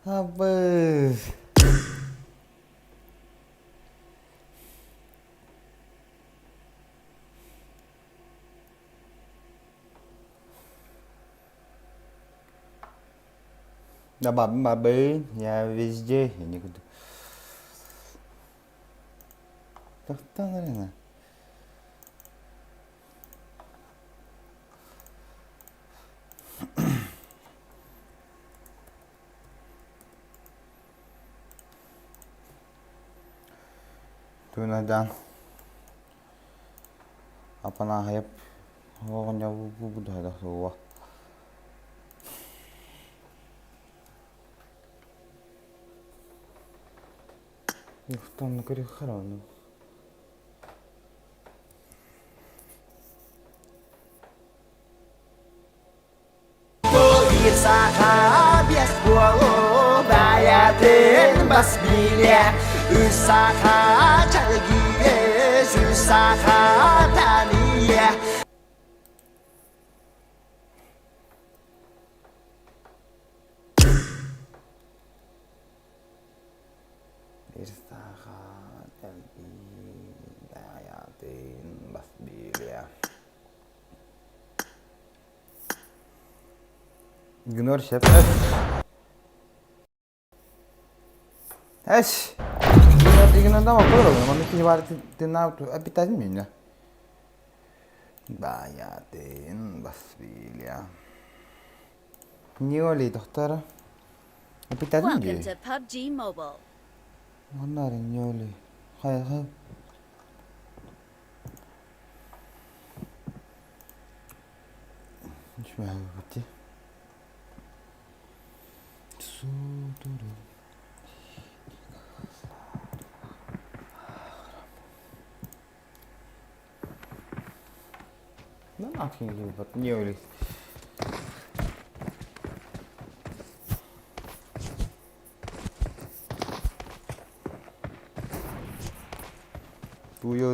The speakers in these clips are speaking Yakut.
Абы. Да бабы, я везде, я никуда. Тохтон арена. Туйнадан Апанаһайап оҕонньор суоҕа. Ихтонно көрүөххэ ону. Саха без буолубаятын бас биле Үс саха чалгиес, үс саха тания Бір саха чалгиес, бас биле Игнор сөп. Эс. Игнордама көрө, манна киһи баар тиннаабыт эпитэтин минне. Баятын бас билия. Ньоли доктора. Эпитэтин Welcome дии. to PUBG Mobile. Оннары ньоли. Хайа хайа. Тууйа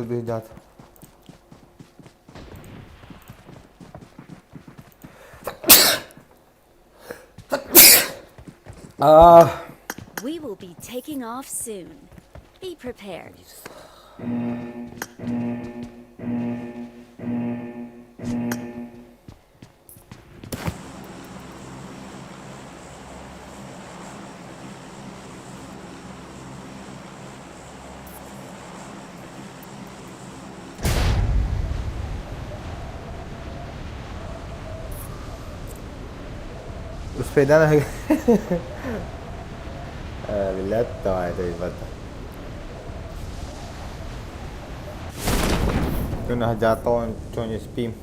Ah. We will be taking off soon. Be prepared. Успейдан Билет давай это Күн жаатон чони спим.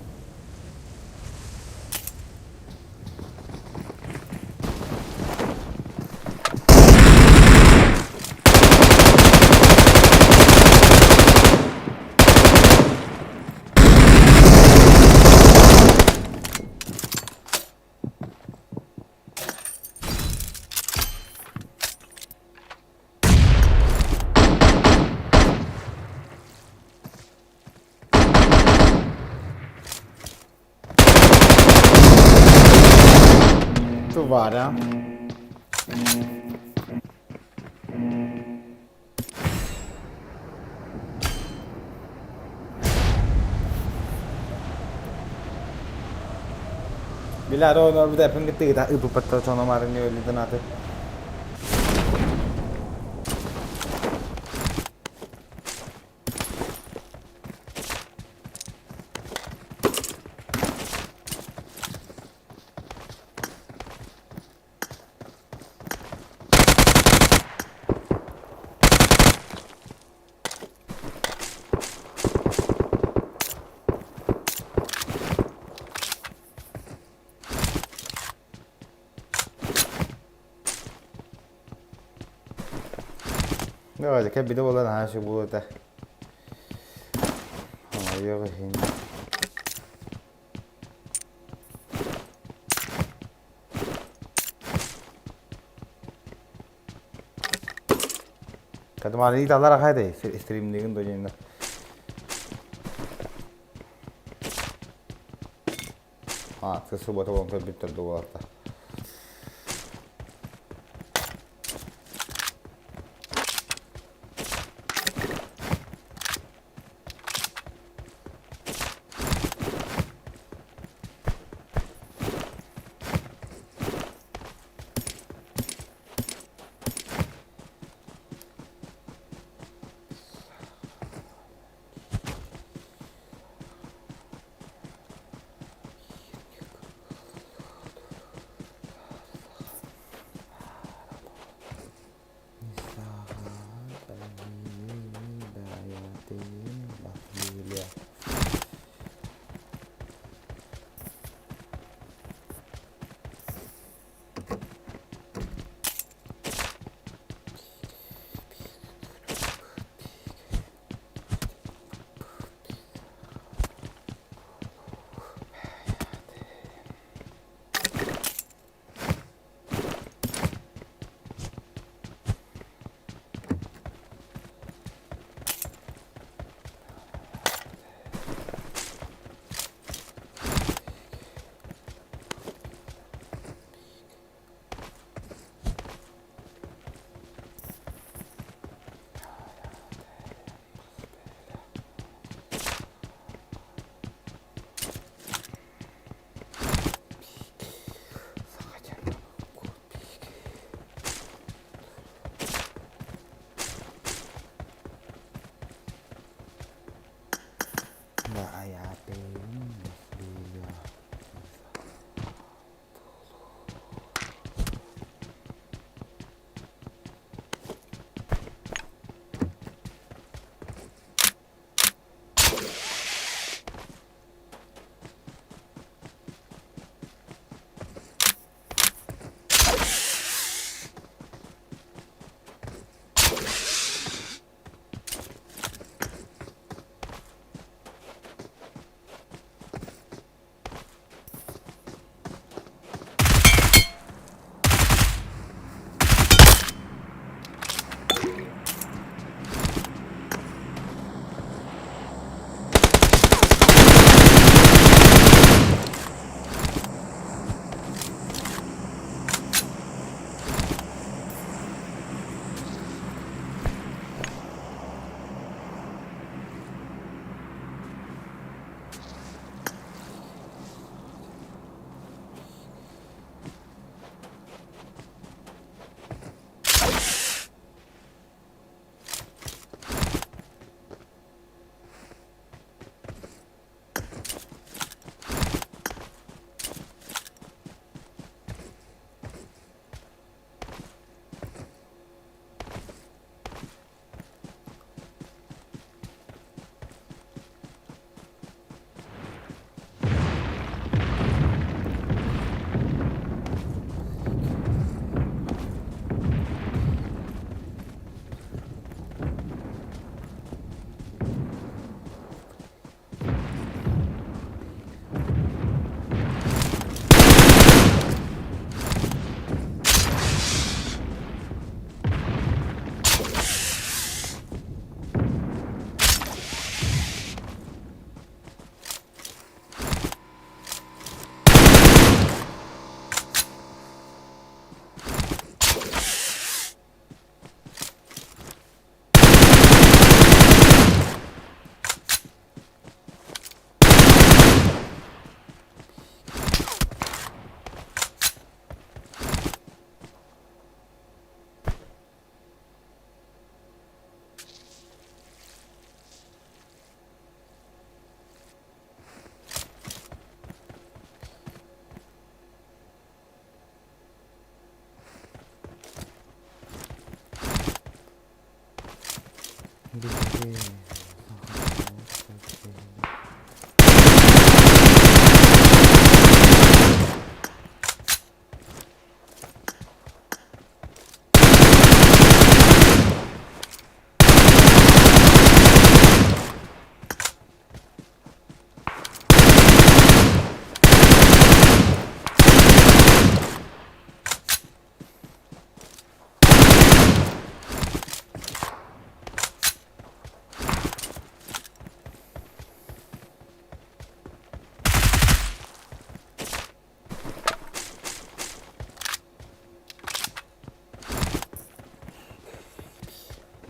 Тувара. Билэр оонор бу кыттыгыта ыпыппаттар чономарын өлүдөн аты. Давайте, кэбиде буолан аһаа буолуо этэ. Хомойуох иһин. Кадмары талар ахай стримдигин дойдуна. А, суббота болон көрбүттэр дуоларта.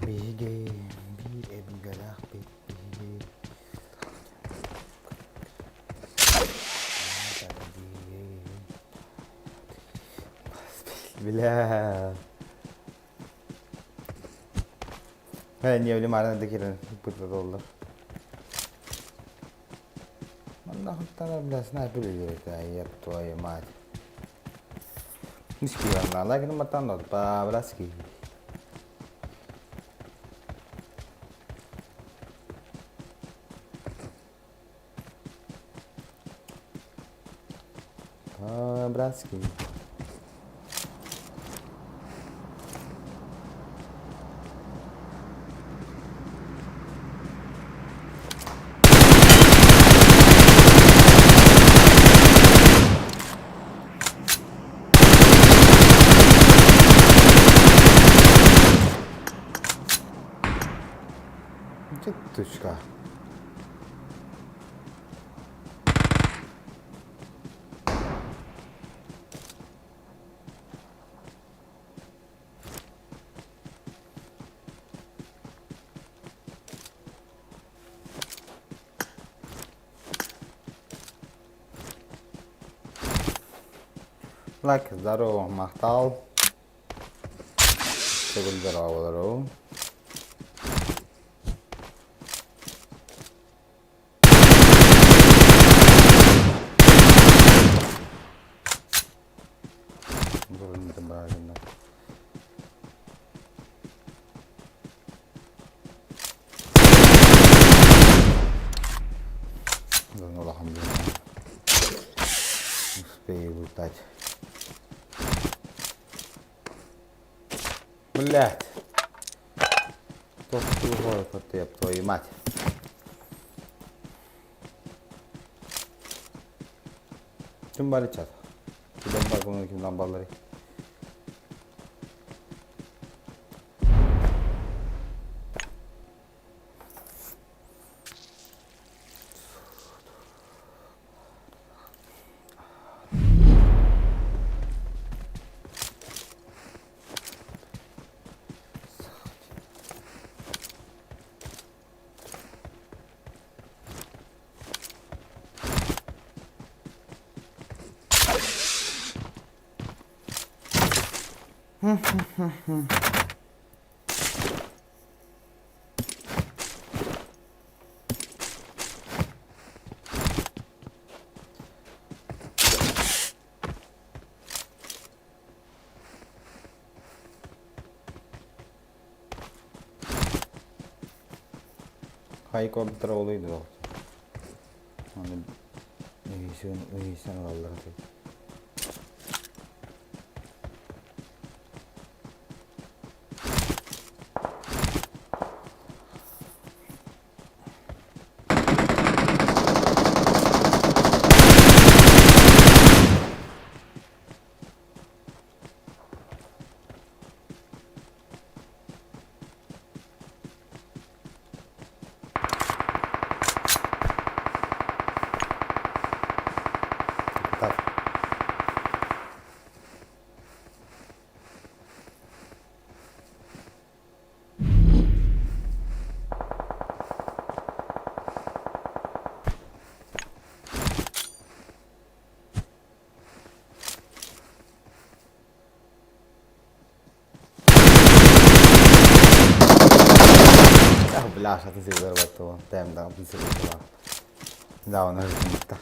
Биһиги биир өбүгэлээхпит, биһиги Бля. Ээ, не мааны да киирэн ыппыта буоллар. Манна хуттара, бля, снайпер үлэлиир еб твою мать. Мискиянна, лайкын матан по-братски. По-братски. Туточка. Лайк, здорово, махтал. Төгүл здорово, Улахан Успею лутать. Блядь. Туох твою мать. Ким баар ыччат? Ким бар көҥүл ким балларый? Хайкордтар олуйду. Аны ыйысын ылаллар этэ. Так. Бля, атын сирдэр баттыла. Тэмда атын сирдэр Да, он ырытымытта.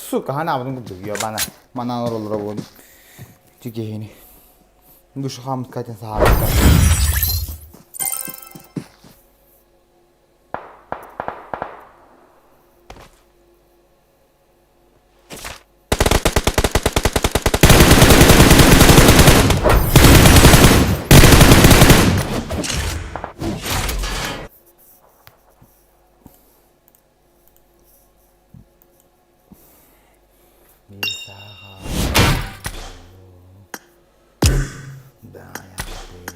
Сука, ханаабытын курдук ёбана. Манан олороллоро буолун. Ити киһини. Душа хаамыт саһаабыттар.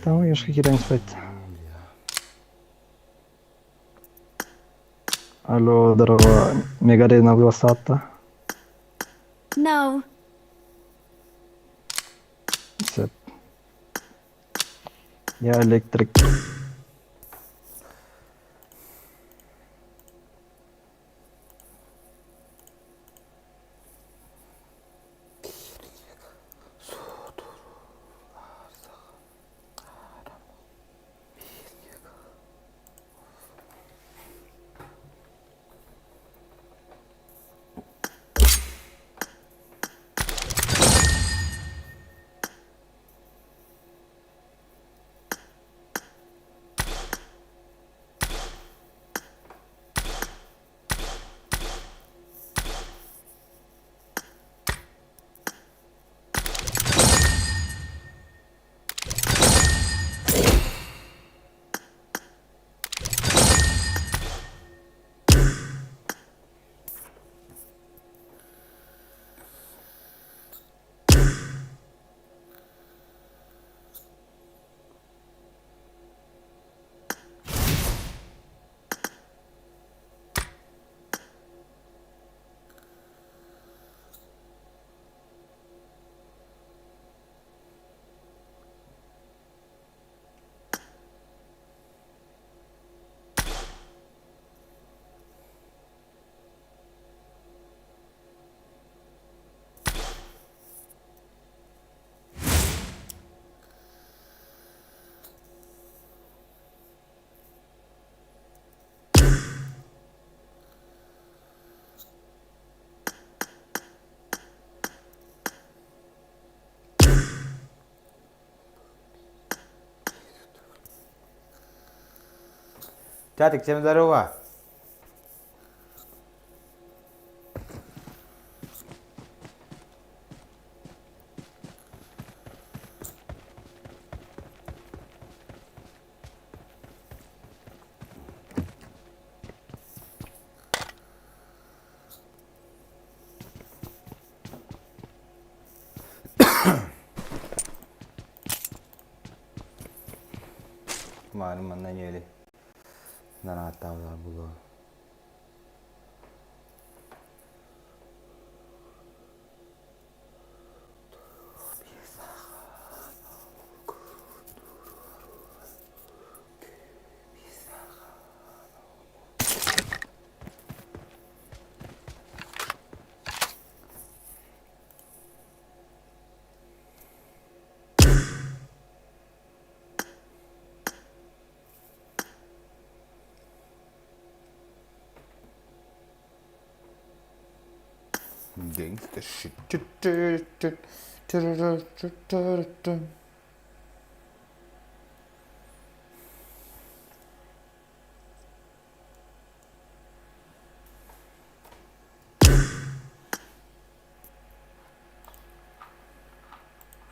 Там я ж киирэн испэт. Алло, здорово. Мегарина Глосата. No. Сөп. Я электрик. Чатик, всем здорово! Мары манна нели. Нарааттаабылар булуо.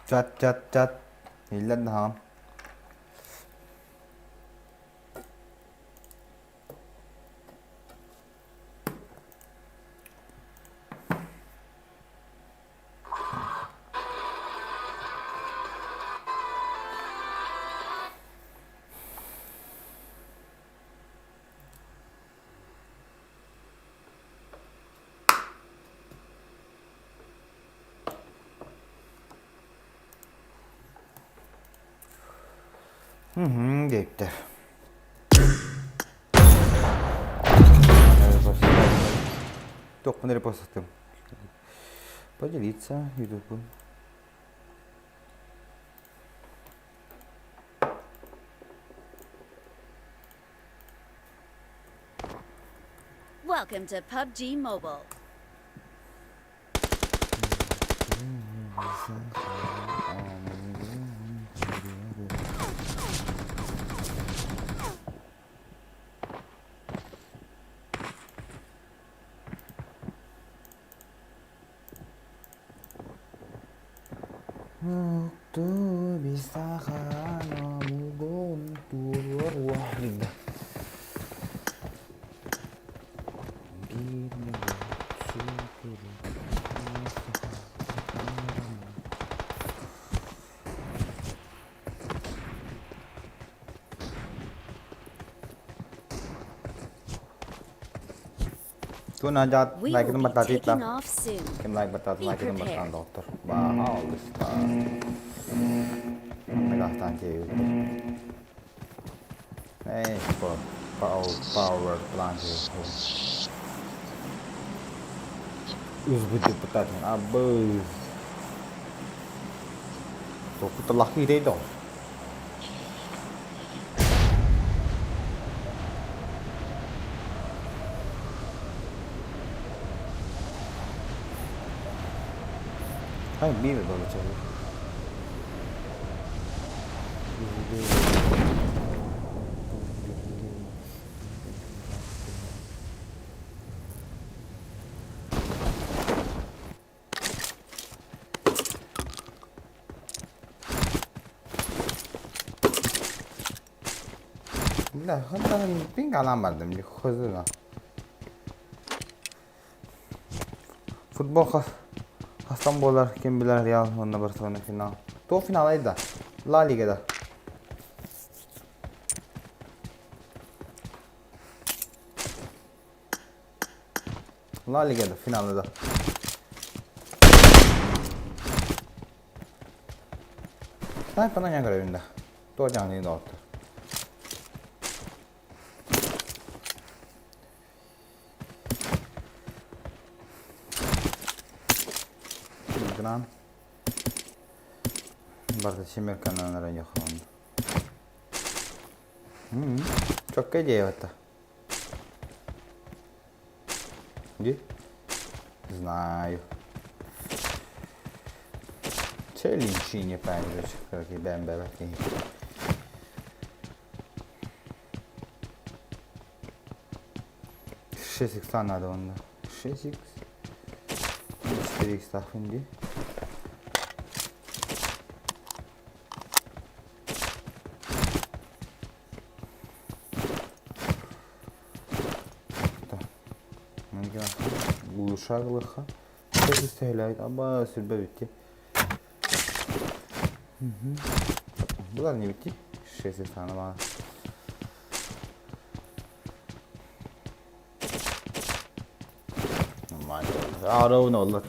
Чат чат чат. Иллэр наһаҕым. Диэбиттэр. Туохпун эрэ постаттым. Поделиться ютубун. Welcome to PUBG Mobile. We will be taking off soon. Be prepared. Бля, хантан пингалаан бардым дии хозуна. Футбол хас хастан буолар ким билэр Реал уонна Барселона финал. Туох финалай да? Ла Лигада. La Ligada finалы да. Снайперынан я көрөбүн да. Туох дьаҥный доҕоттор. Гран. Барыта семерканан эрэ ньохоон. Чокка идея это. Где? Знаю. Челлинчини пәнжөч кырки бәмбәбәт киһи. Шесть икса надо онно. Шесть икс. Четыре икса дии. Глушаглыха. Төһөлөөт аба сүрбэ бүтти. Булар не бүтти? Шесть саны Нормально. Ровно oldu.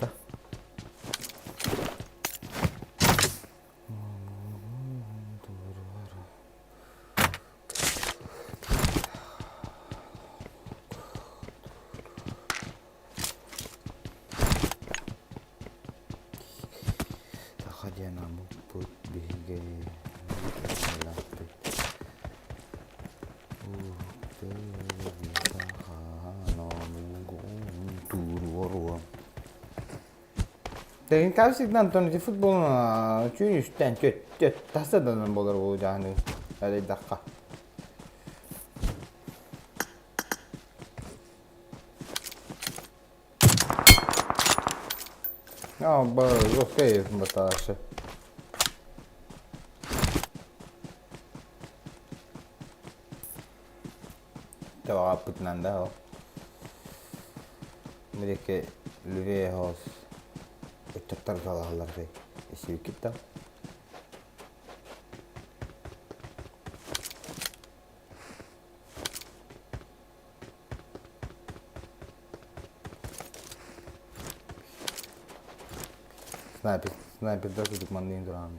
Саха диэн омукпут биһиги Как всегда, Антон, ити футбол түүн үстэн түөт тахса данан буолар уу дьаһаныы арыйдахха. А, окей, баташы. Табаҕаппытынан да ол. Бириэккэ Лүвэ оһоҕос ыччаттар салаһаллар исибиккит да. Снайпер, снайпердар курдук манныйын тураҕын.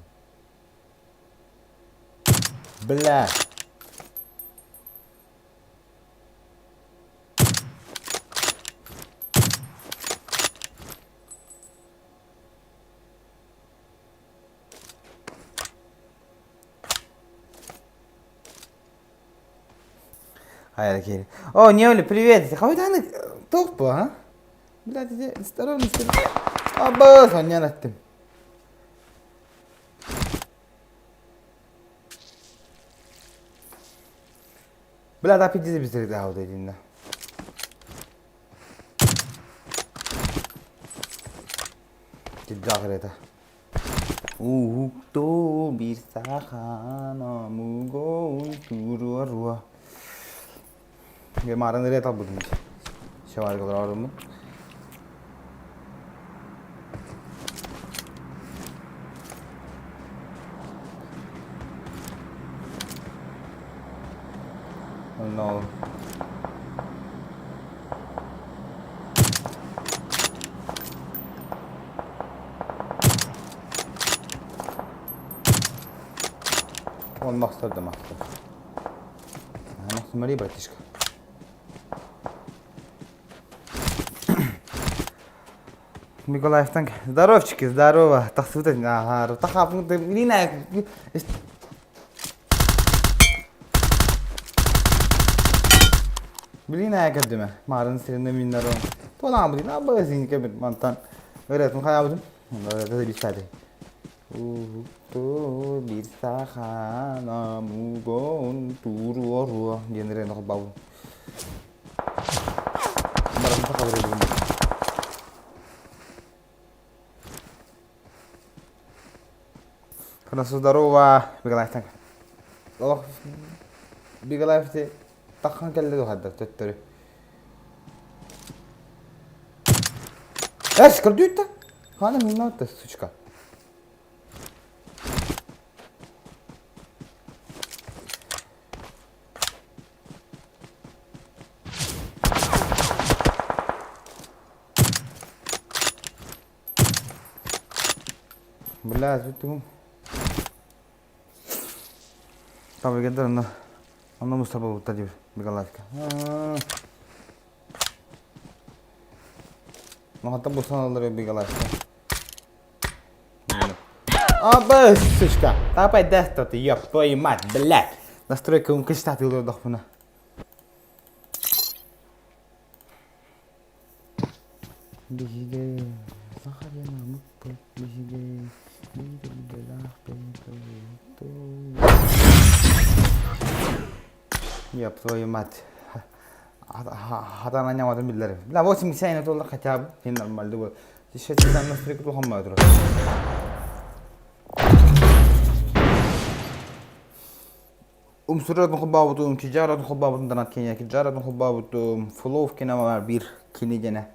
Бля! Хайа киһи. О, Неоли, привет! Хойдааны туох бу, а? Блядь, иди, здорово, Аба, сонньон эттим. Бля, да пиздец бистерде дединде. Кирдээх ырыата. Уһуктуу биир сахан омугун туруоруо. Мааран ырыа талбытым. Шаварга олороруммун. No. Он мастер да мастер. А, смотри, братишка. Николаевтан здоровчики, здорово. Тахсыбыт ага, тахапын Лина Билин ая көрдүмэ. Маарын сиринэ миннарон. Туолаан бутин абы синке бит мантан. Ырыатын хайабытым. Ырыаты билсааты. Уһукту бир сахана мугон туруоруо диэн ырыаны холбаабын. Баран сахалар Хорошо, здорово, Бегалаевтан. Олох Бегалаев таххан кэллэ дуһарда төттөрү. Эс, көрдүүттэ. Хана минутта, сучка. Бля, тугум. Табыгыдар онно онно Мустафа буолбуттар диир Бегалаевка. Махаттан булсан аллар Бегалаевка. Аба, сучка. Тапай даст ты, ёб твою мать, блядь. Настройка умка штаты дохпуна. Биһиги саха диэн омукпут, биһиги биир идэлээхпит, Ёб твою мать. Хатан анньаматын биллэрим. Бля, 80 доллар хотя бы. Син нормально был. Еще там настройка тухаммай турар. Умсуратын холбообутум, Киджаратын холбообутум Донат Кения, Киджаратын холбообутум, Флоу кино биир кини диэнэ.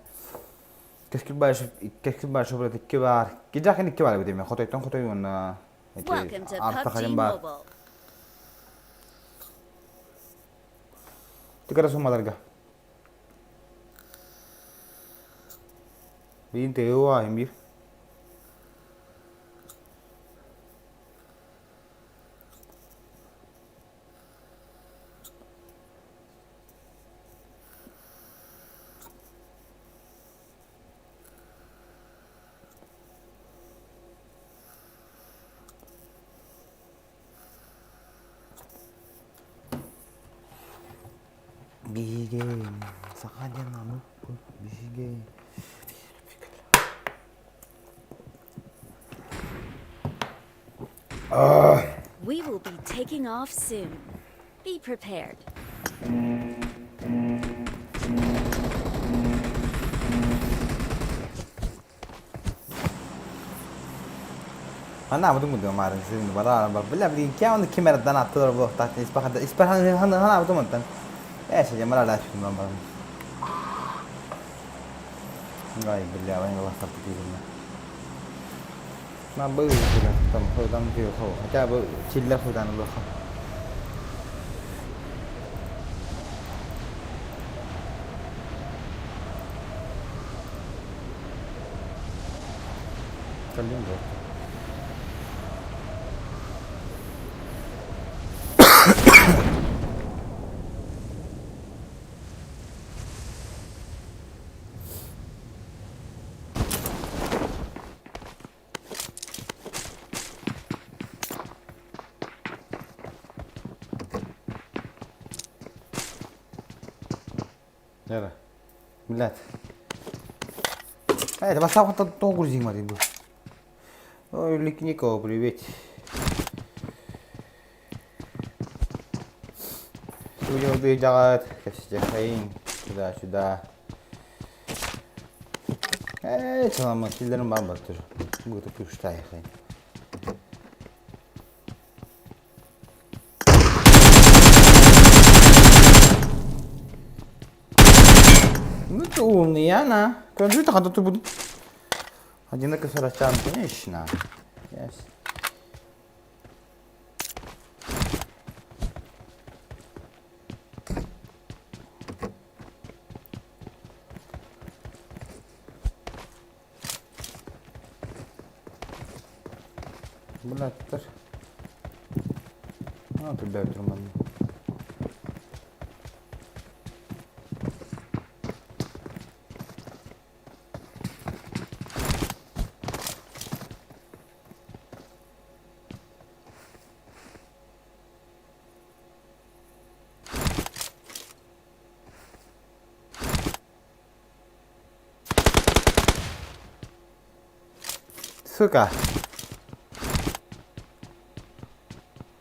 Кэскил Баишев, Кэскил Баишев брат икки баар. Киджахин икки баар эбит эмиэ. Хотойтон хотой уонна эти Welcome to Арта PUBG Харин баар. Mobile. Тикара суммаларга. Биин тыа биир. Биһиги саха диэн омукпут биһиги We will be taking off soon. Be prepared. Ханна абытын курдук маарын сирин бараа бар. Бля, блин, кем оны ким эрден аттылар bu tahta ispahat ispahat хана хана абытым онтан. Э, шеже мара ла шүн бар. Ай, бля, вань ластар кииринэ. На был там там хотя бы чиллер худан улахан. Калин Yara. Блядь. Это баста тоғыз жиырма дейді. Ой, Ликникова, привет. Быдыйдаҕыт, кэпсэтиэхэйиҥ, сюда-сюда. Ээ, чаламмыт киллэрин баар баттыр. Быыта күштайхай. Ну ты умный, она. Конжуй тахата турбут. Одиноко сарачан, конечно. Yes. Булаттар. А, туда турман. Сука.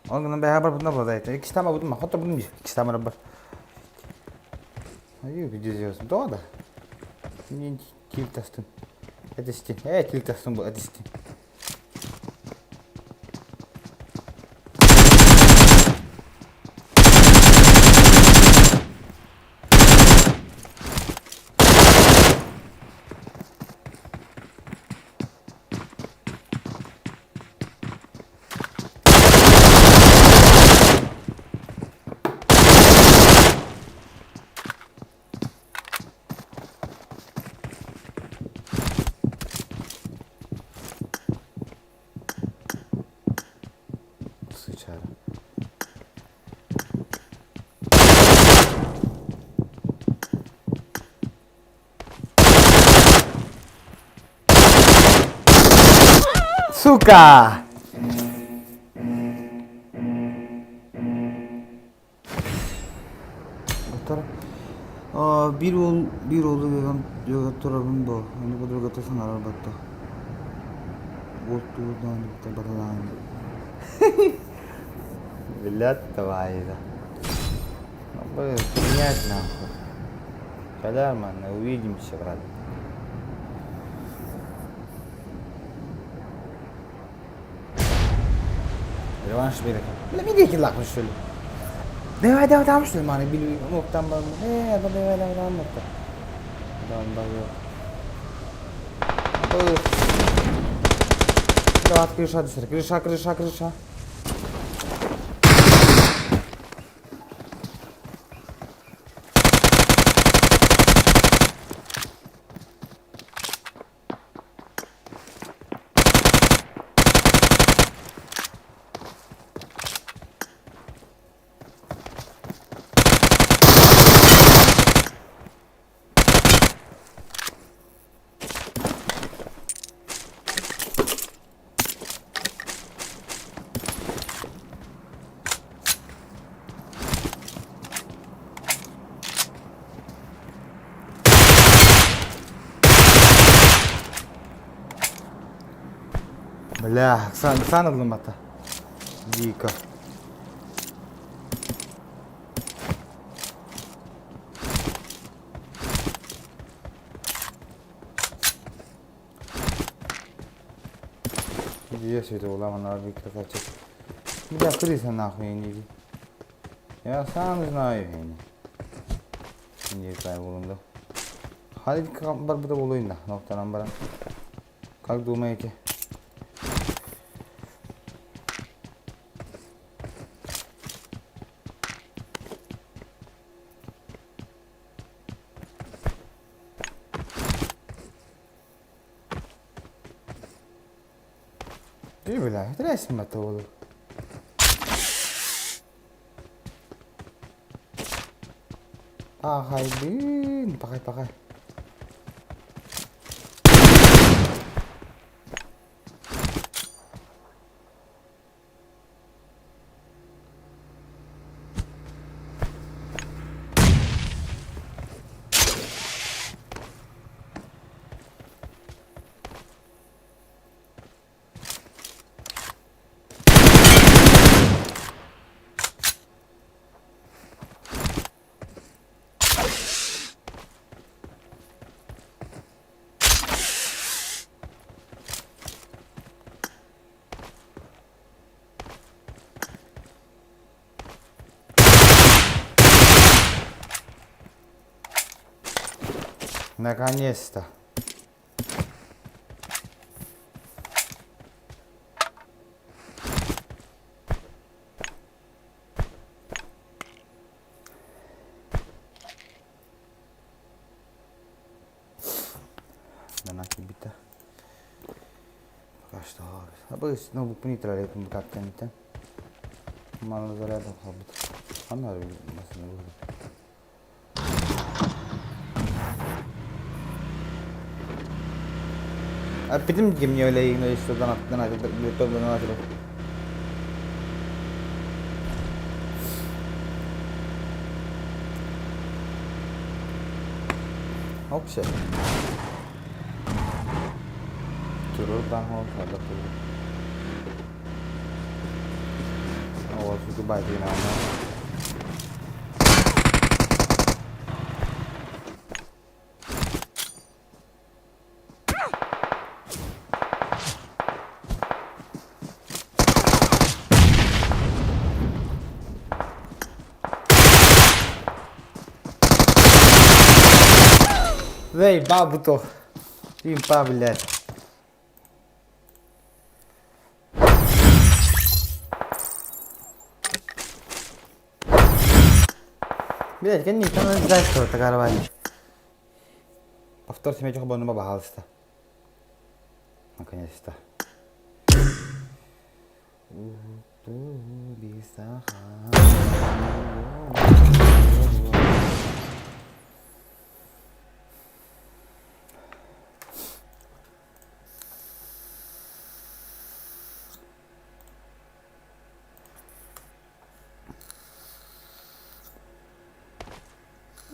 Ол гынан бэйэ барбытына буолла. Иккистээн барбытым, хотторбутум дии. Иккистээн барар бар. Айыы, пиздец, тоҕо да? Киил тастын. Этистин. Ээ, киил тастын бу, этистин. Сычара. Сука! Биир уол биир уолу үөгэн турабын дуо ону подругата саҥарар батта уоттуурдаан баталаан Блядь, давай да. Ну, принять нахуй. Нормально, увидимся, брат. Реванш берек. Бля, мен лакмы что ли? Давай, давай, там что ли, маны били, октан бар. Э, давай, давай, давай, мокта. Давай, давай. Давай, крыша, крыша, крыша, крыша. Бля, Оксана ылымата. Дико. Иди сюда, улам, красавчик. Бля, крыса нахуй не иди. Я сам знаю. Не знаю, булунду. Hadi барбыта буолуйна, ноктанан баран. Как думаете? Дии бля, интересно это буолу. Пахайдын, пахай, пахай. Наконец-то. Дана киирбитэ. Пока что Абыс ноутбукпун иитэрэ бу кэнниттэн. Маны заряда хаалбыт. Ханна массыына быһыта. Эппитим дии мне что донат донат Оксе. Турur da turur. О, goodbye, Заебал Импа, блядь. Блядь, конечно, не знаю, что это каравай. Повтор себе чего бы пожалуйста. Наконец-то.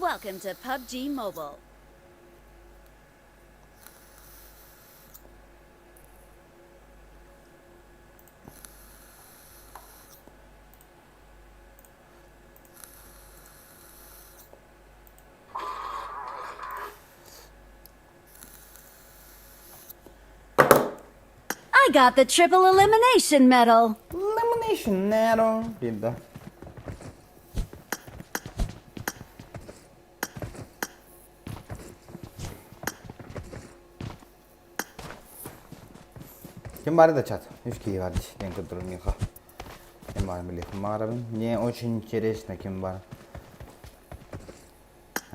Welcome to PUBG Mobile. I got the triple elimination medal. Elimination medal. Билда. Ким баар да чат? Үс киһи бар диэн көрдөрөр миэхэ. Ким баар билиэхпин баҕарабын. Мне очень интересно ким баар.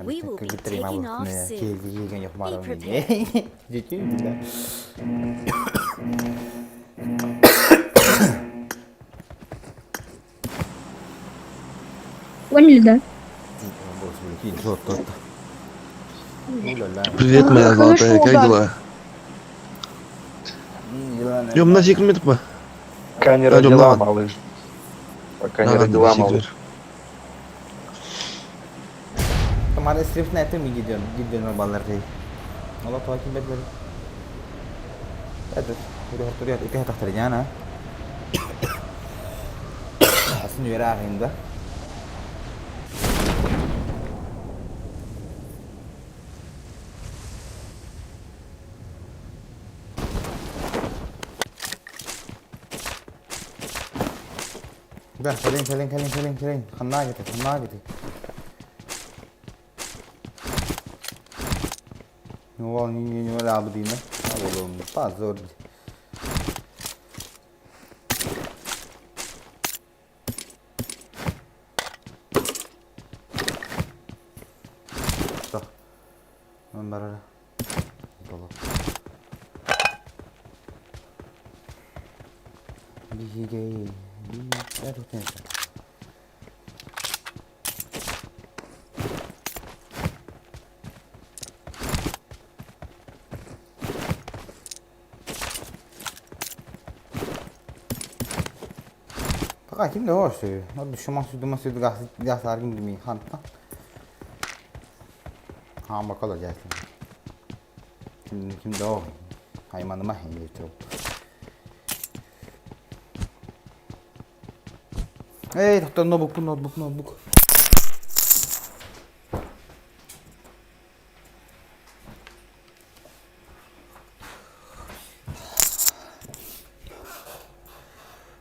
We will be taking off soon. Be prepared. Поняли, да? Привет, моя Хорошо, золотая, как да. дела? Идем на секунду, Пока не Пойдем, родила, давай. малыш. Пока не родила, малыш. તમારે સ્ક્રિપ્ટ ને તો મી gidiyor ballar Allah takip etmedi. Evet, buraya oturuyor. İki hafta Aslında yere ahında. Gel, gelin, gelin, gelin, gelin, gelin. Ханна getir, ханна getir. Не не Oğlum, позор. Что? Он барара. Биһиги Пока ким да ошты. Шуман сүдү сүдү гас аргын дими ханта. Ha bakalım gelsin. Kim kim de o. Haymanıma hengi Эй, доктор, ноутбук, ноутбук, ноутбук.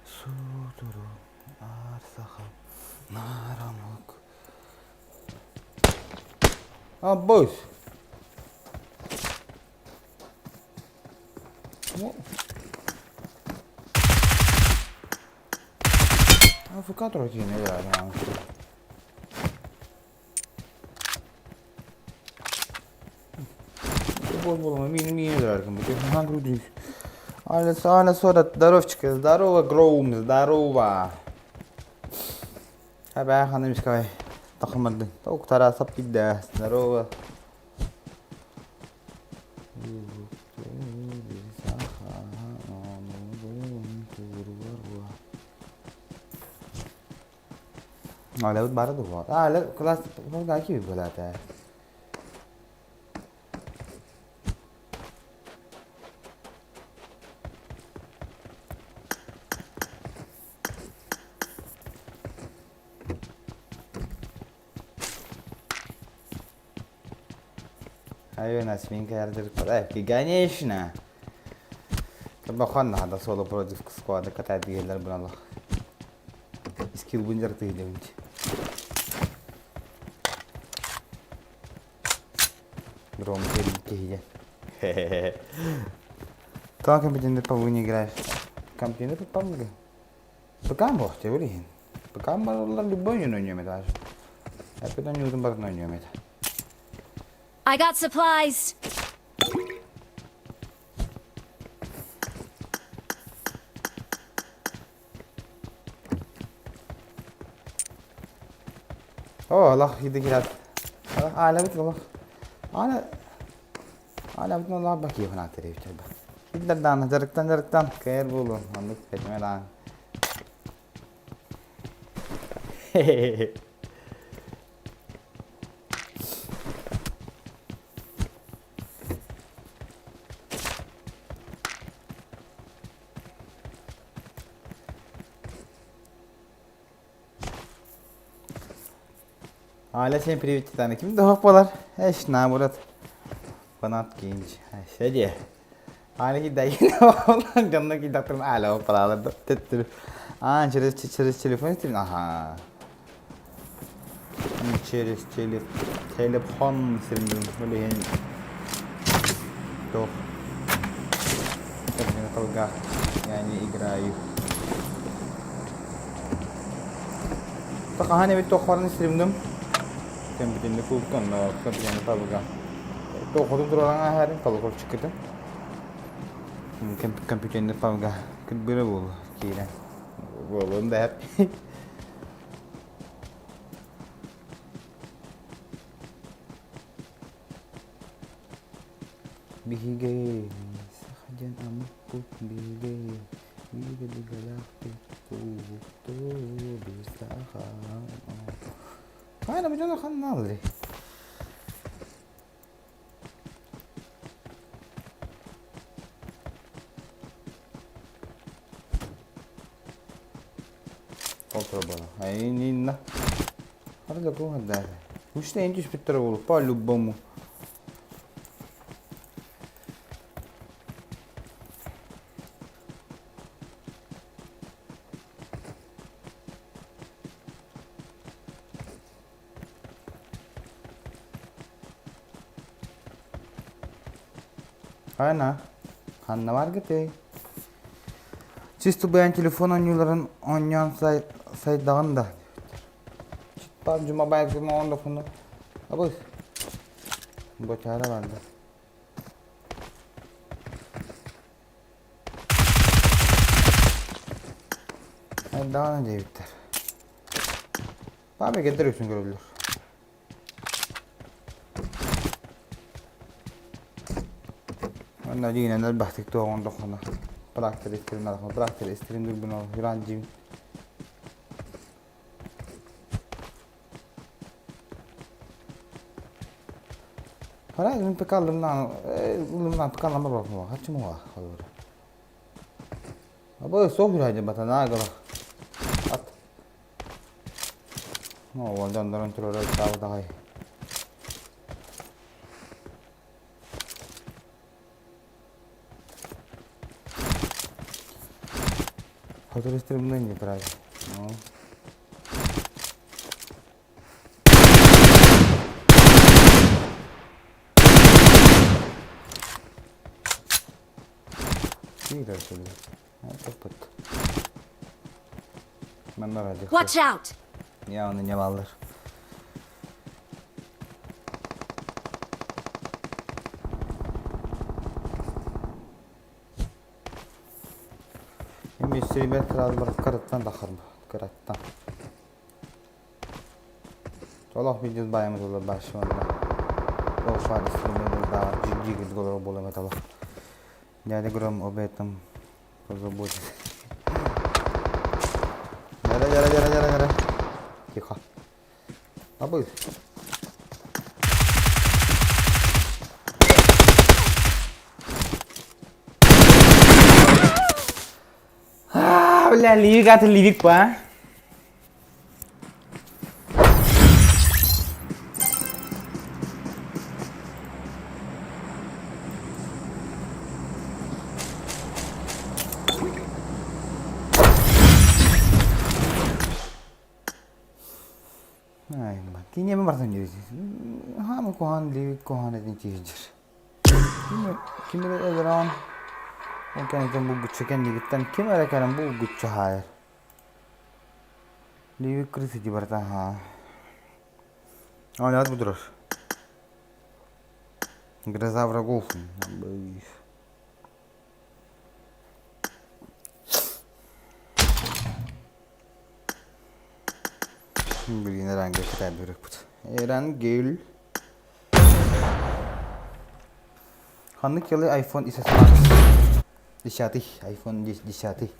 Судуру арсаха нарамок. А, бойс. ПК турар киһини өлөрөр. Буол-буолума миин миин өлөрөр бу. Хаан крутый. Аля, Аля, сода, здоровчика, здорово, Гроум, здорово. Хабаа ханым искай. Тахымардын. Токтара сап кидде. Здорово. Аля бары дуо. Аля класс киви буолаата. Айвена свинка ярдыр подарки, конечно. Табахан надо соло против склада катать дегелер буналах. Скилл бунжар тыйдебинч. Гром киһиге. Тоҕо компьютерный пабы не играешь? Компьютер пабы. ПК буолуохтуй ол иһин. ПК барыллар любой ойууну ойнуом этэ даже. Эппит ойнуутун барытын ойнуом этэ. I got supplies. Оо, олох иди киирээт. Аалабыт олох. Аана Аалабытын олох бакиевын аатырыыбыт элбэх. Киллэр даҕаны дьарыктан дьарыктан кээр буолуо. Оннук этимэ даҕаны. Аля всем привет, Титана. Ким да буолар? Эш, наоборот. Фанат кинч. Шеде. Аля кидайын. Дьонно кидактым Аля опалалар. Төттүр. А, через через телефон истин. Ага. Через телефон сирин билиһин туох тылга я не играю. Хаһан эбит туохпарын стримдым. Кэмпитинни култан, кэмпитинни табыга. Туохотун туралаң аһарын колокольчиккытын. Компьютерный пабга кырбыра буолу киирэн. Буолуон да Биһиги саха диэн омукпут биһиги биир өбүгэлээхпит кулуттуу биир саха Хайа бу дьоно ханнаалларый? Ол Айнинна. Арда куһардаата. Үстэ эн түспүттэрэ буолуо по-любому. Айна, ханна баргытай? Чисто бэйэн телефон оонньууларын оонньоон сайдаҕын да Чыттаан Жумабаев ооннохуну абыс бочаара барда. Айдаҕына диэбиттэр. Папа кэлдэр үксүн көрөллөр. Онно дьиҥинэн элбэхтик туох оҥордоххуна трактор истэрин трактор истэрин дурбун ол юран дьиҥ Хара мин пекаллымнаан ылымнаан пекаллама барбаппын хаччым уа холобура. Абы суох юрайдым батанаа гала. Ат. Ол дьоннорун турара ытаабытаҕай. Хотор истерим не правильно. Ну. Киирэр кэллэ. Топпут. Манна радио. Watch out! Явно не баллар. Мистер сразу бар кыраттан тахар кыраттан. Олох видео байымыз олар башы онда. Ол фары стример да жигит голор болом это. Дядя Гром об этом позаботится. Яра, яра, яра, яра, яра. Тихо. Абы. А, бля, ливик аты ливик па. Ай, Кине барсан Хаама куһаҕан ливик куһаҕан этин киһи Ким эрэ өлөрөн ол кэнниттэн булгуччу кэннигиттэн ким эрэ кэлэн булгуччу хаайар. Ливик крысы дии барыта аһаа. Оонньоот бу турар. Гроза врагов. Блин, Эрангел кытаардырыкпыт. Эрангел. Ханнык жылы iPhone XS Max? Десятый, iPhone 10.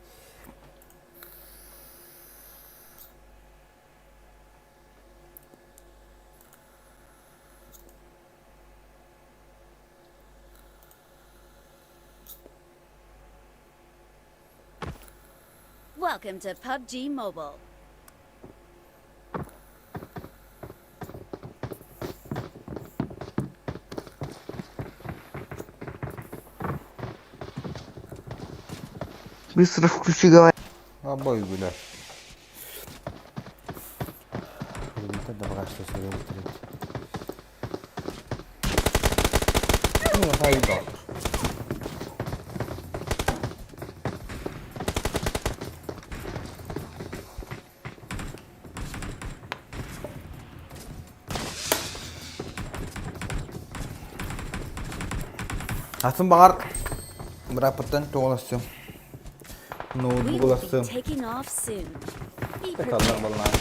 Welcome to PUBG Mobile. Быстро включи, говори. Обои гуляй. Добра, что себе Ну, хайда. Атын баҕар бырааппыттан туолассым. We will be Ноутбугулассым. taking off soon. Be Таллар prepared. боллаан.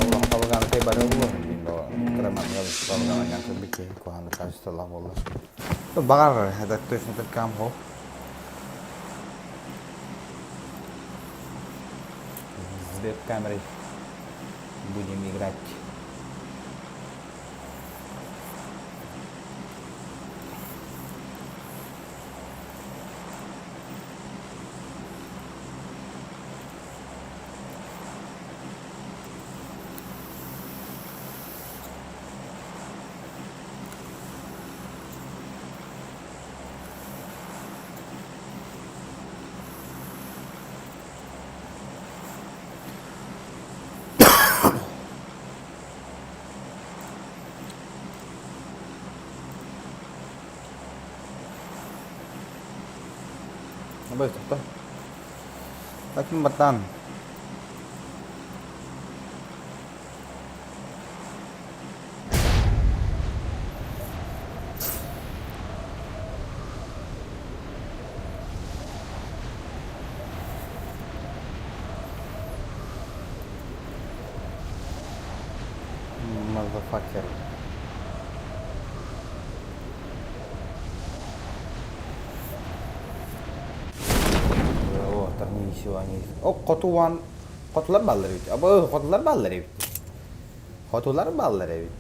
Олох балганы тэй бары булар. Кыраман балганы бики куһаны качестволаах буоллар. Баҕар это точно кам хо. С веб-камерой будем играть. Абай тоқта. Таким братан. Motherfucker. О, ничего не. О, хотуан. Хотулар баллар эбит. Абы, хотулар баллар эбит. Хотулар баллар эбит.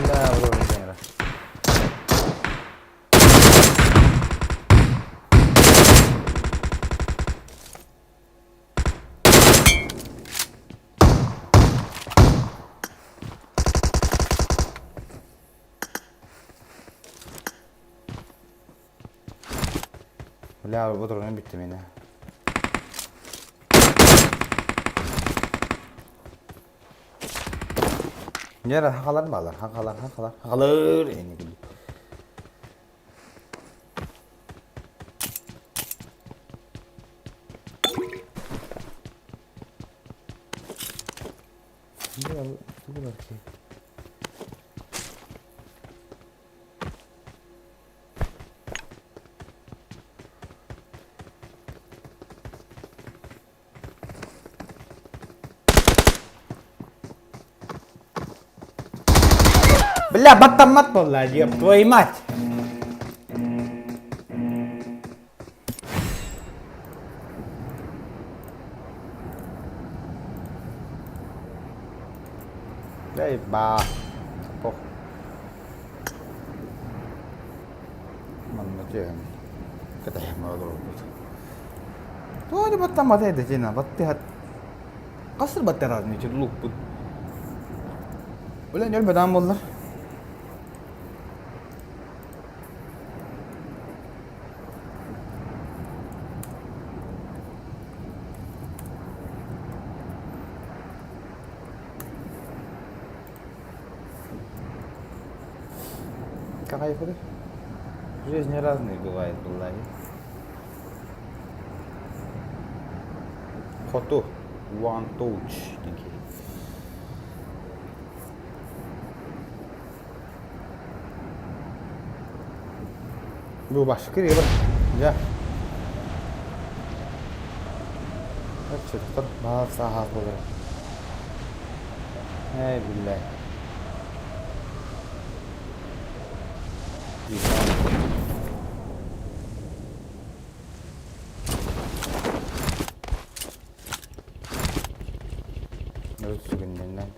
Да, вроде. Бля, бодоронан бүттэ миэнэ. Ньара хахалар баалар, хахалар, хахалар, хахалар эни күлү. Бля, баттаммат буолла, ёб твою мать! Эй, ба. Пох. Манна түһэн кэтэһэн олорбут. Туох баттаммата этэ дьиҥэ баттыһат хас да баттараатын ити луукпут. Үлэн өлбөтөҕүм буоллар. Какая Жизнь разные бывает, была. Хоту One Touch диэн киһи. Бу башкир бар. Дьэ. Өччөтөр баар сааһаат буолар. Эй, биллээ. Сүгүннэннэн.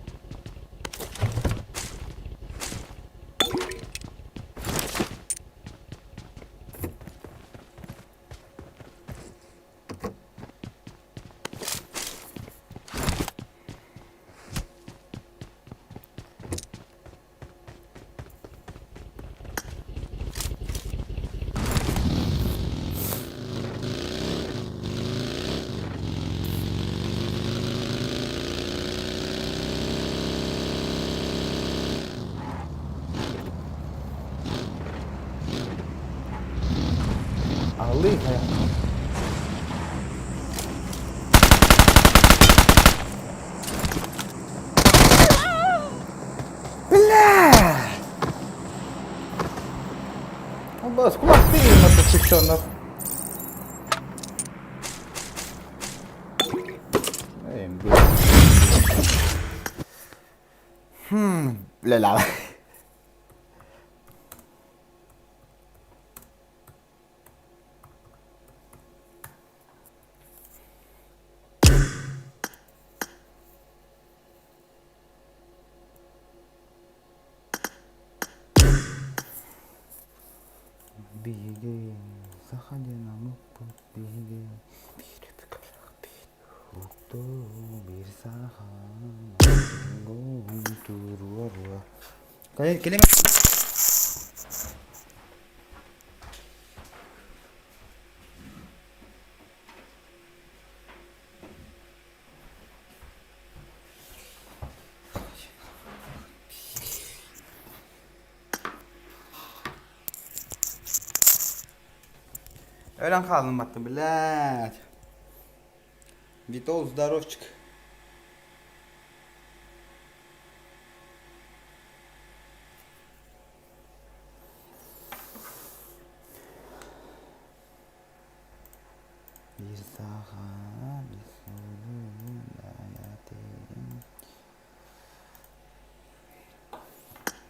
Алыы хайа. Бля! Бас, кулак ты мотоциклёнок. Эй, бля. Хм, бля. Биһиги саха диэн омукпут биһиги биир өбүгэлээхпит уктуу биир саха туруоруо Кэлим Өлөн хааллым баттым, блядь. Витол, здоровчик. Биир саха, биир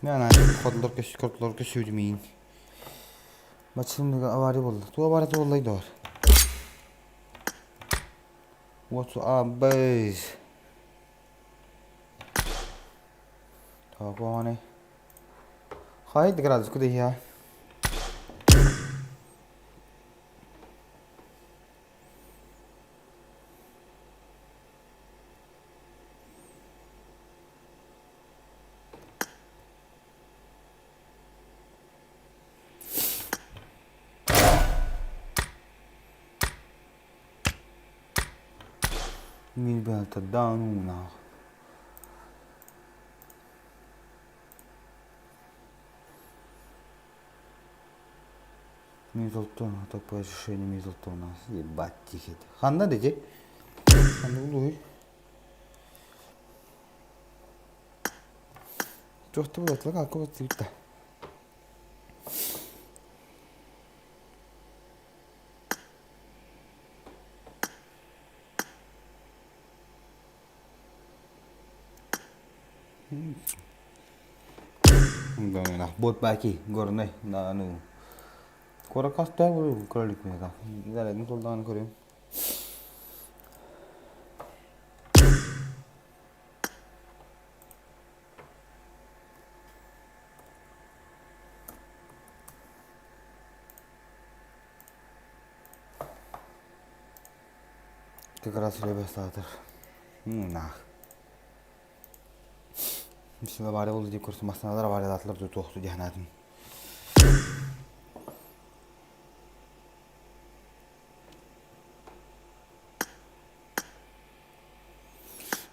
Мен хотулар көс сүүрүмиин. Баччыныга авария буолла. Туох аварията буоллай доҕор? What's up, boys? Тоҕо Хайд градус куда Ребята, да ну нах. Миддлтон, а то по решению Миддлтона. Ебать, тихо. Ханна дети? Ханна улуй. Туохта булатлык алка баттыбытта. Бот баки горнай ну Куоракка кролик Зарядын толдаҕын көрүм. Как раз саатар. Наах. Бисмилла баары болду деп көрсө массаналар авариялаатылар туохту диһанаатын.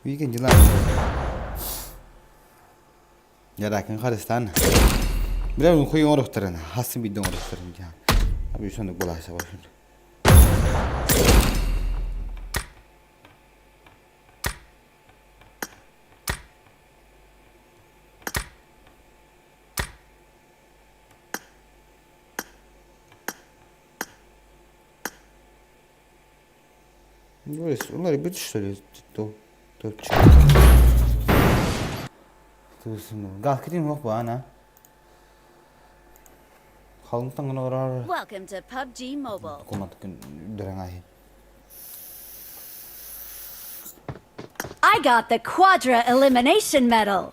Weekend дела. Яракын харыстан. Бирер хуй оҥорохторун, хасын бидде оҥорохторун диһан. Аби сонук булааса бошун. Олар бит что ли? Топчик. Галкитин хуох баана. Халымтан гына орар. Welcome to PUBG Mobile. Комат күн дөрәңәһи. I got the Quadra Elimination Medal.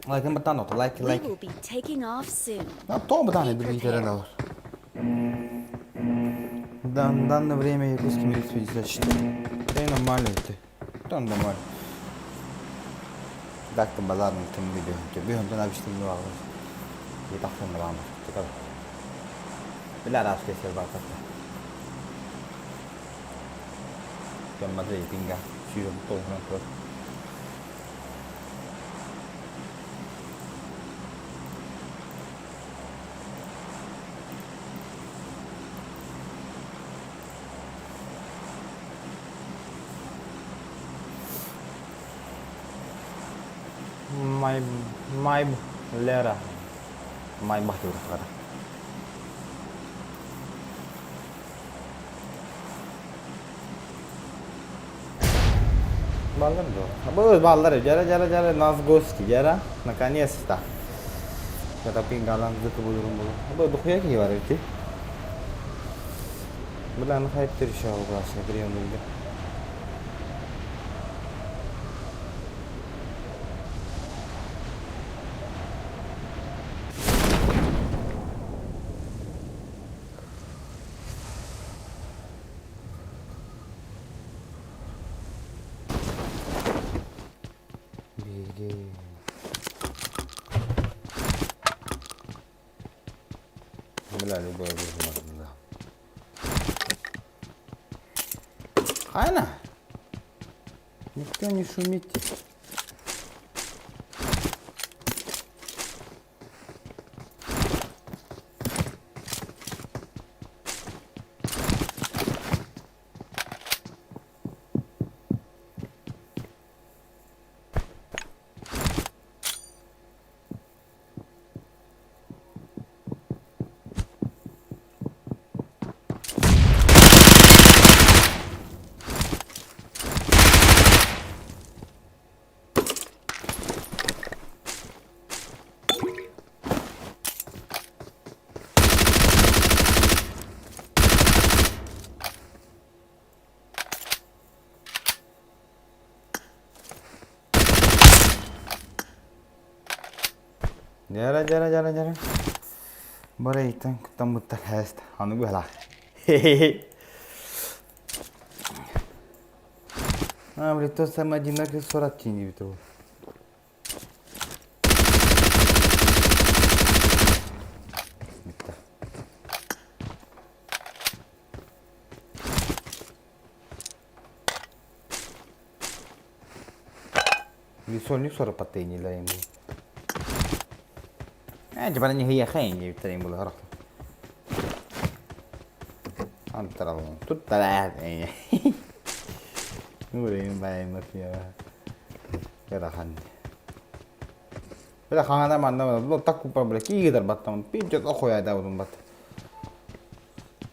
Лайкын баттан ото, лайк, We лайк. will be taking off soon. А то батан другие террен Да, на данное время якутский милиция 54. Да и нормально это. Да нормально. Так там базарный там видео. Тебе он там обычно не валил. И так он вам. Бля, раз кесер бакат. Там рейтинга. Сүйрөм толгунан тур. Май май Лера. Май бахты урахтара. Баллар до. Бу баллар жара жара жара нас гости жара наконец-то. Tetapi galang зык булурум бу. Бу духуя ки бар эти. Билан хайптыр шау классы прием булды. Беги. Бля, любой оружие можно, да. Хайна! Никто не шумит. Дьара, дьара, дьара, дьара. Барайтан куттаммыттар хээст. Аны быһалаах. А, блядь, тот самый одинокий сурат тени бит ол. Bitti. Висольник сорапаттайнилар эми. Э, жабана не хия хайын диэбиттэр эми булар. Антаралын туттара эми. Нурин байым мафия. Ыарахан. Бile хаңана манна бу так купа бile киигер баттамын. Пинчет охуя да удум бат.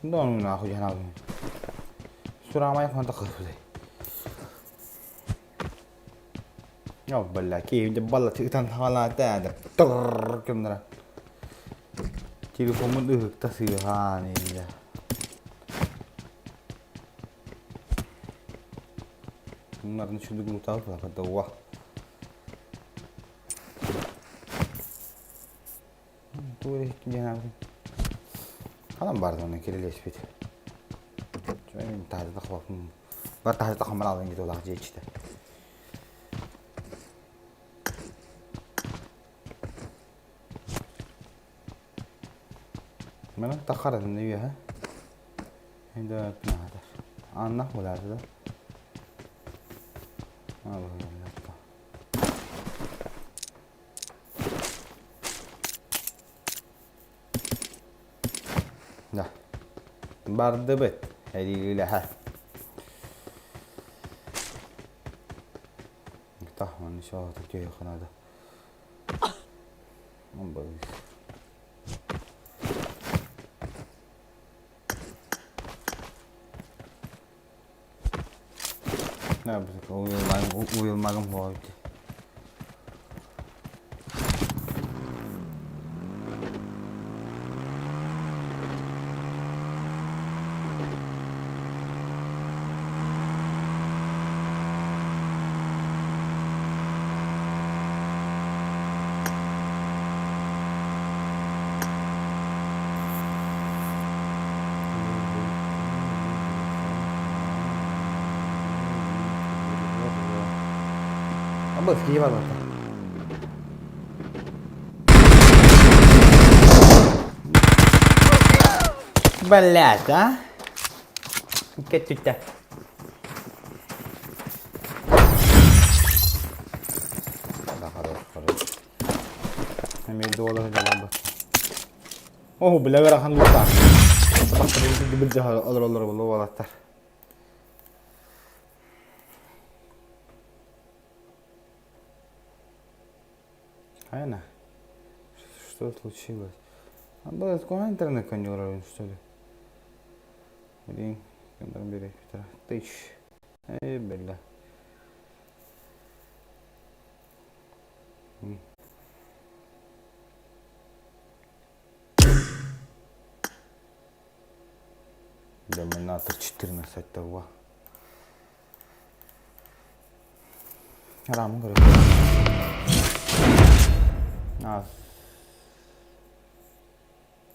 Дону нахуй жанабын. Сурамай ханта кырфыдай. Йоо, бля, киһи балла ытан хаалаата тыр гыннара. Телефоммун ыһыкта сыыһаан иһийэ. Bunların üçünü gruta var. Ханан бардын кирилеспит. Мен таһырда хабаппын. Бар таһырда хамар алын дии олах дьиэ иччитэ. Мана тахаратын үөһэ. Эндэ наатар. Анна булааты да. Да. Бардыбыт. Эриилэһэ. Тахман еще надо. Уйулмагым буолбут. Абыс киһи бар барта. Блять, а? Кеттүттэ. Да, хорош, хорош. Эмиэ дуола сылдьаллар. Оо, бля, ыарахан лута. Билдьэ олороллор буолуо уолаттар. Айна, что случилось? А было такое интернет конёр, что ли? Блин, тысяч. Эй, бля. Доминатор 14 того. Арамын көрө. А.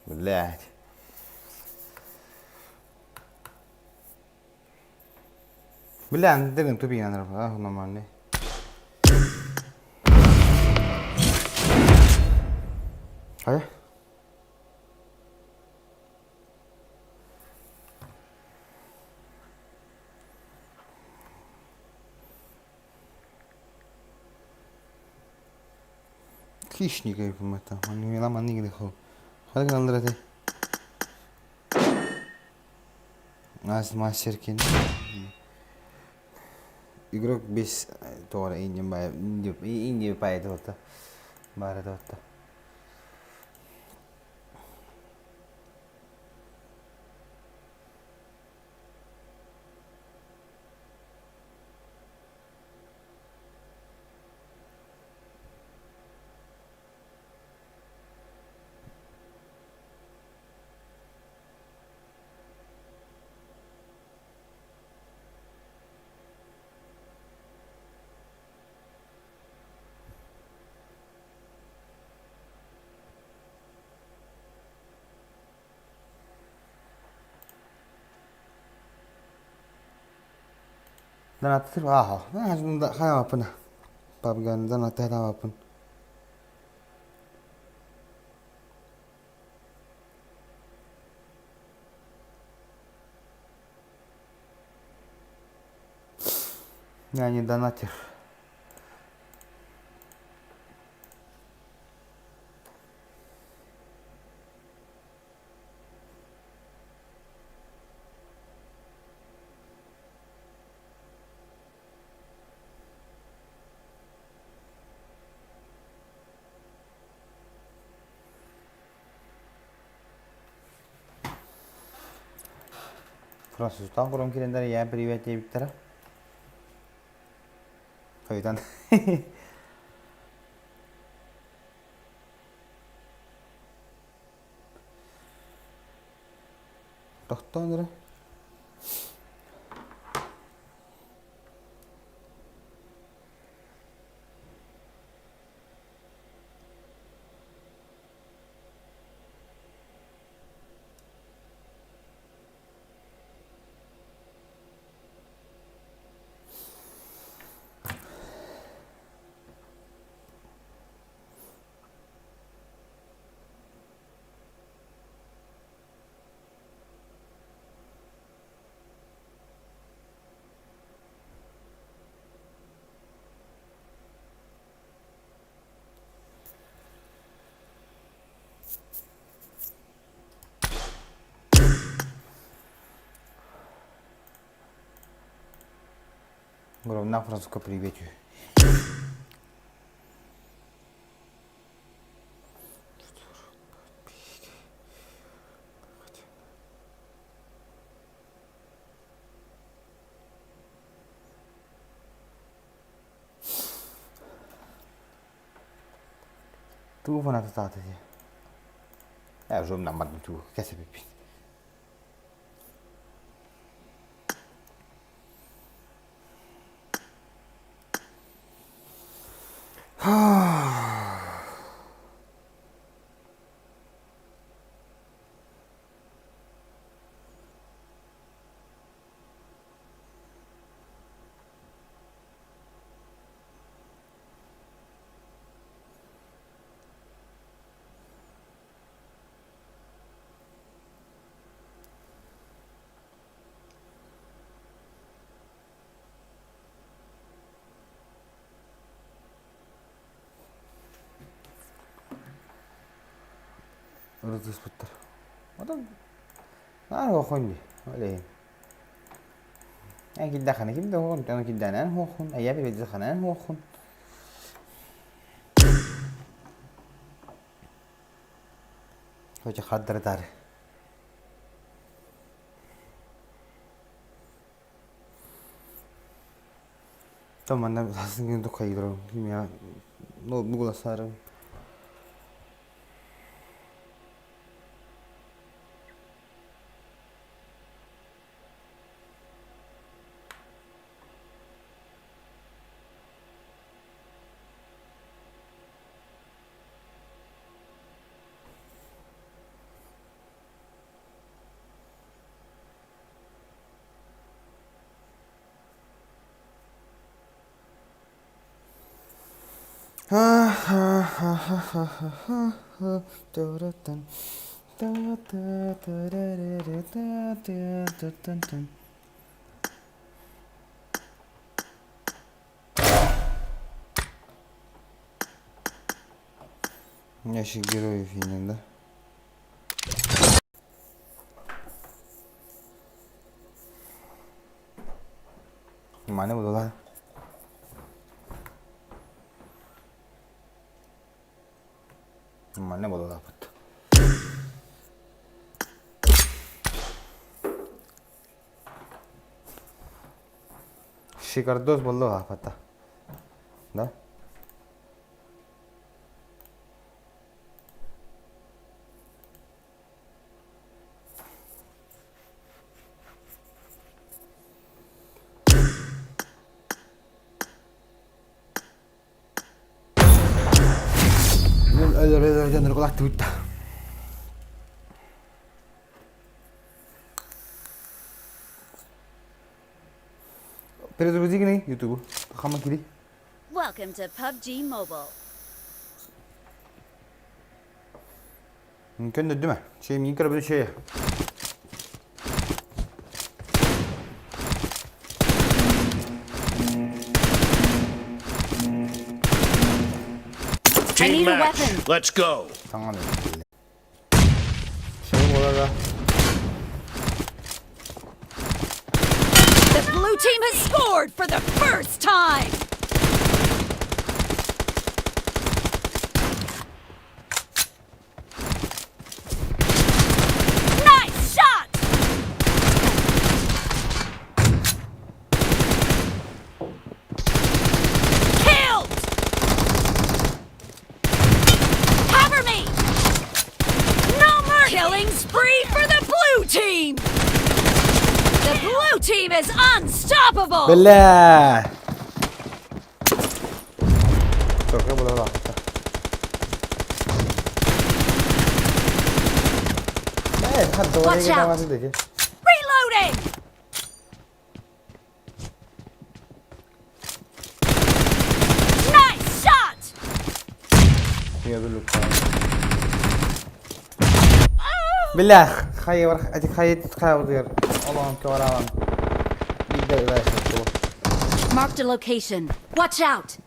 Блядь. Бля, дырын тупик надо, нормальный. Хайа? Хищник это. Мастер Игрок без туора инди бай туота. Бара туота. Донаттыр ааһа. Хайааппын. Пабган донатты хатаабаппын. Я не донатер. Французтан курум киирэннэр ийээ привет диэбиттэрэ. Хойутан. Тохтоон эрэ. Громна французка привет. Тугу фанататаата дии? Ээ, уже умнамматым тугу кэсэпиппин. Ырытыспыттар. Оттон наар охон дии. Ол иһин. Эн килдэххинэ ким да оһоҕун, аны килдээнэн оһооххун, эйэ билбэтэххинэ оһооххун. Хоча хардары Там манна сасын тукайдырым. Кимия ноутбук саарым. Ящик героев инен да? Маны булла. Манна буолалааппыт. Шикардос буолла Да? Өлөр-өлөр Перезагрузи Ютубу. Хама кири. Welcome to PUBG Mobile. Көннөрдүм ээ. Чэй миин көрөбүн чэй. I Team need a match. weapon. Let's go. Саҥа Чэй буолара. The blue team has scored for the first time. Nice shot! Killed! Cover me! No mercy! Killing spree for the blue team! The blue team is unstoppable! Бля! Только буолара. Watch out. Reloading! Nice shot! Бля, хайа хайа хайа Allah'ım ki Bir de Marked a location. Watch out!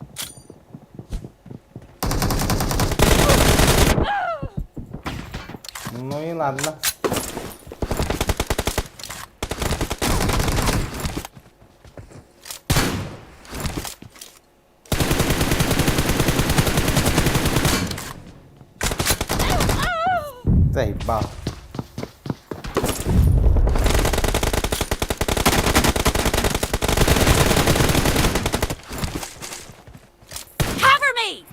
Ну и ладно. Заебал. Cover me!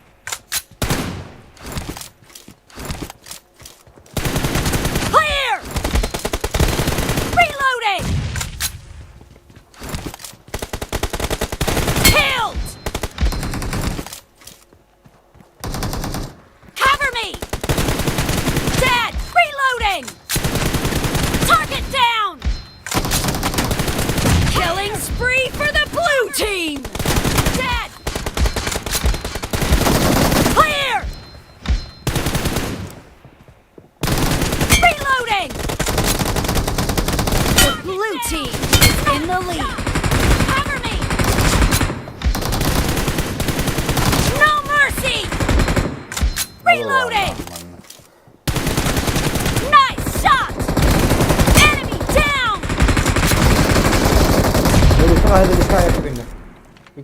Clear! Reloading! Killed! Cover me! Dead! Reloading! Target down! Killing spree for the blue team! Dead! Clear! Reloading! The blue team is in the lead. Cover me! No mercy! Reloading! Nice shot! Enemy down!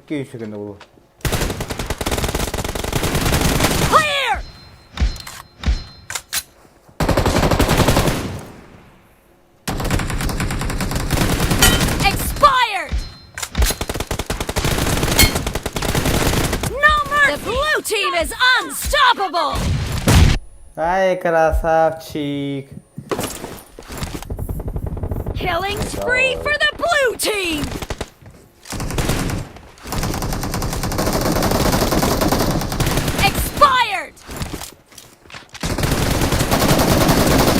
2 sekunda буолуо. Clear! Expired! No mercy! The blue team is unstoppable! Ай, красавчик. Killing spree for the blue team! Expired!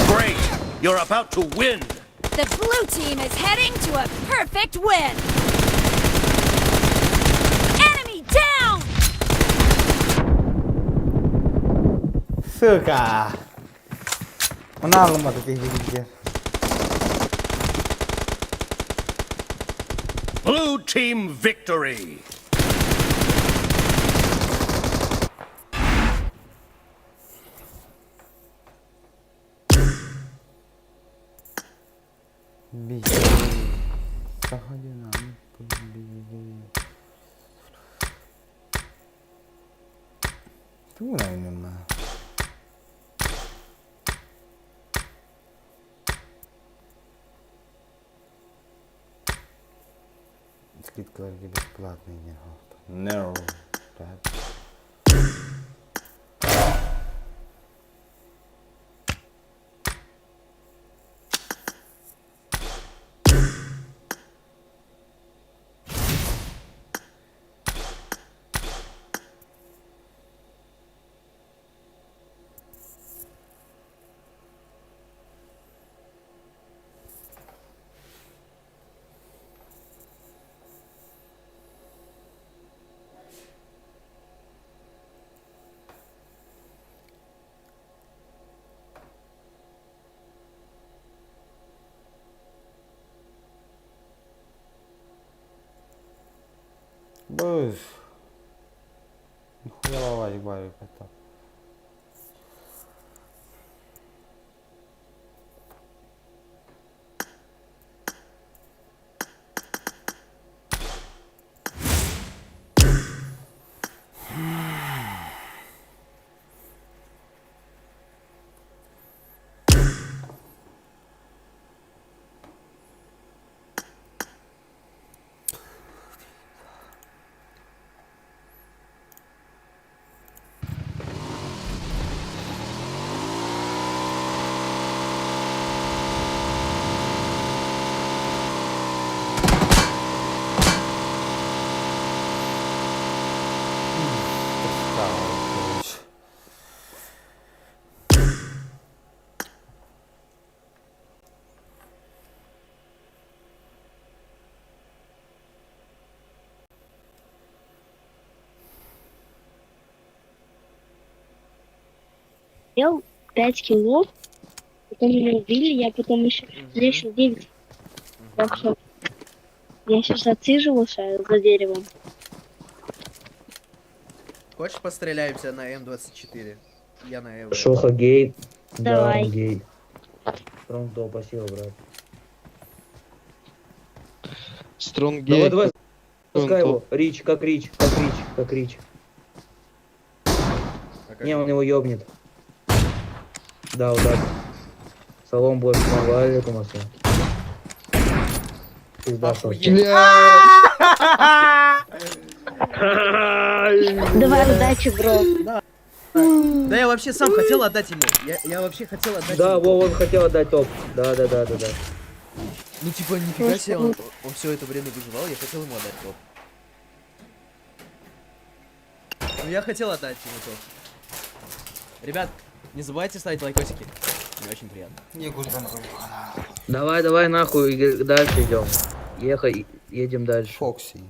Great. You're about to win. The blue team is heading to a perfect win! Enemy down! Сука! Оны алынмады дейді. Blue team victory. Bir. Daha bir. Тугу найнема. Скидкаларга бесплатный не No. Так. Быз. Нихуя лавазик баар эбит. Ел 5 килов, потом меня убили, я потом еще еще 9. Так что я сейчас отсиживался за деревом. Хочешь постреляемся на М24? Я на Эвро. Шоха гей. Да, Давай. он гей. Пронто, спасибо, брат. Стронг Давай, гей. давай, запускай Пронто. его. Рич, как Рич, как Рич, как Рич. Не, он его ёбнет. Да, вот так. Салом больше, алейкум ассалам. Пизда, Шоха. Давай, удачи, бро. Да я вообще сам хотел отдать ему. Я вообще хотел отдать Да, ему. во, он хотел отдать топ. Да. Ну типа нифига себе, он все это время выживал, я хотел ему отдать топ. Ну я хотел отдать ему топ. Ребят, не забывайте ставить лайкосики. Мне очень приятно. Давай, давай, нахуй, дальше идем. Ехай, едем дальше. Фокси.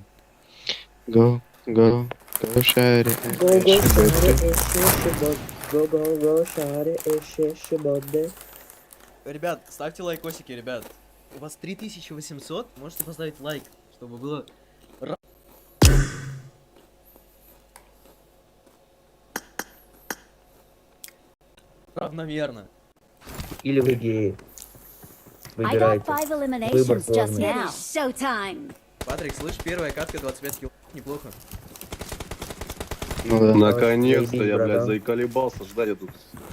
Го, го, го, шари. Го, го, шаре, эше, шибот. Го, го, го, шаре, эше, шибот, Ребят, ставьте лайкосики, ребят. У вас 3800, можете поставить лайк, чтобы было... Равномерно. Или вы геи. I got Выбирайте. five Выбор eliminations just сложный. now. Showtime. Патрик, слышь, первая катка 25 килл. Неплохо. Ну да. Наконец-то Заебись, я, блядь, братан. заколебался ждать, я тут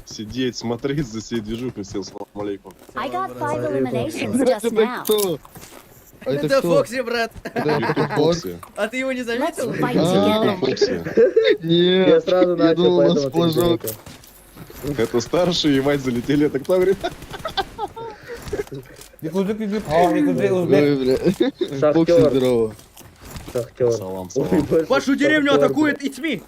сидеть, смотреть за всей движухой, всем салам алейкум. I got five Алейкум. eliminations just Это now. кто? А это Это кто? Фокси, брат. Это YouTube Фокс? Фокси. А ты его не Let's заметил? fight А. together. Фокси. Я Нет. сразу Я начал, думал, у нас поэтому ты не флажок. заметил. Это старшие, ебать, залетели, это кто говорит? Якудзик, якудзик, узбек. Ой, бля. Фокси, Шахтер. здорово. Шахтер. Салам, Ой, салам. боже, Вашу деревню шахтер, атакует Итми!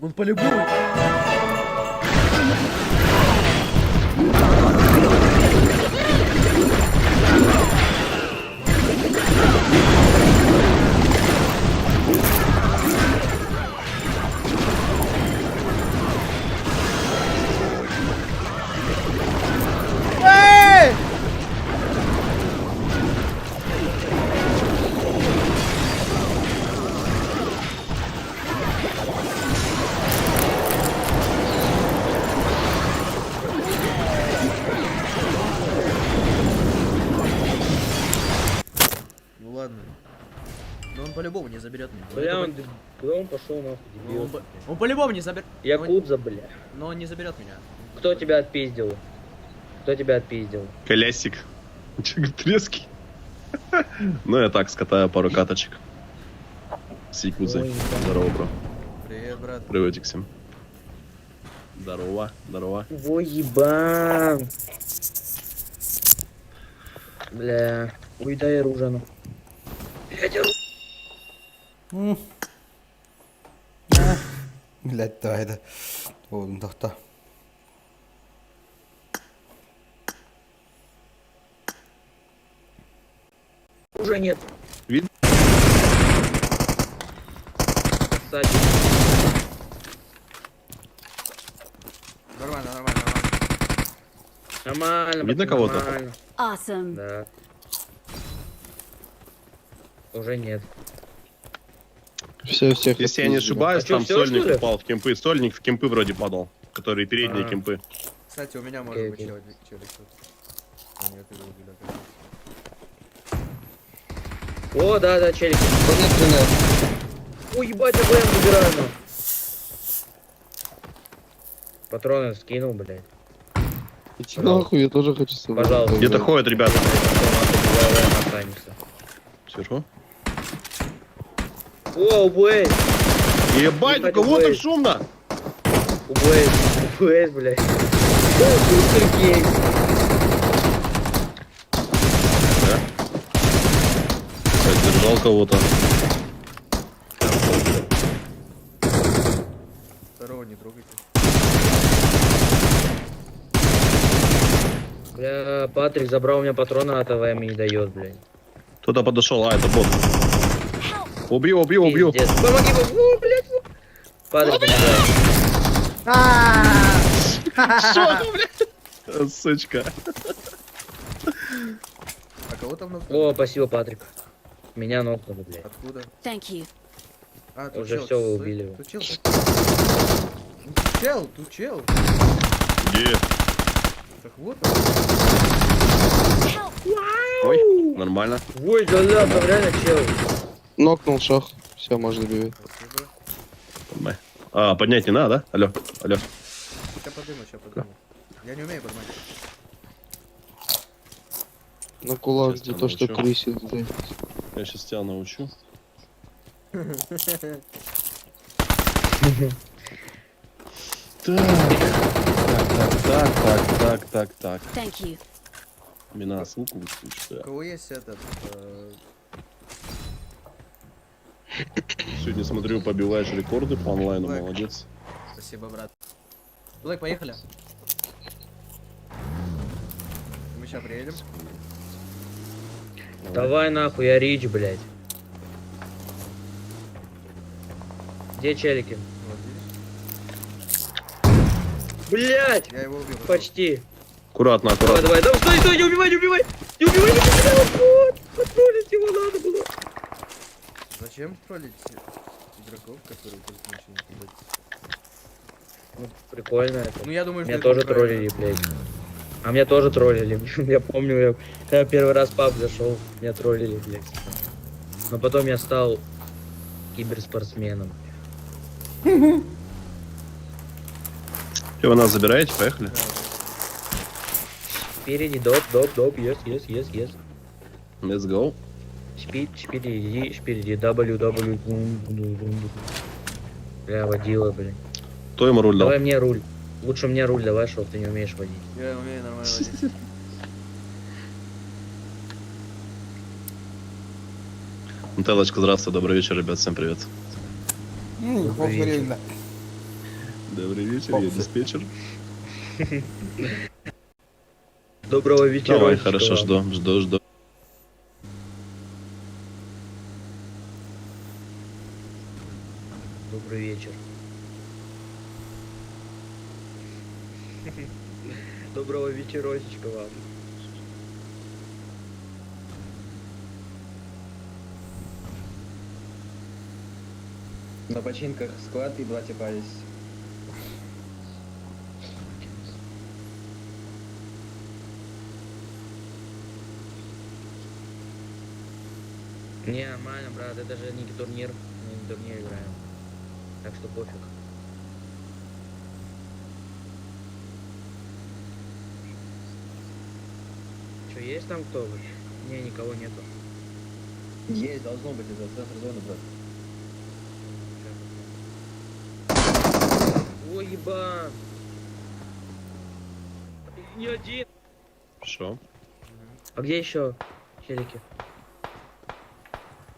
Он по-любому. Эй! Ну ладно. Но он по-любому не заберет меня. Бля, он, куда он пошел нахуй, Но дебил? он, по- он по-любому не заберет. Якудза, бля. Но он не заберет меня. Кто тебя отпиздил? Кто тебя отпиздил? Колясик. Че, говорит, резкий? Ну, я так, скатаю пару каточек. С Якудзой. Ой, Здорово, бро. Привет, брат. Приветик всем. Здорово, здорово. Во ебан. Бля. Ой, дай оружие, ну. Блядь, оружие. Блять, давай это. Буоллун тохтоо. Оружия нет. Видно? Кстати, Нормально, нормально, нормально. нормально. Видно пацаны, кого-то? Нормально. Awesome. Да. Уже нет. Все, всех Если я не отпиздили. ошибаюсь, А чё, там всё, сольник что ли? упал в кемпы. Сольник в кемпы вроде падал. Которые передние А. кемпы. Кстати, у меня может Окей, быть окей. челик, челик тут. А нет, его убили опять. О, да, да, челики. Ой, ебать, АВМ забираю, на. Патроны скинул, блядь. Иди нахуй, я тоже хочу с тобой. Пожалуйста. Где-то ходят ребята. Потом останется. Сверху. О, УБС! Ебать, у кого так шумно? УБС, УБС, блядь. Сергей. Поддержал кого-то. Второго не трогайте. Бля, Патрик забрал у меня патроны от АВМ и не дает, блядь. Кто-то подошел, а, это бот. Убью, убью, убью. Пиздец. Помоги, о, блядь. Патрик, помогай. Что, блядь? Сучка. А кого там нокнули? О, спасибо, Патрик. Меня нокнули, блядь. Откуда? Thank you. А, тут Уже чел, всё, вы стой. убили его. Тут чел. Ну, Тут чел, тут чел. Где? Так вот он. Ой, нормально. Ой, да да, там реально чел. Нокнул шах. Все, можно добивать. Спасибо. Поднимай. А, поднять не надо, да? Алло, алло. Сейчас подыму, сейчас подыму. Я не умею поднимать. На кулак, Сейчас за то, что научу. крысит, блядь. Я сейчас тебя научу. Так, так, так, так, так, так, так. Thank you. Мне надо звук выключить, что У я кого есть этот... Сегодня смотрю, побиваешь рекорды по онлайну, Блэк. молодец. Спасибо, брат. Блэк, поехали. Мы сейчас приедем. Давай нахуй, я rich, блядь. Где челики? Вот, видишь? Блядь! Я его убил. Почти. Аккуратно, Давай, аккуратно. давай, давай, стой, стой, не убивай, не убивай! Не убивай, не убивай! Вот, потроллить его надо было. Зачем троллить игроков, которые только начинают ебать? Ну, прикольно это. Ну я думаю, что Меня это тоже неправильно. троллили, блядь. А меня тоже троллили. Я помню, я, когда первый раз в паб зашел, меня троллили, блядь. Но потом я стал киберспортсменом. Вы нас забираете? Поехали. Впереди доп, доп, доп, yes, yes, yes, yes. Let's go. Спид, впереди, впереди, W, W, бум, бум, бум, бум. Бля, водила, блин. Кто ему руль дал? Давай мне руль. Лучше мне руль давай, чтоб ты не умеешь водить. Я умею нормально водить. Нателлочка, здравствуй, добрый вечер, ребят, всем привет. Добрый вечер. Добрый вечер, я диспетчер. Доброго вечера. Давай, хорошо, жду, жду, жду. Добрый вечер. Доброго вечерочка вам. На починках склад и два типа есть. Не, нормально, брат, это же не турнир. Мы не турнир играем. Так что пофиг. Че, есть там кто? Не, никого нету. Есть, должно быть, это центр зоны, брат. Ой, ебан! Не один! Шо? А где еще челики?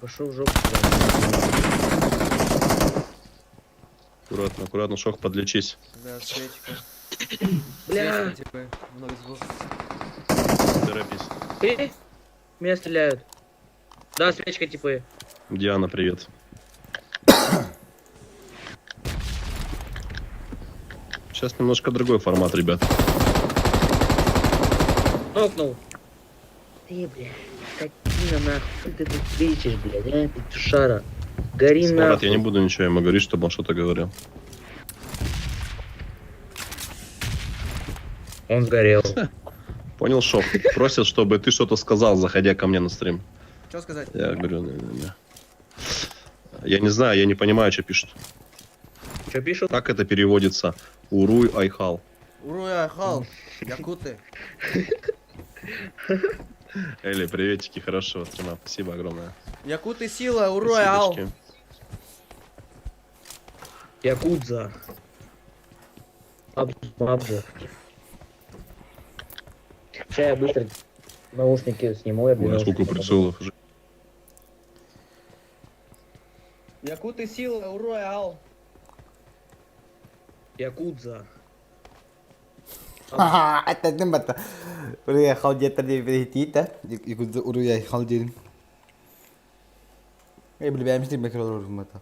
Пошел в жопу. Аккуратно, аккуратно, шок, подлечись. Да, свечка. Бля! Свечка, типа, много звуков. Торопись. Ты? Меня стреляют. Да, свечка типа. Диана, привет. Сейчас немножко другой формат, ребят. Нокнул. Ты, бля, скотина. Скотина нахуй, ты тут кричишь, блядь, а, петушара. Гори Брат, я не нахуй. буду ничего ему говорить, чтобы он что-то говорил. Он сгорел. Понял, Шох? Просит, чтобы ты что-то сказал, заходя ко мне на стрим. Что сказать? Я говорю, не-не-не. Я не знаю, я не понимаю, что пишут. Что пишут? Как это переводится? Уруй Айхал. Уруй Айхал, якуты. Эли, приветики, хорошего стрима. Спасибо огромное. Якуты сила, уруй Айхал. Спасибочки. Якудза. Абза. Сейчас я быстро наушники сниму, я Ой, а сколько прицелов уже. Якуты сила, уруй Айхал. Якудза. Этэтин батта. Уруй хал диэттэр диэбит Якудза уруй хал диэн. Эй, билбэм стриммэ көрөр бата.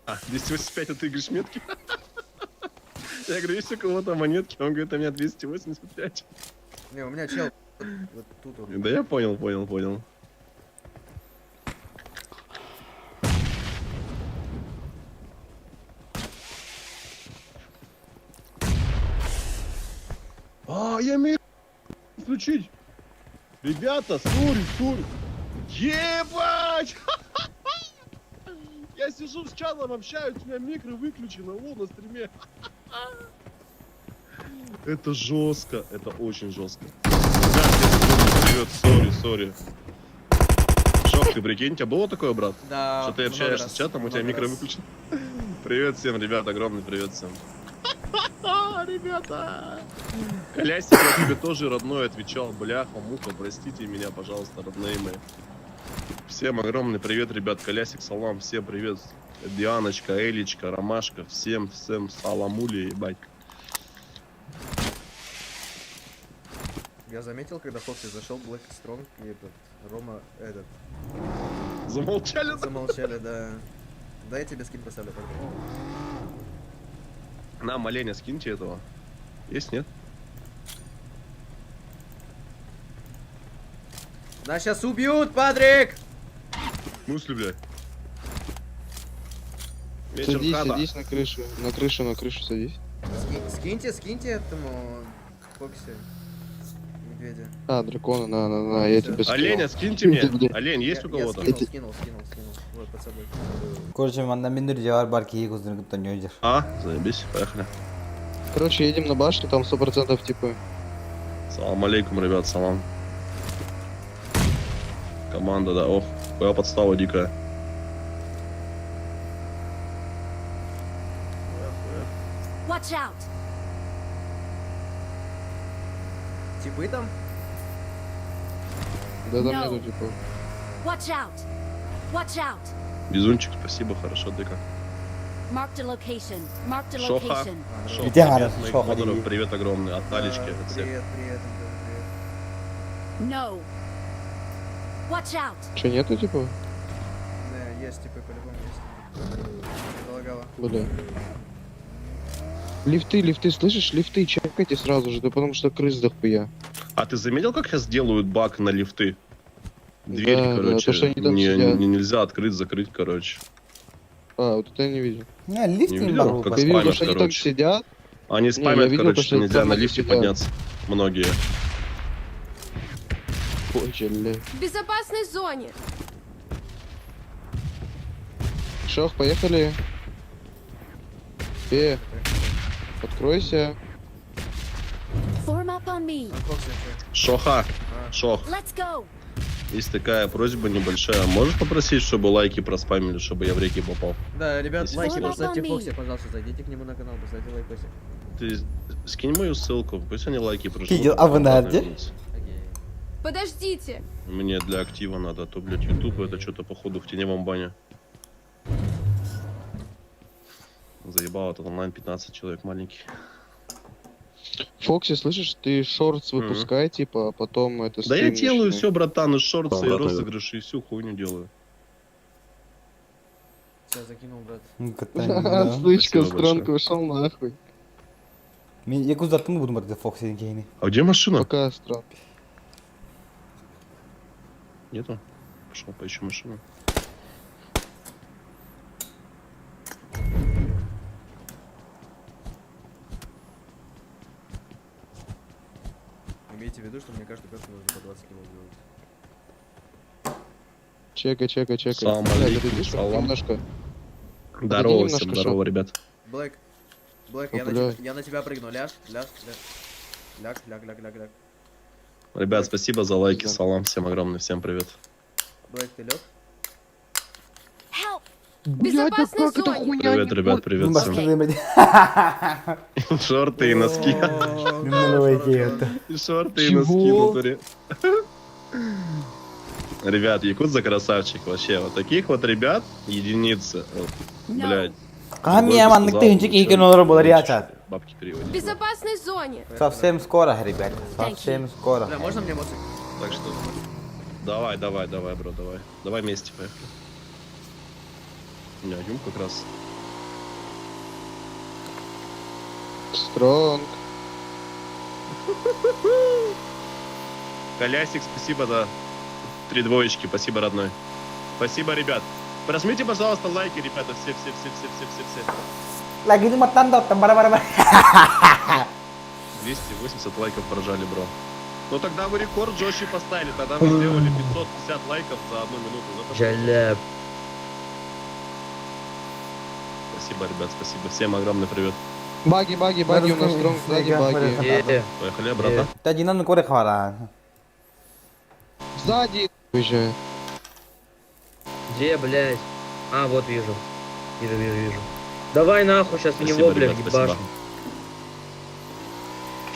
А, 285, а ты говоришь метки? Я говорю, есть у кого-то монетки? Он говорит, у меня 285. Не, у меня чел вот тут вот. Да я понял, понял, понял. А, я умею включить. Ребята, sorry, sorry. Ебать! Я сижу с чатом, общаюсь, у меня микро выключено, о, на стриме. Это жестко, это очень жестко. Ребят, привет, sorry, sorry. Шок, ты прикинь, у тебя было такое, брат? Да. Что ты много общаешься раз, с чатом, у тебя много микро раз. выключен. Привет всем, ребят, огромный привет всем. Ребята! Колясик, я тебе тоже родной отвечал, бляха, муха, простите меня, пожалуйста, родные мои. Всем огромный привет, ребят, Колясик, салам, всем привет. Дианочка, Элечка, Ромашка, всем, всем саламули, ебать. Я заметил, когда Фокси зашел, Блэк Стронг и этот, Рома, этот, Замолчали? замолчали, да. Да, я тебе скин поставлю тогда. На, оленя скиньте этого. Есть, нет? Нас сейчас убьют, Патрик! В смысле, блядь? Вечер Садись, хата. садись на крышу. На крышу, на крышу садись. Скиньте, скиньте этому Фокси. Медведя. А, дракона, на, на, на, я тебе скинул. Оленя, скиньте мне. Где? Олень, есть у Я- я кого-то? скинул, скинул, скинул, скинул. Вот, под собой. Короче, манна мин бар бар киһи куздун кытта ньойдер. А, заебись, поехали. Короче, едем на башню, там 100% типы. Салам алейкум, ребят, салам. Команда, да, ох, какая подстава дикая. Watch out! Типы там? Да там No. нету типов. Watch out! Watch out! Везунчик, спасибо, хорошо, ты как? Marked a location. Marked a Шоха. location. Шоха, Где привет, Ара? моих Шоха, модеров, иди. привет огромный, от Талечки, Да, от всех. Привет, привет, Антон, привет. No. Watch out! Че, нету типов? Да, есть типы, по-любому есть. Залагало. Бля. Лифты, лифты, слышишь? Лифты чекайте сразу же, да потому что крыс дохуя. А ты заметил, как сейчас делают баг на лифты? Дверь, Да, да, короче, то, что они там не, сидят. не- нельзя открыть, закрыть, короче. А, вот это я не видел. Не, лифт Не не видел, могу. как Ты видел, спамят, что они там короче. сидят? Они Не, я спамят, видел, короче, то, что что нельзя там на они лифте сидят. подняться. Многие. Ой, бля. В безопасной зоне. Шох, поехали. Э, откройся. Form up on me. А Фокси что? Шоха, А. Шох, Let's go. есть такая просьба небольшая. Можешь попросить, чтобы лайки проспамили, чтобы я в реки попал? Да, ребят, Если лайки возможно. поставьте Фокси, пожалуйста, зайдите к нему на канал, поставьте лайкосик. Ты скинь мою ссылку, пусть они лайки прожмут. Видел, а вы обратно на где? вернутся. Окей. Подождите. Мне для актива надо, а то, блядь, YouTube это что-то походу в теневом бане. Заебал этот онлайн 15 человек маленький. Фокси, слышишь, ты shorts Мгм. выпускай, типа, а потом это Да я стрим делаю начинай. все, братан, и шорты, и Обратно. розыгрыши, и всю хуйню делаю. Все, закинул, брат. Слышка, Спасибо Стронг большое. ушел нахуй. Мин якудзаттым буду бар Фокси киһини. А где машина? Пока, Стронг. Нету? Пошел поищу машину. Имейте в виду, что мне каждую карту нужно по 20 килов делать. Чекай, чекай, чекай. Салам Блядь, алейкум, отойди, чтоб салам. Немножко. Здорово немножко, всем, шо. здорово, ребят. Блэк, Блэк, О, я, на бля. тебя, я на тебя прыгну. Ляж, ляж, ляж. Ляг, ляг, ляг, ляг, ляг. Ребят, спасибо за лайки, Да. салам всем огромный, всем привет. Блэк, ты лег? Help! Блядь, да безопасной как это зоне. хуйня? Привет, не ребят, привет всем. Шорты и носки. Шорты и носки в Чего? натуре. Ребят, Якудза красавчик вообще. Вот таких вот ребят единицы. Вот, Блядь. Хаһан Другой миэ бы маннык сказал, тыһыынча ну киһи чё, кэн олорор буолар лучше ячат. Бабки переводить. В безопасной зоне. Совсем скоро, ребята, Thank you. совсем скоро. Бля, можно мне моцик? Так что давай, давай, давай, бро, давай. Давай вместе поехали. У меня юм как раз. Стронг. Колясик, спасибо за три двоечки. Спасибо, родной. Спасибо, ребят. Прожмите, пожалуйста, лайки, ребята. Все, все, все, все, все, все, все. Лагини маттан да оттан бара бара бара. 280 лайков прожали, бро. Ну тогда вы рекорд жестче поставили. Тогда вы сделали 550 лайков за одну минуту. Ну, это Жаля. Спасибо, ребят, спасибо. Всем огромный привет. Баги, баги, баги, у нас стронг сзади баги. Е, Поехали обратно. Тадинан коре хвара. Сзади. Уезжаю. Где, блядь? А, вот вижу. Вижу, вижу, вижу. Давай нахуй сейчас в Спасибо, него, блядь, ребят, спасибо. ебашим.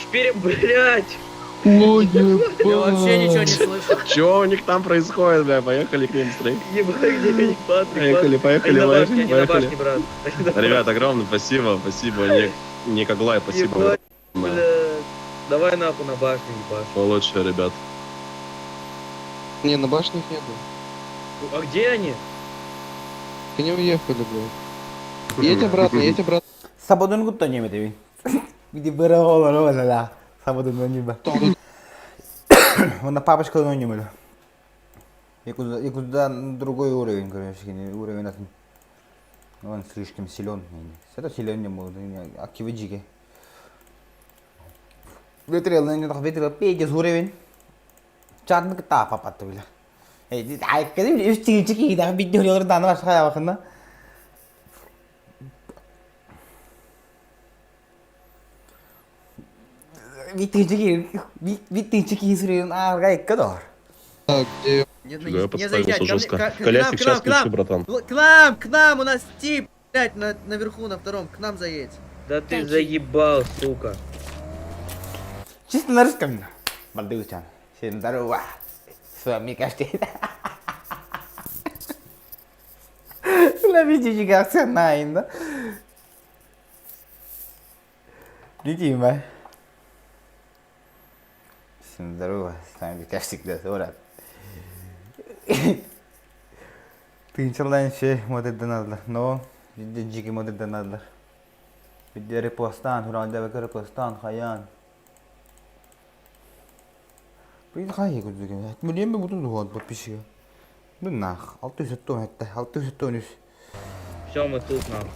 Шпири, блядь! Ой, Я вообще ничего не слышу. Чё у них там происходит, бля? Поехали к ним быстрее. Ебать, где они, Патрик? Поехали, поехали, Они на башне, поехали, они на поехали. башне, брат. Они на Ребят, огромное спасибо, спасибо, Ник, Никоглай, спасибо. Ебать, огромное. Блядь. Давай нахуй на башню, ебашь. Вы лучшие, ребят. Не, на башне их нету. А где они? Они уехали, блядь. Едь обратно, едь обратно. Сабодун кутта ньеметеби. Биди бара олоро балала. Сабодун ньеба. Онна папочка ньемелю. Якудза, якудза другой уровень, короче, уровень атын. Он слишком силен. Это силен не был, акивиджике. Ветрел, не так ветрел, пейте уровень. Чарны кыта папатты бile. Эй, ай, кедим үс чики да бидди хөрөр даны башка ябакында. Биттинчи киһи сүрүн аарга икки доор. Так, где? Не, Фига, я не, не подставился заезжать, ко мне, жестко. к, к нам, Колясик, к нам, сейчас к нам. включу, братан. К нам, к нам, у нас тип, блядь, на, наверху, на втором, к нам заедь. Да ты Thank you. заебал, сука. Чисто на русском. Балдыгучан. Всем здорово. С вами Каштейн. La видите, найна. Видимо. Всем здорово, с вами Каштик, да, брат. Тынчалдан şey modelden Но жиги modelden aldılar. Bir de repostan, huralda ve repostan, hayan. Bir хайы күзүгө. Милиэн бутун дуһуат подписчига. Ну нах, 617, 613. Все, мы тут, нахуй.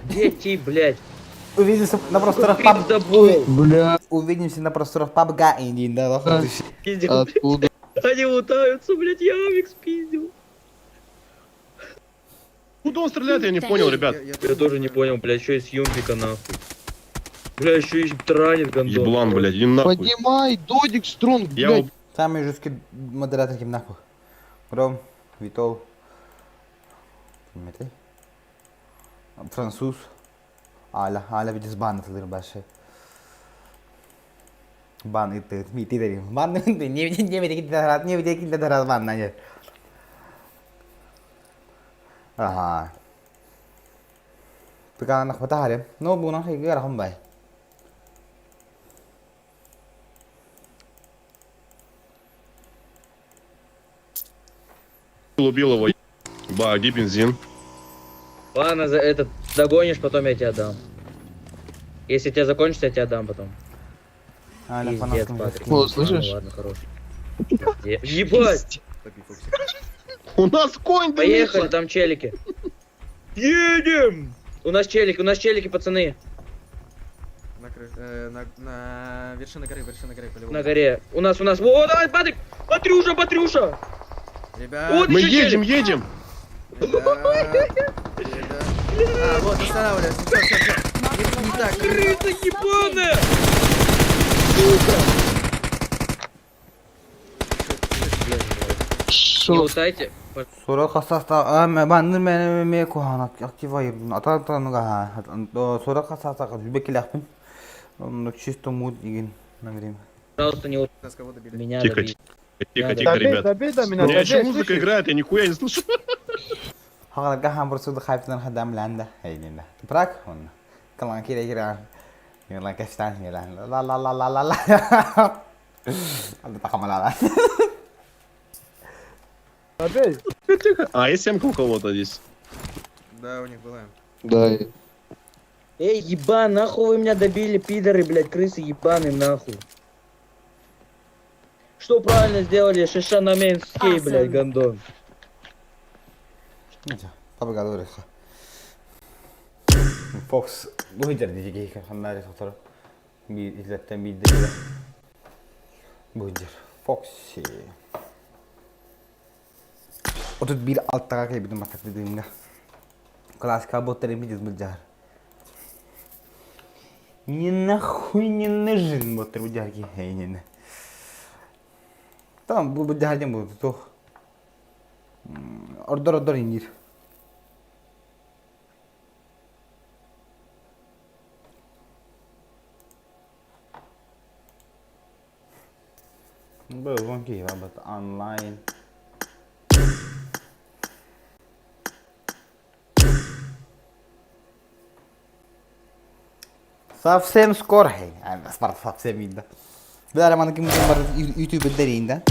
Где тип, блядь? Увидимся на просторах паб... Пиздобол. Бля, Увидимся на просторах пабга и да, Да. Пиздил, блядь. откуда? Они лутаются, блядь, я авик спиздил. Куда он стреляет, я не понял, ребят. Я тоже не понял, блядь, еще и с юмпика, нахуй. Бля, еще и транит, гондон. Еблан, блядь, иди нахуй. Поднимай, Додик Стронг, Я блядь. Самый жесткий модератор ким нахуй. Ром, Витол. Ким Француз. Аля, Аля видис бан тылыр башы. Бан итте, мити дерим. Бан не не не не не не не не бан на Ага. Пикан нахватахаре. Но буна хигера хомбай. убил его. Ба, где бензин? Ладно, за этот догонишь, потом я тебе дам. Если тебя закончится, я тебе дам потом. Аля, Пиздец, фанатском Патрик. О, слышишь? Ладно, ладно, хорош. Ебать! Топи, Фоксик. У нас конь Поехали, дымится! там челики. Едем! У нас челики, у нас челики, пацаны. На крыше, э, на, на вершина горы, вершина горы, по-любому. На горе. У нас, у нас. О, давай, Патрик! Патрюша, Патрюша! Ребят, Вот Мы еще едем, челик. едем! ребят, ребят. А, вот, останавливайся. Все, все, все. Не, не так. Крыса ебаная! Не Шо? лутайте. Sonra kasasta ben ben me kuhan aktif ayırdım. Atan га. Sonra kasasta жүбекеләхпин. Онда чисто мут деген на время. Пожалуйста, не лутайте. Нас кого добили? Меня Тихо, добили. тихо, Да, тихо, ребят. Добей до У меня, меня еще добей, музыка слышишь? играет, я нихуя не слышу. Хагала гахан бурсуду хайптан хадам ланда. Хейнинда. Прак он. Калан кире кире. Милан каштан милан. Ла ла ла ла ла ла. Анда такамалала. Добей. Тихо. А, есть семка у кого-то здесь. Да, у них была. Да. Эй, ебан, нахуй вы меня добили, пидоры, блядь, крысы ебаные, нахуй. Что правильно сделали, шиша на менский, блядь, Awesome. гондон. Табыга дөрөх. Fox бу хиджер дижеге ханнары сотор. Би излеттен билдирде. Бу хиджер. Fox. 31 алттага келбитим бастакы дыымга. Классика боттар эми бул жар. Ни нахуй не нужен боттар бу жарки. Хейнин. Там бу бу жарден бу тох. Ордор ордор индир. Бу вон ки but online. Совсем скоро. Совсем инда. Билэр маны ким бар YouTube деринде.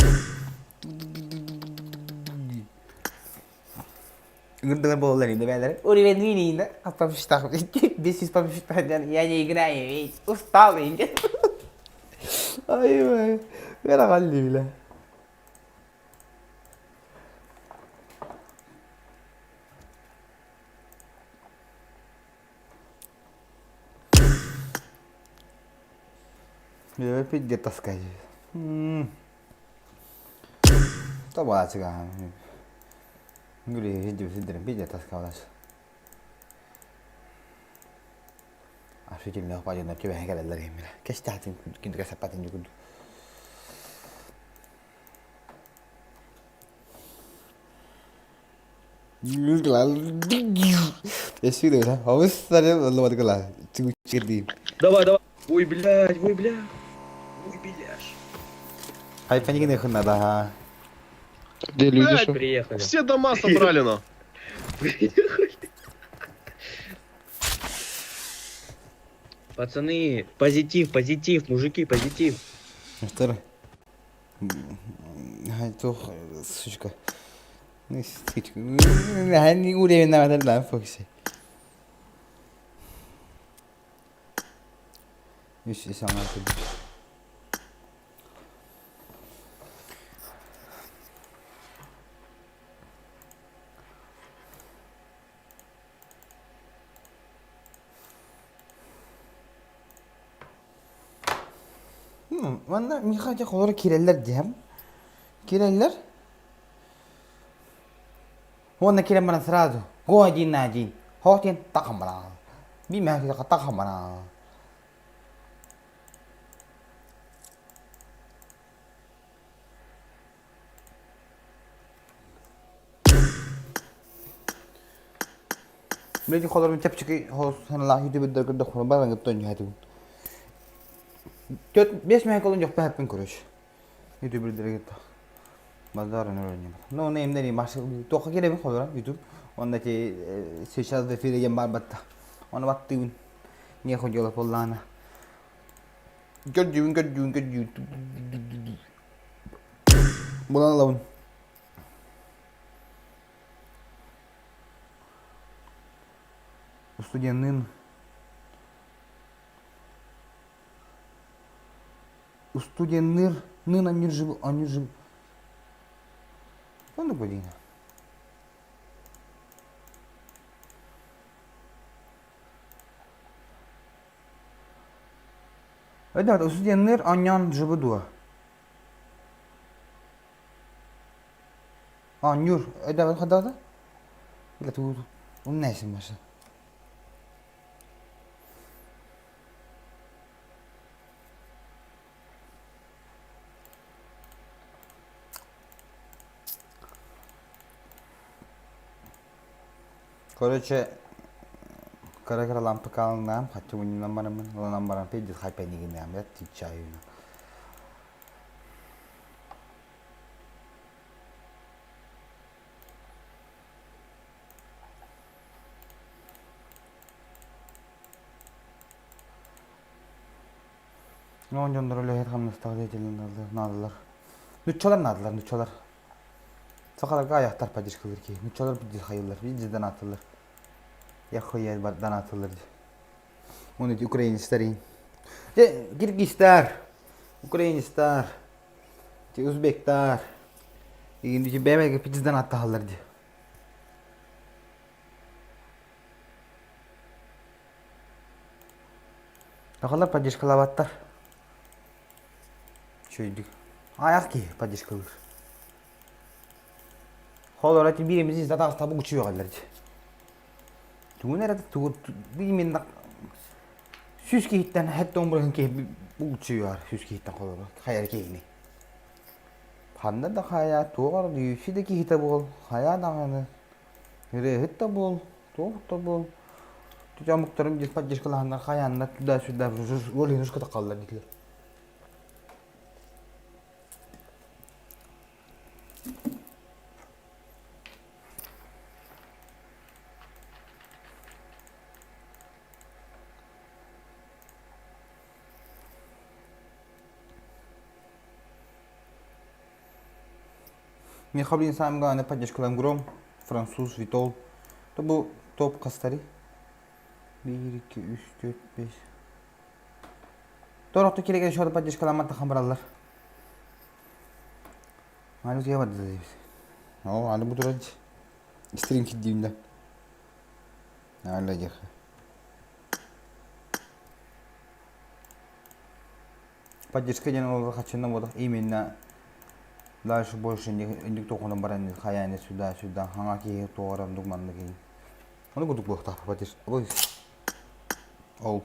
Гырдыгыр болалар инде бәлер. Уровень инде. Папиштах. 500 папиштах. Я не играю, ведь устал инде. Ай, ай. Бера галли биле. Биле пидде таскай. Табачыга. Гүли хиджи сиддерин пидде таскалаш. Африкин лох бажын түбэ хәгәләләр емиле. Кеш тәтин киндүгә сапатын жүгүд. Давай, давай. Ой, блядь, ой, бля. Ой, бляш. Где люди шо? Приехали. Все дома собрали на. Пацаны, позитив, позитив, мужики, позитив. Второй. Тух, сучка. Уровень на Фокси. Үс саңа. Манна Михаил холор киреллер диһем. Киреллер. Уонна кирен баран сразу. Го один на один. Хотин тахам баран. Би мэ тахам баран. Билеги холорун чэпчэки холор YouTube дөргө дохуна баран гыттон жаатыбын. Төт 5 мэ колон жок бэппин көрөш. YouTube дөргө Базар нөрөнү. Ну, не эмнери баш тоха кереби холора YouTube. Онда ти сейчас в эфире ем бар батта. Оны баттыбын. Не ходила поллана. Көрдүн, көрдүн, көрдүн. Булан алабын. Студеннын Студенныр. Нын анньыр жыбы, анньыр жыбы. Оннук бадина. Өйдөөх, устудьуоннуур оонньоон жыбы дуо? Оонньуур, өйдөөбөт хайдаҕа? Бля, туу, умнайсың башы. Короче, кыра-кыра лампыкалынаам, хаччы мунньунан бараммын, ылынан баран пиздец хайпайнигинэм, я отвечаю. Ну, дьоннор үлэһит хамнастаах деятеллэр наадалар. Нуччалар наадалар, нуччалар. Сахаларга аяқтар поддержкалар ки. Нуччалар хайыллар, видите донатылар. Я хуя донатылар. Он эти украинецтар. Киргизтар, украинецтар, узбектар. Игин бэбэгэ пиздец донаттахаллар ди. Сахалар поддержкалаабаттар. Үчүгэйдик. Аайах киһи поддержкалыыр. Холоро бииримиз татаҕастабы учуйаҕаллар дии. Тугун эрэ тугу именно сүүс киһиттэн хэт он киһи учуйар сүүс киһиттэн холоро хайар киһини. Ханна да хайа туох эрэ да киһитэ буол хайа даҕаны ырыаһыт да буол Туох да буол омуктарым диэн поддержкалаһаннар хайааннар туда-сюда ол иһин ускатаххаллар диэтилэр. Миэхэ блин самое главное поддержкалаан Гром, француз, Витол. То бу топ хастары? Биир, икки, үс, түөрт, бес. Торохто кирэгэ шор поддержкаламмат тахан бараллар. Аны тыа барды дейбит. О, аны бу туран стрим киддиимдэ. Алла дьаха. Поддержка диэн ол хаччынна буолах именно дальше больше индик тохунан баран хайааны сюда сюда хаҥа киһи туорам дук маннык иһин. Ону курдук буолуохтаах поддержка. Ой. Ол.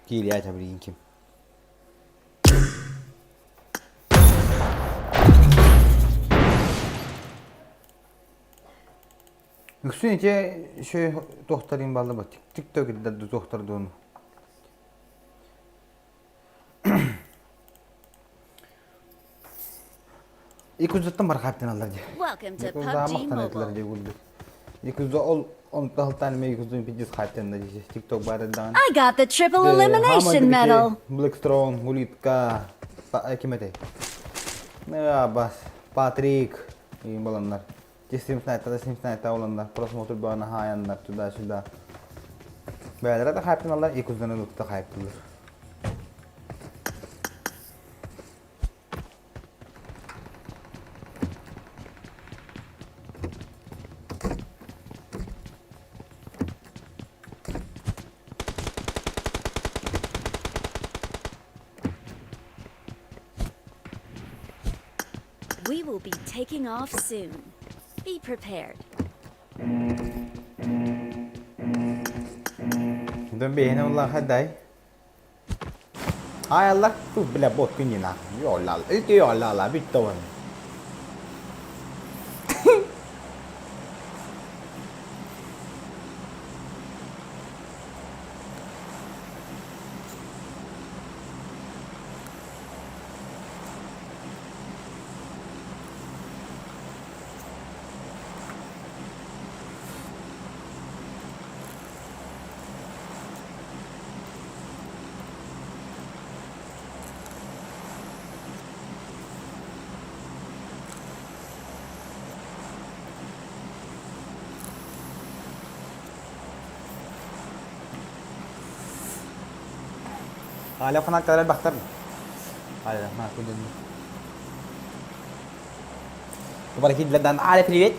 Киирээт абриин ким. Үксүн ити шөй туохтарын балла ба тик-ток ирдэрди туохтар дуону. Якудзаттан бар хаптын аллар ди. Welcome to Якудза PUBG мактан этилер Mobile. ди гулду. Якудза ол онтан ме якудза пиздец хаптын да ди. Тик-ток бар даан. I got the triple elimination medal. Blackstone, Улитка, ким этэй? Бас, Патрик, и баланнар. Симснайта да Симснайта оланнар, просмотр баана хаяннар, туда-сюда. Бәлere да хайптыналар, Якудзаны да хайптылар. We will be taking off soon. Be prepared. Dön бэйэни улахан хайдай. Ай Allah, tu бля бот күннина. Йоллал, ити йоллала бүттэ он. Аля фанаттар элбэхтэр. Аля, нахуй дэнни. Тубара киирдилэр Аля, привет!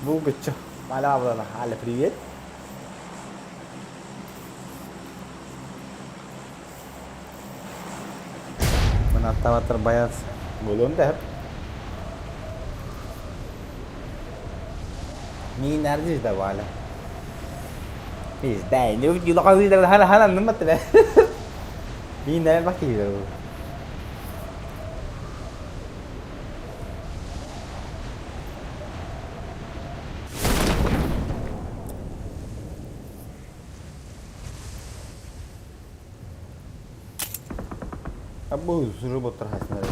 Булгуччу. Аля абылана. Аля, привет! Манаттаабаттар байас буолуон да сөп. Мииннэрдиз да Валя. Мииннэрин бак киһилэр ол. Бу роботтар хасынар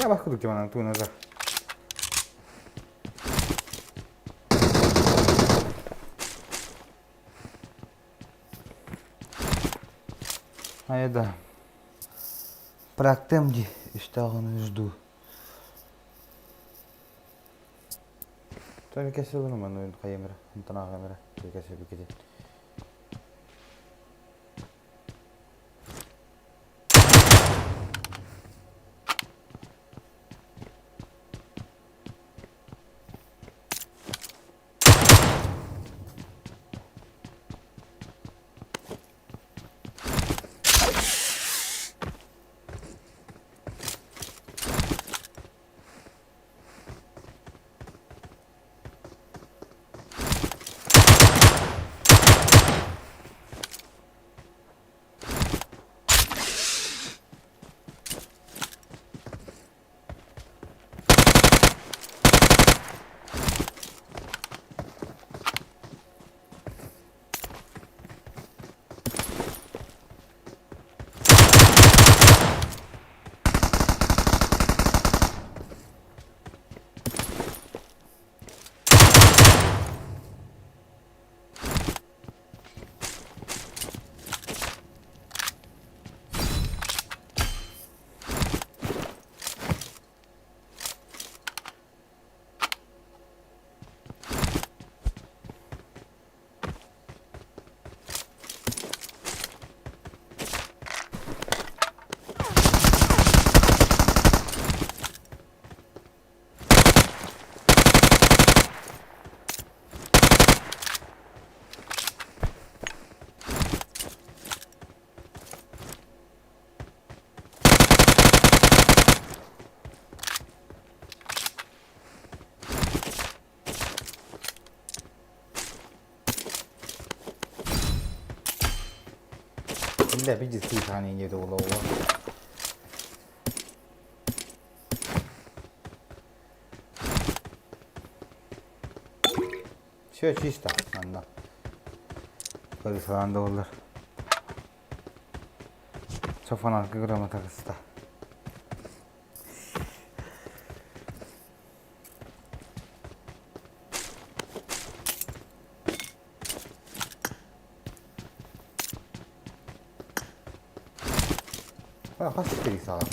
Я бах курдук дьоманан тууназар. Айда. Практым ди үстәҕин жду. Только кэсэлэрим аны хайымыра, ынтанаахымыра, кэсэбикити. Бля, видит ты, не было. Все чисто, манна. Көрүсалаан да буоллар. Софоналка грамота кыста. Хас сири саҕа.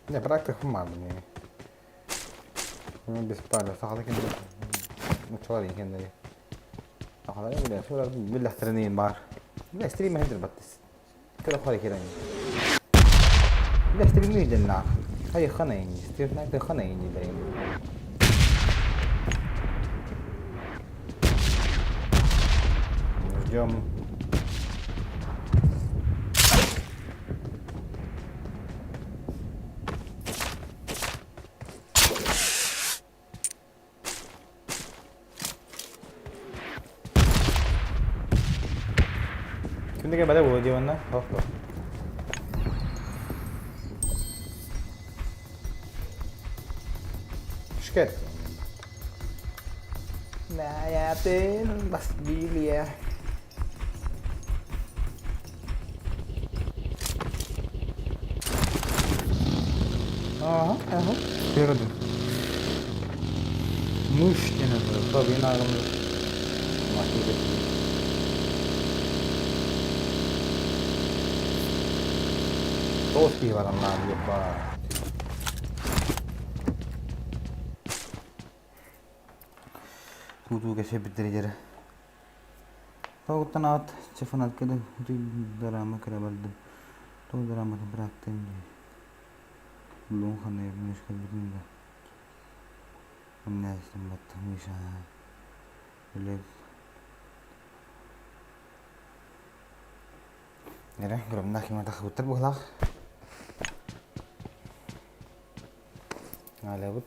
Не, практика хуман. Без пара. Сахала ким нучалар инкендери. Сахала биле, шулар билләхтеренин бар. Биле стрим хендер баттыс. Кыра хори кирен. Биле стрим үйден на. Хай хана инди. Стрим на хана инди дайым. Ждем. Күндүгө бада буолуо дии уонна Ох, ох. Шкет. Наятын бас билия. Ага, ага. Көрдүм. Муш диэн Тобин ағым Тоғыз киһи бараннаан диэппа. Туу-туу кэсэбиттэригэр Тоҕуттан аат чефанатка да дорама кыра бардым. Тоҕо дораматын бырааттым дии. Луҥ ханайар мишкалбытын да. Умнээстим баттах Миша. Олег. Эрэ, громнах ким тахыбыттар быһылаах. Аалабыт.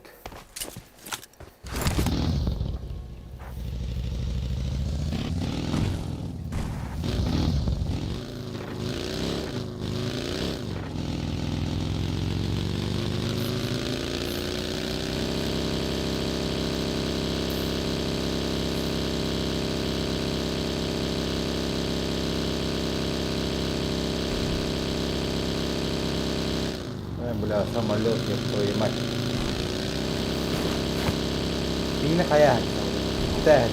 Бля, самолет, ёб твою мать. Иҥнэ хайа Китай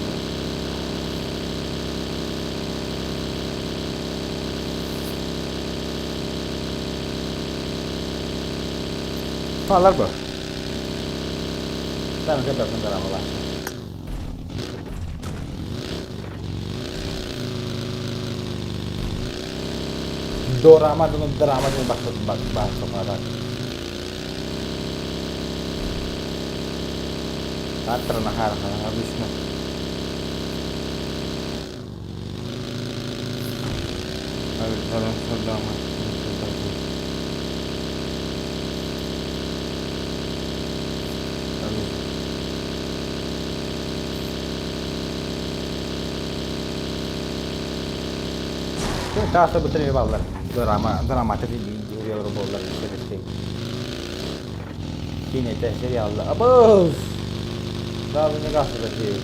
Фалар бу. Там көтөрсүн драмалар. Дорама драма диэн баар баар Аттарына обычно. Тааса бутыр баллар. Драма, драма тәти боллар сериал. Кинете сериалла. Абыз! Daha не гасы да дейді.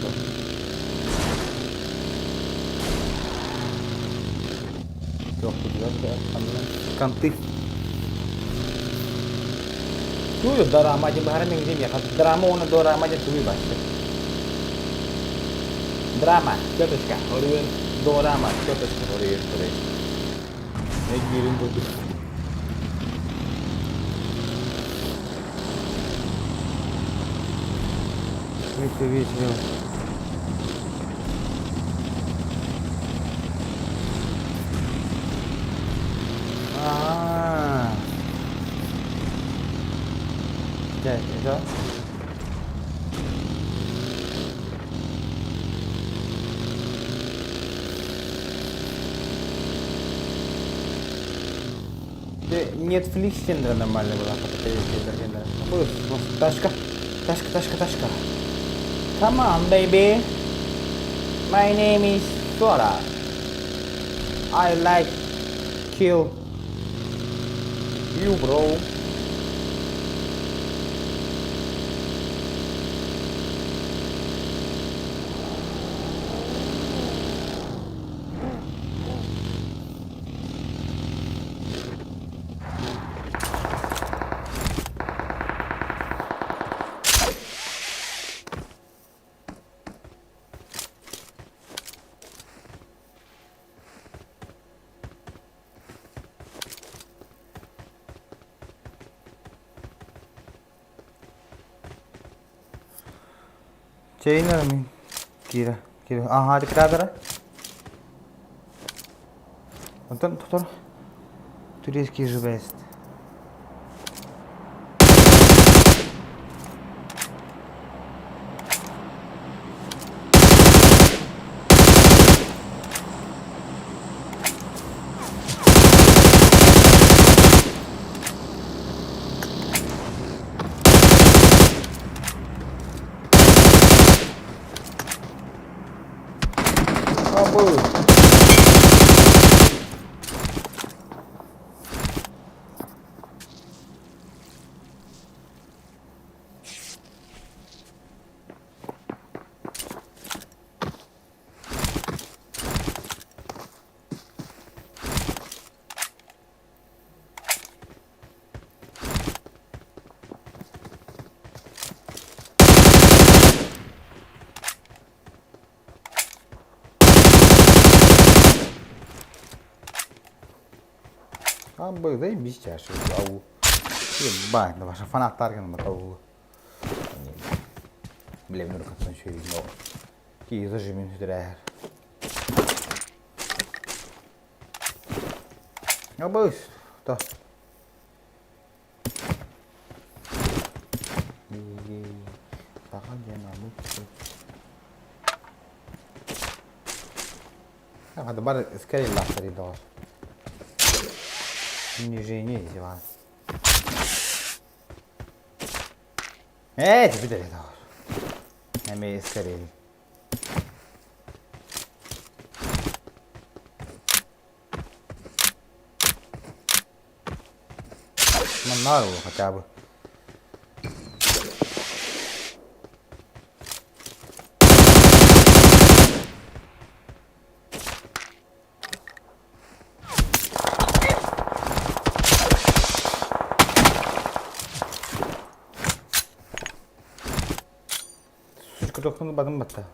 Жоқ, Канты. Тую драма диэн баһара мен дим яха драма оны дорама диэн туй башы. Драма, теточка, оруен дорама, теточка, оруен оруен. Эгирин буду. Выйти вечером. А. Дядь, да? Netflix сендер нормально была, Ташка, ташка, ташка, ташка. Come on, baby. My name is Sora. I like kill you, bro. Чэйин эрэ мин киирэ киирэ аһаа декрадара. Онтон тутар турецкий жест. Абы. Абы, заебись чаша. Ау. Ебать, ну ваша фанат Тарган мотову. Бля, ну как еще видно. Ки зажимин сюда. Абы, да. Hadi bari iskele doğar. Унижение дела. Эй, тебе дали doğar. Эми скорее. Манару хотя бы. Сучка тохтун бадым батта.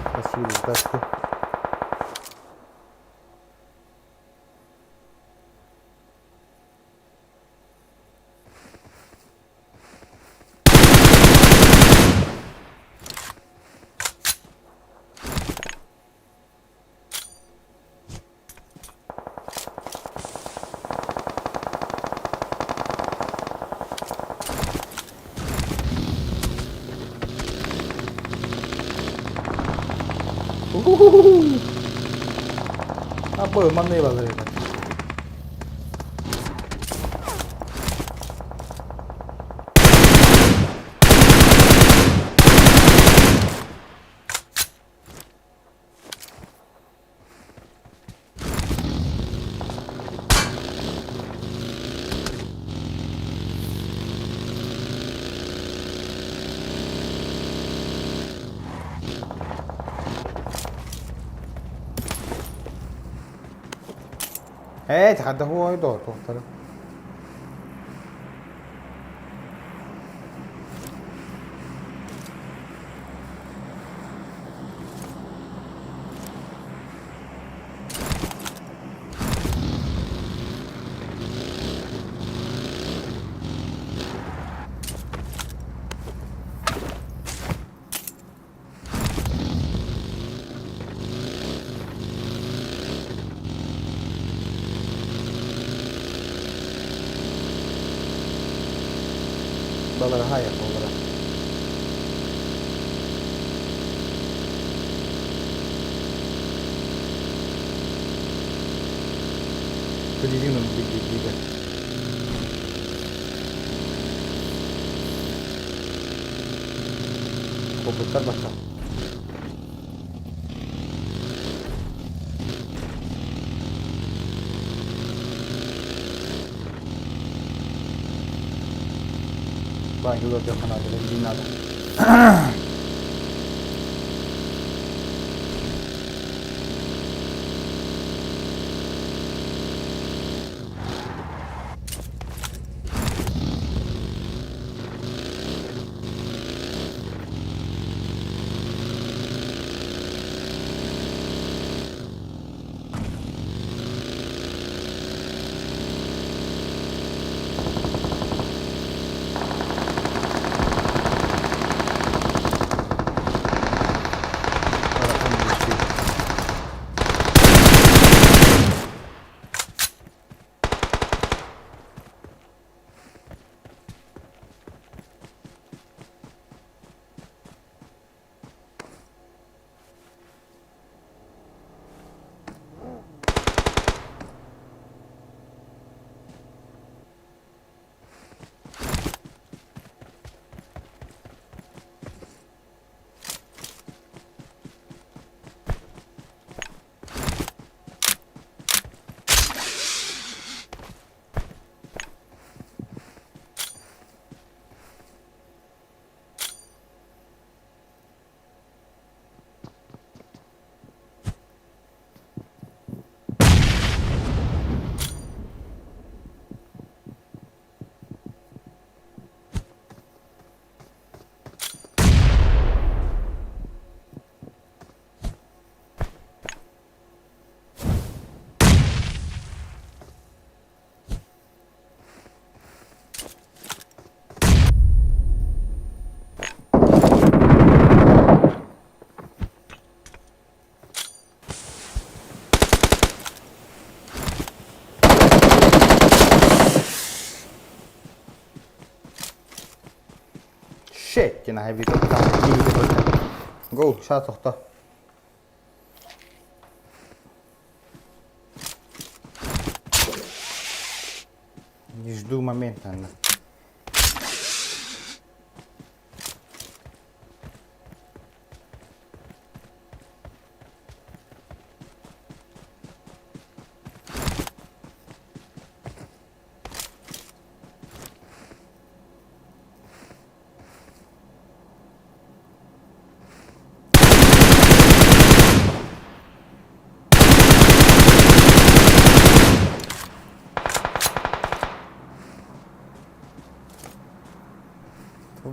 Спасибо, здравствуйте. Абы, манны балар. Ээ, хадда хуой доо туохтара. Балара хая балара. Копуттар бачча. Баайгы көрдөххө наада, бензин наада. Shit, диэн heavy Go, шаа тохто. Не жду момента.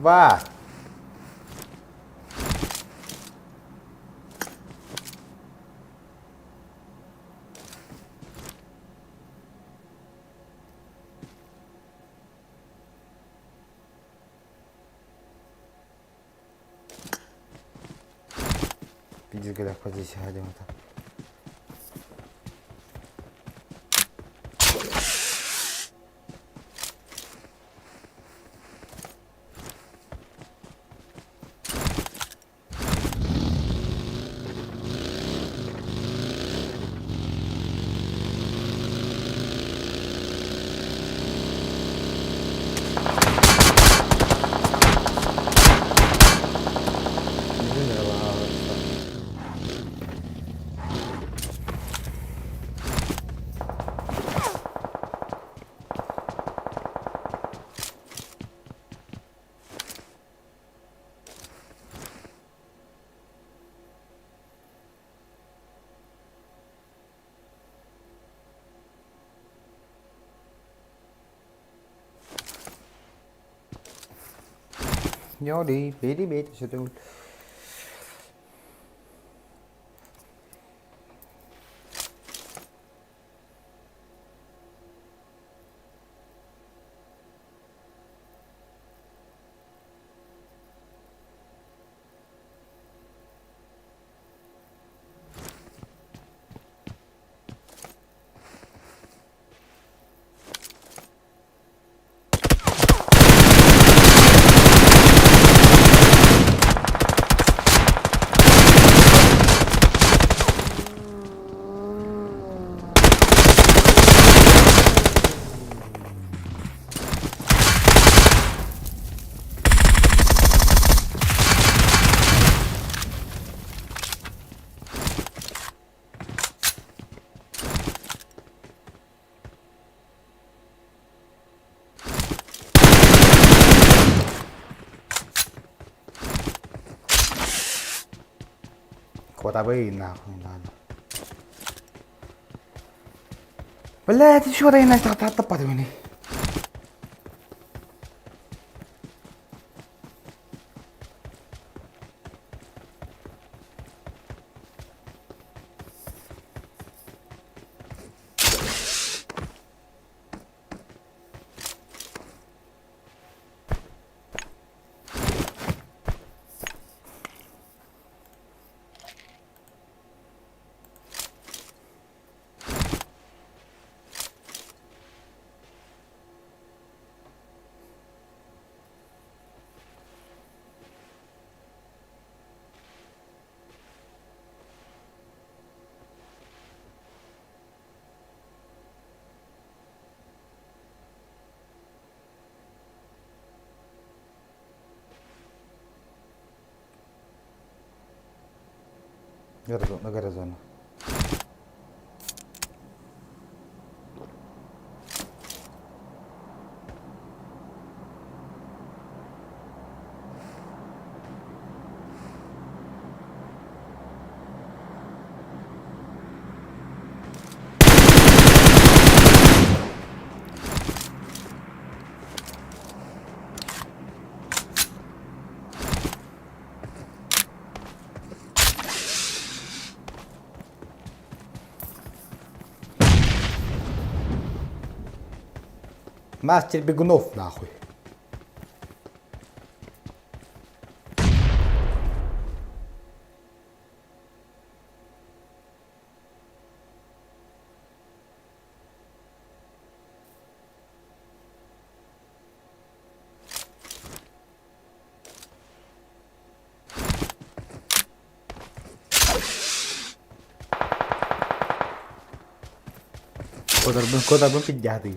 Тварь! Пиздец, позиция один это. Йоли, бери бейт, что Куотабый нахуй надо. Блядь, еще раз я таппатыбыный. Гаразона, гаразона. Мастер бегунов нахуй. Куотарбын, куотарбын пиздятый.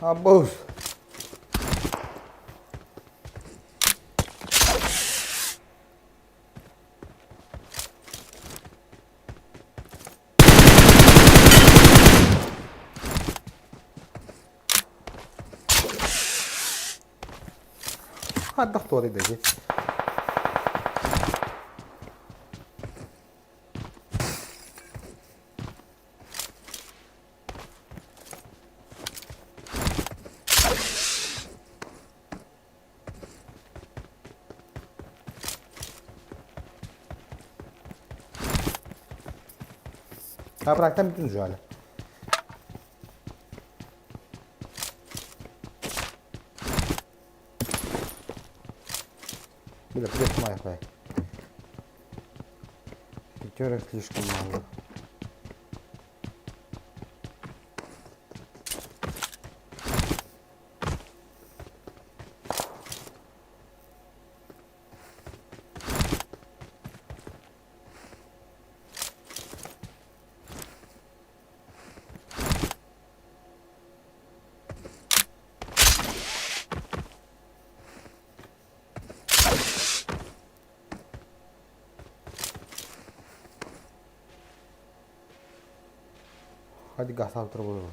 Абуз. Хайдах туох дии Апрактан бүтүн жуалы. Бля, привет, моя Пятерок слишком мало. Hadi gasal turbo.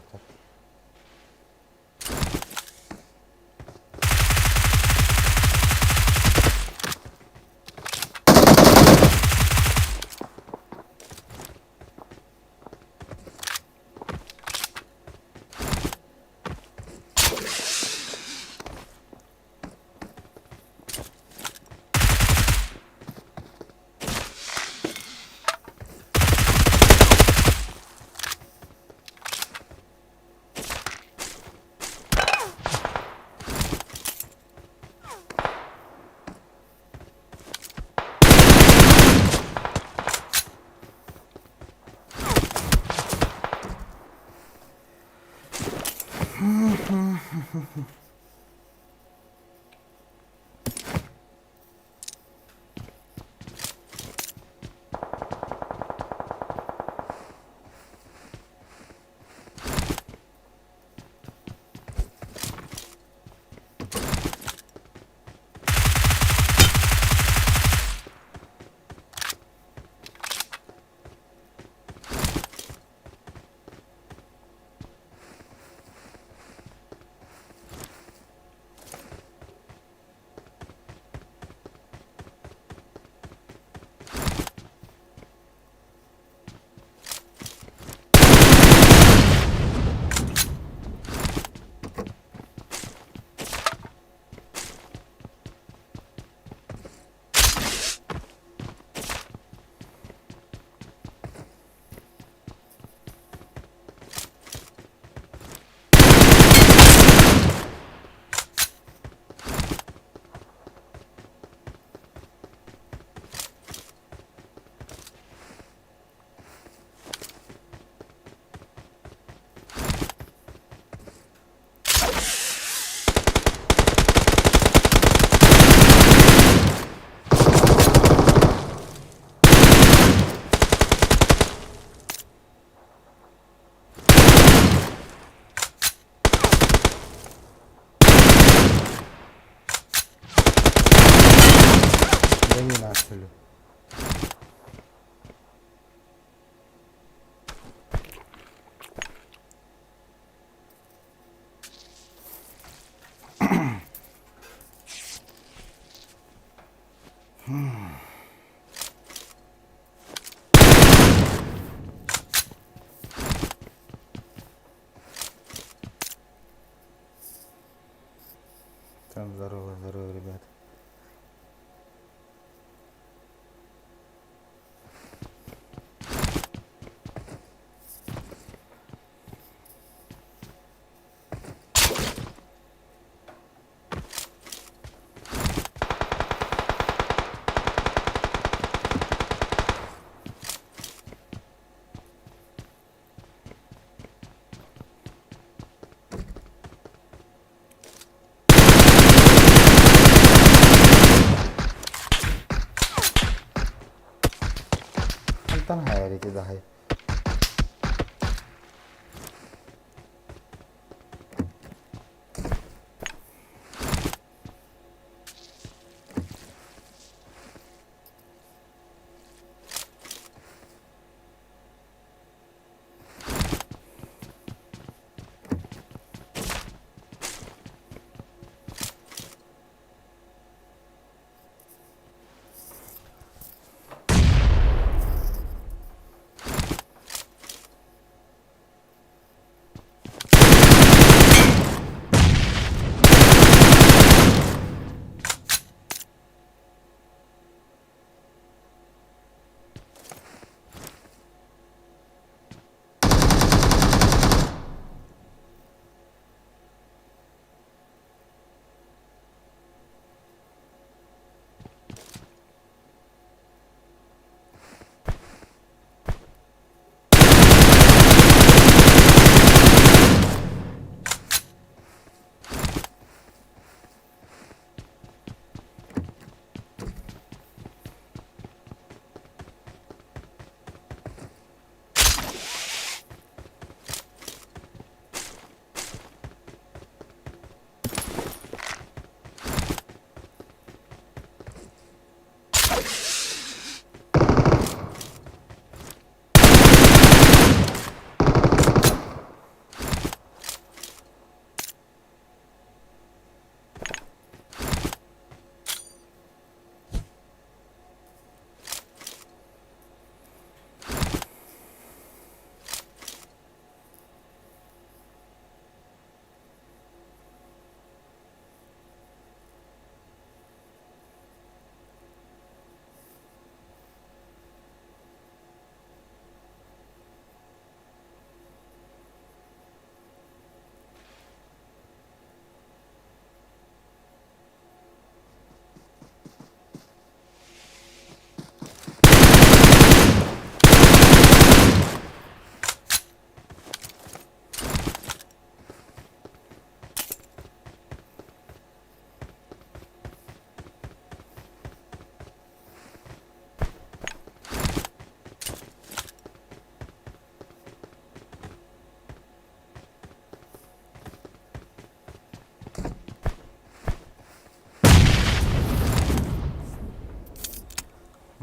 Там здорово, здорово, ребят. Хантан хайарити даһай.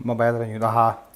Mobile Aha.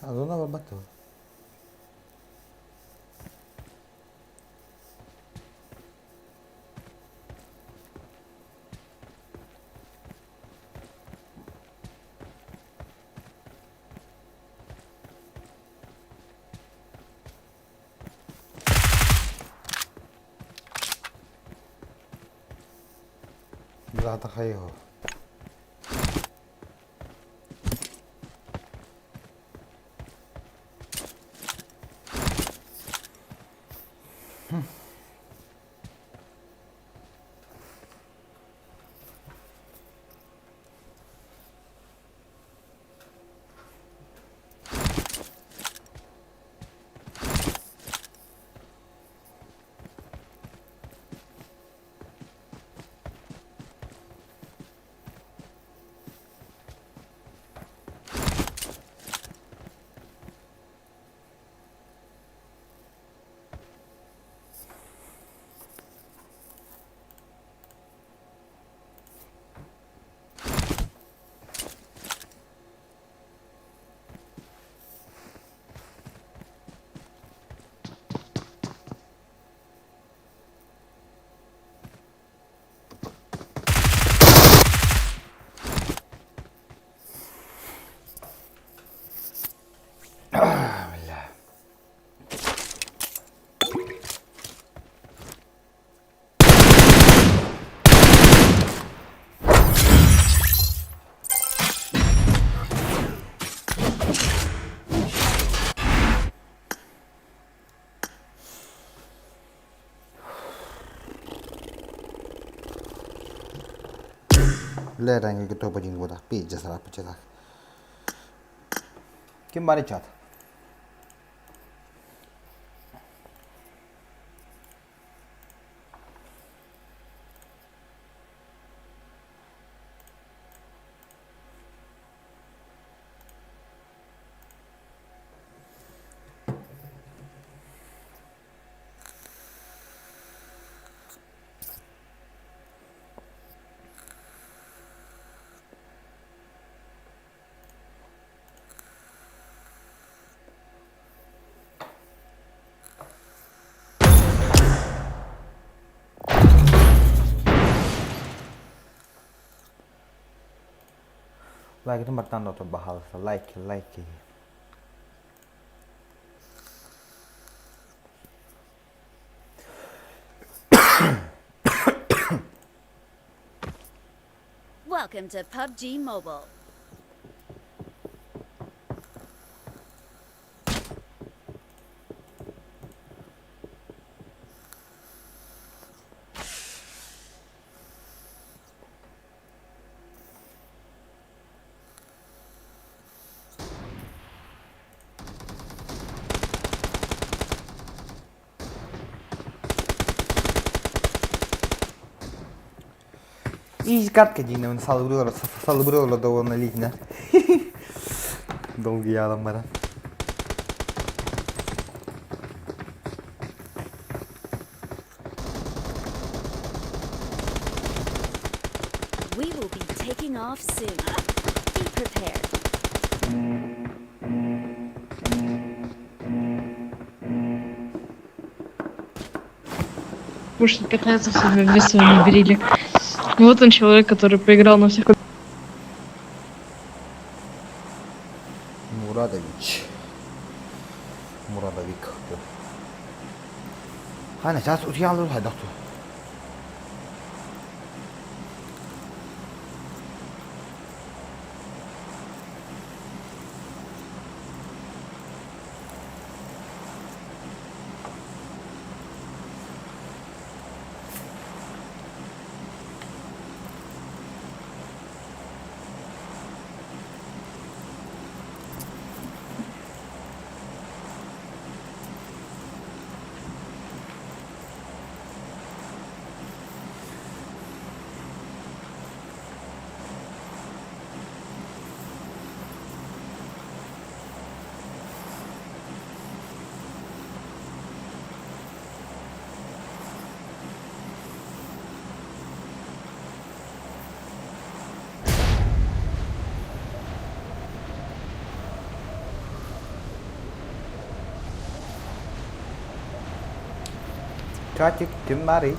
Зона барбат дуо? Быраата хайыһы. Бля. Бля, ранги топ-1 года. Пиздец, рапочек. Ким бары чат? Лайкын бартан да баһалыста. Лайк, лайк. Welcome to PUBG Mobile. И катка диэн салыбырыылар салыбырыылар да уонна илиитинэн долгуйаалан баран. We will be taking off soon. Be prepared. Потому что катается все вместе не берили. Вот он человек, который поиграл на всех Мурадович. Мурадовик. Хана, сейчас утуйаллар хайдах ту. Чатик, ким баарый?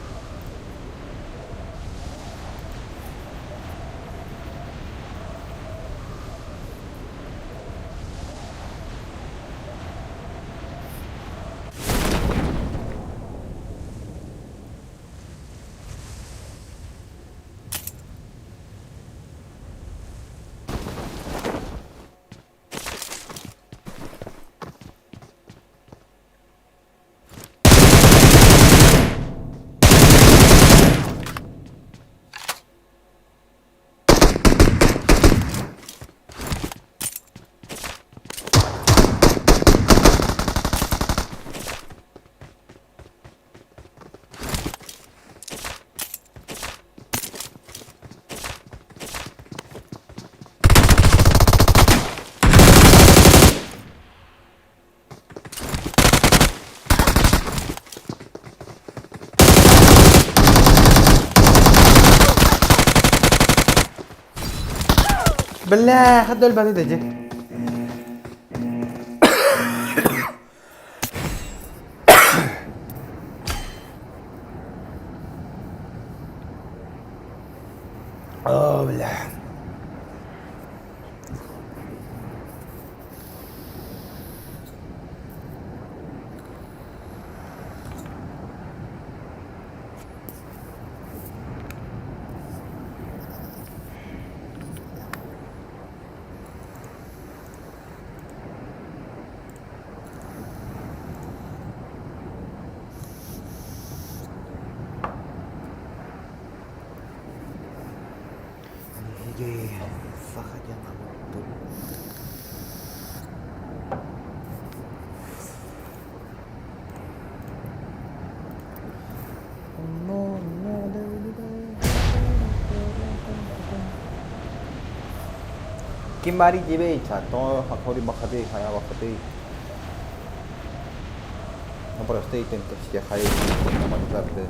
Бля, хадда өлбөтө да дьэ. О, бля. Биһиги саха диэн омукпут. Ким баарый диэбэй, тоҕо хотури бахатый, хайа бахатый. Ну просто итин кэпсиэхэй, аманытарды.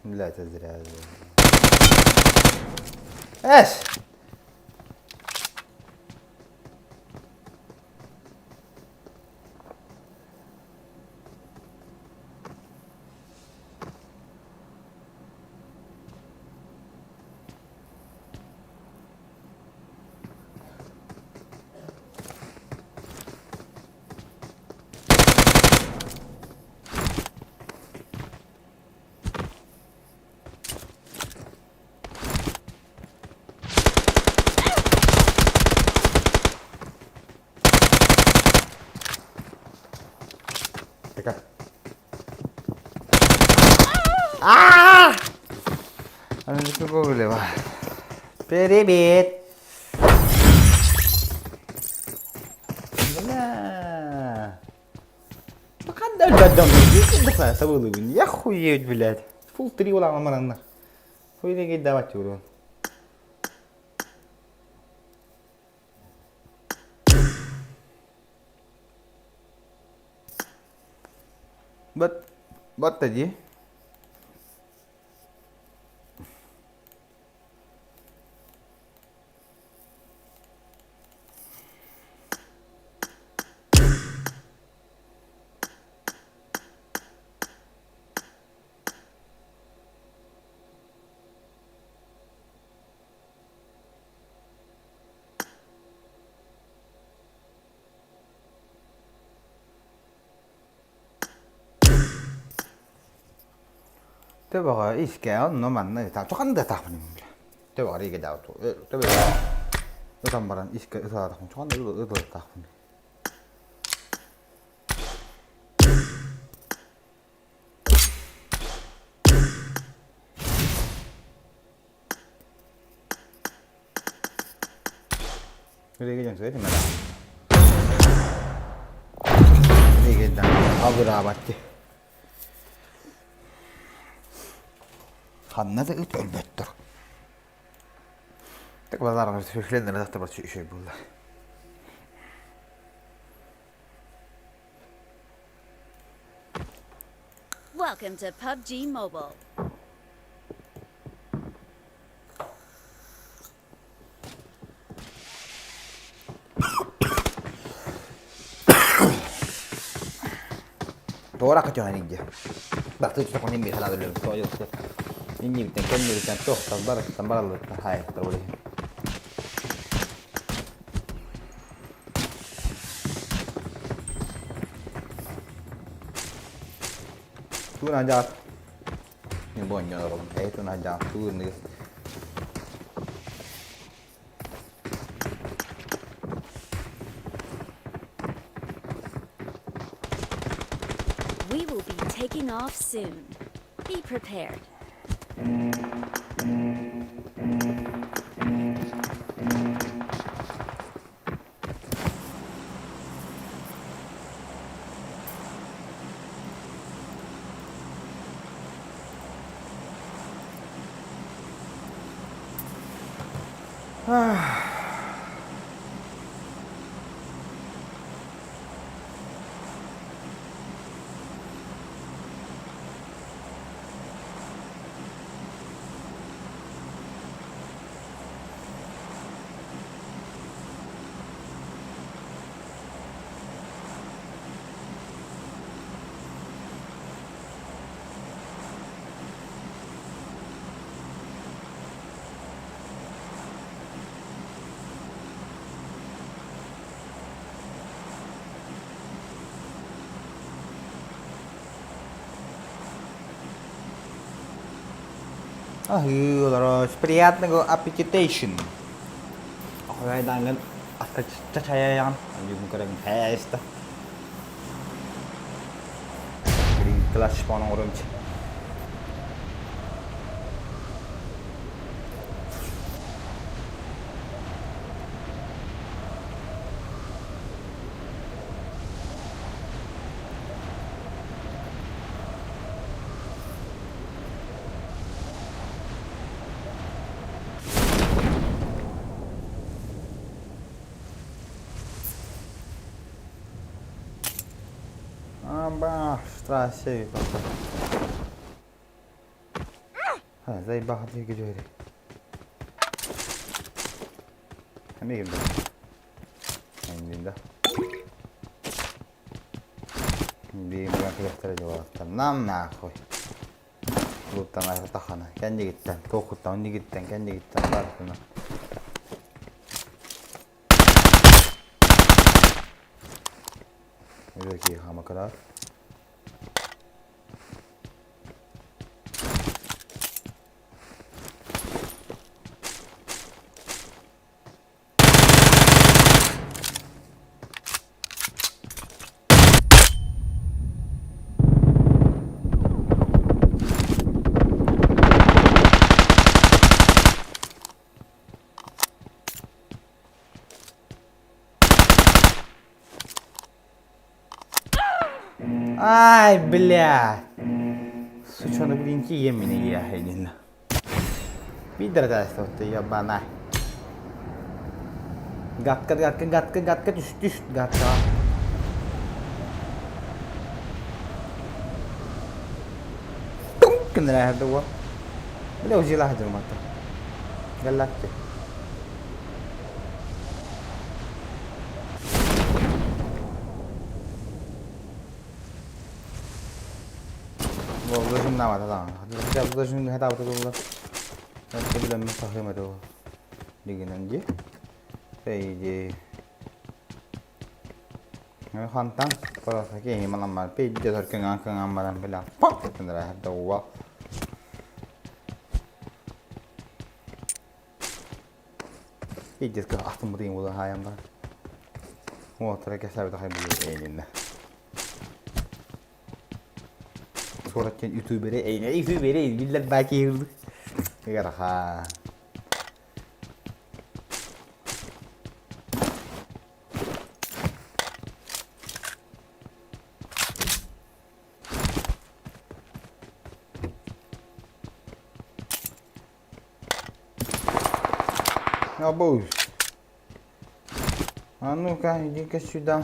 Блять, я зря. Эш! Така. А! Привет! Бля. Ханна өлбөт дьон сабылыбын. Я хуеть, блядь. Фул три улаҕа маранна. Хуй давать урон. Бат, батта дии. Төбөҕө искэ онно манна чохан да таахпын төбөҕөр игэ төбөҕө ытан баран искэ ытаатахпын чохан да ыталыктаахпын Абыраабатты. Ханна да ыт өлбөттөр. Так базарга сүрхленнер тахта бар үчүгэй буолла. Welcome to PUBG Mobile. Туора көтөҕөн илдьэ. Бахты тутахпын мин биэхэ өлөм тоойуохта. Иннибиттэн кэннибиттэн туохтан барыттан бараллыттан хаайыттар ол иһин. Туун дьаат. Не бойньо оҕолом. Эй туун дьаат туун We will be taking off soon. Be prepared. Аһыы олорор. Приятного аппетитейшн. Охойдаангын аска чачайаҕын. Бүгүн көрөҥ хээста. Класс оҥоромчу. Аба, страсей. Заебал двигатель. Эмиэ да. Биир Нам нахуй. Клубтан айыртахана. Кэннигиттэн, туохуттан, оннигиттэн, кэннигиттэн барытына. Үрөки хамакарар. Ай, бля! Сучонок, блин, тиийэн мин ийэ Биир да ебана. Гадка, гадка, гадка, гадка, түс, түс, гадка. Гыннара эһэрдэ уол. Бile узила сылдьар мата. Галлакчы. Должен даҕаны. Должен хатаабыта буолла. Билэммин сахыам этэ ол. Дигинэн дии. Пейди. Хантан просто киһи маламмар пейди кыҥаан кыҥаан баран била пап гыннара уа. Пейдис ахтым бутын була хаайан бар. Уотара кэсээбит ахай булу эйниннэ. Суорат диэн ютуберы эйнэ ютуберы биллэр баа киһи Ыарахан. Обуй. А ну-ка, иди-ка сюда.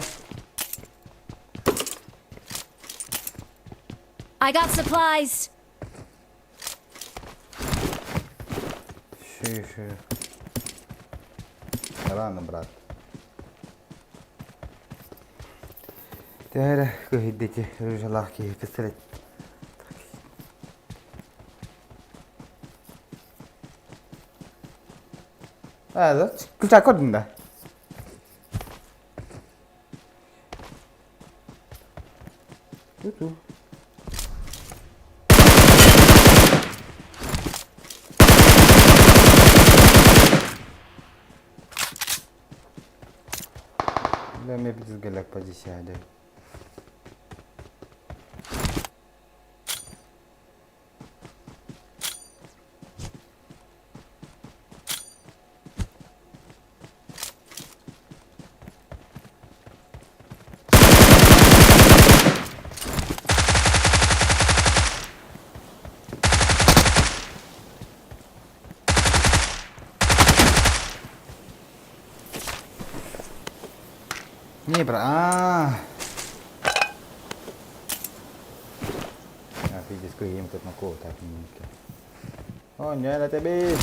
I got supplies. Еще, еще. Рано, брат. Төһө эрэ көһүйдэ рыжалаах киһи пистолет. А, да? Ключа көрдүң да? Ту-ту. Да, мне пиздец позиция, да. Не, бра. А. А, пиздец, кыйым тут на кого так О, не, на тебе.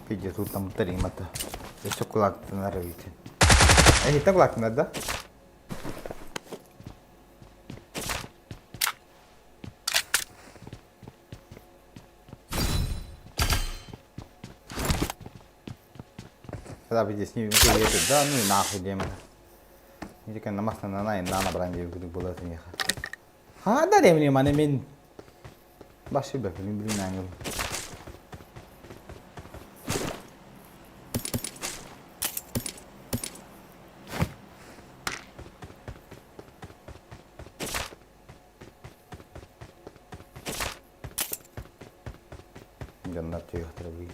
Пиздец, тут там таримата. Өссө кулаактанар эбит. Эһиттэн кулаактанар да? Тогда пиздец, не да, ну и нахуй демон. Ити намаснана на набран диэбит буолар этиниэхэ. Хаада демни маны мин баш билбэппин мин билин ангел. Дьоннор түйүөхтэрэ бии.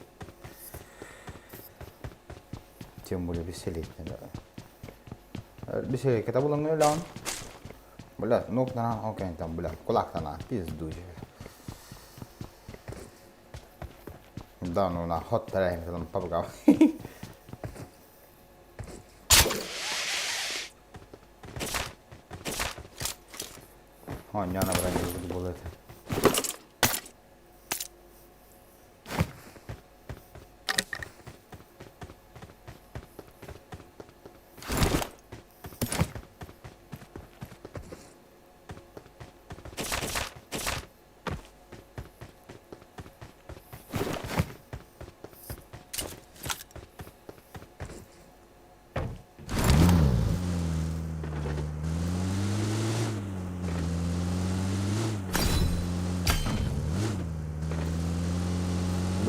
Тем более веселеть надо. Веселее, когда было ну Бля, ну на, окей, там, бля, кулак на, пизду. Да, ну на, хот там папка. Оонньоон абыран буолуо этэ.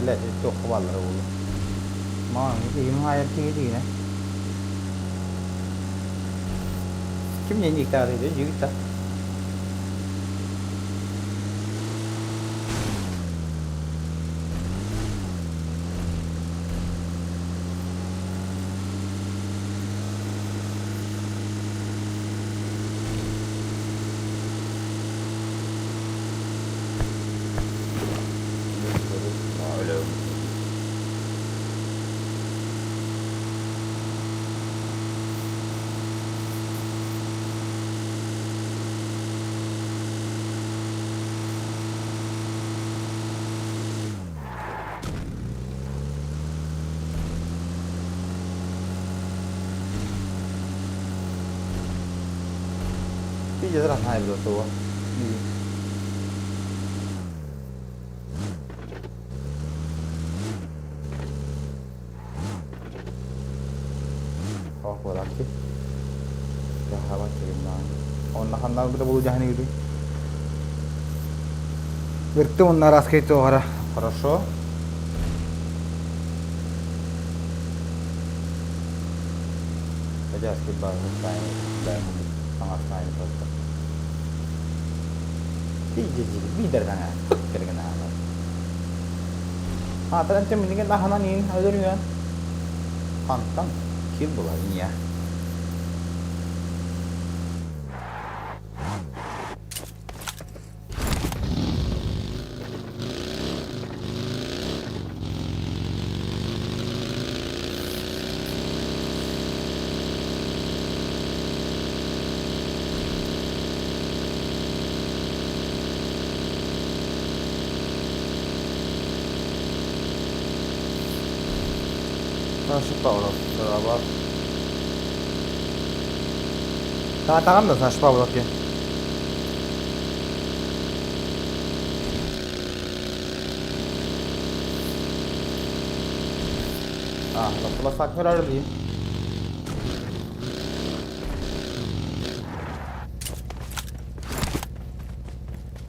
Блядь, туохха бааллара буолуо. Маҕан киһим хаайар киһи дигинэ. Ким ньиктаатый дьигит да. Пиздец, раз на того. Oh, bolaki. Онна ханна бу булу жаханы гүдү. Ыртым уонна араскай туоҕара. Хорошо. Эдээски Биидэр даҥа кэргэн аалар. Аатар энтэн миниген аһынан иин өлөрүөн. Хантан кил була иния. Саша Павлов, браво. Таатаҕын да Саша Павлов диэн. А, лаппаласаак көрөр дии.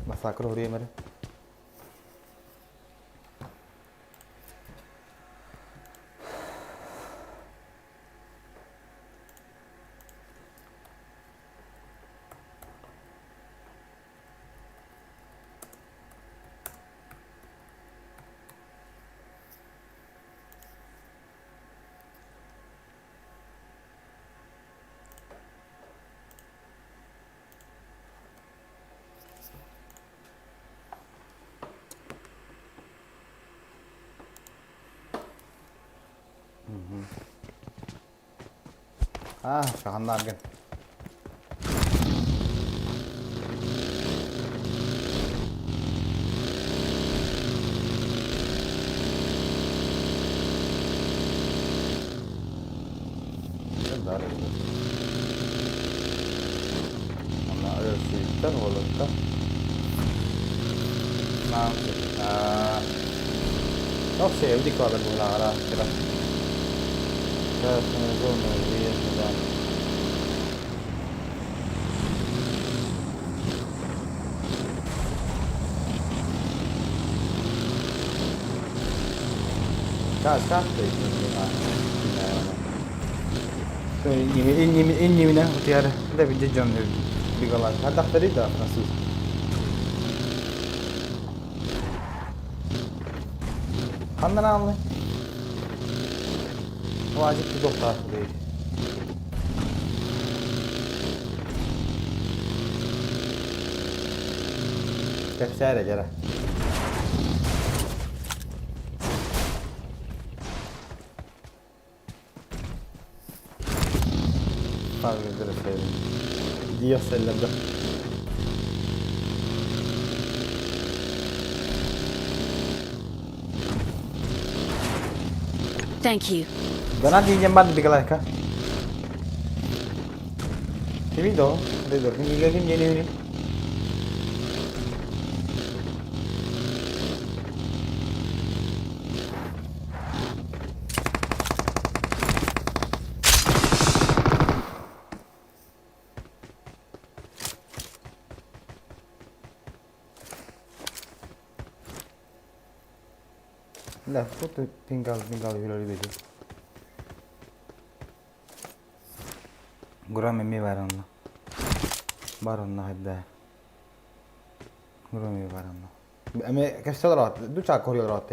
Массакр хоруйа эрэ. Аа, саҕаннааргын. Онно өлөрсүбүттэр уолаттар. Иннибинэ утуйар да билдьи дьон бигалар. Хардахтары да француз. Ханнан ааллай? Вазик тутуохтаах дейт. Кэпсээ дьара. Диэхсэллэр да. Thank you. Дана тиийэн бар Николайка. Кимий доо? Дойдор ким ким диэн Да, тут пингал, пингал юрали беди. Гурам эми бар онно. Бар онно хайда. Гурам эми бар онно. Эми кэпсэ олорот, ду чаак көрү олорот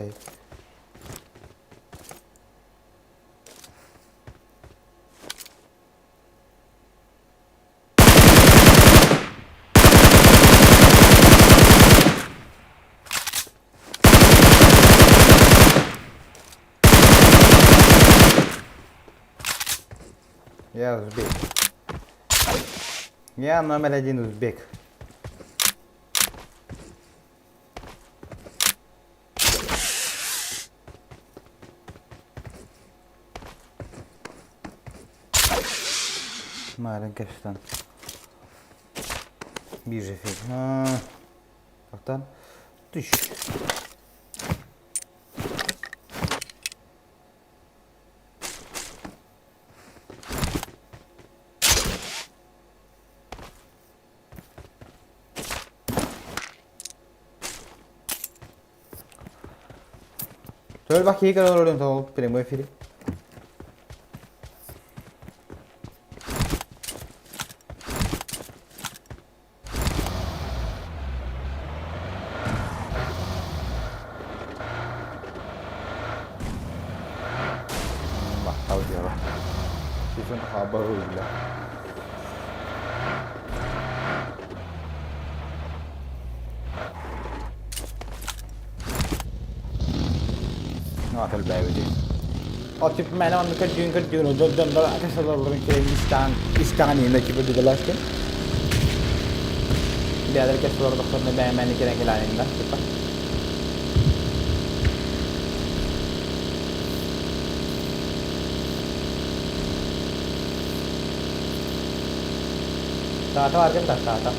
Я узбек. Я номер один узбек. Марын кэпстан. Бирже фиг. Тохтан. Түш. Төл бак киһи көрөр олорон ол прямой эфири. Махтал дьыала. Сүүсөн хаба ылла. Элбээбити. Ол тип мээнэ онну көрдүүн көрдүүн дьон дьон атасалаларын кэлэн истаан истаҕан иһинэ типа дыгалашкин. Бэйэлэр кэс олордохторуна бэйэмэни кэлэн кэлээниҥнэр типа. Таата баргын да таата.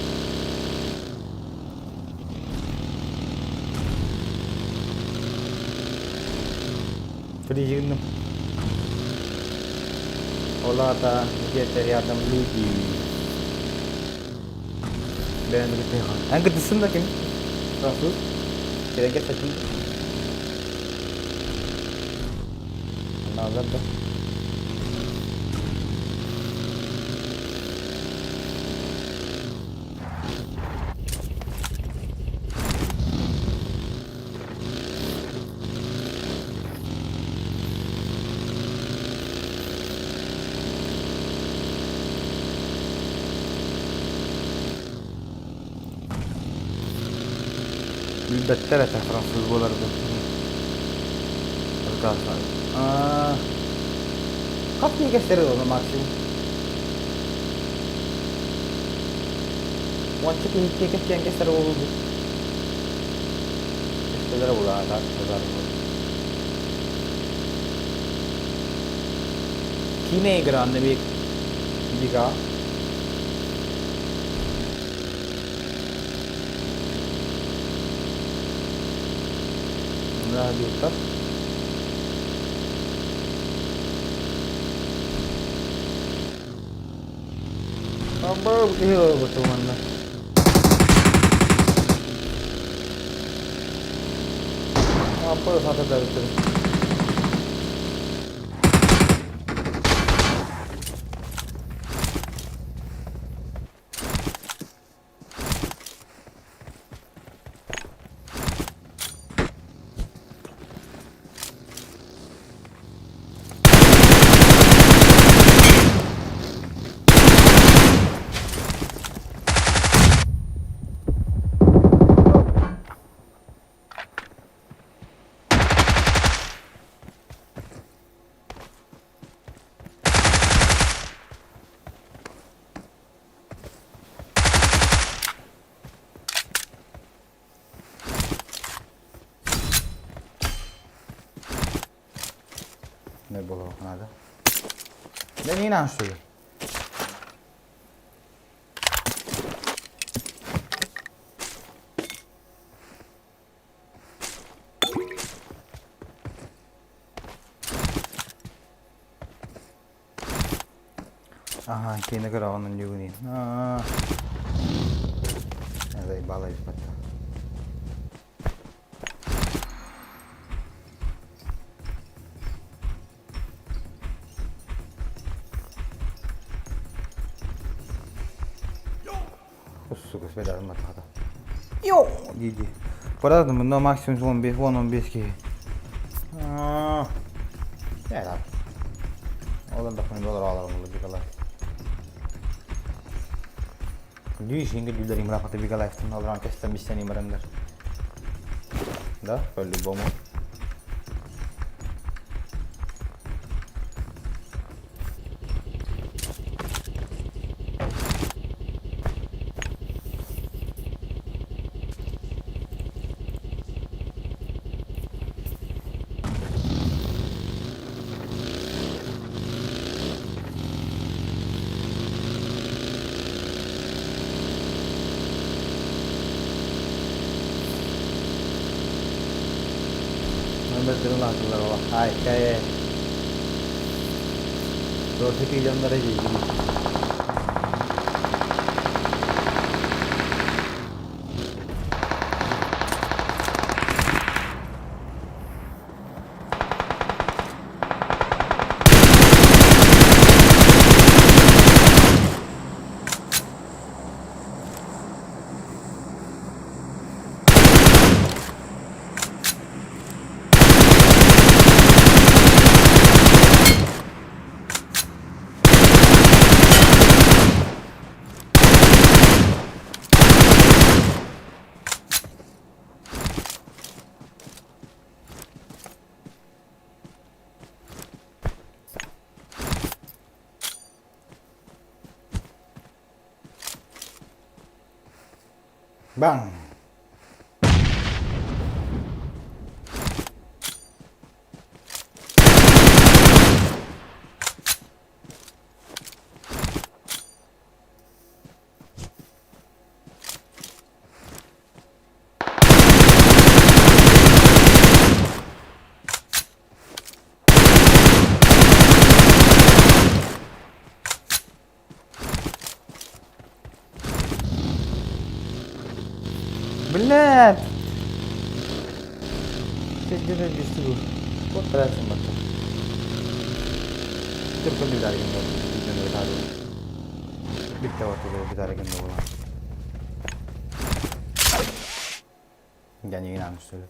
Прижигным. Ол аата где-то рядом люди. Бэйэм кытыһан. Эн кытыссың да ким? Француз? Кэлэн кэпсэтин. Назар да. Билбэттэр этэ француз буоларбын. Хас киһи кэстэр ылла максимум? Уонча киһи кэстиэн кэстэр буолуо Кэстэлэрэ улаатар, Киинэ игранны бик бига. Радиоттар. Абы киһи ылбытым манна. Абы сатата битир. Не было надо. Да не надо, что ли? Аха, киинэ көрөҕүн онньугунин. Аа. Заебало испатта. Сука, связь матата. Йоу! Диди. По-разному, но максимум 15, вон 15 киһи. Аа. Э, Олар да помидор алар булды бикалар. Дүйш инге дүйдер имрахаты бикалаевтын алран кестен бистен имрендер. Да, по-любому. Өмірдірін атылар ола. Ай, кай. Дорсы миллиондара жейді. Баҥ! Блядь! Ты где-то без Вот тратим это. Только Bitta bitaligini bo'laman. Я что ли?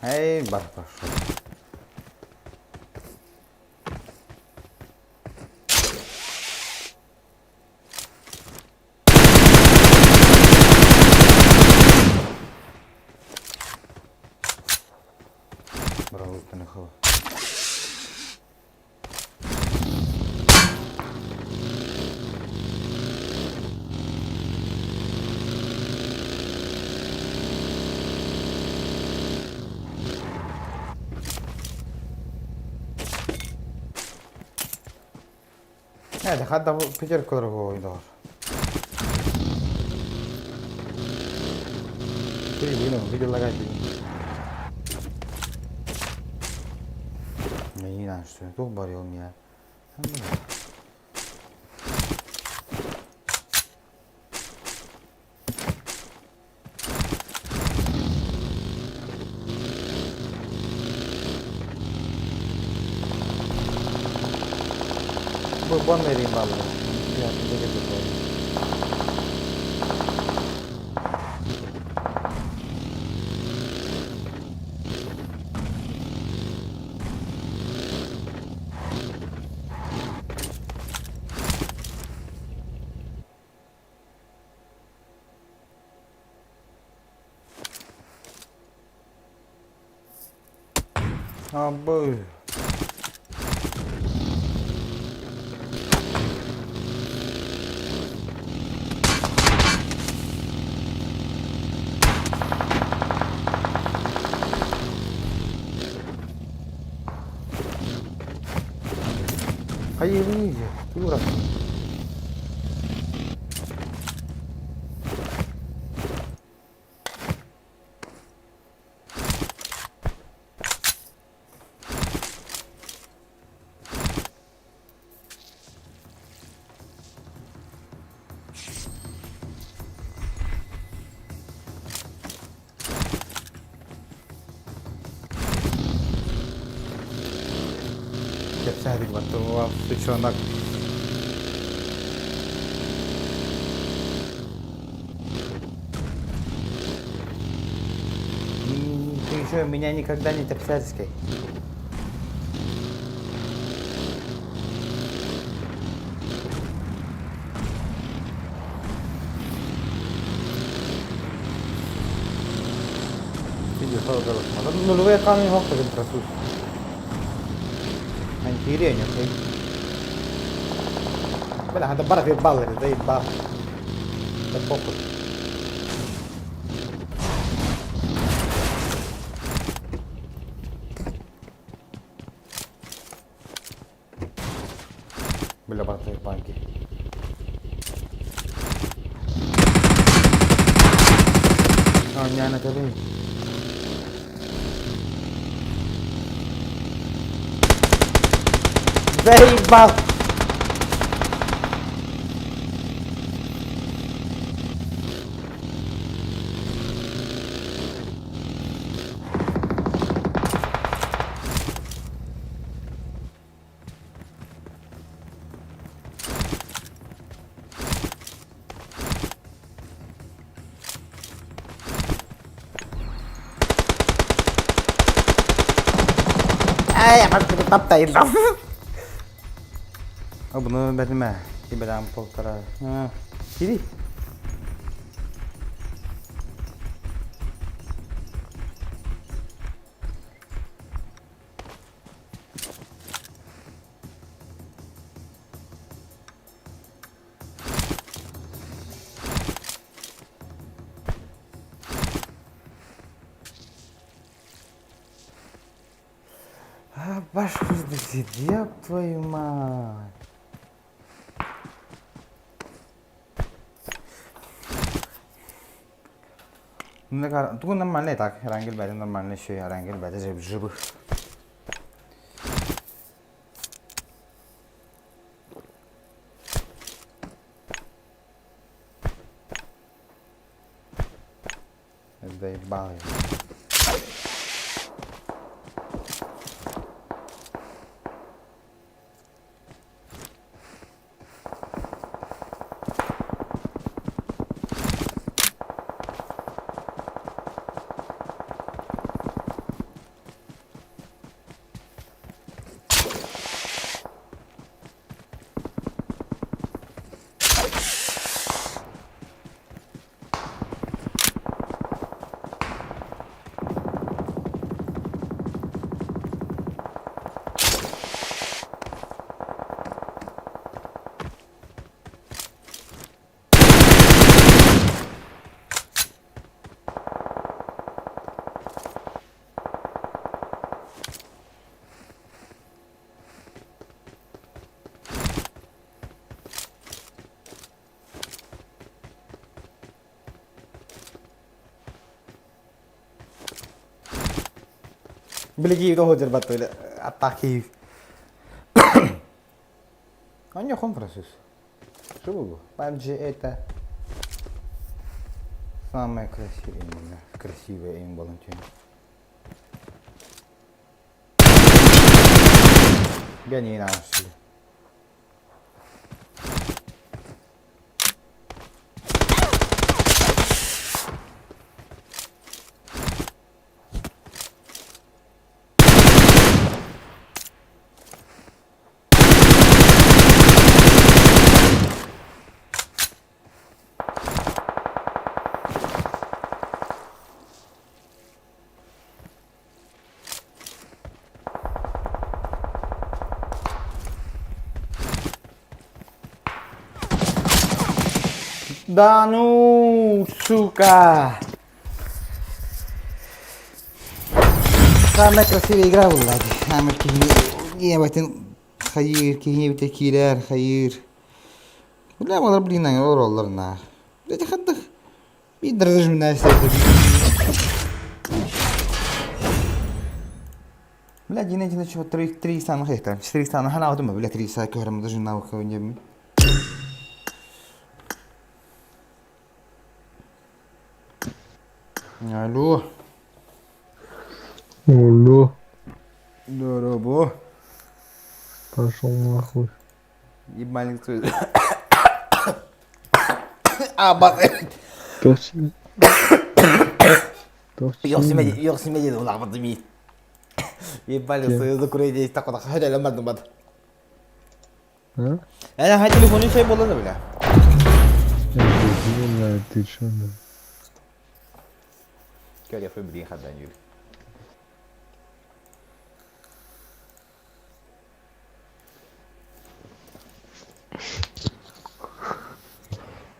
Эй, бар пошел. Браво, ты Это хадда пятерку другого должен. Ты вынул, видел лагать. Я не знаю, что я тут борел меня. Бу бон vereyim vallahi. Bir hafta gelecek oldu. Абы. Hayır iyice. Dur. Кэпсээдик баттыга сучонок. Ты еще меня никогда не тепсядской. Нулевые камни хохтагын трасус. Антирень, окей. Бля, надо брать баллы, заебал. Да похуй. Бля, брат, банки. А, не, на тебе. Заебал! Ай, таптайын. Бұны бәтіме, киберам полтора. Кири. Ваш ёб твою мать. Тугу нормальный так, Рангель бәді нормальный еще, Рангель бәді живых. Заебал я. Били киев тоҕо дьарбат аттаах киев. Аня хон француз. Что было? PUBG это самое красивое именно. Красивое им волонтер. Гони нашли. Да ну, сука! Самая красивая игра буолла дии. Хаамар киһини ийэбэтин хайыыр, киһини эбитэ киирэр, хайыыр. Бля, олор блин, олороллор наар. Эти хаддах биир Бля, дина дина чего три три самых это, четыре самых хана вот бля, три са көрөм даже навыка не Алло. Алло. Дорого. Пошел нахуй. Ебальник твой. А, бас. Точно. Йохсимеди улаҕбат Ебали союзу курей так вот хадя ламад бад. Ana ha telefonu şey bolada bile. Ты чё, да? Kör yapayım bileyim hadan yürü.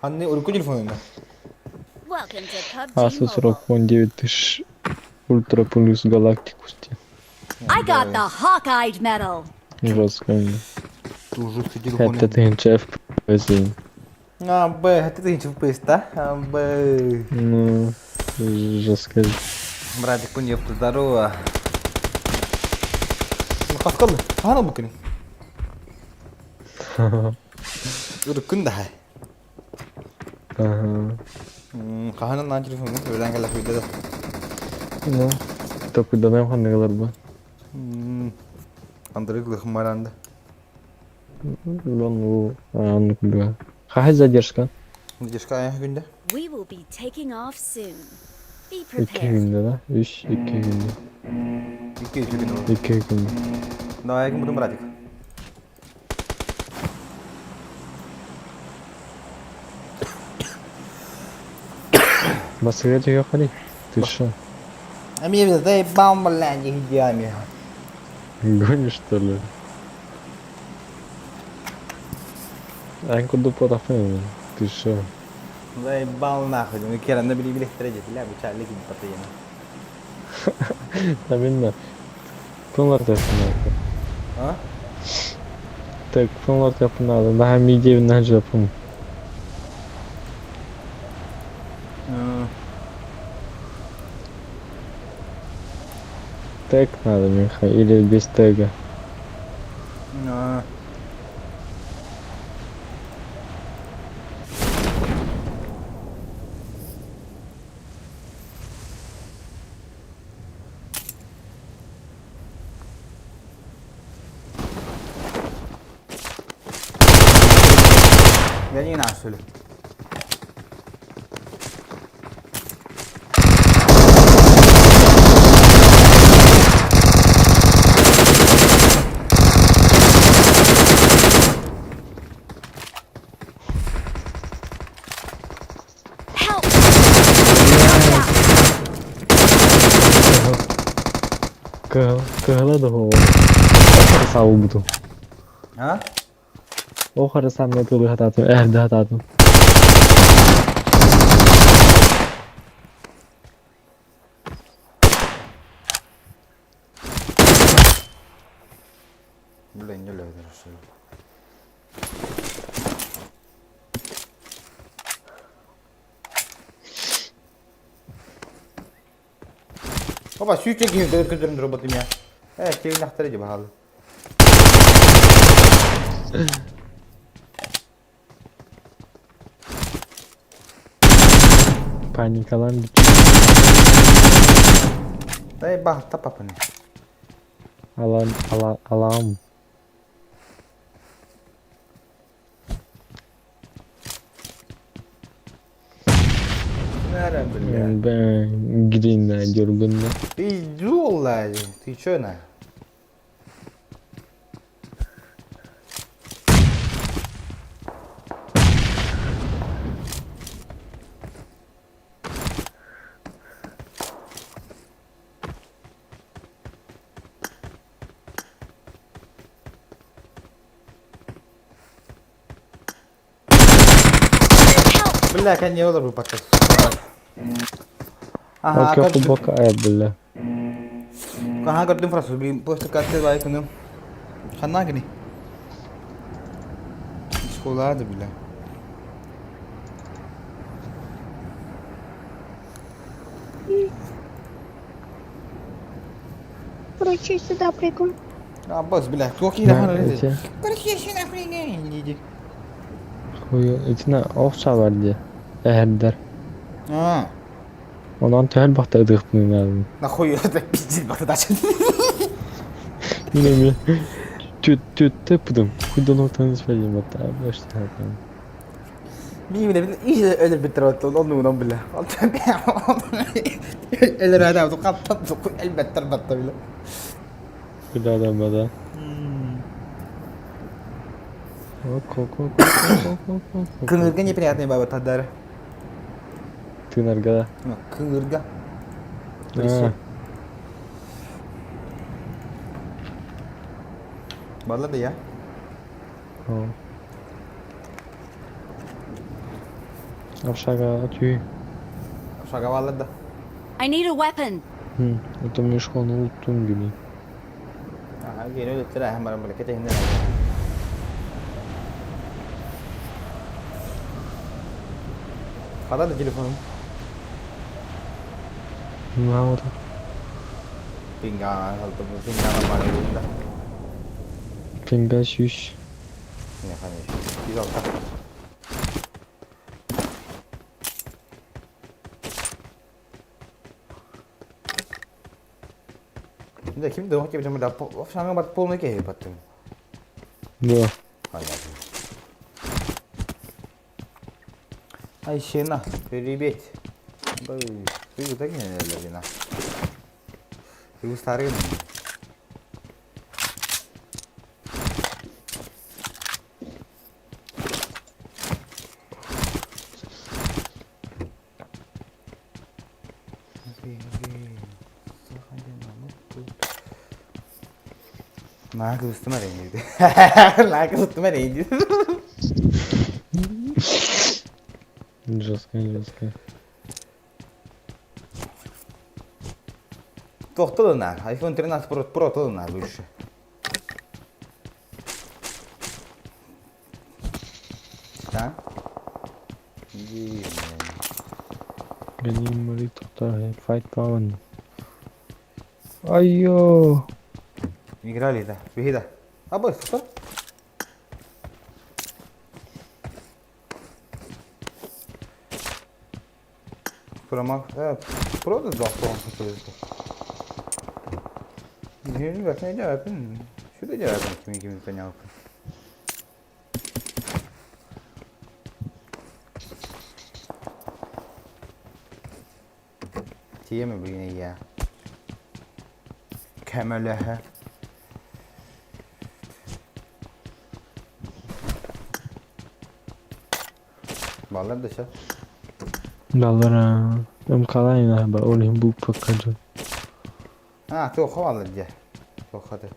Anne урукку телефонuna. Welcome to PUBG Asus Mobile. ROG Phone 9000 Ultra Plus Galacticus. I got the Hawkeye medal. Жестко. Жестко телефон. Это ты FPS. А, Б, это ты FPS, да? А, Б. Ну, жестко. Братик, куньеп, здорово. Ну, хаскалды. Хана бу күн. Уруккун да. Ага. Хаһанан наан телефоҥҥун сөбүлээн кэллэхпит да. Ну, толкуйданыам ханныгалар бу. Андрей Глыхмаранды. Ну, оннук быа. Хаһай задержка? Задержка айах күндэ. We will be taking off soon. Be Икки prepared. күндэ да? Үс, икки күндэ. Икки үс күн. Икки күндэ. Давай, ким будем братик. Басыга түһүөххэ Ты что? А мне заебал, блядь, идеами. Гонишь, что ли? Эн курдук буотахпын Ты что? Заебал нахуй. Ну кера на били били хтредит, ля буча лики потаена. Таминна. Кунлар тестин. А? Тегпын олортуохпун наада. Наһаа миидиэбин наһаа дьылаппын. Тег надо, Миха, или без тега. Vieni nasıl? Help! Кыһыла да Саулбутум. А? Ол харысаамҥа тылы хатаатым, эрдэ хатаатым. Блин, не лезешь. Опа, сүүчэ киһи көтөрүн робот меня. Э, киһи нахтары дии баһаалы. Паникалаан Эй, бах, тапапын. Алан, ала, алаам. Бля, бля. Б, грина дёргунна. Ты дула, ты чё на? Бля, не olur bu пока. Ага, Окей, футболка, э, бля. Ага, көрдүм фразу, блин, просто как лайк, ну. Ханна гини. Школада, бля. Короче, сюда прыгаю. А, босс, бля, туох На, эти, Короче, сюда прыгай. хую, итина ох саабар дии. Эһэрдэр. А, Онон төһөл бахта ыдыхпын нахуй это пиздец, бахтадача. Мин эми түт түт пудум. Хуйдан отан испадим бата. Башта. Мин бile iyice ölür bitir onu onu bile. Ölür adam kaptan elbette batta bile. Хуйдан бада. Ок, ок, ок, ок, ок, ок, ок. Кыңырга неприятный баба тадар. Тынарга. Кыңырга. А, Барла да я. о. Общага түй. Шага барла да. I need a weapon. Хм, это мешкону уттун гини. Aha, gene öyle tira hemen böyle kete hindi. Kadar da telefonum. Науры. Пингана, пингана бар да. Пинга сүүс. Не, конечно. 106. Да, ким да хотя бы да, шаңа бар полный кей баттым. Да. Понятно. Ай, щена, перебить. Ты так не лавина. Ты старый. Наха кыбыстым эрэ Наха кыбыстым эрэ Жестко, жестко. Тохтолунар. iPhone 13 Pro Pro толунар лучше. Да? Дии. Гони тоқтар, файт пауэн. Айо! Играли, да. Беги, да. А, быстро, что? Промах. Просто два промаха. Сюда делать, кими понял. Тема, блин, я. Кэмэлэһэ. Баллар да ща. Баллар МКлайна ба ол иһин булпакка дьон. А, ты уховал где? Туохаты.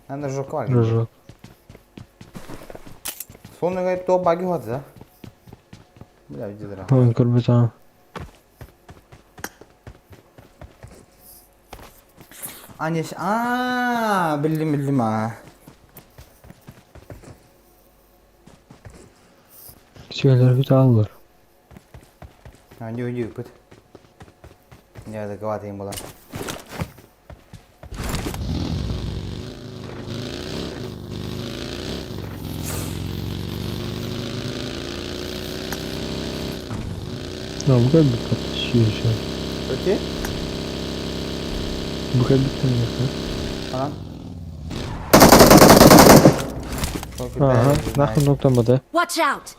Надо жук Рожок. Сонно говорит, то баги вот, да? Бля, иди дра. Ой, көрбөтө. Анеш, а, билдим, билдим, а. Сүйэлэр бүт аллар. А, не уйди, пыт. Я договариваю им была. А, бука бит сүйөшө. Окей? Бука бит таңдaka. Ана. Ага, нахуй ноктамады. Watch out!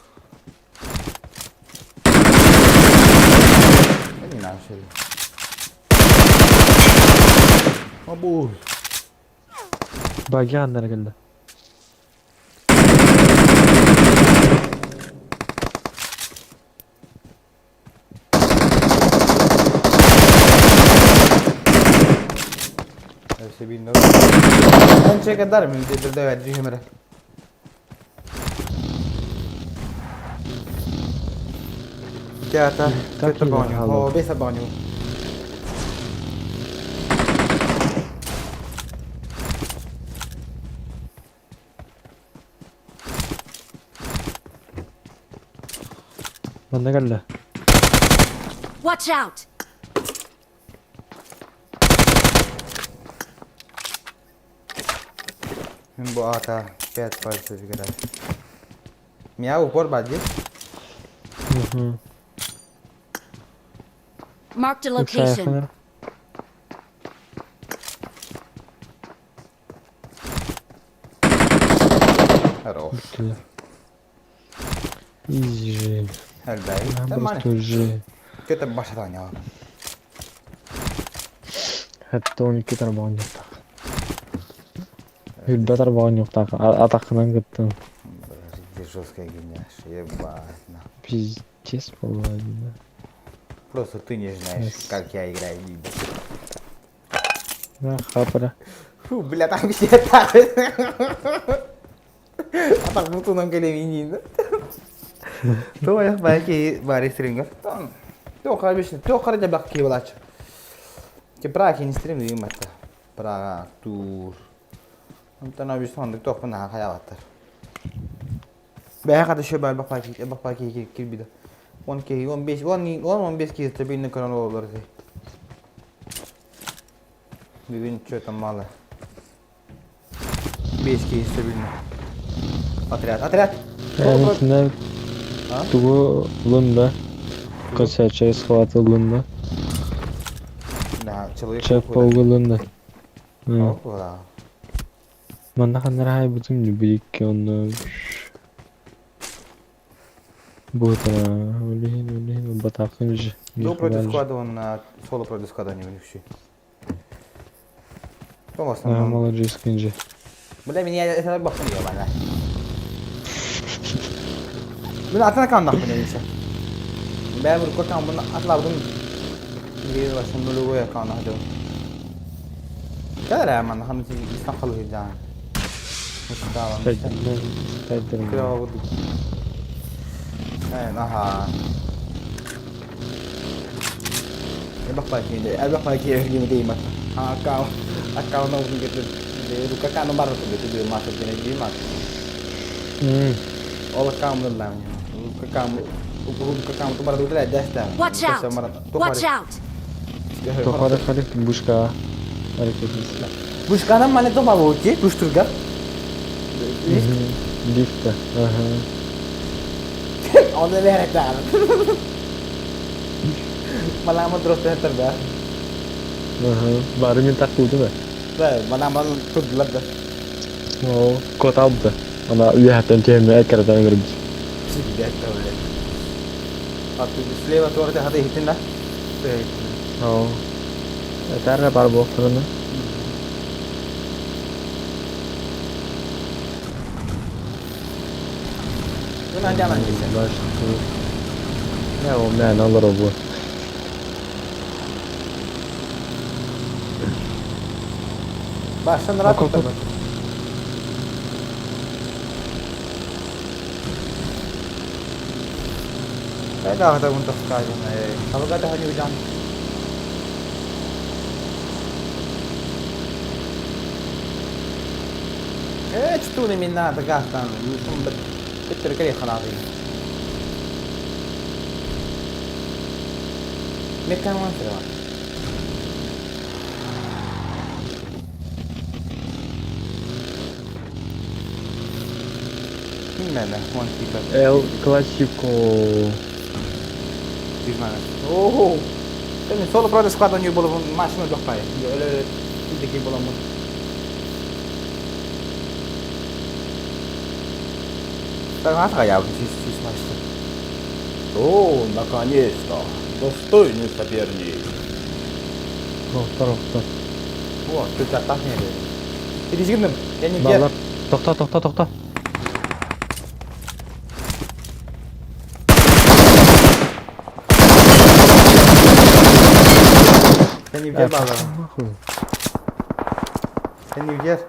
Не надо, что ли. Абу. Баги аннара келди. Öyle bilmiyorum. Ben çek ederim. Bir de verdiği hemere. Театр. Так Это и баню. алло. О, беса баню. Манна келди. Watch out! Бу ата 5 пальцев играет. Меня упор бади. Мгм. Marked a location. Хорош. Изи же. Элбэй. Просто же. Kötü başatan ya. Hatta 12 тарбаҕын юктаах. Үрбэ тарбаҕын юктаах. Атахынан кыттым. Где жесткая геняш, ебать. на. Пиздец половина. Просто ты не знаешь, как я играю. ебать. На хапара. Фу, бля, там все так. А так ну тунан келемин. То я байки бари стримга. То харбиш, то харда бак кибалач. Ке пра кин стрим дим мата. Пра тур. Онтон абис хондук тохпун наха хаябаттар. Бэйэ хата шө баар бак баки бак баки кирбиде. 10 киһи 15 10 10 15 киһи стабильно көрөн олорор этэ. Бүгүн что-то мало. 5 киһи стабильно. Отряд, отряд. Итинэ А? тугу ылын да. Косячая схват ылын да. Да, человек. Чек полгу ылын да. Опа. Манна ханнара хайбытым любикке онно Буутара улиһин улиһин батаакын же. Дуо против склада он на соло против склада не вообще. То в основном. Молодец же. Бля, меня это бахнул, ебаная. Бля, атына кан нахуй нельзя. Бля, бу кан буну атлабдым. Bir başım böyle koy kan hadi. Gel hemen hani insan kalıyor can. Mustafa. Kral oldu. Evet, aha. Bak bakayım, bak bakayım gibi değil mi? Ha, kau, akau na gitu. Ruka kan nomor tuh gitu di masuk gini di mas. Ол камыллаам. Кам кам Watch out! Watch out! Тохара халих бушка hareketisi. Бушканан мане тома болки, буштурга. Лифта. Ага. Оны беретар. Малама дросте да. Ага. Бары мен так булду да. Да, манаман турдулар да. О, кот алды. Ана үйәттен теме әкәрдән көрбүз. Всегда А ты слева тоже хата хитин да? О. Этәрре бар бу фырыны. Bunu anlaman geçer. Başka. Ne o men alır o bu. Baştan rahat Hop, hop, tutar. Kaya dapat untuk sekali. Kalau kata hanya hujan. Eh, توني من هذا قاعد بترك لي خلاص مكان وين تروح؟ Mene, one keeper. El Clasico. Oh! Solo prova squadra ogni bolo massimo due fai. Tutti che bolo О, наконец-то! Достойный соперник! Тоқтар, тоқтар. О, ты так не Перезигнем, я не Балар. Тоқта, тоқта, тоқта. Sen не балар. Sen не вдер.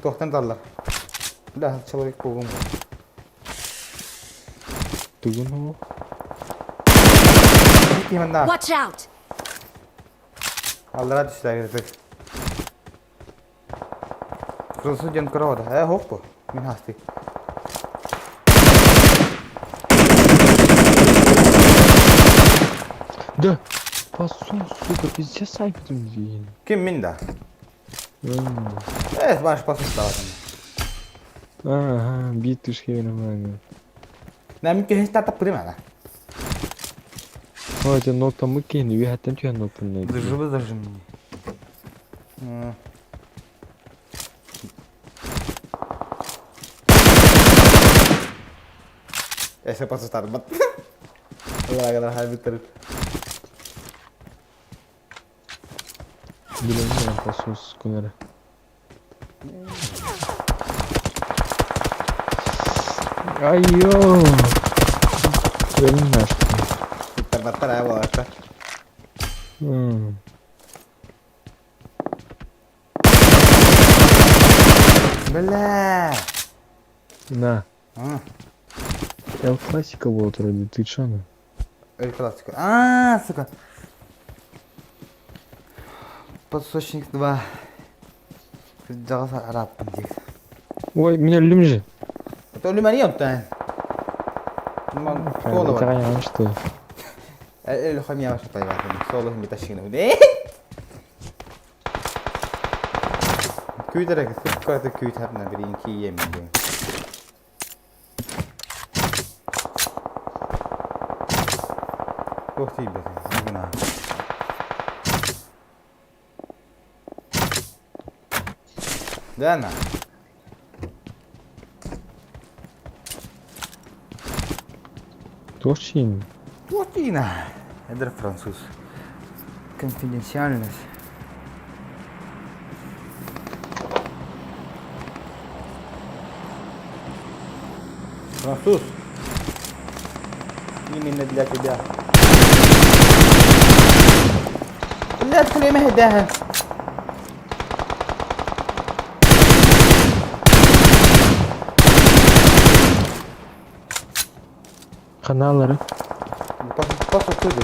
Тоқтан даллар. Да, человек паук. Тугун о. Киманда. Watch out! Аллара түштәгер бек. Француз ден крода. Э, хоппу. Мин хасты. Да. Пасу, сука, пиздец сайпытым дейін. Ким мин да? Э, баш пасу ставатын. Ага, бит түшкерім. Нәм кехен тата примана. Ой, это нокта мыккен, үйәттен түйен ноктан. Заживы зажим. Ese paso está Ла битер. Билемем, пасус кунары. Айо! Bilmem. Bitter battara болар. Бля. На. А. Эл Классика был вроде, ты чё? ну? Эль Классико. А, сука. Подсочник 2. Жағасы араппын дейік. Ой, меня люм же. Это люмарион та. Соло бар. Это что? Эл хамья что тайва. Соло ми ташина. Күйдерек, сука, күйт хапна bir iki yemin. Туох тиийбэтэ, гына. Дана. Туох Туох тиина. Эдэр француз. Конфиденциальность. Француз. Именно для тебя. لا تخليه ما هداها Каналлары. Пасу туду.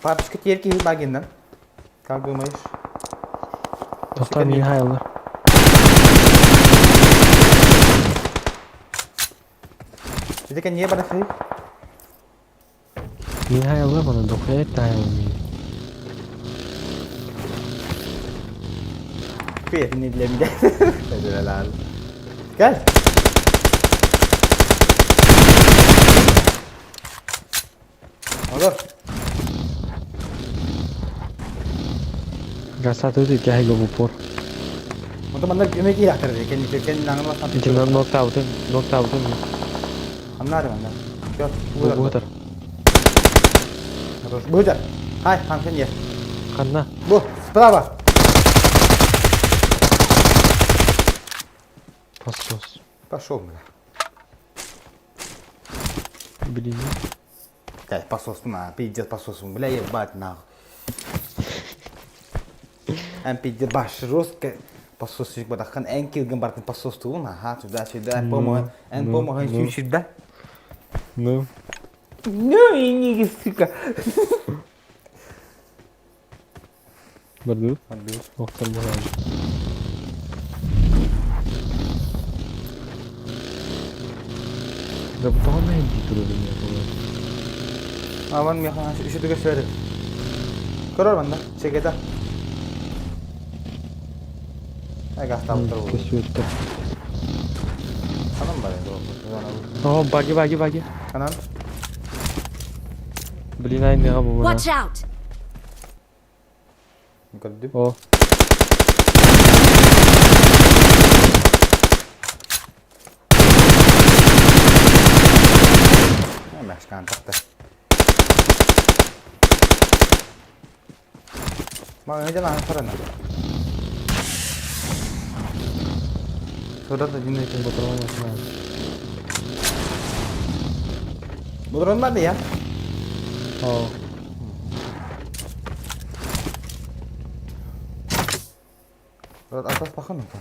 Папочка терки багиндан. Как думаешь? Тохтоо миин хаайыллар. Ити кэннигэ барахсый. Миин хаайыллар маны дохуя таайыллар миин. Күйэтин илэмдэ. Кэл. Олор. Гасатыты тяһига в упор. Онто манна эмэ киирахтар дии. Кэнни кэнни аңын бастан. Ити ноктаабытын, ноктаабытын. Аннары манна. Все, Бу бутар. Бутар. Хай, ханхан ер. Ханна. Бу, справа. Посос. Пошел, бля. Блин. Да, посос, на, пиздец посос, бля, ебать, нахуй. Эн пиздец баш жестко посос бадахан эн килген бартын посос туун, ага, туда-сюда, помогай, эн помогай сюда. Ну. Ну и не, сука. Бардут? Бардут. Охтар баҕар. Да тоҕо мэһэйдии турабын я буолар. Аван меха үшүтүгө сөөрү. Көрөр манна, чегета. Эгастабыттар бу. Көсүөттэр. Анан бар эди. О, баги, баги, баги. Анан. Блин, айныга бу Watch out! Көрдүм. О. Мэшкан тахта. Ма өйден аны сарана. Сода да динде Сен батырған машина. Будрон бар я. О. Атас бахан ота.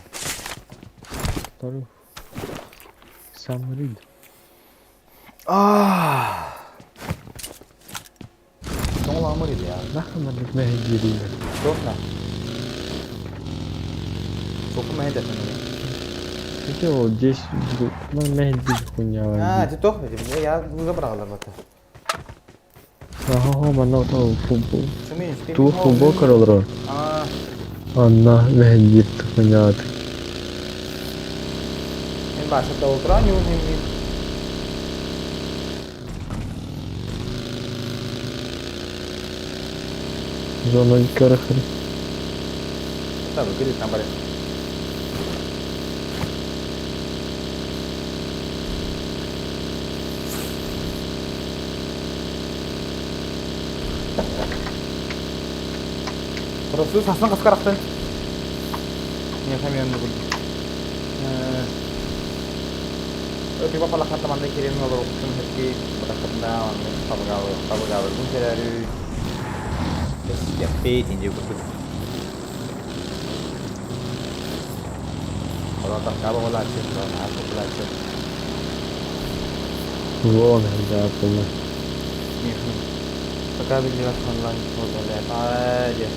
Второй. Сам рид. Аа. Тоңламыр иди я. Нахрен маннык мэһэйдиирий. Тохна. Соку мэһэйдэтин. Хотя вот здесь ну мэһэйдиир хуйня. А, ти тох, я забрал работу. Аха, манна то футбол. Чумин, Ту футбол королро. Аа, Анна мэһэйдиир хуйня. мен башы толтыран юзым бит. Зона көрөхөр. Tabii ki там бар. Просто сасынан қасқарақтан. Не хамиянны күлді. Өпі бапала хаттаманда керемін олар оқытым хетки бұрақында оны қабығалы қабығалы күн керәрі. Яппей тенже күркүт. Олар қабығалы ачып, қабығалы ачып. Вон, да, полна. Пока видео онлайн позволяет.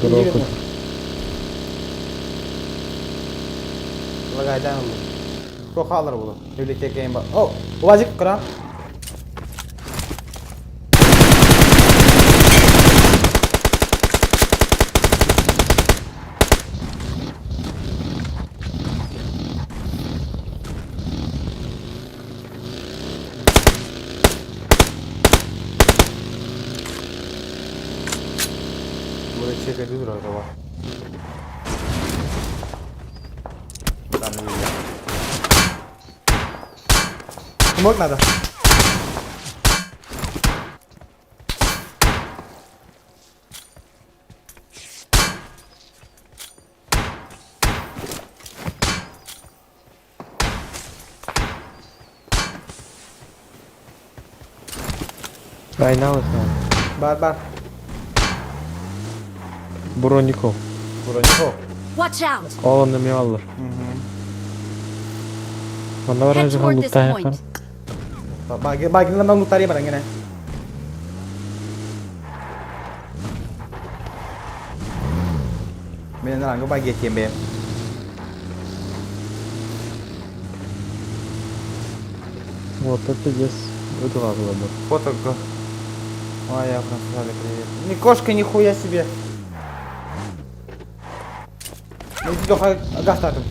Грохот. Лагайдан oldu. Çok alır bunu. Birlikte game bak. Oh, ulacık kıran. Buraya çekebilir araba. Там увидел. Смог надо. Айналыс. Бар бар. Броников. Броников. Watch out! Ол онда мен алыр. Манна баран Head toward this луттаһыаххын. point. Багиларынан луттарыйа баран гene. Мен ранга багетем бе. Вот это пиздец. Выдала было бы. Фото Ой, я французали, привет. Ни кошка, нихуя себе. Гастатым.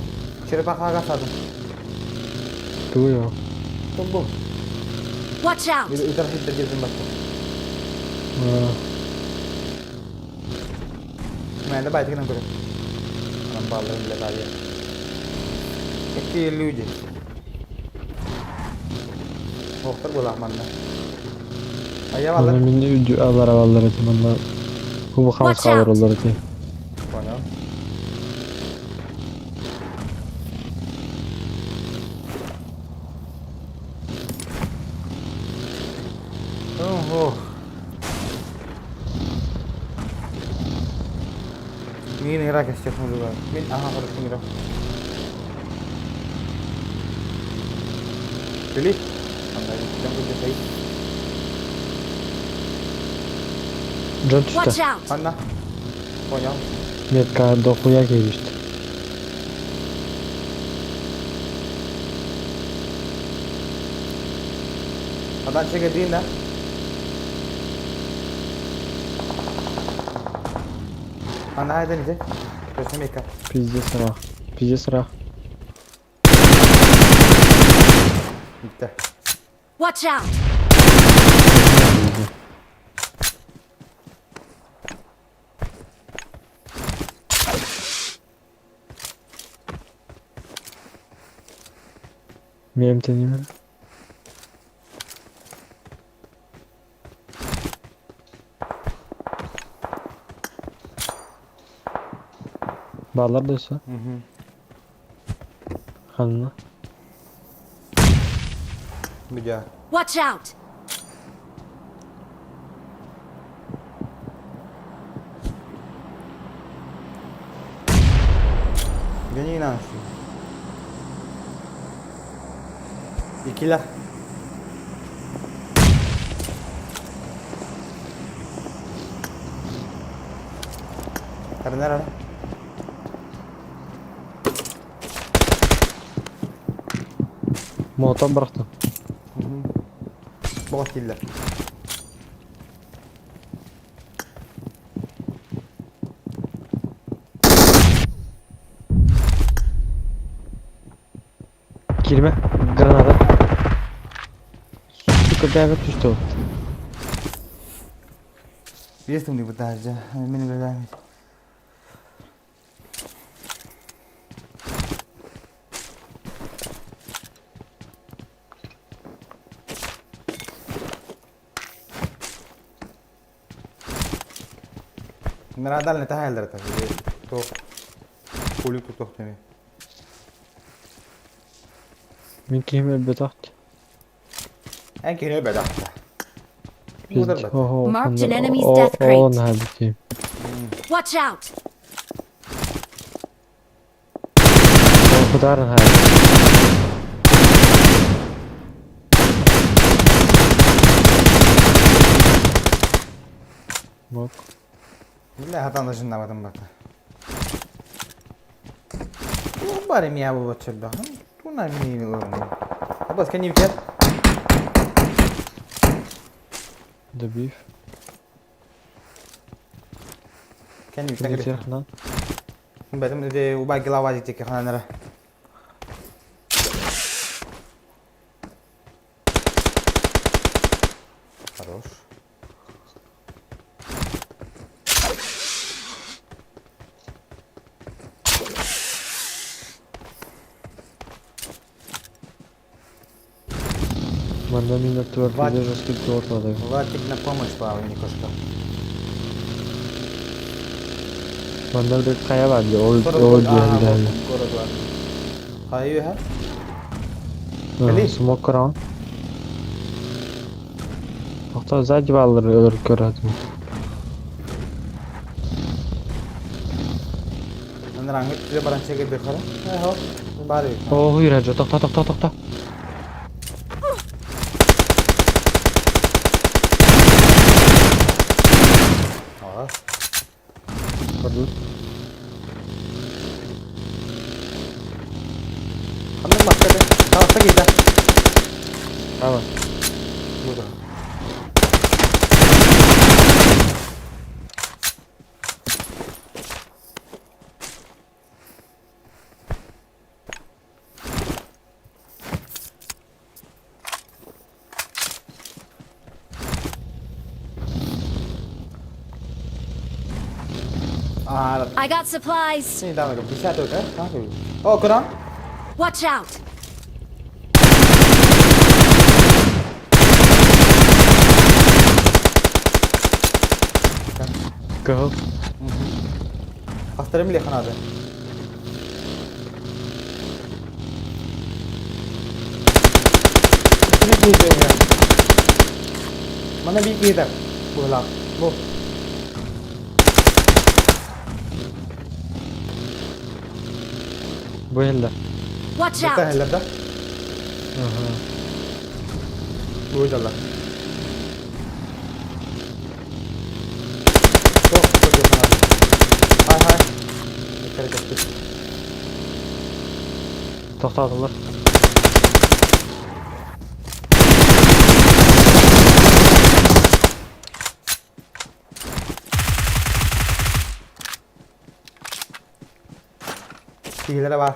Черепаха гастатым. Туйо. Тумбу. Watch out! Үтер хиттер кезин басты. Мен де байтыгынан көрем. Анам балларын билет алия. Какие люди. Охтар буолаах манна. Айа Манна баллар. мин үдү алар алар эти манна. Кубу хамас Watch калар out. олар эти. Понял. Ого. Мин игра костюм Мин ага хорошо игра. Били? Джон Watch түстэ. out! Анна. Понял. Метка дохуя келишти. Адан чеге дейін да? Анна хайдан иде. Көсемека. Пиздец рах. Пиздец рах. Битте. Watch out! Мем тенеме. Баллар дөсө. Ханна. Бидя. Watch out! Gene inançlı. İkiler. Nerede? Молотов бырахтым. Боғат киллер. Кирме. Граната. Сука, бәбір түшті ол. Есть там подожди, мені глядами. Нарадал не тахайлар та. То кулик тохтеми. Мин киһим өлбөтөх. Эн киһи бәдә. Пиздец. Охо. Marked an enemy's death crate. О, на бити. Watch out! Хударын хай. Бок. Биле хатан да жиннабатым бата. Бари мия бу бачырда. Туна ми Абас кени бит. Добив. Кени бит. Кени хна. Бәдем де уба гилава дик ханара. Хорош. Манна мин твер Ват. даже скидку отладай. Ватик на помощь павы Никошка. Манна бир кая бар ол ол жерде. Город бар. Хайы ха? Кали? Смок кран. Охта сзади баллар өлөр көрөтүм. Анраңы түзе баран чеге бер хара. Хо. Бары. О, хуйра жо токто токто токто. Хаста киирдэ. Ава. Бу да. А, I got supplies. Недавно, 10 да? О, куда? Watch out! Кого? Хастарым лехан ады. Мана бии киһитэ быһылаах. Бу. Бу иһиллэр. Watch Бutta out! иһиллэр да? Аха. Бу дьалла. Туох туох санааты. Хай хай. Эккere көстү. Тохтоотулар. Киһилэрэ баар.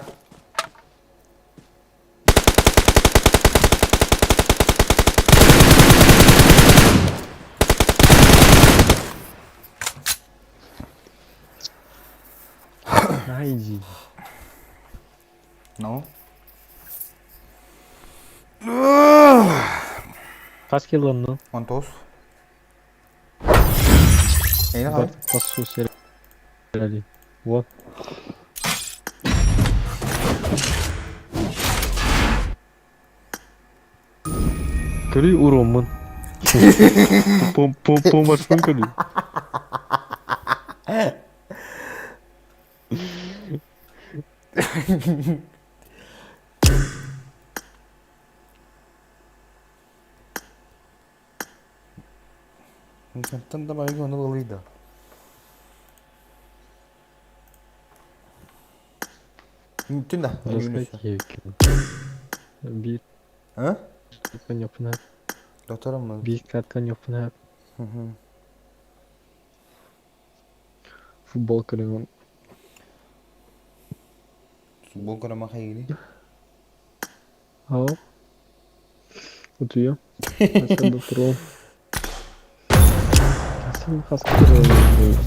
Найди. Ну? Хас килонну? 19. Эйне хай? Пассу сериали. Вот. Көрүй уроммун. Пом пом помашпын көрүй. Онтон да байга ону ылыйда. Мүттүн да. Биир А? конёпна. Докторым Биир конёпна. Футбол көрөҥ. Футбол көрөмө хайгили. Ау. Утуйа. Асан доктором. Асан хас көрөҥ.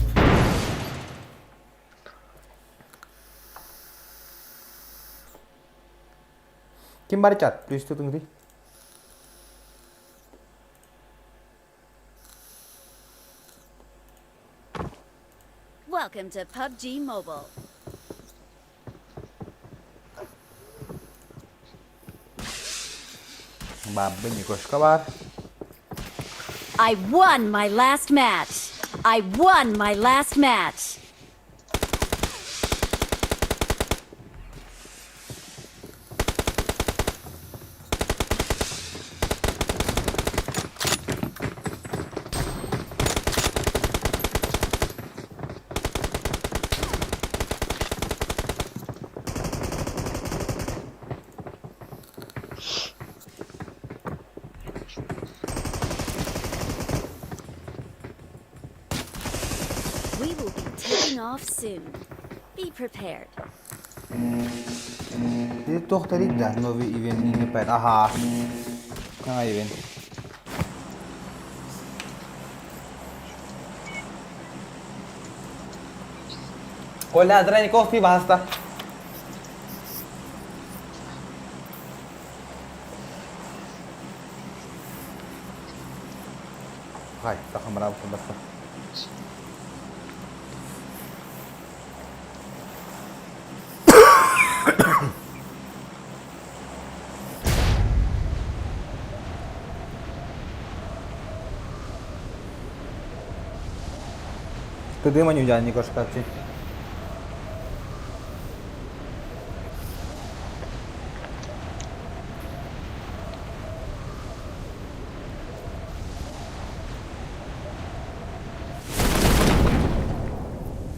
Ким бар чат? Плюс тутуң Welcome to PUBG Mobile. Бабы Никошка бар. I won my last match. I won my last match. We will be taking off soon. Be prepared. Dit toch dat да новый ивент не пэт. Ага. Саҥа ивент. Коля, Драников пиваста. Хай, тахамрав кубаса. Туди маню я Никошка чи.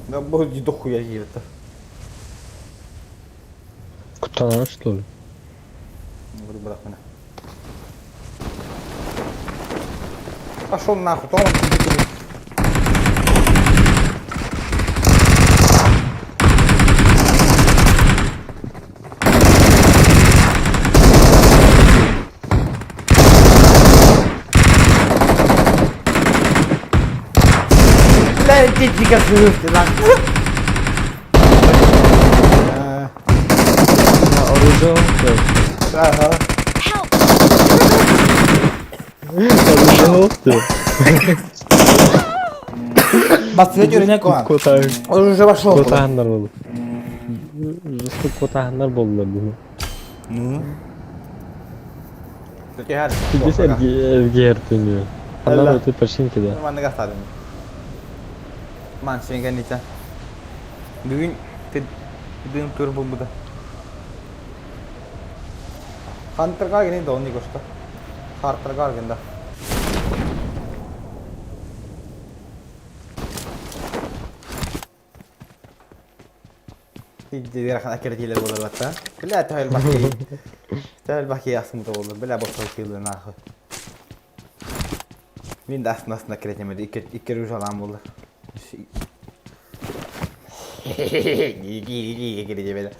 Да будет дохуя это. Кутана что ли? Тохтоодохпуна. Пошел нахуй, тоҕо Бля, дико lan. Оружие. Ага. Оружие. Басты өріне қоған. Оружие пошел. Котаханнар болды. Жесток котаханнар болдулар bunu. Ну. Здесь РГР төнү. Анан өтө починки да. Манны гастадым. Ман сен кәнитә. Бүгін дым тур булбуда. Хантерга генә донни кошта. Хартырга генә. Дир болар батта. Бля, тәһел бахи. Тәһел бахи асмыта болар. Бля, босой килде нахуй. Мин дә астына астына керетемеди. Ике ике ружалам болар. Кире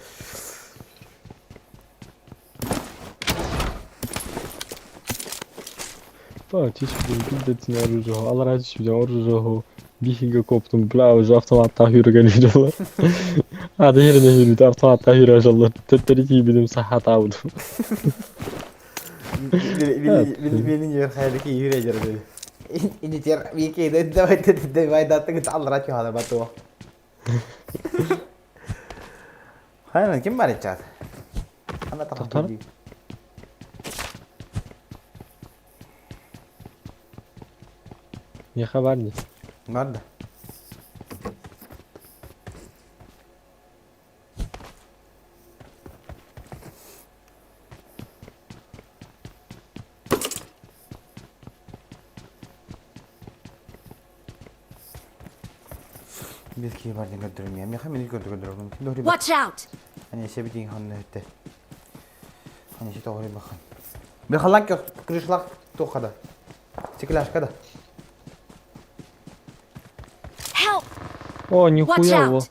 Па, чичпиден оружие. Алар чичпиден оружие. Биһиге коптум, бля, уже автоматта хүрген жүрөлөр. Ады жерине хүрүт, автоматта хүрө жоллор. Төттөрү кийбидим сахат абыдым. Мени жер хайдыки юре жер деди. Ини тер мики давай давай даттыгы аллара чухада бату. Хайна ким бар ичат? Ана Токтор? Не хабар не. Надо. Бир кии бар деген көрдүрүм. Меха мени көрдүрүм. Watch out! Ани себитин ханны хөттө. Ани се тоғри бахан. Бир халак крышлак тохада. Стекляшка да. Help! О, Watch нихуя его. out!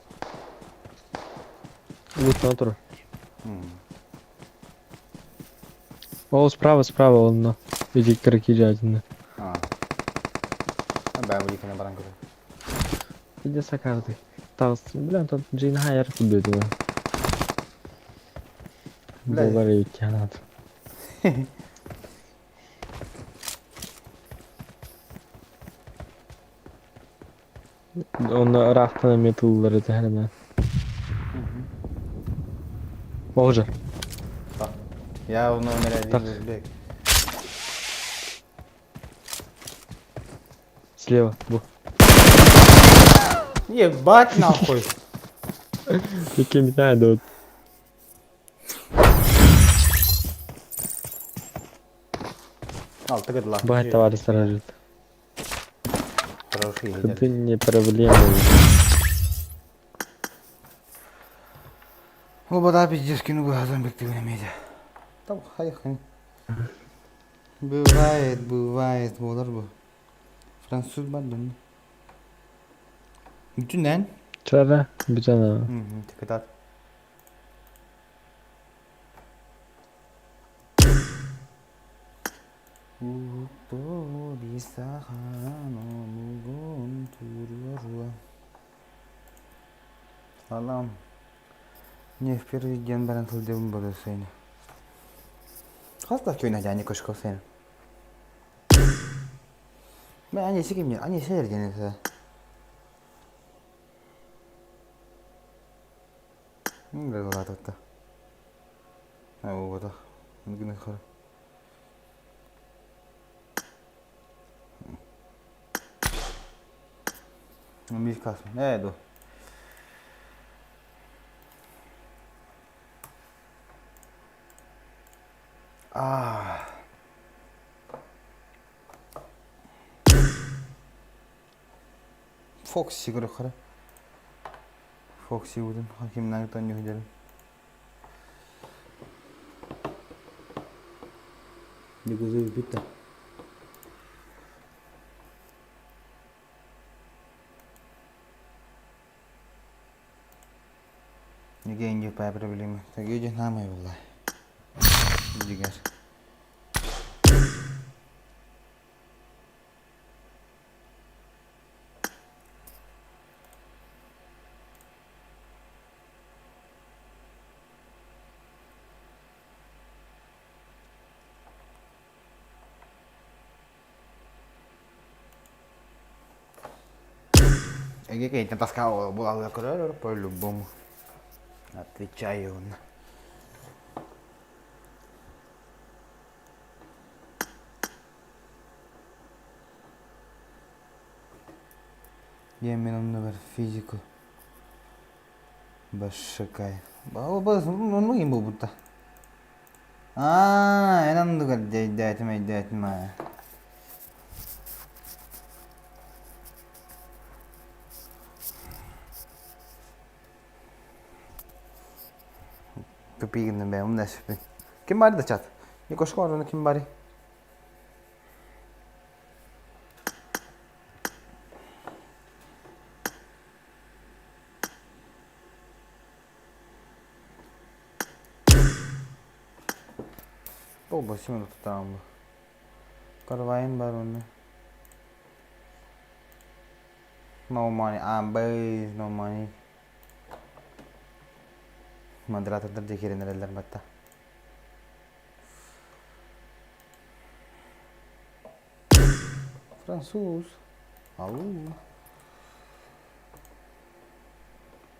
Лут на тур. О, справа, справа он на. Иди кракижательно. А. Бә бу икене баран көрө. Иди сакарды. Тагыс, бля, тут Джин Хайер кудды. Бля. Болар икенат. Оны рафтана металлары тәһәнә. Боже. Я в номере Так. один бек. Слева. Бу. Ебать нахуй. Какие надо. Ал, тыгыдла. Бай товарищ сторожит. Хороший. Ты не проблема. Ол бада пиздец кину базан бекти медиа. Там хай хай. Бывает, бывает, болар бу. Француз бар дым. Бүтүнен? Чара, бүтүнен. Мм, тикетат. Салам. Не в первый день баран тылдым буду сен. Хаста күйна жани кошко сен. Мен ане сиким ане сер денесе. Мм, да ла татта. А, вот. Гүнэ хар. Мис кас. Э, до. А. Фокси көрө хара. Фокси будем. Хакимнан тон юхделим. Дигузы бүттэ. Нигенье по проблемы. Тагеди намай была. Дигер. Эгэ кейтен таска була көрөр по-любому. Отвечаю. Я мен оннугар физику башшакай. Оннук им буолбута. Аа, эн оннугар өйдөөтүм, өйдөөтүм аа. Тупик гынным бэйэм умна эспиппин. Ким баарый да чат? Никошка барбына ким баарый? Долго 7 минут Карвайн бар онно. No money, I'm base, no money. Модератордар дьэ киирэн эрэллэр батта. Француз. Ау.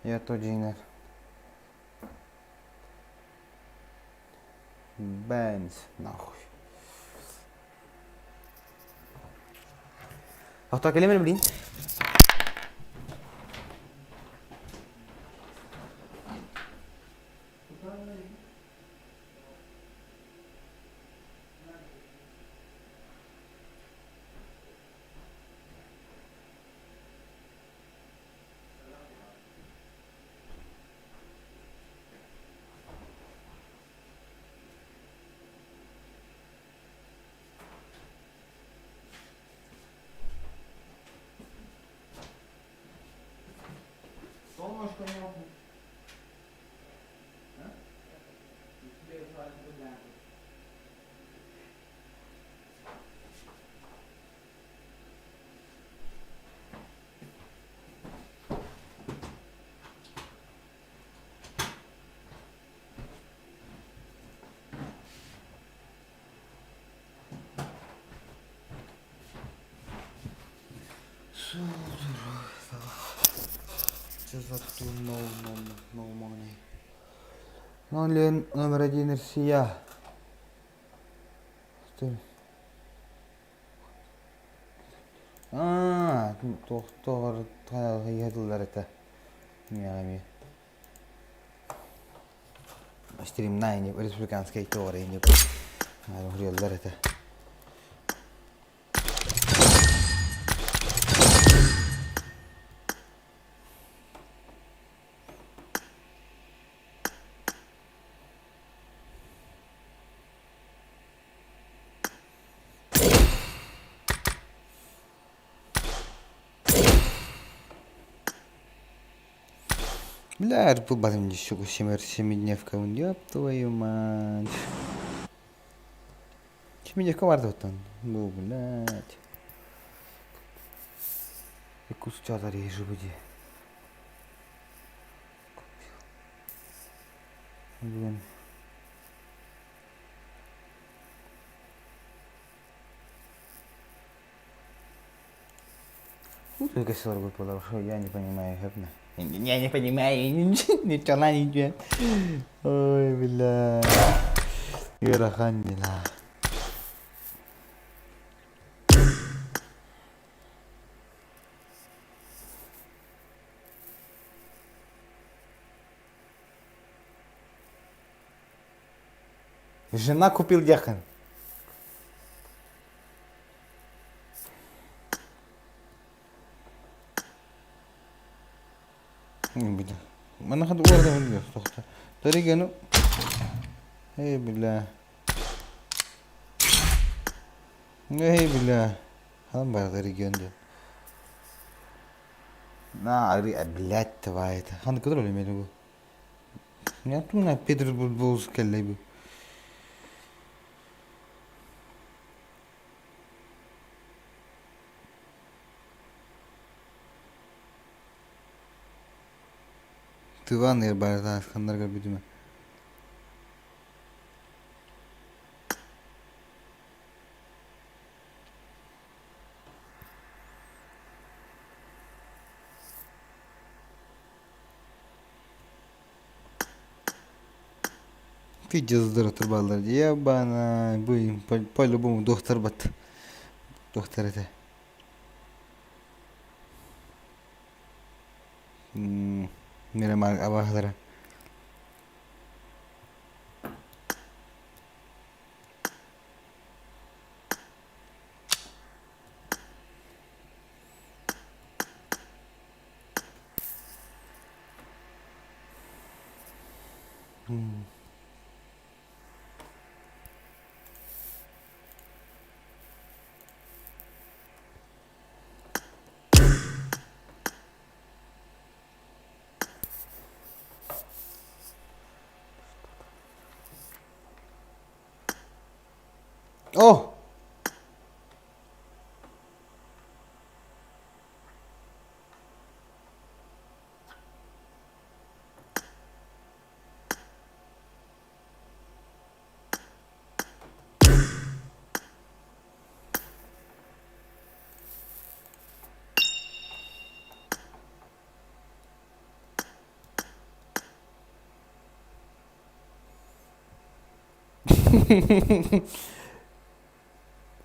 Я то дьиҥэр. Бэнс, нахуй. Охто кэлимэр блин. Солнышко не могу. No, no, no money. Номер один Россия. Аа, туох тыллар этэ. Эмиэ Стримная республиканская теория уһуйаллар этэ. Бля, булбатым дии семидневка ёб твою мать. Семидневка бар оттон. Бу, блядь. Кусчатар ежи Блин. Я не понимаю, Я не понимаю, ничего ничего. Ой, бля. Ыарахан дела. Жена купил дьякон. Манна Эй, бля. Эй, бля. Ханан барда регион диэн. На, блядь, тварь это. Ханна көтөр өлүмэни бу. Я туна Петербург болус келлей бу. Тыван барда ханнарга бүтүмэ. Видео турбалар ебана бу по-любому доктор бат доктор это Мирамар абаһалара О!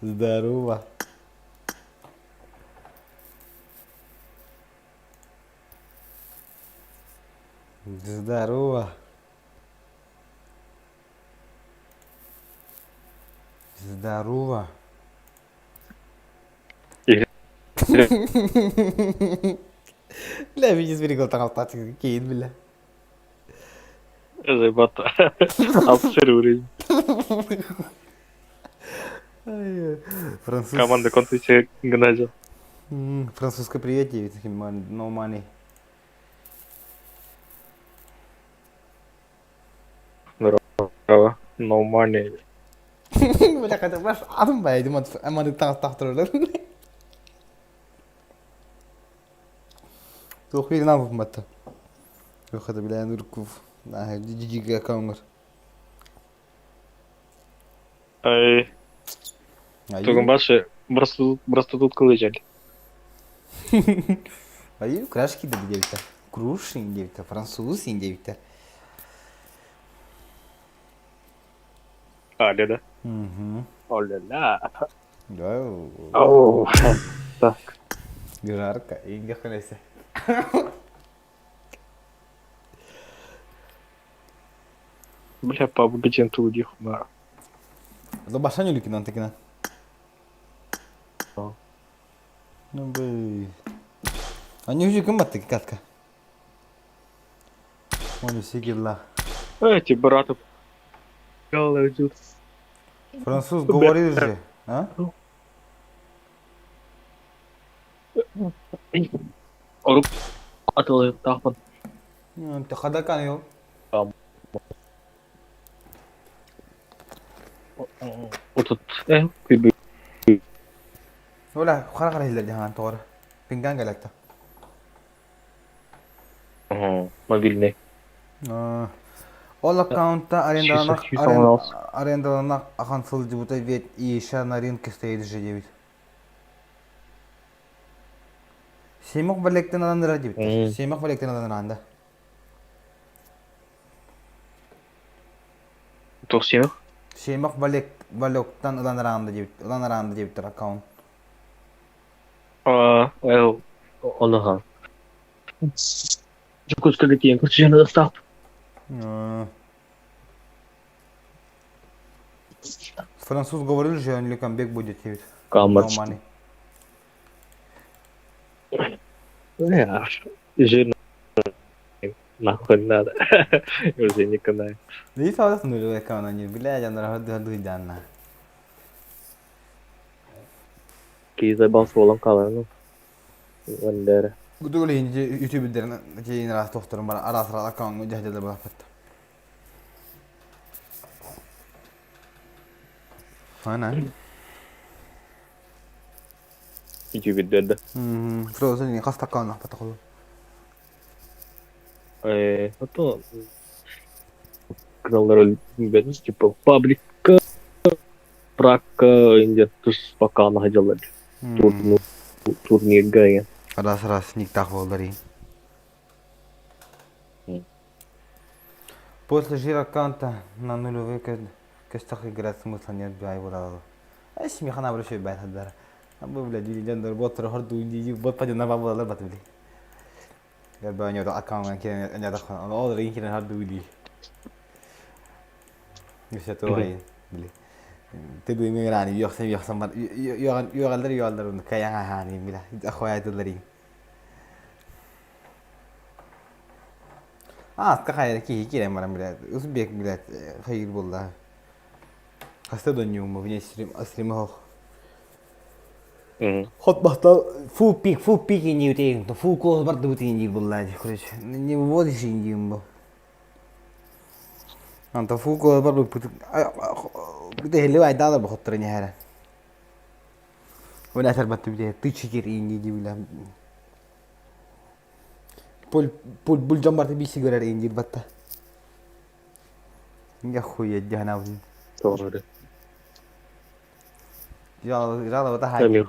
Здорово. Здорово. Здорово. Бля, видишь, берег таҥалтаачы кейин бля. Ребята, обсервер. Француз. Команда контусе Геннадий. Французское привет, no money. Здорово. No money. Бля, хотя бы атын бай, аманы таҥалтаахтар Туох биир наабыт матта. Выхода, бля, нуркув. Жига камер. Ай. Тугун башы проститутка лежали. Ай, крашки да девта. Круши девта, француз девта. Аля, да? Угу. Оля-ля. Да. Оу. Так. Жарко. И ханайся. Бля, папа, где ты удих, да. Лобашаню ликинан такина. Ну бэй. Они уже кымбатты катка. Оны сигилла. Эти браты. Француз говорил же, а? Атылы тахман. Хадакан йо. Отут. Э, күйбү. Ола, хара хара хиллер жахан тор. Пинган галакта. Мобильный. Ол аккаунтта арендаланах ахан сылдьыбыта ведь и на рынке стоит же девять. Семок балектен алан дебит. Семок балектен алан анда. Туох семок? Семок балек балектан ылан анда дебит. Ылан анда дебит аккаунт. А, эл, оноха. Жокускага тиен көрсөжөнө достап. Француз говорил же, он камбек будет ведь. Камар. Жирно. Нахуй надо. Уже не канаю. Да и сразу ну канаю, блядь, она ходу данна. Киһи бас буолан хаалар Вандера. Гудугул иһин ютубердерин кейин араас тохторун бар араас араас аккаунтга дьаһдьалар балаппат. Ана. Ютубердер да. Фроzen хас аккаунт ахпата холу. Э, а то каналлар өлбөтүс типа пабликка пракка инде тус аккаунт хаҗалар. Турнирга я. Араас араас никтах боллар иһин. После жир аккаунта на нулевой кестах играть смысла нет бай була. Эс механа обращай бай хаддар. Бу бля дилиден дор бот хор ду ди бот паде на бабалар бат били. Гэр бааньода аккаунтан киирэн анньаатахпына ону ол эрэ киирэн хардыы Өссө туох били Тыбыыҥҥа ыраан үөхсэн үөхсэн бар үөҕэллэр үөҕэллэр уну кайаҥ аһааныы бile ахуайдылларыын Ааска хайа киһи киирэн баран билээт узбек билээт хайыыр буолла хаста донньуумму вне стрима хох Хот бахта фул пик инди утейин фул клосс бар дыбыт инди булла короче не выводишь инди бу Анта фул клосс бар бит хелли айдаалар бохоттор инеһэрэ Ол этэр батты бите тычикер инди дибиле Пул пул бул дьон барта биси көрөр инди батта Я хуя дьаһанабын Doğru. Жалоба хай.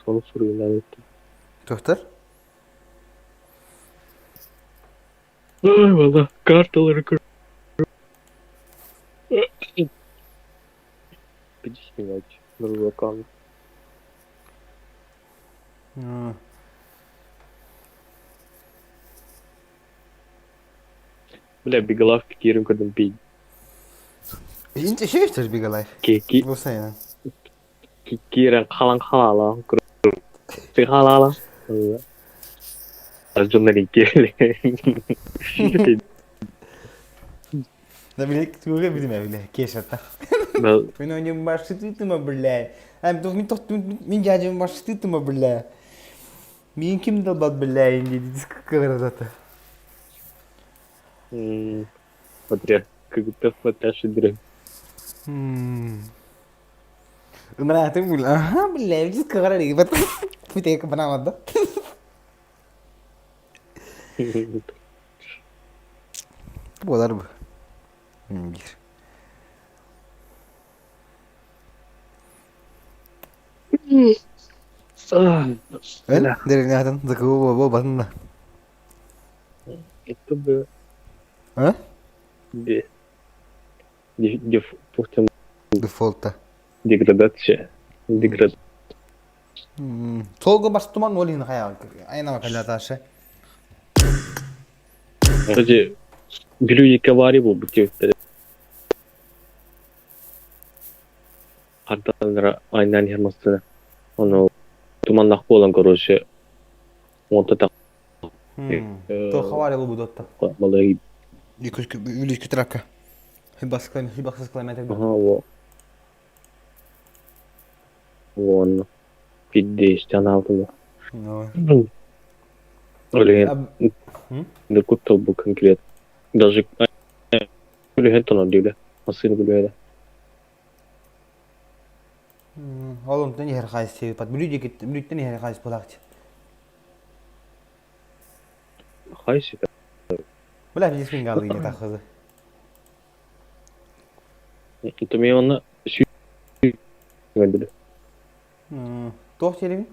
Соны суруйунан өттүм. Тухтар? Ой, valla карталары көр. Иди снимать. Другой аккаунт. Бля, бегалавка киирэн көрдүм пи. Инте шештер бигалай. Ки ки Бу сайын. киирэн халан халала. Ты халала. Дьоннор иккиэлэ. Да биле туга билме биле кешата. Мен ойнем башты бля. Ам тух мин тох мин жажым башты бля. Мин ким долбат бля инди диск кырдата. Смотря, как будто смотря шидры. Ынраатын бул. Аха, бля, диск кырдата. Бат. Фитек банамада. Буолар бу. Биир. Эн деревнятын закыбы болбатын да. Это бы... А? Де... Дефолт. Дефолта. Деградация. Деград. Толго бастуман олин хая. Айна каляташы. Кстати, Блюди Кавари был бы Хартанра айнан хермастына. Ону туманнах буолан короче. Онто так. То хавари был будотта. Малай. Үлүскү трака. Хибаксыз километр. Ага, во. Вон. Пиддесян алтыда. Ну. Блин. Да куттал был конкретно. Даже Күлүһэн тонор диилэ. Массыына күлүһэрэ. Ол онтон иһэр хайыс пат бүлүү бүлүүттэн иһэр хайыс буолаахчы. Хайсы Бля, билиспин галыйны тахызы. Это мен оны сүйгенділі. Туох телебин?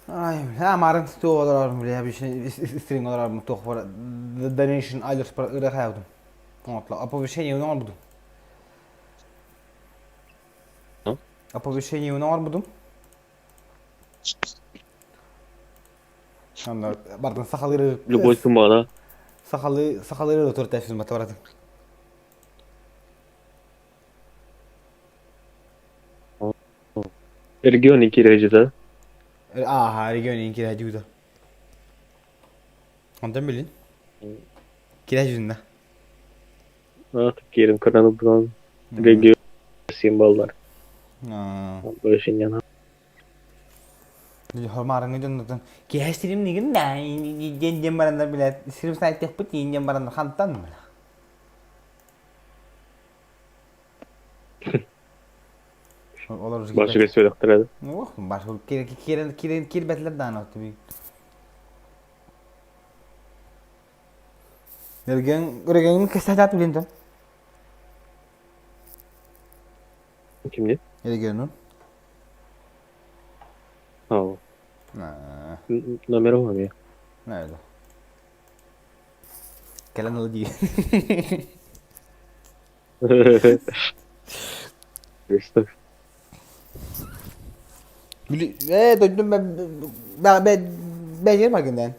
Ай, амарын туох олорорум бля, бишин стрим олорорум туох бар. Donation alerts бар ыра хаябдым. Отла, оповещение уна буду. Оповещение уна буду. Анда бардын сахалыры. Любой суммада. Сахалы сахалыры төртәшүн батабаратын. Регион кирежи да? Аха, регион кирежи да. Онтон билин. Кирежи да. Киирэн көрөн ылбытым регион символлар. Больше Хормаарыҥы дьоннортон киэһэ сирим нигин да диэн диэн бараннар билээт сирим сайтыахпыт иин диэн бараннар хантан била. Олор Башыга сүрэхтэрэ. Ох, башыга киирэн киирэн киирбэтилэр даҕаны оттубуй. Өргөн өргөҥүн кэстэһэ билин тон. Кимни? Регионун. Ау. Номер эмиэ. Наада. Кэлэн ыл дии. Били ээ дойдум бэ бэ магындан.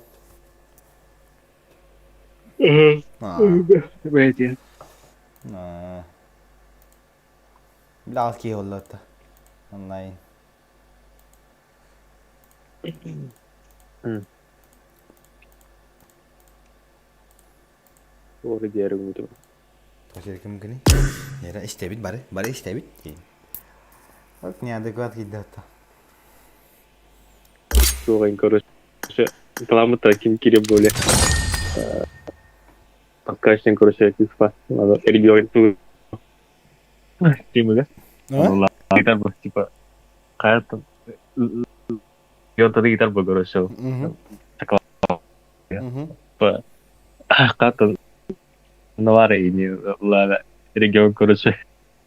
Бэйдиэн. Билаҕас киһи буолла онлайн. Туора диэри Ким кини? Яра истэбит бары, бары истэбит. Вот неадекват киддата. Суоҕун короче, рекламата ким кире более. Подкастинг, короче, типа, надо регион Стримы, да? Гитар был, типа, хайа Йотары гитар был, короче. Типа, хата Навара и ла регион, короче,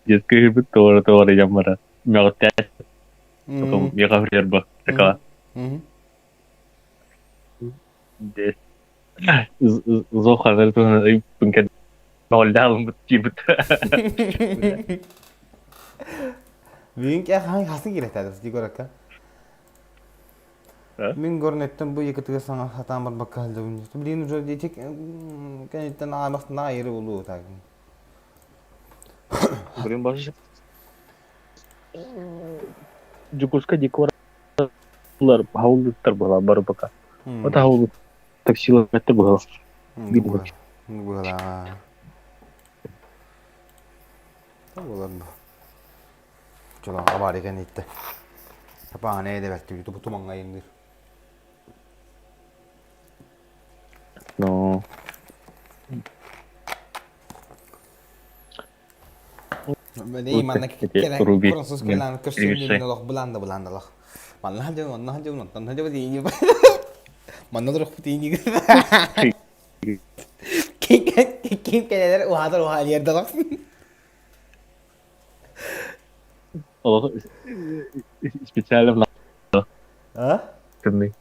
детский быт товара товара ямара. Мягтя. Потом я верба такая. Зохар пынка Бүгүн хасын киирэтэ Егор Мин горнеттен бу екітіге саҥа сатаан барбакка сылдьабын. Билигин уже ити кэнниттэн аамахтана айыры булуу так. Блин, боже. Дьокуускай декоралар хаулуттар буолар бары пока. Вот хаулут таксилар буолар. Буолар. Буолар бу. Чолон авария кэнниттэ. Тапааны эдэбэттибит тубу тумаҥҥайынныыр. Но. Манна кэлэн француз кэлэн көрсүннүн олох буланда буланда олох. Манна хадьын, манна хадьын, онтон хадьын диини. Манна турукпут иини. Ким кэлэлэр уһаатар уһаалиер да олох. Олох специально А? Кымный.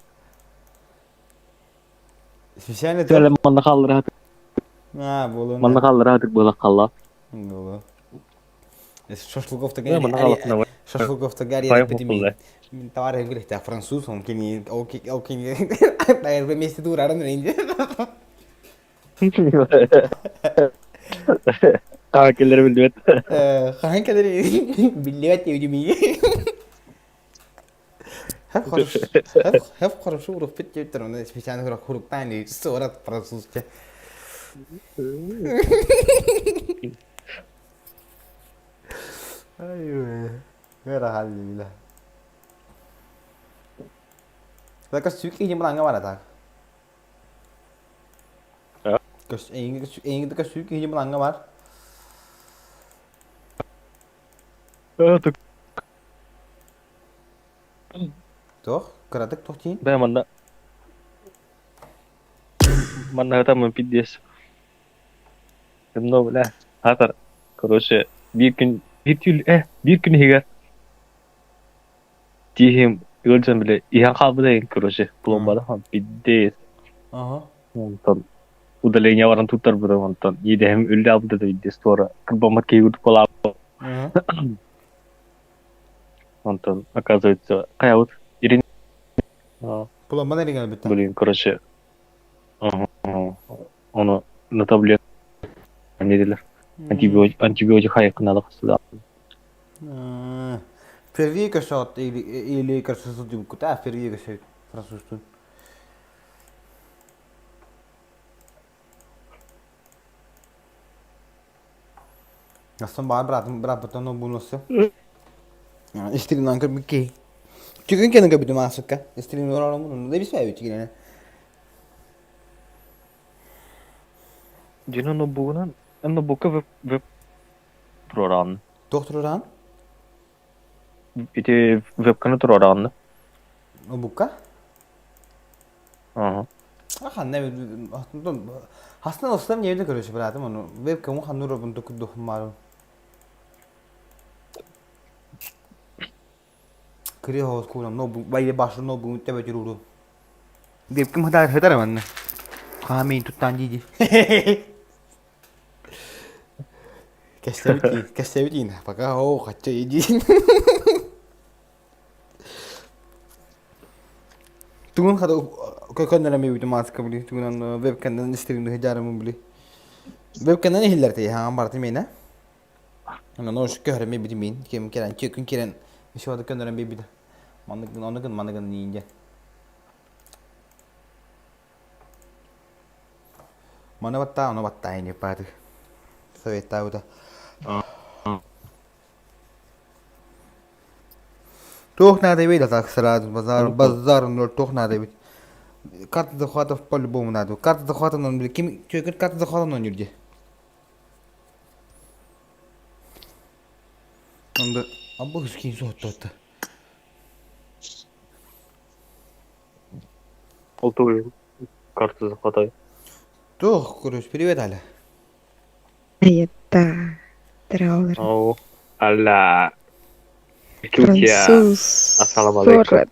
Специально Специально манна хааллара А, буолуон. Манна хааллара буола хаалла. Буолуо. Шашлыков-то Да, манна хааллахтына Шашлыков-то Гарри Пай мин мин товарищ говорит, а француз, он кини, ол кини, наверное, вместе дурарын рейнде. Хаан келлери билбэт. Хаан келлери билбэт диэбитим Хеп хорошо урукпит диэбиттэр, онно специально хуруктаан суорат французча. Ай, ыарахан Көстүүк иһин былааҥҥа бара так. Эйиҥ көстүүк иһин былааҥҥа бар. Туох? Кыратык туох диин? Бээ манна манна хатаммын пиздец. Темно бля. Хатар. Короче, биир күн биир түүл э биир күн иһигэр тииһим ыалдьан бile иһэн хаалбыта иһин короче пломбада пиздец. Ага. Онтон удаление баран туттарбытым онтон иидэһим үллэ албыта да пиздец туора кырбаммат киһи курдук буолаабыт. Онтон оказывается хайабыт Ирина Пломбан эригэн өлбүттэ. Блин, короче, ону на таблет неделер. Антибиотик, антибиотик хайыккыналы хасыда. Впервые кашот или или кашот куда впервые кашот французтун. Астан баар быраатым бырааппыттан ноутбугун Истринан көрбүт киһи. Түгүн кэнэ көрбүтүм аасыкка. Истрин оромун да бисмэбит киһи. Дьиҥэ ноутбугунан ноутбукка веб веб туруораҕын. Туох туруораҕын? Ити вебканы туруораҕын да? Ноутбукка? Ага. Ханна хастан остам небде көрөшү братым ону вебкамы ханна уробун духуммарым. Кырыы оҕус куунам ноутбук байы башы ноутбугун төбөтүр уру. Вебкам хытар хытар манна. Хаамин туттан дии дии. Кэстэбит кэстэбит иин. Пока оо хачча иди. Тугун хата көннөрөн бэйбитим мааска били тугунан вебкандан истирин дьаарымын били. Вебкандан иһиллэр тей хаан барты миэнэ. Онон ош көһөрөн бэйбитим мин ким кэлэн күн кирен еще да көннөрөн бэйбитэ. Манныгын оныгын манныгын ниинде. Маны баттаа, ону баттаа ини пааты. Советтаабыта. Туох наада эбит так сразу базар базар ноль туох наада эбит. Карта захватов по-любому надо. Карта захвата он ким чөкөр карта захвата он юрди. Онда абы скин соттотта. Ол тугу карта захвата. Туох короче, привет, Аля. Это траулер. Ау. Алла. Турция. Француз. Ассалам алейкум.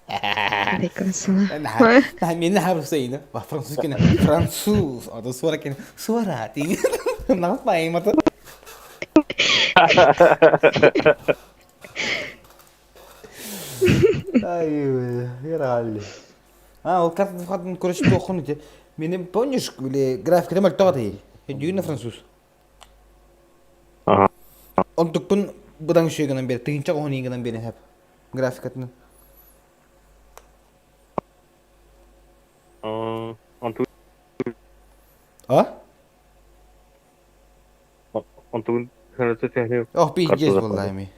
Алейкум ассалам. Мени харусайны. Ба француз кene. Француз. Ото суара кene. Суара ти. Наспай мата. Ай, яралли. А, ол карта захватын короче тохун ити. Мени помнишь, или графиката мөлтөҕө Дүйүнэ француз. Ага. Онтукпун быдаҥ үчүгэй гынан биэр, тыһыынча оһон гынан биэрэн хэп. Графикатын. Онтугун А? онтугун ханаты тэһни Ох, карта пиздец захвата. буолла эми.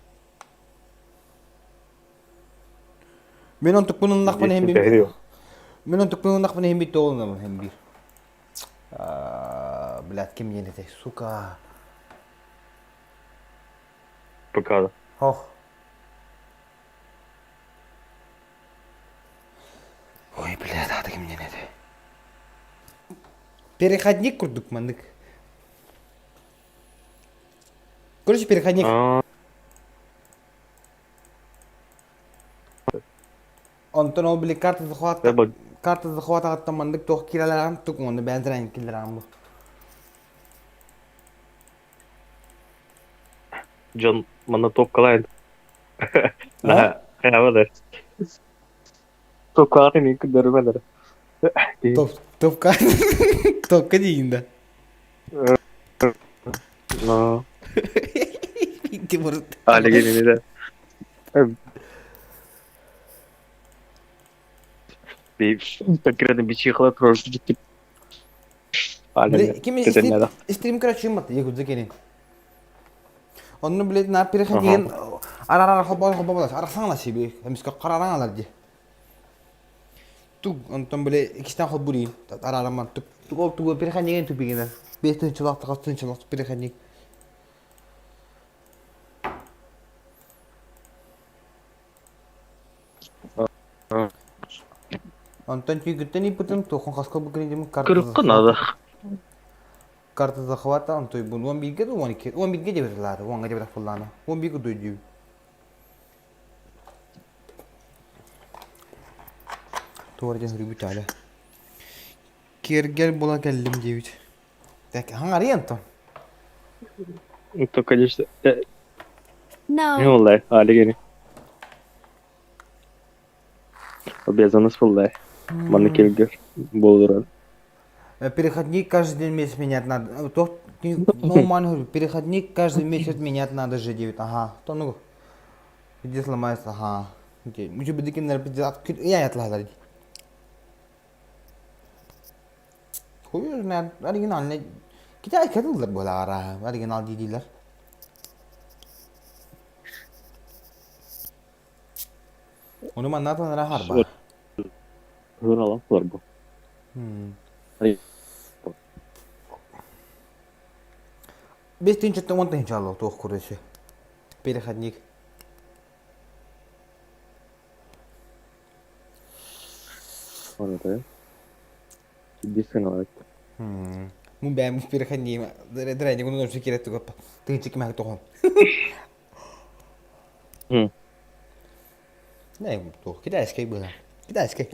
Мен онтукпун ыллахпын иһин Пиздец тэһни. Мен онтукпун ыллахпын иһин бит тоҕулунабын иһин биир. Блядь, ким диэн этэй, сука. ПК. Ох. Ой, блядь, аата ким диэн этэй. Переходник курдук маннык. Короче, переходник. Онтон ол били карта захвата карта захватаҕыттан маннык туох киирэлэрэҕин тук уонна бэйэн киллэрэҕин бу. Дьон манна топкалаан. Да, хайабалар. Топкалаатын мин күндөрүмэлэр. Топ топка топка диигин да. Но. Тимур. Алегенини да. Конкретно бичихала просто. Ким стрим короче мат якудза кенин. Онно блядь на переходин арара хобо хобо болас арасаңла сиби эмиске карараңалар ди. Туг онтон биле икистен холбури арараман туг туг ол тугу переходнигин тупигина. Бес тынчылак тагас тынчылак переходник. Онтон түйгүттэн иппытым тухон хаска бу киридим карта Кырыкка надо. Карта захвата онтой бун 11-ге да 12 11-ге де берилаары 10-га де буллаана 11-ге дойдуу. Туора дьэн үрүбүт аля. Киэргэл була кэллим диэбит. Так, хаҥарый Антон. То, конечно. No. Не olay, hale gene. Обязанность буллай. Манна келгер болдуран. Переходник каждый день месяц менять надо. То, ну, ман, переходник каждый месяц менять надо же, девять. Ага, то ну, где сломается, ага. Мүчү бидикиннер я ятлалар. Хуй знает, оригинальный. Китай кэтыллар буолаара, оригинал дииллэр. Ону манна атынара харба. Журналам бар бу. 5 тыһыынчаттан 10 тыһыынча алла туох курдук Переходник. Оны Дисеналат. Мун бэйэм переходник дырайник уну нөрсө кирет тугаппа. Тыһыынча кимэхэ тохон. Не, туох китайский было. Китайский.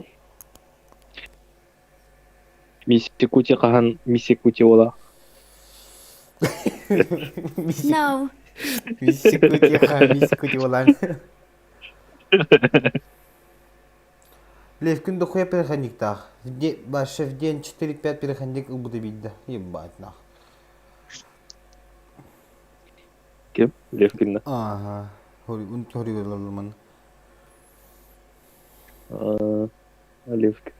Мисси Кути хаһан Мисси Кути ола. No. Мисси Кути ха, Мисси Кути олан. Левкин дохуя переходниктаах. Вообще в день 4-5 переходник ылбыта биирдэ. Ебать нах. Ким? Левкинна. Ага. Хори Левкин.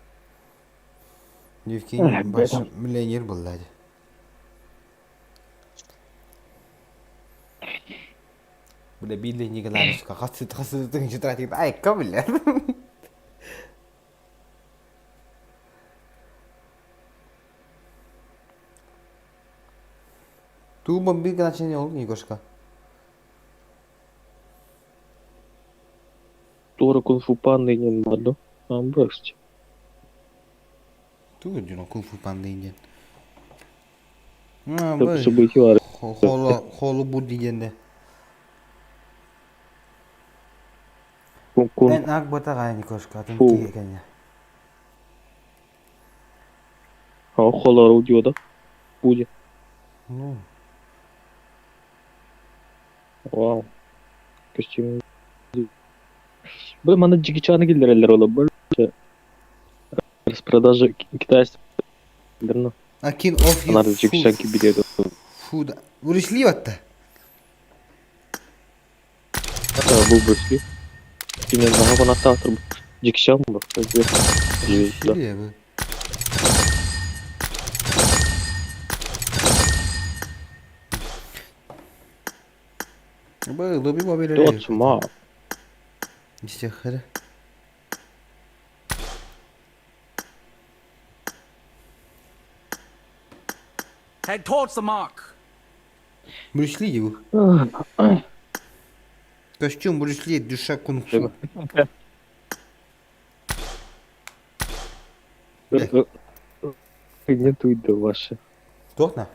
Левкин баш миллионер буолла дии. Бля, Билли Николаевич, хас хас тыһыынча тратит айка бля. Туу бомби начали ол Егошка. Туора кунг-фу панда диэн баар дуо? Амбрости. Туу диэн кунг-фу панда диэн. События бар. Холу холу буд диэн Эн ак ботаҕа Никошка атын киһи кэннэ. Холору диода. Буде. Ну. Вау. Костюм. Бу манна Джеки киллэрэллэр ола больше. Распродажа китайцев. Ну. А кин оф Анар Джеки Чан кибиледи. Фуд. Брюс Ли батта. Бу Брюс Ли. Кимнен наха конаттаатыр бу. Джеки Чан бу. Брюс Ли бу. Бу лоби бобили. Тот ма. Истехэр. Head towards the mark. Брюс Ли бу. Костюм Брюс Ли, душа кунг-фу. Не туйда ваши. Туохна?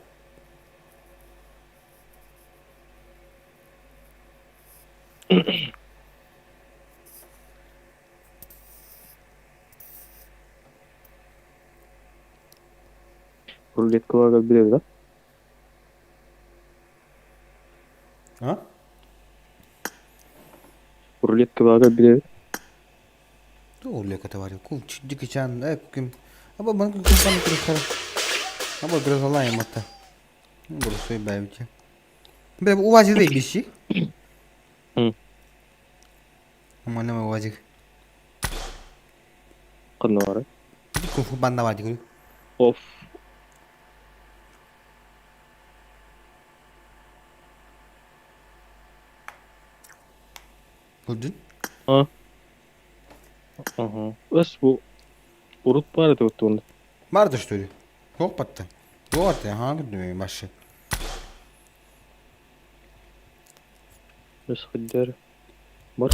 Рулеткаларга билэр да? А? Рулеткаларга билэр. Туу рулетка бар. Кул Джеки Чан, э ким. Аба бан ким пан кирхар. Аба грозалай мата. Бросой бэвче. Бля, УАЗик дай биши. Мана УАЗик. Ханна баарый? Кунг-фу панда бар дии. Оф. Көрдүн? А? Ага. Өс бу урут баар этэ оттугунда. Бар да что ли? Туох батта? Туох батта? Ха, көрдүм башы. Өс хаддер. Бар.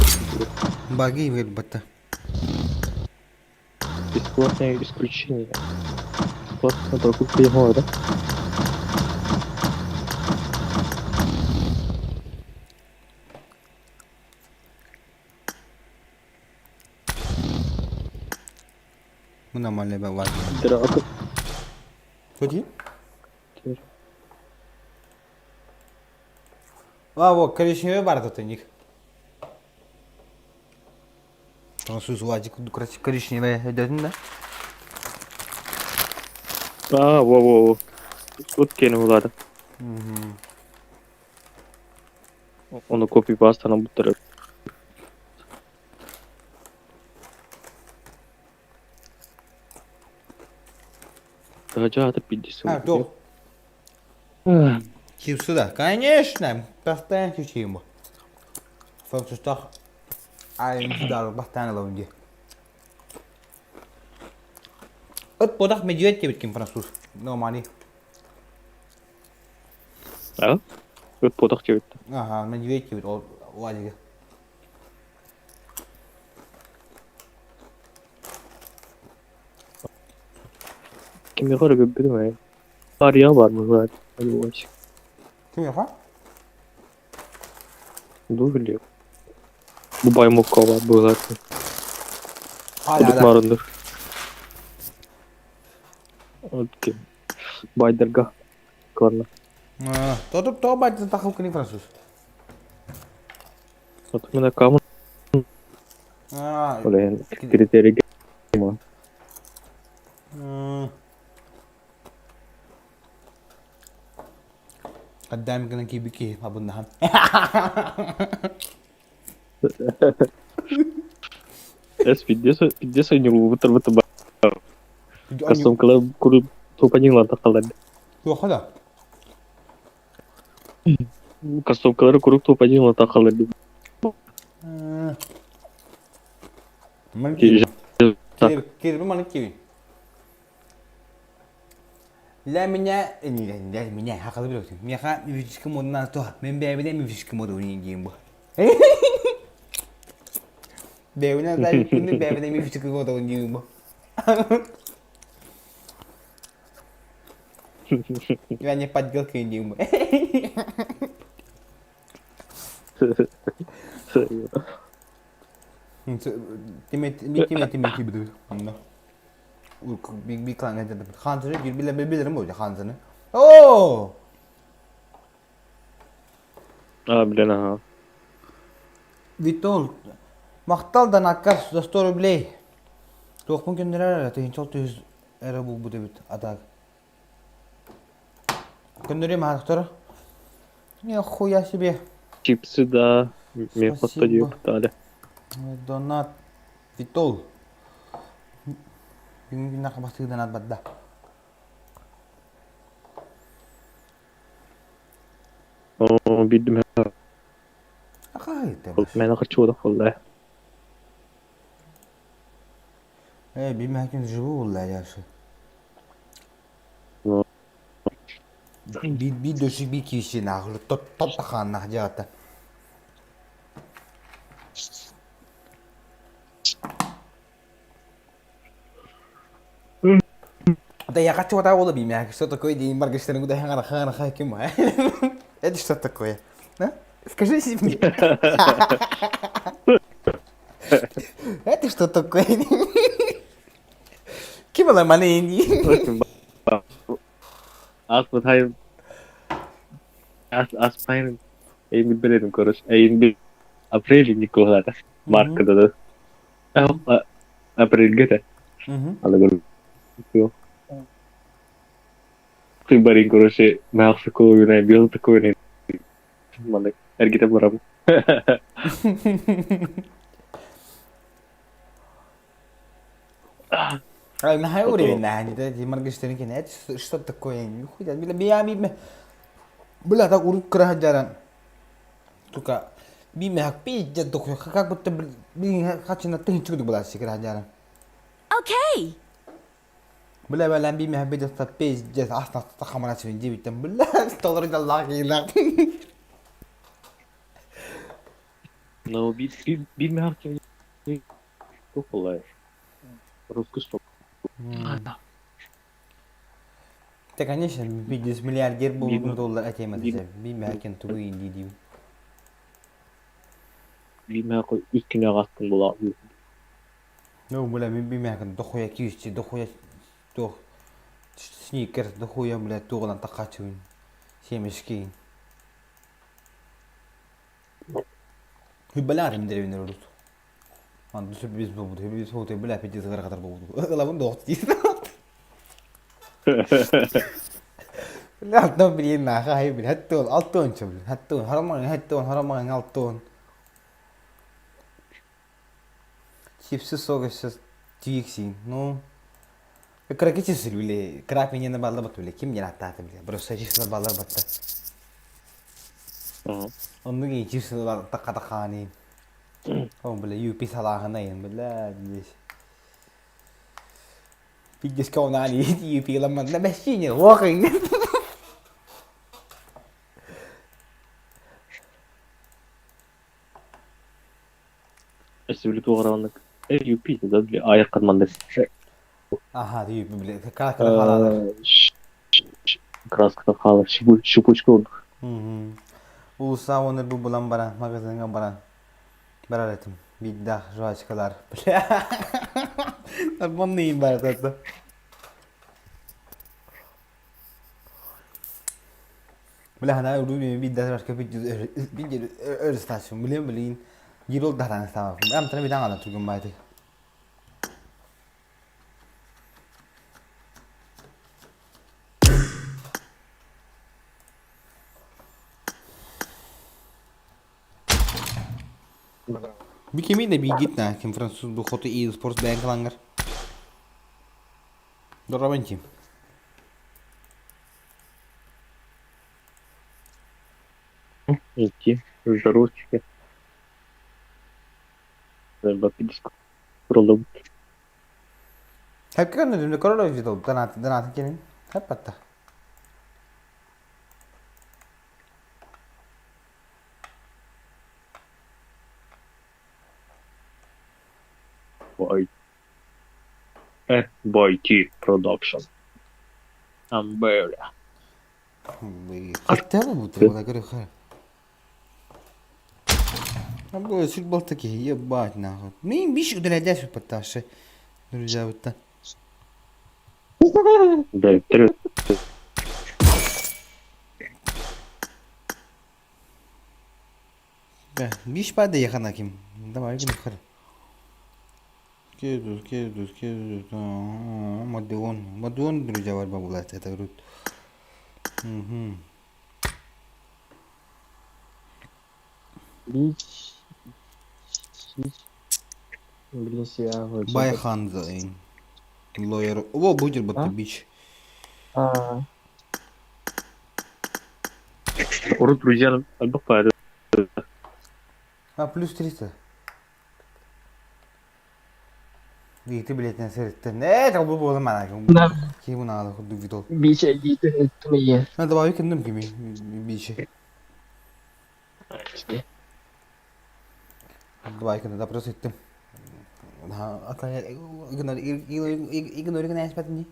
Баги бер батта. Бесплатное исключение. Бесплатная покупка его, да? Бу нормальный бар. Драка. Ходи? А, вот, коричневый бар тут у них. Француз УАЗик коричневый идет, да? А, во-во-во. Вот кені улады. Оны копи пастаны буттырып. Тажа атып биддisi. А, туох. Чипсы да? Конечно! Постоянно чучуйум. Французтах айым бастаан ылабын дии. Ыт бодах медведь диэбит ким француз. Нормальный. А? Ыт бодах диэбит. Ага, медведь диэбит ол Владига. Кимиэхэ эрэ көрбүтүм ээ. Арыйа бар быһыылаах Альвась. Кимиэхэ? Ду билиэм. Бу баймокка бар быһыылаах. Hala Кудук маарынныр. Окей. Байдарга кыланна. Тотуп тоҕо байтын тахыл кини француз. Отмена камын. Олен критерий Қаддам гына киби киһи абыннаһан. Эс пиздец, пиздец ойнугу бутар Кастомкалар куру тупанилар тахалар. Туохха да? Кастомкалары курук тупанилар тахалар. Кирби маны киби. Для меня, не для меня, хакалы билөтүм. Миэхэ мифический модунан то, мен бэйэбинэ мифический моду диэн бу. Бэйэбинэ күнү бэйэбинэ мифический моду диэн бу. Я не подделка диэн бу. Тиме тиме тиме кибидир. Онно. Bir kan edildi. Ханзаны bir bile bilirim bu Ханзаны. Оо! А, блин, ага. Витол. Махтал да наккар за 100 рублей. Туохпун көннөрөр эрэ 1600 эрэ булбут эбит атак. Көннөрүм аахтара. Нихуя себе. Чипсы, да. Мне Спасибо. пытали. Донат. Витол. Бүгүн күннэххэ бастыы донат барда. О, бидим. Ахай Мен хочу да Э, бимәкин живу булла яшы. Би би дөшү би киши нахлы топ топ ханна жата. Да я хочу вот так бимәк, что такое день Моргенштерн куда хана хана хаким. Это что такое? Да? Скажи себе. Это что такое? Ким ала маны Аспыт хайым. Ас аспайын. Эйин билбеледим, короче. Эйин бил. Апрель Николада. Маркада да. Апрельге те. Ала гөр. Барин, короче, махсы көйүнэ, бил такой Маны эргите барам. Ай, на уровень, на, не да, Моргенштерн кен, это что такое? Нихуя, бля, бля, бля, бля, так урут кыра Только биме пиздец, как будто, блин, хочу на тысячу была секра жаран. Okay. Бля, бля, биме пиздец, пиздец, асна тахамана свин дибитен, бля, доллар да лагина. No, би би би махки. Тохолай. Русский стоп. Та, конечно, пиздец миллиардер был доллар атема биме кен тугу инди дим. Би махки үскүнө гастын була. Ну, бля, биме кен дохуя кисти, дохуя тох сникерс, дохуя, бля, тугынан тахачуин. Семечки. Хүббалаар имдеребин урут. Ан түсүп биз болду, биз болду, бля, пиздец катар болду. Ылабын доқты дейт. Бля, алтан билин наха хай бил. Хаттон, алтон чы бил. Хаттон, хараман, хаттон, хараман, алтон. Чипсы согы сейчас тиксин. Ну. Кыраки числ били, крак минена балла бат били, ким диэн аттаата били, просто числа баллар батта. Оннук и числа такка-такаани. Ол били юпи салааһына бля, здесь. Пиздец каунали, юпи ламан на машине, walking. Өссө били туох арааннык UP да били айах маннык Аха, юпи били, краската халалар. краската хаалар щепочка курдук. Улуса оны бу булан баран, магазинга баран. Барар этим. Биддах жвачкалар. Бля. Нормальный бар это. Бля, ана уруу биддах жвачка бидде өр стасyon. Билем билин. Гирол дахтан става. Ам тана бидан ала тургун байты. Би кеми де би гитна ким француз бу хоту и спорт бән кылангар. Доробенти. Идти, жаручки. Ролом. Hep görmedim de korona video danat danat gelin. Hep hatta. Бай. Байти Production. Амбеля. Хатта бу бу да көрө хар. Або сүт болта ки ебать нахуй. Мин биш үдәләдә сүт патташы. Друзья, вот так. Да, три. Биш бада яхана ким. Давай гүн хар. Кедус, кедус, кедус. Мадион. Мадион, друзья, бар бабулат. Это говорит. Угу. Бич. Блин, я вот. Байханза. Лоер. О, будет батта бич. А, Урут друзья, альбо пары. А, плюс 300. И ты, блядь, на сердце. Не, это был было мана. Да. Ким надо, худу видел. Бич, иди ты мне. Надо добавить кем кими бичи. Давай, когда просто иттим. Игнор игнор игнор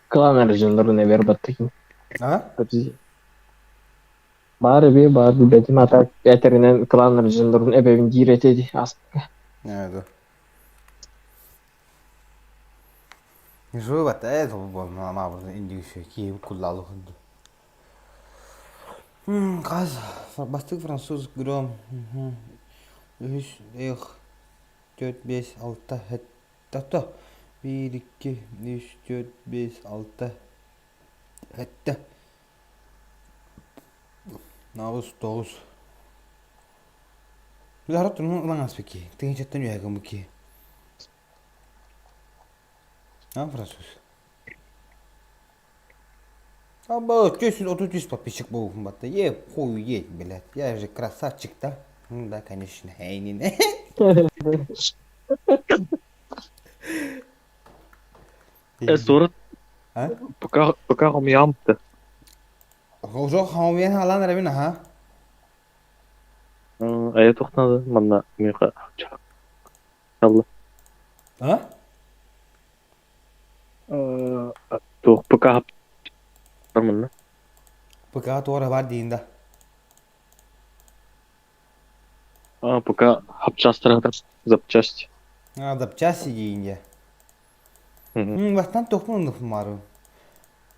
Клан режимдерine ver баттыгин. А? Бары би бар билбетим ата этеринен клан режимдерин эбебин диретеди аспы. Evet. Жу бат э бу ма бу инди ки куллалы хунду. Газ бастык француз гром. Үс эх 4 5 6 хетта 1 2 3 4 5 6 хетта. Нагыз 9. Билар турун улан аспеки. Тыгын үйәгін буки. А, француз. Аба, 433 подписчик был батта. Е, хуй едь, блядь. Я же красавчик, да? Ну да, конечно. Эй, не, не. Э, сурат. А? Пока пока хомьямты. Уже хомьян халан рабина, ха? Ая тухнады манна миха. Алла. А? Тух пока манна. Пока туара бар дейін А, пока хапчастырада запчасти. А, запчасти дейін Бастан тохмун мары.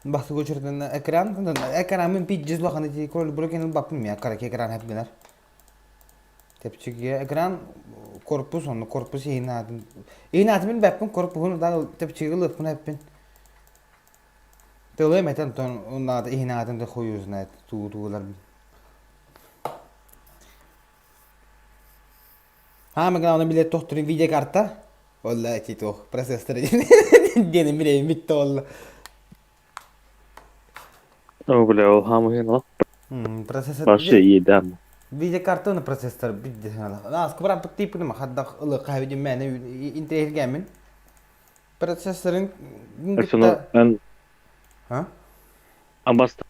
Басы көчөрдөн экран, экран мен пит жүз лахан эти кол брокен бапым я карак экран хеп генер. Тепчиге экран корпус оны корпус ийин адым. Ийин адымын бапым корпус да тепчиге лыпын хеппин. Тылы метен тон онда ийин адым да хуй знает ту тулар. Самое главное билет тохтурун видеокарта. Олла эти туох процессор диэн билэйин бүтте олла. О, бля, ол хамыһын ал. Процессор Вообще едам. Видеокарта уонна процессор бидде Нас кыбран типпин хаддах ылы кайбидим мэне интеллигенмин. Процессорын кытта А? Амбаста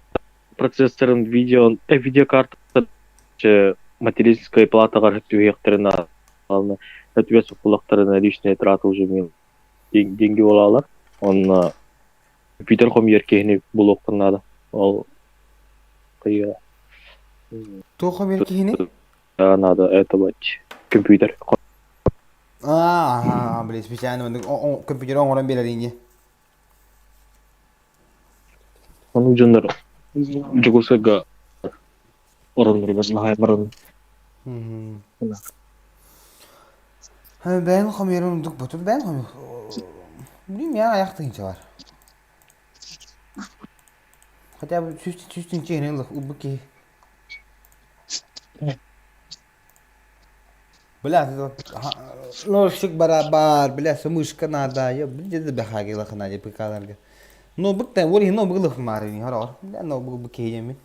процессорын видео видеокарта материнская платаҕар түһүөхтэрин аална өтүгэ суккулахтарына личная трата уже мен деньги буолаалар онно компьютер хомуйар киһини булуоххун наада ол кыйа Туох хомуйар киһини? Надо это компьютер. Аа, блин, специально компьютер оҥорон биэрэр ини. Ону дьоннор Дьокуускайга оронноругар наһаа баран Бэйэм хомуйарым ордук ботур бэйэм хомуй Билим я аяқ тыынча бар. Хотя бы сүүс тыынча иһин ылбыт киһи. Бля, ножик барабар, бля, мышка надо, я где-то бахагила хана деп каларга. Ноутбук та, ол ноутбук лых мары, хорор. Бля, ноутбук бу кейеми.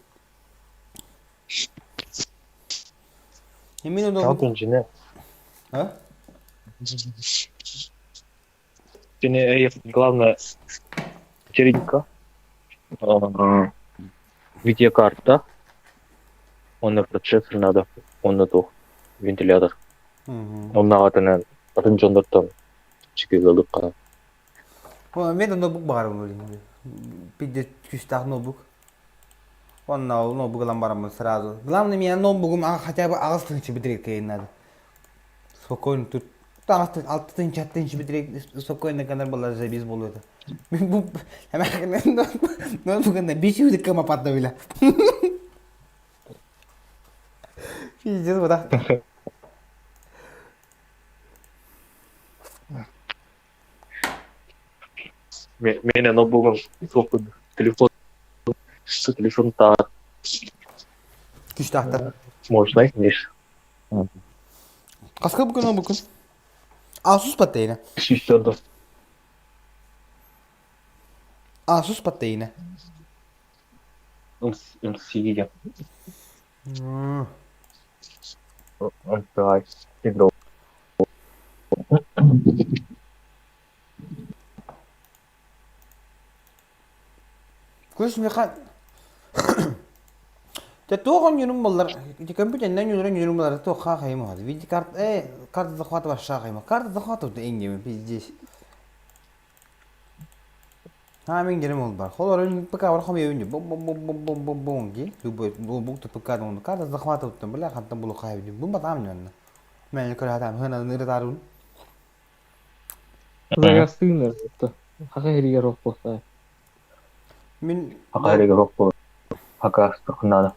Именно ноутбук. инженер. А? Кини главное материнка, видеокарта, онно процессор надо, онно туох вентилятор. Онно атынан атын дьоннортон чикилылыкка. Мен ноутбук баҕарабын Пиздец күүстээх ноутбук. Онно ол ноутбук ылан бараммын сразу. Главное меня ноутбугум хотя бы аҕыс тыһыынча бүтэрик надо. Спокойно тут алты тыһыынча тыһыынча бүтэрик спокойно гынар буолар забис буолуо этэ. Бу ноутбугунна биш үүдүк кымапатта бile. Пиздец буда. Мене ноутбугум суох телефон телефон таа Күстаахтар. Можно, конечно. Хаска бүгүн ол бүгүн? Asus паттайына. Сүүстөрдө. Asus паттайына. МС Давай, игрок. Күс миха Те туох оонньуурум буоллар, ити көмпүтэннэн ньууран ньуурум буоллар туох хаахайым уһат. Види карт карта захвата вообще хаахайым. Карта захвата эҥгиэм пиздец. Хаамин дерим ол бар. Холорун ПК бар хомуйабын бом бом бом бом бом бом бом ди. Любой ноутбук ПК дон карта захвата бля хантан булу хаайбын. Бу батам ньонна. Мен көрө хынан ырытарун. Загастыынар хака хэригэр оппуохтаа. Мин Хака хэригэр оппу хака астыхнаада.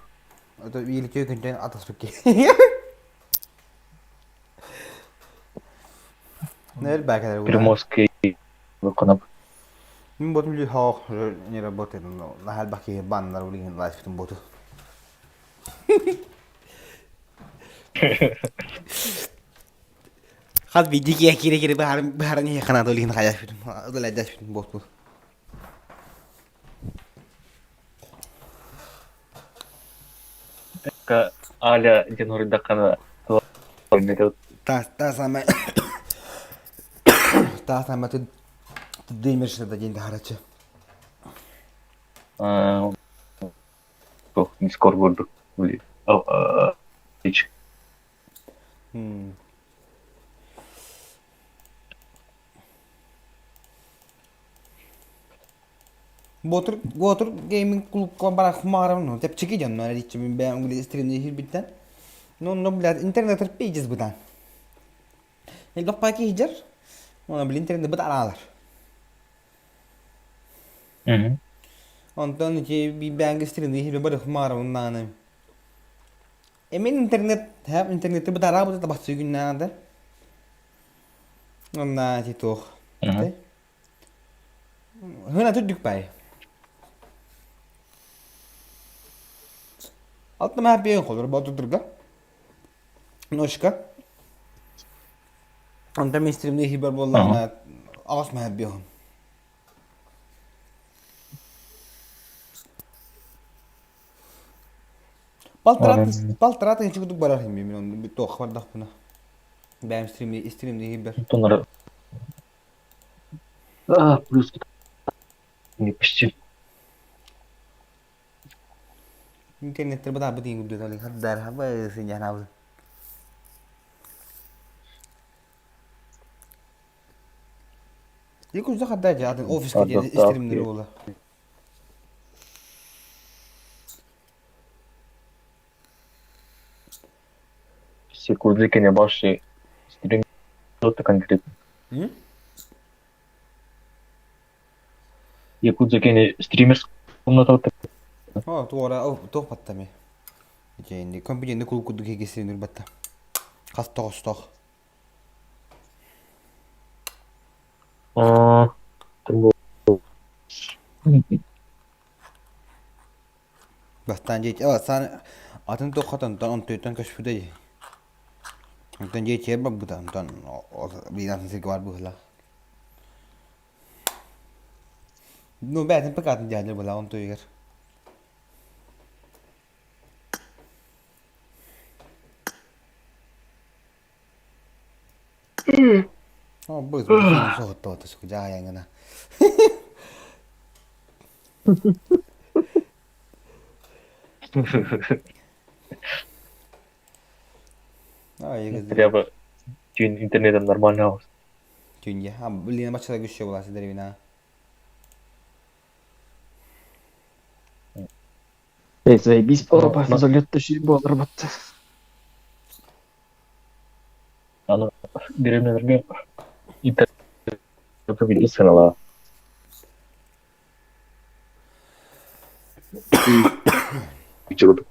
Это биир күнтэн атаспыт Нэр бакалар. Приморский конап. Мин ботум ли хох не работает, но на хальбаки баннар улигин лайфтын боту. Хас биирдии киирэ-киирэ быһааран быһааран иһиэххэ наада ол иһин хайаспытым ылайдаспытым буолту. Аля диэн хоруйдаххына Та самая та самая ты ты дымишься да день харачы. Дискорд курдук. Ботур Ботур гейминг клубка бара хумаарабын тэпчики дьоннор эриччибин бэйэм угли стримни иһирбиттэн. Ну, ну, блядь, интернет пиздец бытан. Элбэх паки иһдьэр. Оны, блин, интернет быт араалар. Онтон ити бэйэҥ стримни иһирбе бары хумаарабын нааны. Эмин интернет, интернетти бытараабыт табахсы күннээҕэ Онна ити туох. Хына түрдүк бай. Алтыма биэн холор ботудурга. Ножка. Онтон мин стримнии иһибэр буоллаҕына аҕыс маһа биэһин. Балтараа тыһыынча курдук барар иһим мин онно туохха бардахпына. Бэйэм стримнии стримнии иһибэр. Онтон А, плюс не почти. Интернеттер бытаарбыт иин курдук олин хардар хаба сыньанаабыт. Якутса хадда атын офиска диэн стримнери буола. Секунды не баши стрим конкретно. Якутск стример комната О, туора, туох баттами. Дьэнди, компьютерни кул курдук кигисин батта. Хас тоҕостох. Аа, Бастаан дьиэ, бастаан атын туохха онтон онтуйтан көспүтэ дии. Онтон дьиэ чиэр барбыта, онтон биир атын сиргэ бар быһыылаах. Ну, бэйэтин ПК-тын дьаһаллар быһыылаах онтуйугар. О, быз соһуттуота суку дьаайаҥына. Хотя түүн интернетом нормально Түүн я. А, блин, баччала күшчө булаасы деревина. Эй, заебись, опа, залет тащи, бодр батты. Аны деревняларга интернет сыналаа.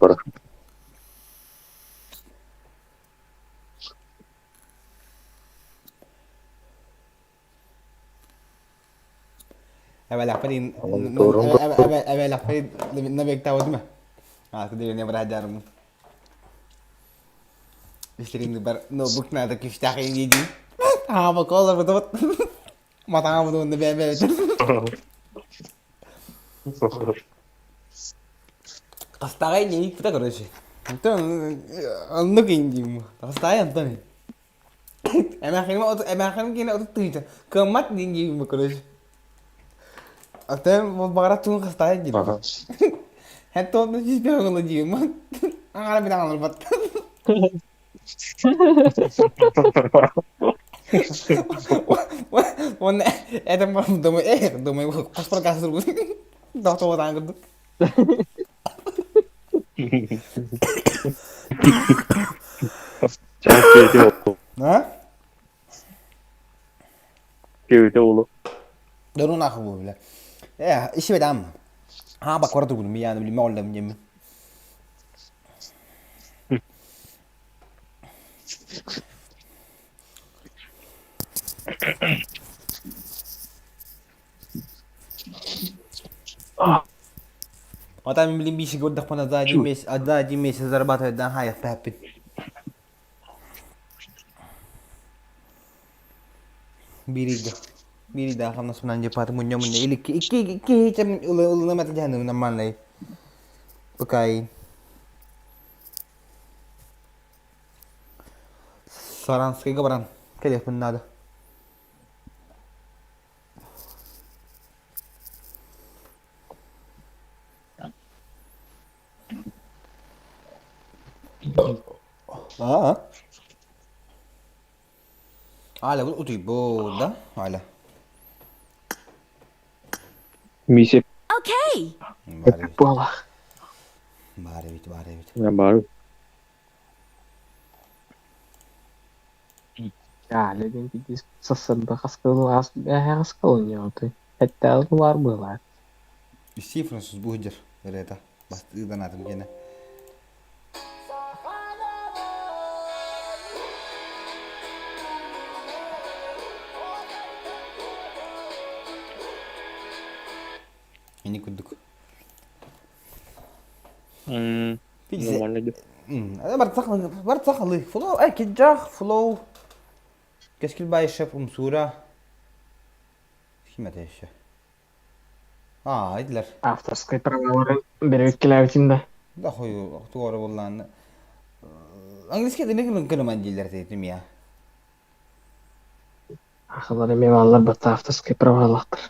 Бар. Эбэлэхпин эбэлэхпин набектаабытым аа деревня быраһадьаарым Истерин бар ноутбук надо күштээх дии аама колор бутубут матаҥа бутуунна бэйэ бэйэбитин Хастааҕай ньиикпитэ короче Антон оннук индиим хастааҕай Антон Эмээххиним эмээххиним киэнэ отут тыһыынча кыаммат диэн диибин короче Атын баҕарар тугун хастааҕай диир Һэн туонна сүүспэ оҥоло диибин аҥара билэн олорбот Уонна этэн баран думаю, эх, думаю, хоспор газ турбут. Доктор курдук. А? Кэбитэ олу. Дорун ахы бу биле. Э, иши бедам. Ha bak orada bunu yani bilmem oldum yemin. Потом, блин, биши годах за один месяц, за один месяц зарабатывать, да, я папит. Бирида. Бирида хамнаспынан дьепаты мунньа мунньа или икки икки икки ылына дьаһаным нормальный. Пока Саранскайга баран кэлиэхпин наада. Аа. Аля, бу утуйбут, да? Аля. Миссия. Окей. Буола. Баар эбит, баар эбит. Баар. Аля диэн киһи сарсыарда хаскылаас бээһэ хаскылынньаҕытай эттээх баар быһыылаах Исси француз бу сылдьар ырыата бастыытан аатым диэнэ. Ини курдук. Нормально Барта сахалыы. Флоу, эй, киджах, флоу. Кэскил Баишев Умсуура ким этэ еще? Аа, этилэр. Авторскай правалары бэрэбиккэлээбитин да. Да хою туора буллаан. Английский дini кылыман дииллэр этим я. Ахылар эмиэ бааллар батта авторскай правалаахтар.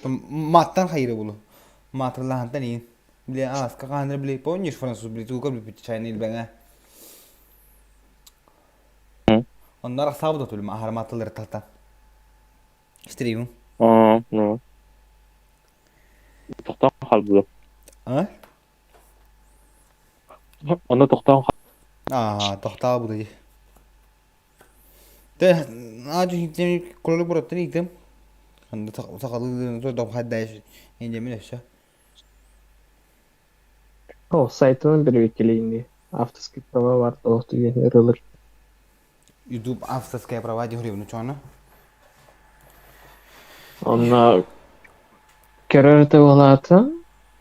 Маттан хайыры булу. Маатыллаһантан иин. Били ааска хааныр били помнишь француз били туга били чайны илбэҥэ. Онно арахсаабыт отулум аһар маатыллары талта. Стримим. Аа, ну. Тохтоон хаалбыта. А? Онно тохтоон Аа, тохтообута дии. Тэ, аа, кролик бураттан иитим. Ханда сахалыы дохайдайш индемин өссө. О, сайтынан бэрэбиккэлиин Авторскай права бар олох түгэн ырылыр. YouTube авторская права диһуривну чоно. Онно көрөр да буолаата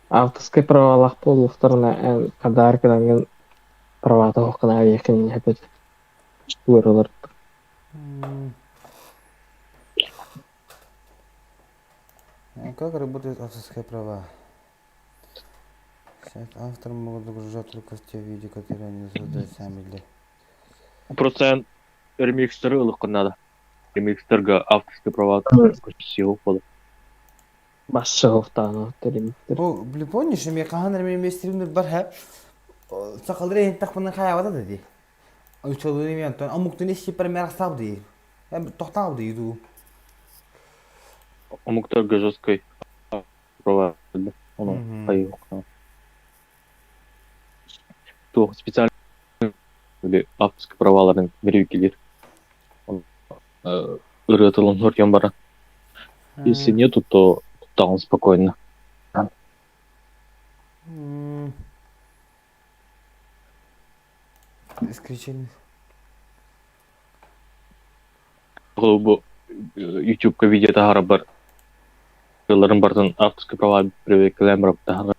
авторскай правалаах буоллахтарына эн хадаар гынаҥҥын правата суоххун аайыаххын эбит ырылар. Как работают авторские права? Сайт автор могут загружать только те видео, которые они создают сами для... Процент ремикстеры ылыххын надо. Ремикстерга авторские права сил буолар. Бассыһыктаана ремикстер. О, блин, помнишь, мен хаһан эрэ мен стримнер бар һэ сахалары иһин тахпынан хайаабата да дии. Учалыны мен антон омуктун исчиппер мен арахсаабы дии. Тохтаабы дии дуу. Омуктарга жесткой права Ону хайыахха. Туох специально авторский праваларын берүүкилер. Ырыа тылын хөрген баран. Если нету, то там спокойно. Исключение. Бу YouTube-ка видео таһаарар ырыаларын барытын авторские права привлеклээн барап таһаарар.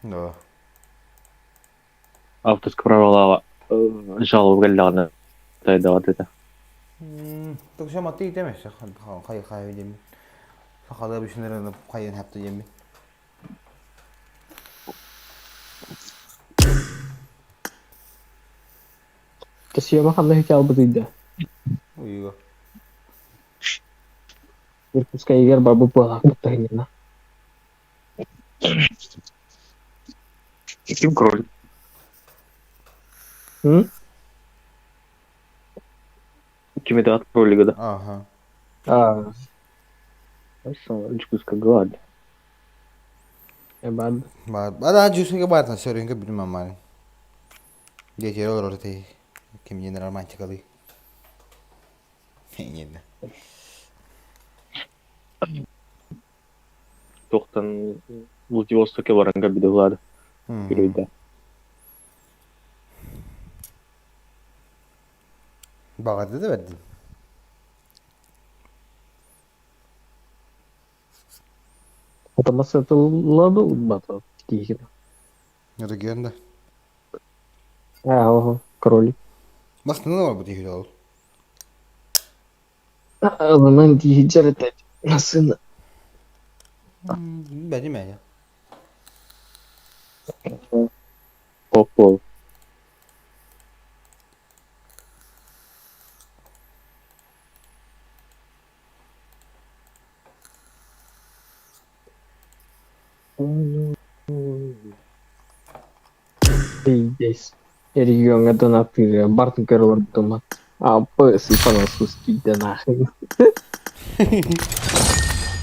Да. Авторские правалаҕа жалоба кэллэҕинэ тайдаҕат этэ. Токша маты итемеш хай хай диэмин. Сахалыы бүшүнэрин хайын хапты диэмин. Төсүйөмө ханна үтэ албытыйда? Уйуга. Иркутскайыгар барбыт буолаахпыт таһынньана. Ким кролик? М? Ким это от кролика, да? Ага. А, Иркутская гладь. Эбад. Бада жусуга баатан сөрүнгө билмем марын. Дети олорор ти кимнин романтикалыы. Иннинэ. Туохтан Владивостокка баранга бидылар. Күрүйдэ. Баҕарды да бэрдим. Атамасытыллады улбата киһи. Регион да. Аа, оһо, кролик. Бастыны да барбыт иһит ол. Ылынан тииһичэр этэ насына. Бэдим ээ. Оппол. Пиздец. Региоҥҥа донаттыырга бартын көрө олорбутум Аппы французский да нахрен.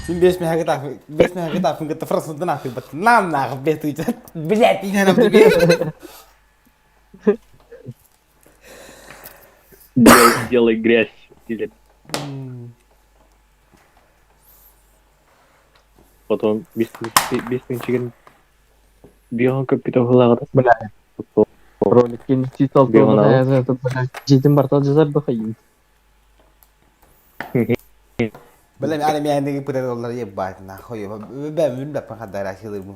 Син бес меха таф бес меха тафын кытта француздан ахты бат нам нах бес туйча блять не нам Делай, делай грязь. Или потом бес мынчигин бион көппүтэ Бля, ролик кинтитал Житин бартал жазар бахайын. Бля, ана мен пытар олар ебать нахуй. Бә мин бә пахадар асилыр бу.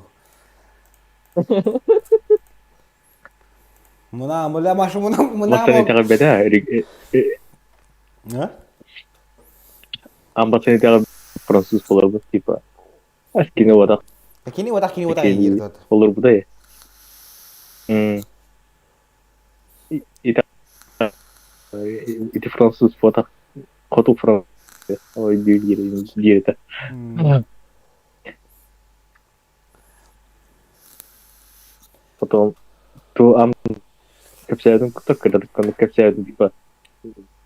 Мына мына машы мына мына. Мастан итэҕэйбэтэ. Амбасыны француз болорбут типа. Кини уотах. Кини уотах, кини уотах иир Олорбута э. Ити француз буотах хоту француз ой диир диирэтэ. Потом ту ам кэпсээтин кытта кыратык кэпсээтин типа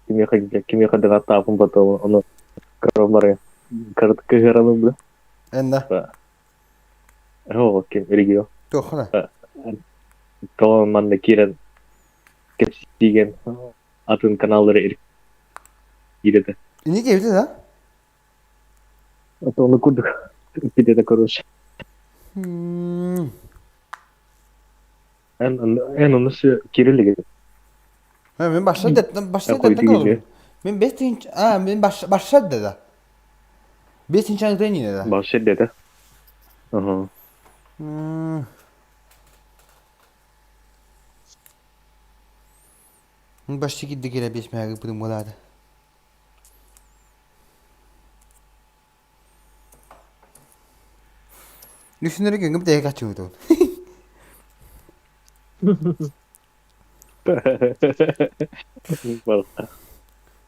кимиэхэ кимиэхэ дагаттаапын потом ону көрөн кыратык кыһыараны бля. Энна. Оо, ким регио. Туоххана? Тоҕо манна киирэн кэпсиигэн атын каналлары киирэтэ. Не диэбитэ да? Ону курдук киирэтэ короче. Эн эн ону киирэлигэ. Мен башта башта да Мен бес тыһынча а мен башта да. Бес тыһынчаны тыйнина да. Башта да. Ага. Башта кирде кире бес мээги пытым булады. Düşünerek көңүм тэйэ качыбытын.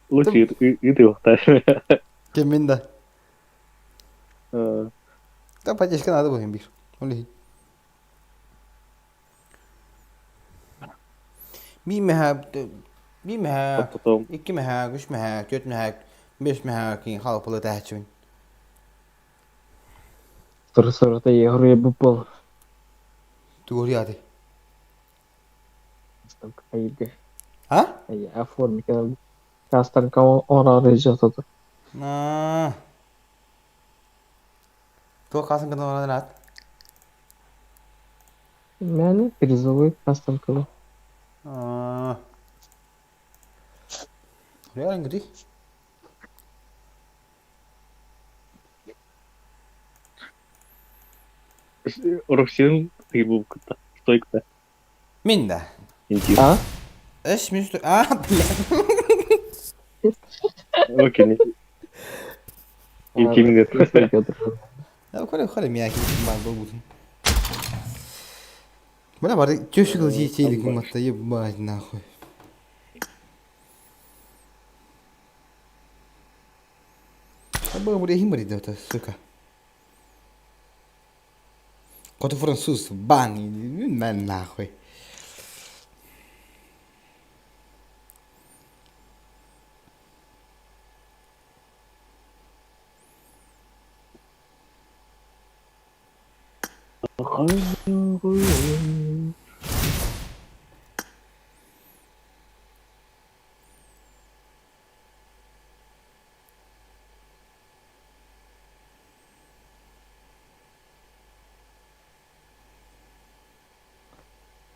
Лучше ыытыахтар. Киммин да. Да поддержка надо будет бир. Ол Bir мөһөөк, биир мөһөөк, икки мөһөөк, үс мөһөөк, түөрт мөһөөк, биэс мөһөөк киин халыпылы тээччибин. Сыры-сырыта еһуруйбут буол. Тугуруйааты? Айырга. А? Оформика. Кастарка оҥороору дьахтата. Аа. Туох хасын гына оҥорон аат? Мээнэ призовой кастаркалы. Аа. Реально Роксин кытта. Стойкта. Мин да. А? Эш мин А, бля. Окей. Интимный. Коля, коля, меня ким болбутун. Бля, бары тёщик летели куматта, ебать нахуй. Бу хим бари сука. Кото француз, бан, на нахуй.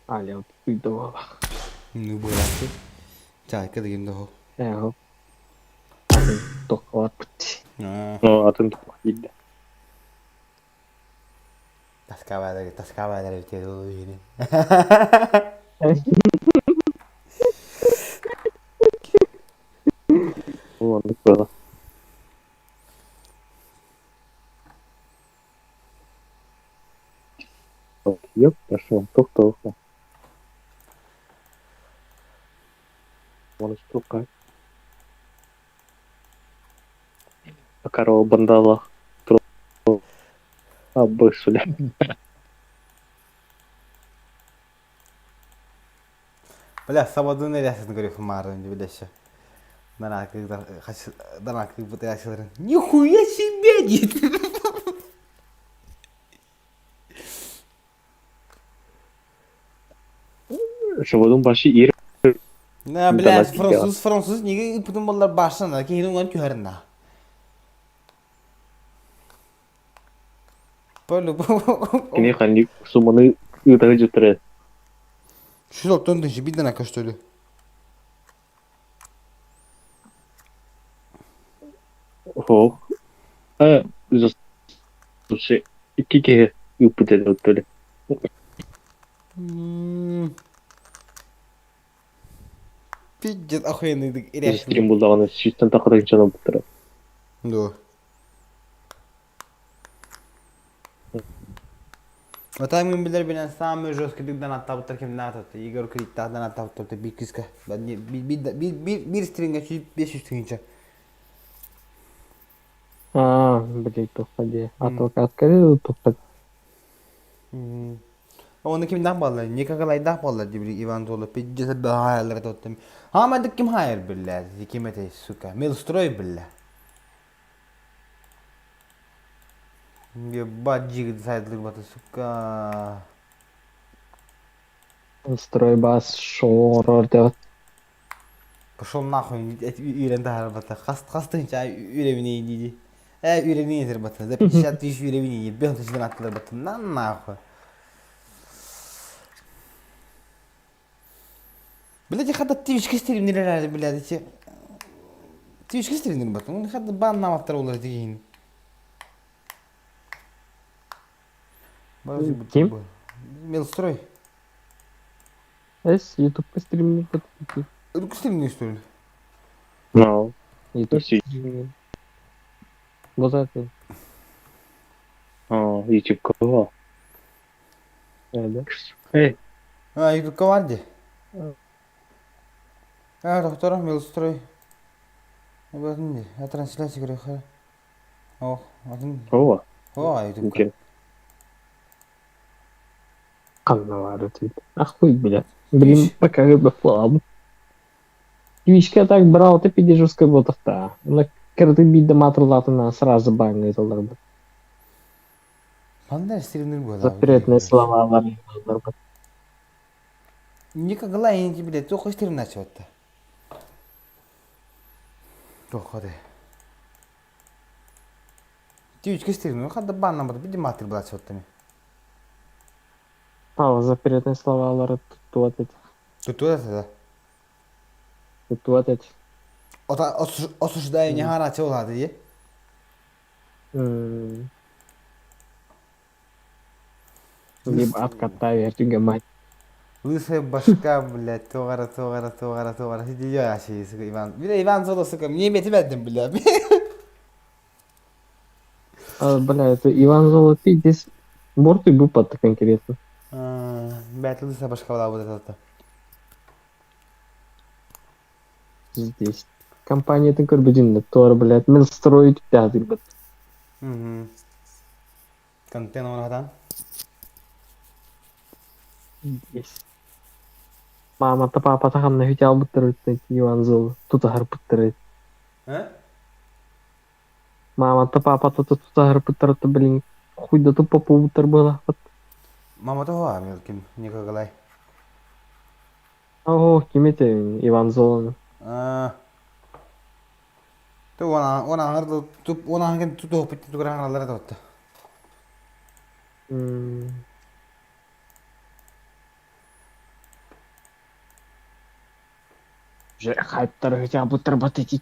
Аля, ыйдывала. Ну, быраты. Чайка деген да Ээ, тоххолаппыт. Ну, атын тоххолаппыт. Таскабайдар, таскабайдар бите дуу Оннук буолла. Ёп, пошел, тохтоо. Монстука. Акаро бандала. Абысуля. Бля, сабадын эрясин көрүп марын билеше. Нихуя себе дит. Шабадын башы ир. На, бля, француз, француз неге ыпытын баллар башына, кейин оңан түһәрін Полю. Кини ханник суманы ыытары жыттыры. Şu doktorun dışı bir tane kaç Хоох. А, слушай, икки киһи ыыппыт этэ өттөлө. Пиздец охуенный реакция. Стрим булдаҕына сүүстэн тахса дьон ылбыттара. Дуо. Отай мин билэр самый жесткий донаттаабыттар кимнээх ататта Игорь Криттаах донаттаабыттар биир кыыска биир стрингэ 500 тыһыынча. А, блядь, тухха Адвокатка тухха. Оны кимнээх буолла? Николайдаах буолла дии Иван Золо пиздец баһаайлар тоттум. Хаамадык ким хаайар биллэ? Ким этэй, сука? Милстрой биллэ. Ебать, жигит сайдлык бата, сука. Стройбас шоу деп. Пошел нахуй, үйрен таһаарбата. Хас хас тыһыынча үрэбини дии. Э, үрэбини етер бата. За 50 тысяч үрэбини 5 тысячдан аттылар бата. На нахуй. Блядь, хата твичке стримнер блядь, эти. Твичке стримнер бата. Ну, хата бан наматтар олар деген. Ким? Мелстрой. Эс, ютубка стримнер бата. Ютубка стримнер что ли? No. Ютуб стримнер. Вот это. А, ютубка. Да. Эй. А, ютубка бар дии. А, доктор, Мелстрой. Батын дии. А трансляция көрөхө. Ох, атын. Ова. О, ютубка. Ханна тут. Ахуй, блядь. Блин, пока рыба плавал. Твичка так брал, ты пиди жестко ботахта. На кырды бидде матырлатына сразу бан эталар. Кандай стримнер буолар? Запретные слова Никогда я не блядь, только стрим начал-то. Только ты. Твичка стрим, ну хада бан нам биди матыр была чоттами. А, запретные слова тут эти. Тут это, да? Тут эти. Осуждаю не гара чола, дии? Либо откатай, вертюга мать. Лысая башка, блядь, тугара, тугара, тугара, тугара. Иди я, сука, Иван. Бля, Иван Золо, сука, мне тебя, бля. А, бля, это Иван Золо, ты здесь борт и бупат конкретно. Блядь, лысая башка была вот эта. Здесь. Компания это көрбүдүн тор, блядь, мен строить пятый, блядь. Угу. Контент он Здесь. Мама та папа тахамна хүтэ албыттар Иван Золо. Тутахар пыттар. А? Мама та папа та тутахар пыттар, блин. Хуй да тупо пубуттар было. Мама того, мелким, Николай. Ого, ким эте Иван Золону. А. Ту она она аңыр туп она аңыр туту пит тугран алар да отта. Уже хайптар хотя бы тработать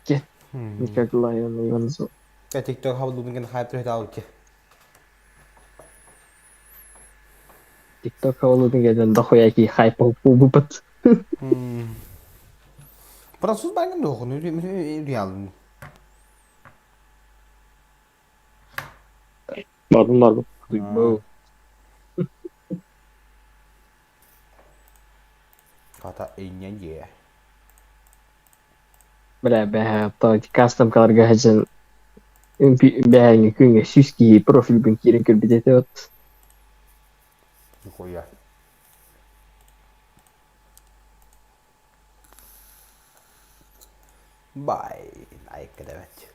Николай Иван Золо. Ка TikTok хабылдын хайп трехт алып TikTok хабылдын келден дохуя ки хайп бупат. Француз баргын дохун реалын. Бардым бардым. Ката инье. Бля, бә, то кастом каларга хажын бәңе күнгө сүз профиль бин кирен көрбүт вот. Нихуя. Бай, айка давать.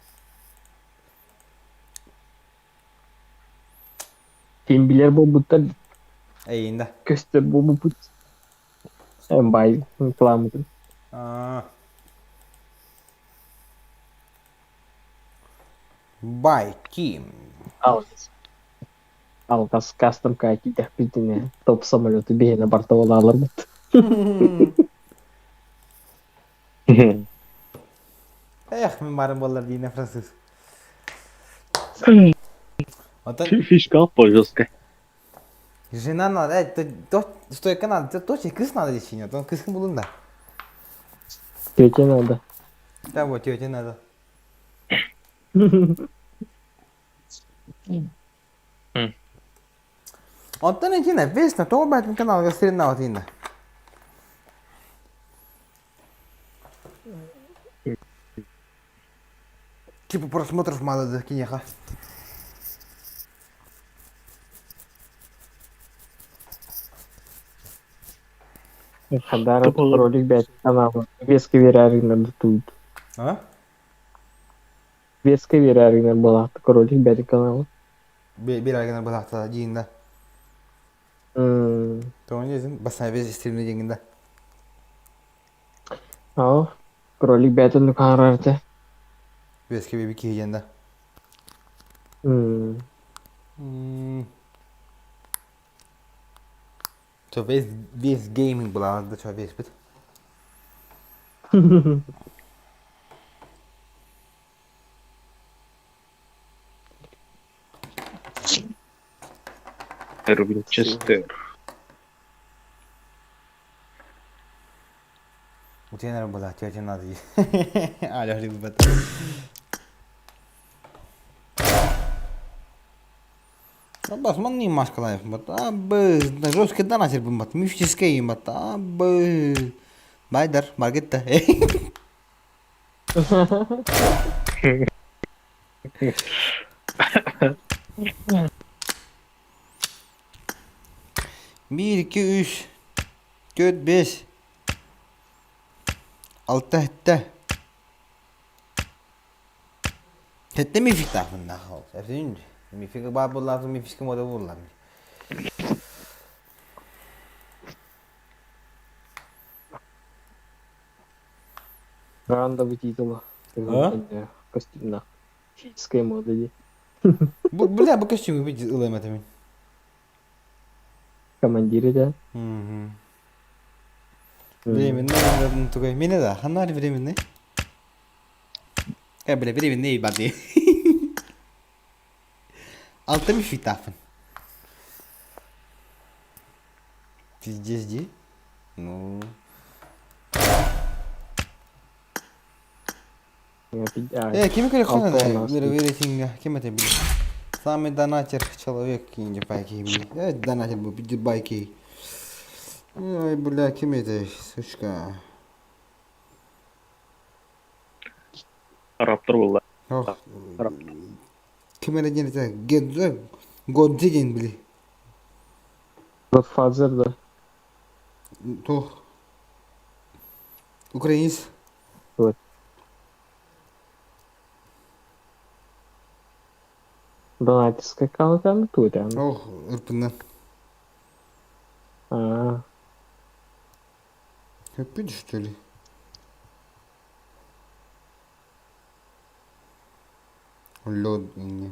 Ким билер болбуттар. Эйинда. Көстөр болбут. Эм бай, рекламы. А. Бай, Ким. Алгас. Алгас кастом кайки тәхбитине топ самолеты бейіне бартаула алар бит. Эх, мен барым болар дейін француз. Фишка по жестко. Жена надо, э, то, то, стойка надо, то, то, кыз надо лечение, то кызын булун да. Тете надо. Да, вот тете надо. Оттон итинэ весна тоҕо баатын каналга сириннаабат инна. Типа просмотров мало да кинеха. Хадаров ролик бэт канала. Веска верярина тут. А? Веска верярина была. Ролик бэт канала. Биир былаахта диин да. Тоҕо диэтин бассаа вес стримни диэҥин да. Ау, кролик бээтин нукаарарте. Веске беби киһи диэн да. То весь весь гейминг была да что весь бит. Винчестер. Утиэнэр была тетя надо. Аля ребят. Бас манны маскалаев бат. Абы жесткий донатер бат. Мифический бат. Абы. Байдар, Маргетта. Биир, икки, үс, түөрт, биэс, алта, сэттэ. Сэттэ мификтаахпын Мифик баар буоллаҕына мифический мода буоллар. Рандовый титул. Костюмна. Физическая мода дии. Бу бля бу костюму бит ылыам этэ мин. Командир да? Временный тугай. Мине да, ханна временный. Э, бля, временный барды. Алта мификтаахпын. Пиздец дии. Ну. Э, кими көрөххүнэ да рейтингэ ким этэ били? Самый донатер человек кинди байки били. Э, донатер бу биди байки. Ой, бля, ким это, сучка. Раптор буолла. Ох, ким эрэ диэн этэ, Годзи диэн били. Godfather да. Туох? Украинец. Вот. Донатерская аккаунт туйдан. Ох, ырпыннан. А. Копить, что ли? Лед не.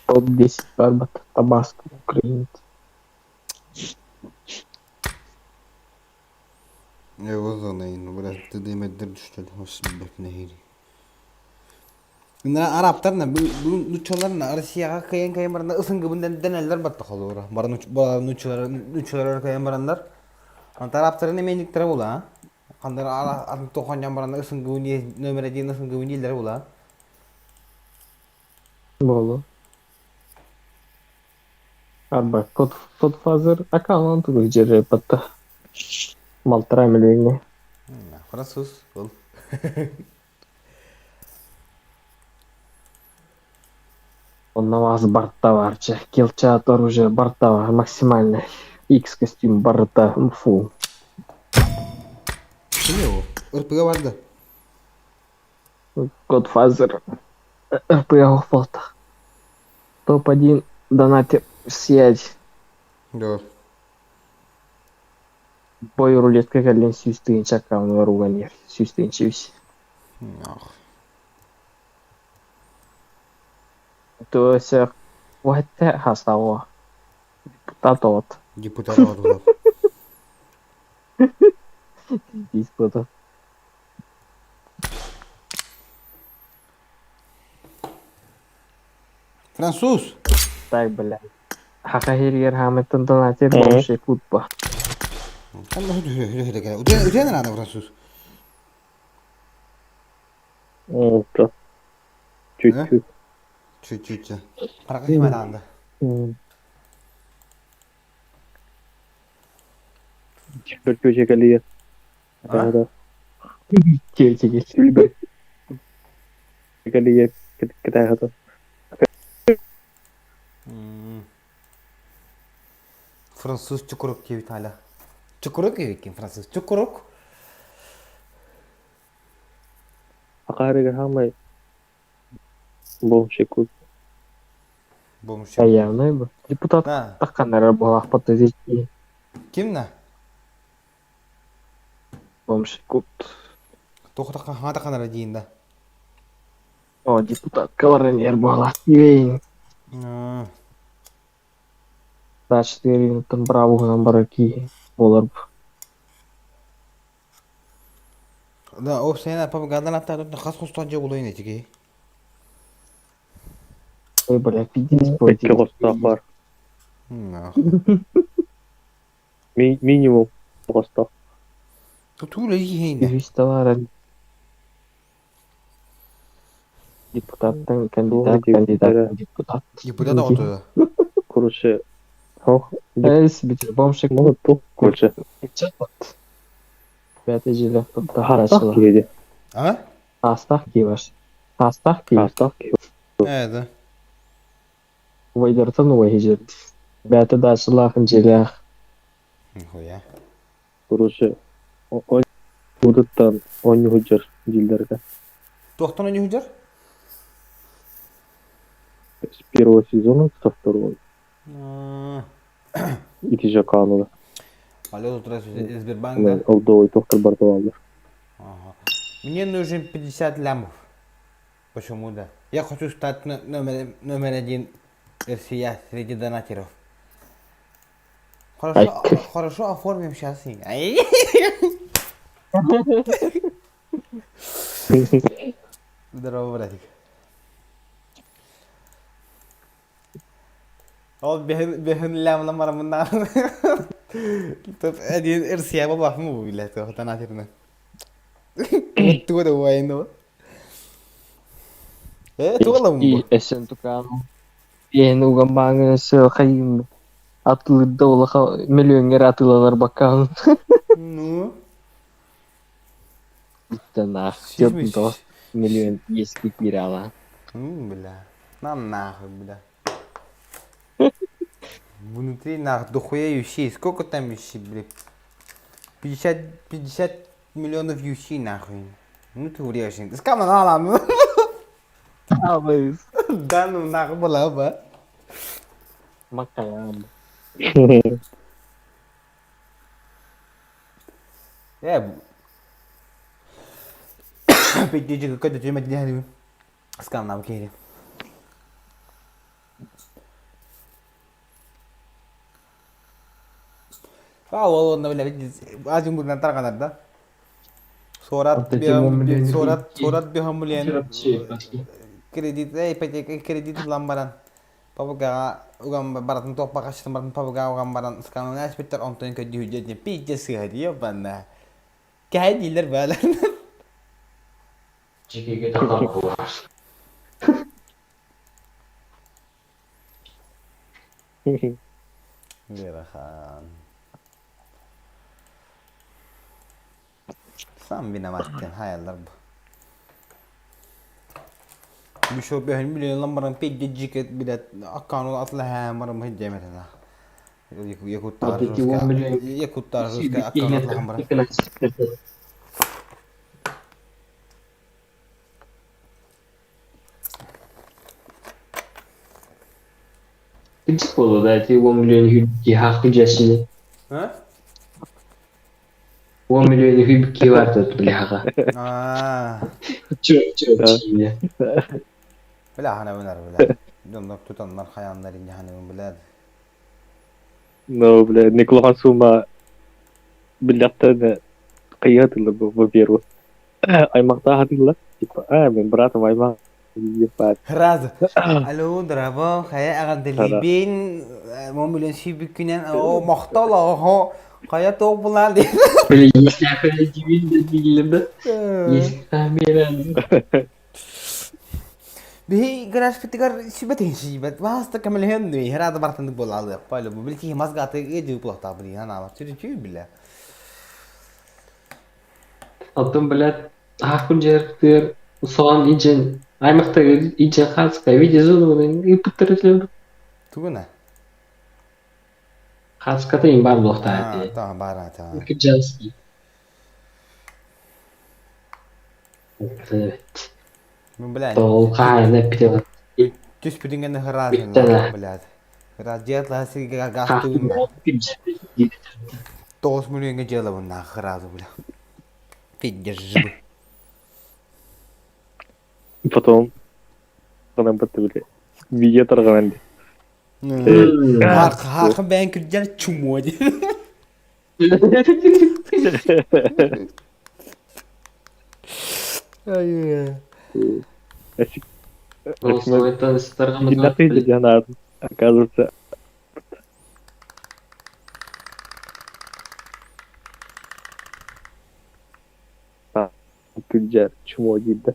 Топ-10 барбат Табаско, Украинец. Его зона, бля, ты дымет что ли? Господи, Мына арабтарна бу нучаларна Россияга кыйын кыйын баранда ысынгыбын дэнэллэр батта холура. Бара нучалар нучалар кыйын барандар. Anta арабтарын эмендиктери була. Хандар атын тохоньян баранда ысынгыбын номер один ысынгыбын елдер була. Болу. Арба код Godfather аккаунт жере батта. Малтара миллионе. Француз был. Он на вас борта варча. Килчат оружие борта максимально. X костюм борта. Фу. Ким ол? РПГ барды. Godfather. РПГ фото. Топ-1 донатер съять. Да. Бой рулетка кэллин сүүс аккаунт варуган ер. Сүүс тыһыынча үс. Ах. То есть, вот хасауа. Депутат от. Депутат от. Депутат. Француз. Так, бля. Хаха иһигэр хаамыттан донатер бомж якутба. Утуйан надо француз. Oldu. Чуть-чуть. Чуть-чуть. Парака химадаанда. Чүркүче кэлиэ. Чүркүче. Кэлиэ кытаахата. Француз чукурук диэбит аля. Чукурук диэбиккин француз. Чукурук. Акаарыга хаамай бомщик Бомщик. Аявный бу. Депутат тахханнара буолаахпат дии. Ким на? Бомж кут. Туох хаҥа тахханара диин да. О, депутат каларынер буолаах диэйин. Дачтыырыттан браво барар киһи буолар бу. Да, ол сен папагадан аттаатыттан хас хостон дьэ булайын этиги. Ой, бля, пиздец, Икки хостоох бар. Минимум хостоох. Тууле киһиинэ. Үһүс товара депутаттан кандидат, кандидат, депутат. Депутат оҕото. Короче, хох. Эс, бит бомшик. Могут тух, короче. Пятый жиле Хастах киһи. А? Хастах ки ваш. Хастах ки. Хастах ки. Э, да. Вайдартан уай Бәті дашылахын желях. Нихуя. Короче, удуттан онньу диллерге. Туохтан онньу С первого сезона, со второго. Ити же канула. Алло, здравствуйте, Сбербанк, да? Олдовый доктор Бартоломер. Ага. Мне нужен 50 лямов. Почему да? Я хочу стать номер один Россия среди донатеров. Хорошо, хорошо оформим сейчас. Ай. Здорово, братик. Ол бэһин лямла марамыннан. Топ один Россия бабахму билет, донатерны. Туга да уайын Э, туга ла бу. Эсен тукан. Иэн уган бааңы сыл хайым. Атылырда улаха миллионер атылалар баккан. Ну. Нах, тот миллион ески пирала. Бля. Нам нахуй, бля. Внутри нах дохуя UC. Сколько там UC, бля? 50 миллионов UC нахуй. Ну ты врешь. Скама на ла. Да ну нахуй была бы. Макаям. Э. Пятичка, какой-то тема дня. Скам нам кери. А, ол бля, азин будан тарганар да. Сорат сорат сорат бихамулен кредит, ипотека кредит ылан баран. Папага уган баратын тоқ бақашытын баратын папага уган баран сканын әспеттер онтон көдді хүдетне пиджа сыға ёбана. Кәй дейлер бәлер. Жекеге тақар Верахан. Сам виноват хаяллар бу. Бишо бэһин миллион ламбаран пиджа жикет билет аккаунт атлаха марам хиджеметена. Якуттар Якуттар аккаунт ламбаран. Буолла да, ти 10 миллион хүбки хахы жасыны. А? 10 миллион хүбки бар тут бляха. А. Чё, чё, чё. Бля, хана бунар, бля. Доннор тутаннар хаяннар инде хана бля. Ну, бля, Николахан сумма бляхтан кыйатылы во-первых. Аймакта хатылы. Типа, а, мен братым аймак. Ебать. Сразу. Алло, дорогой, хайа аҕардалиибин, мон билэн сүүбүккүнэн, оо, мохтол, оҕо, хайа туох булаан диэн. Били, если я да, если камера. Биһи гаражпытыгар сүбэ тиһинсийбэт, бааста көмөлөһөн нү, херада бартындык буолаалыах, пайлы бу били киһи мазгаты ыдыы булахтаах билии ханаабат, сүрүн чүй билэ. Оттон, блядь, аахпын дьиэхтыыр соҕон илдьэн аймахтарыгар илдьэн хаалска видеозонунан ыыппыттар этилэр. Тугуна? Хаалската им баар буолуохтаах этэ. Таа баар ата. Кырдьаҕас Тоол хаайан эппитэ Түспүтүҥ ыраас блядь. Ыраас дьиэтлаһа сиргэ газ тугунна. Тоҕус мөлүйүөҥҥэ дьыалабыннаах ыраазы бля. Пиддержи. Потом гынан били видео тарҕанан ди. Хаахын бэйэн күрдьэр чумуо ди. Оказывается, күлдьэр чмо диирдэ.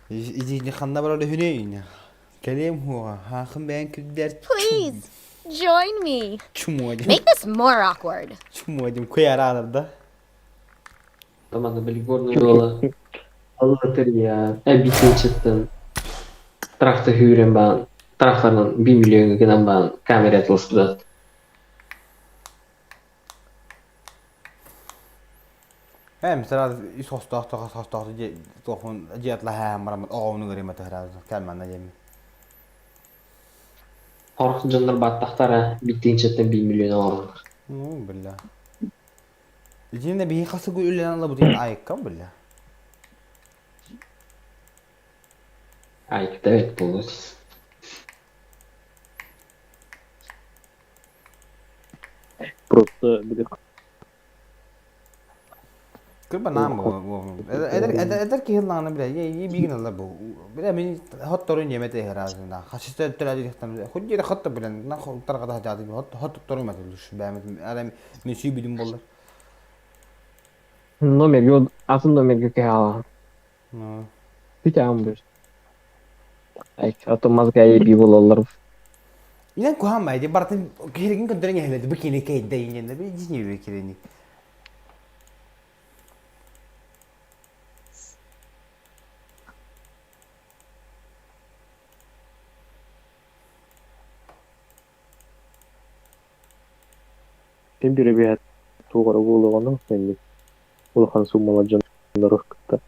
Итини ханна барар үһүнүй? Кэлиэм хуоҕа, хаахын бэйэн күрдэр Please, join me. чмо диэн. Make this more awkward. Чмо диэн куйаар да. Тамана били горный ыала Аллатырия эбитинчиттэн трактор хүүрэн баан тракторынан 1 миллион гынан баан камера тылыспыт. Эм сразу ис хостоох тоҕо хостоох туохун дьиэтлаһаан бараммыт оҕону гыримата сразу кэлманна диэммит. Хорох дьоннор баттахтара биттинчиттэн 1 миллион оҥороллор. Ну, бля. Итиннэ биһи хасыгы үлэлэн ылабытын айыккам бля. Айыкта эбит буолуос. Просто били Кырба наам эдэр киһи ыллаҕына бile е биигин ылла бу бile мин хотторун жемете ыраазына хасыста өттөрө худжира хотто билен на таргата хажааты хот хотторун матылыш бәмет арам мен сүйбүдүм боллар Номер атын номерге кэһаалаан. Бүтәм бир. Ай, атын мазга би болалар. Инен куһаан бай бартын киһиригин көрдөрөн эһэлэди бу кини кэйдэ инненде би дьиñи кирени. Ким бире биһэт туоҕара буолуоҕуну инник улахан суммалар дьоннору кытта.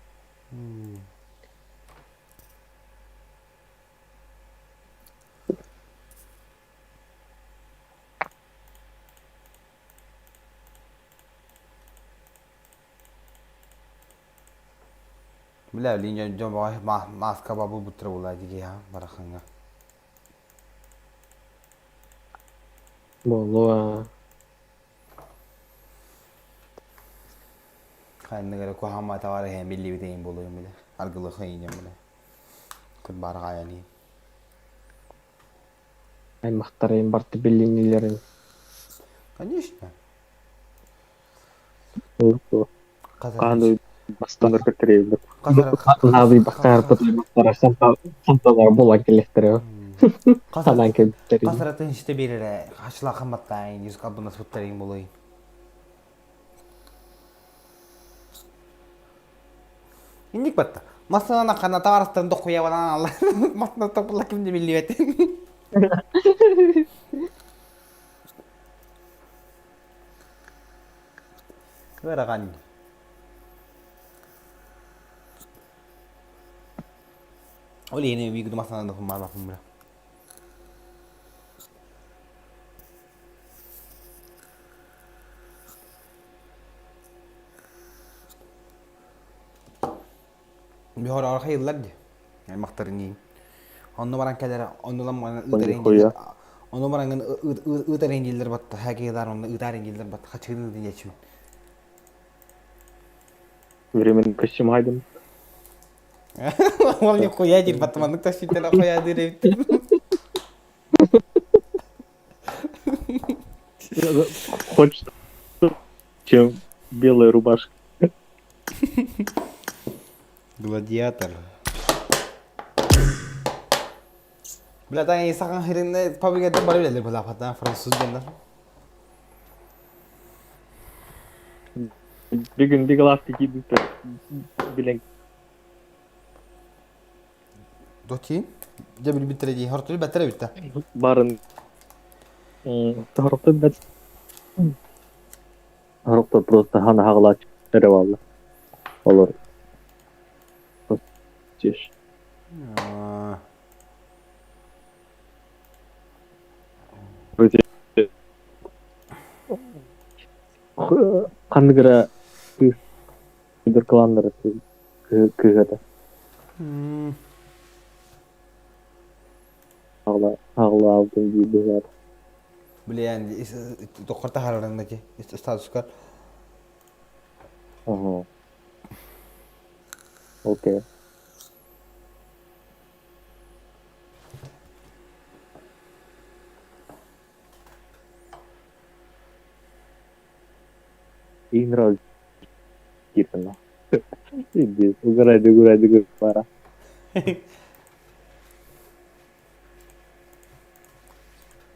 Бля, лин дьон маска бабы буттара була диги ha бараханга. Буолуо. Хайныгара куһаама тавара һэм биллибитейин буолуйум биле. Аргылы хайыням биле. Кут барҕаайани. Аймахтарым барты билинилерин. Конечно. Хаан бастанар кэтирэйбит. Наадый бахтаар бахтара санталар буолан кэллэхтэрэ. Санаан кэлбиттэрин. Касаратын исте берере хашла хаматтайын юз калбына суттарин болой. Инник батта. Масына хана таварыстан дохуя алла. Масына топла ким де билбет. Ыарахан. Ол иһин биир масына дохуммаабаппын бра. Биһор архайыллар ди. Аймахтарыныы. Онно баран кэлэр, оннулан баран ыытар индиэлэр. Ону баран ыытар индиэлэр батта, хакейлар онно ыытар индиэлэр батта, хачыгын ыытын диэччибин. Времен костюм хайдым. Ол нихуя диир, батманнык тахсыйтан хуя диир эбит. Хочется, чем белая рубашка. Гладиатор. Бля, таң сахан хиринне пабигада бары билелер бла пата француз дьоннор. Бүгүн бигалаахты киирбиттэр билэн Доти? Дьэ билбиттэрэ дии. Хортуй бэттэрэ бүттэ. Барын Хорохтой бэт Хорохтор просто хана хаҕылааччы эрэ бааллар. Олор Тиш. Ханнык эрэ кыыс кылааннара кыыһата. Аҕалаабытын дии быһыылаах. Блин, тоххор таһаарарыҥ да статускар. Ага. Окей. Играл кирпина. Иди, угорай, угорай, угорай, пара.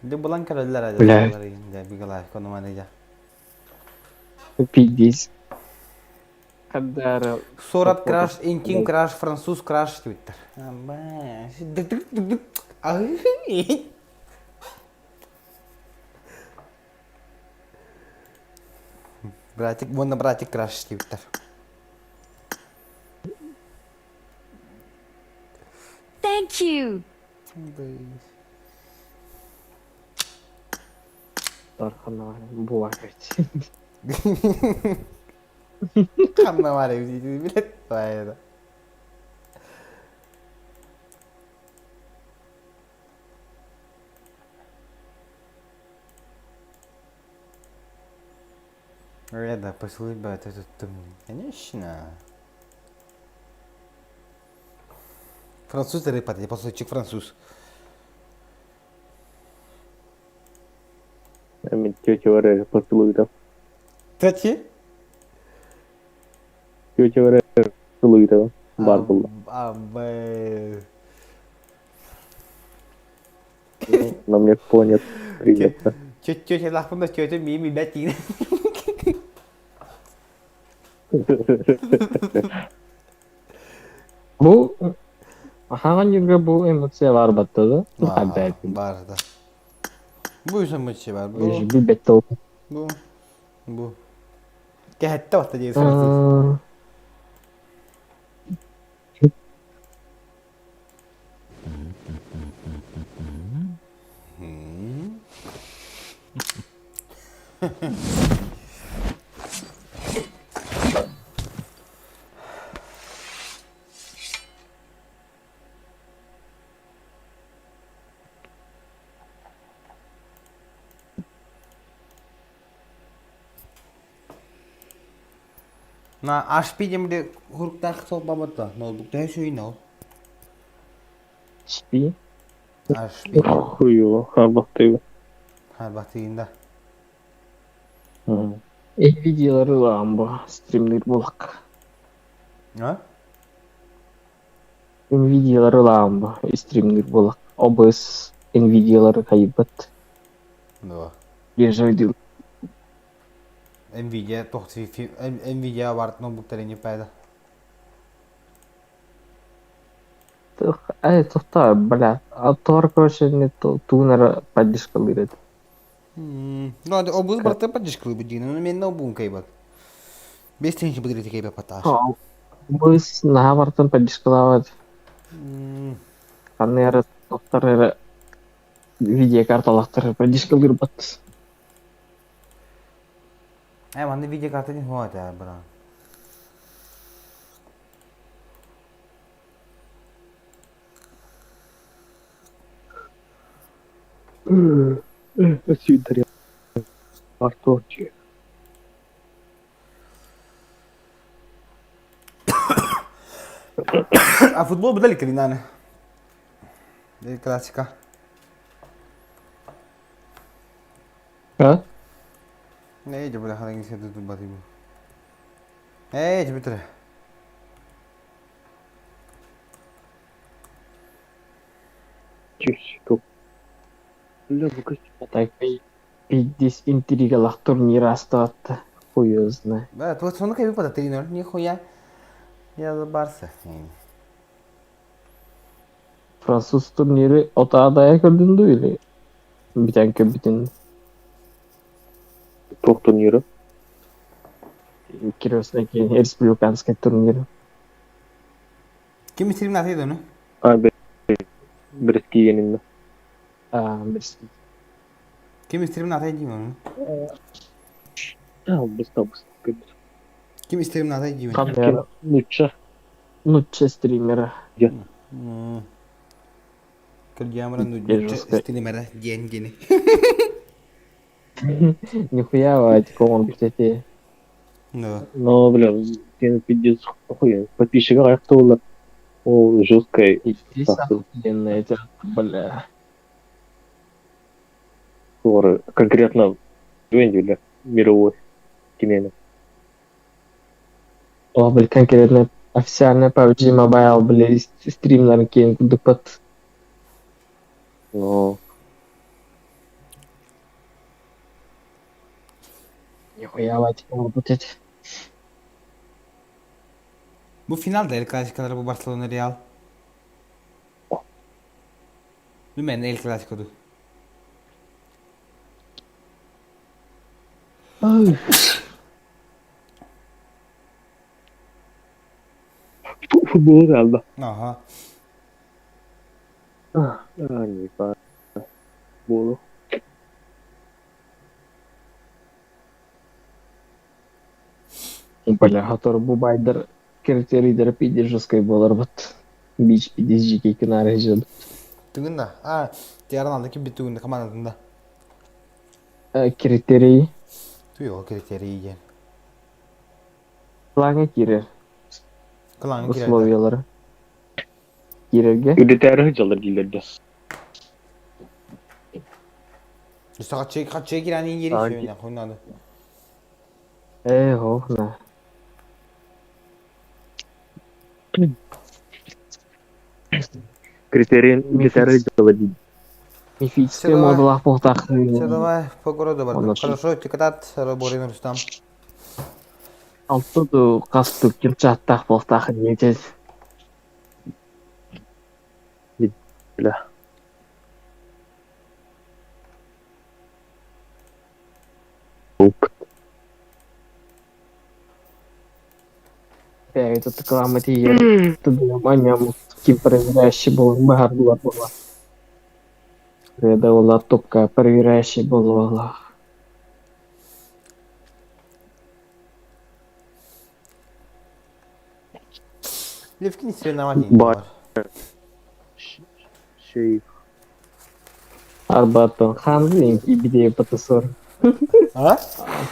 Дьэ булан көрөллөр Бля. дьэ бигалаах конуманы дьэ. Пиздец. Хадара. Сурат краш, интим краш, француз краш диэбиттэр. Братик, уонна братик краш диэбиттэр. Thank you. Була короче. Ханна баар эбит билет баайда. Да, поцелуй бы это тут, конечно. Француз рыпат, поцелуйчик француз. Мен тетя Варя поцелуй Тети? Тетя Варя поцелуй Бар буолла. Абы. На мне понят. Привет. Тетя лахпын тетя мими бәтин. Бу хаҕан юрга бу эмоция бар баттады. Бар да. Бу эмоция бар. Бу. Билбетте ол. Бу. Бу. Кэһэтте батта диэн француз. На HP диэн хуруктаах солбабыта ноутбук төһө сүйүн ол? HP? HP. Хуево, харбахтыга. Харбахтыгын да. Nvidia'лары ылаҕын бу стримнир буолак. А? Nvidia'лары ылаҕын бу стримнир буолак. OBS Nvidia'лары хайбат. Да. Лежа Nvidia туох Nvidia барт ноутбуктары не пайда. Эй, тоқта, бля, а тор, короче, не туунара поддержка лырет. Ну, обуз барта поддержка лыбы дин, ну мен ноутбук кайбат. Бес тысяч быдыры кайбат поташ. Обуз наха бартан поддержка лават. Каннера тоқтар видеокарталахтар поддержка лырбат. Э, манна видеокарта не хватает, брат. Сюда. Артурчик. А футбол быдали калинаны. Классика. А? Не, я буду харанги сету тубати. Эй, тебе Чуть Бля, ну Так, пиздец интригалах турнира астаатта. Хуй его знает. Да, тут сонно кайбы пата 3-0, нихуя. Я за Барса. Француз турниры от А до Я көрдүн или бүтэн бүтүн Туох турниры? Крестный республиканский турнир. Ким истерим наты ну? А, Брестки именно. А, Брестки. Ким истерим наты ну? А, быстро, быстро. Ким истерим наты дим? Нучча. Нучча стримера. Кырдьаамара нучча стримера диэн гини. Нихуя, Вадик, он, блядь, Да. Ну, бля, я пиздец, охуенно. Подписчика аяқталды. Ол жесткая. Здесь охуенно это, бля. Который конкретно бля, мировой кинени. О, бля, конкретно официальная PUBG Mobile, бля, стримлер кейін кудупат. Ну. Нихуя, Вадик, блядь. Бу финалда El Clasico'lar bu Barcelona Real. Lümen El Clasico'du. Футбол geldi. Aha. Ah, не Футболу. Бля, который бубайдер критерийдер пиздец жесткой болар бат. Бич пиздец жеке кинары жед. Түгін да. А, Тиаран ким бит түгін командасында. Критерий. Туй ол критерий диэн. Кланга кирер. Кланга кирер. Условиялары. Кирерге. Үдетәрі жалыр дейлерді. Үстіға хатчы кирани ери сөйіне қойнады. Э, охна. Критерий үдетәрі жалыр дейді. Мифический модулах полтах. Все, давай, по городу бардым. Хорошо, тикатат, Борин Рустам. Алтыду касту кирчаттах полтах нетез. Бля. Э, это реклама тиер. Тудуям ким проверяющий был, багар була була. Реда топка проверяющий был. Левкин соревнования. Бар. Шейх. Арбаттан ханзин кибиде патасор. А?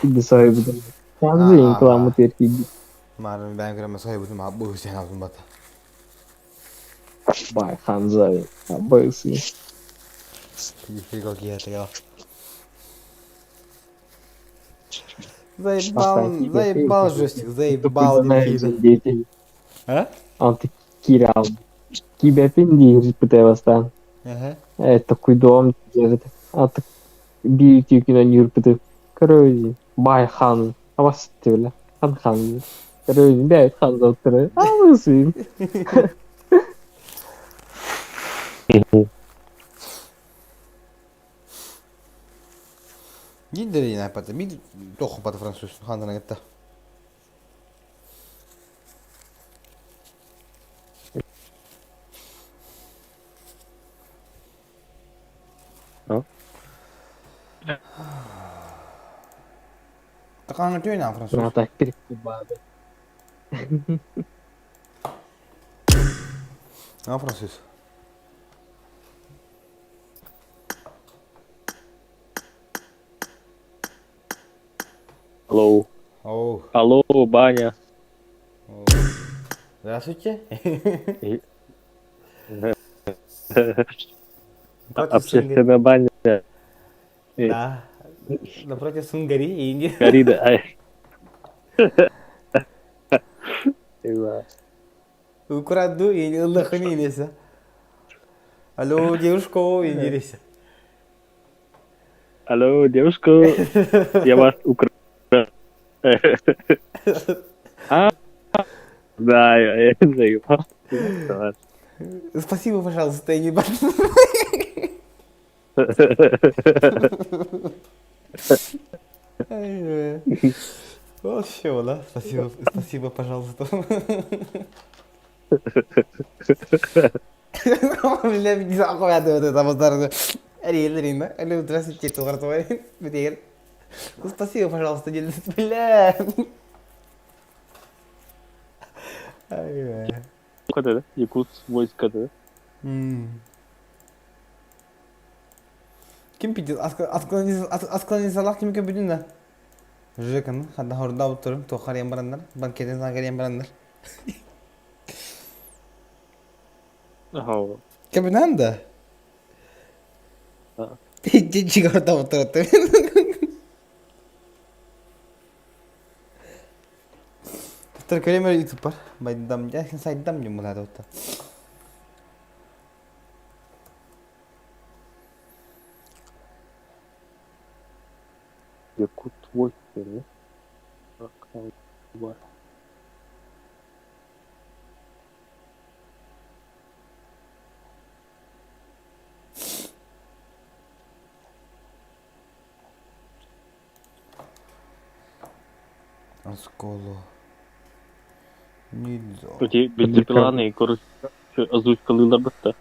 Киби сойбудum. Ханзин кламы теркиби. Марым бән көрөмө сойбудум, абы сен алдым бата. Бай ханзай. Абы сын. Фиго киятыга. Заебал, заебал жестик, заебал дети. А? Анты кирал. Кибепин диир пытайбастан. Ага. Это куйдом держит. А так бийти кино юрпыты. Короче, бай хан. Абас бля. Хан хан. Короче, бәйт хан заттыры. Абы сын. Гиддери напата, би тоху пата француз хандана гетта. А? Такана түйна француз. Ну так перекубады. А француз. Алло. Оу. Алло, баня. Здравствуйте. Общественная баня. Да. Напротив Сунгари и Гори, да. Эва. Украду и ыллахыны илесе. Алло, девушка, илесе. Алло, девушка, я вас украл. А, да, я заебал. Спасибо, пожалуйста, я не Вот все, да? Спасибо, спасибо, пожалуйста. Бля, не знаю, вот это вот Рина, алло, здравствуйте, Привет. Ну, спасибо, пожалуйста, не бля. Када, Якут войска, да? Ким пидет? Отклонизалах ким кем да? Жеканы, ханда хорда утырым, тохар барандар, банкетен загар барандар. Ага. Кем да? Дичи хорда утырым. Туттар көрөмөр ютуб бар. Байдам, я сайдам дем булады отта. Якут войска, да? Бар. Осколо. Нельзя. Эти бензопиланы, короче, озвучкалыылар бытта.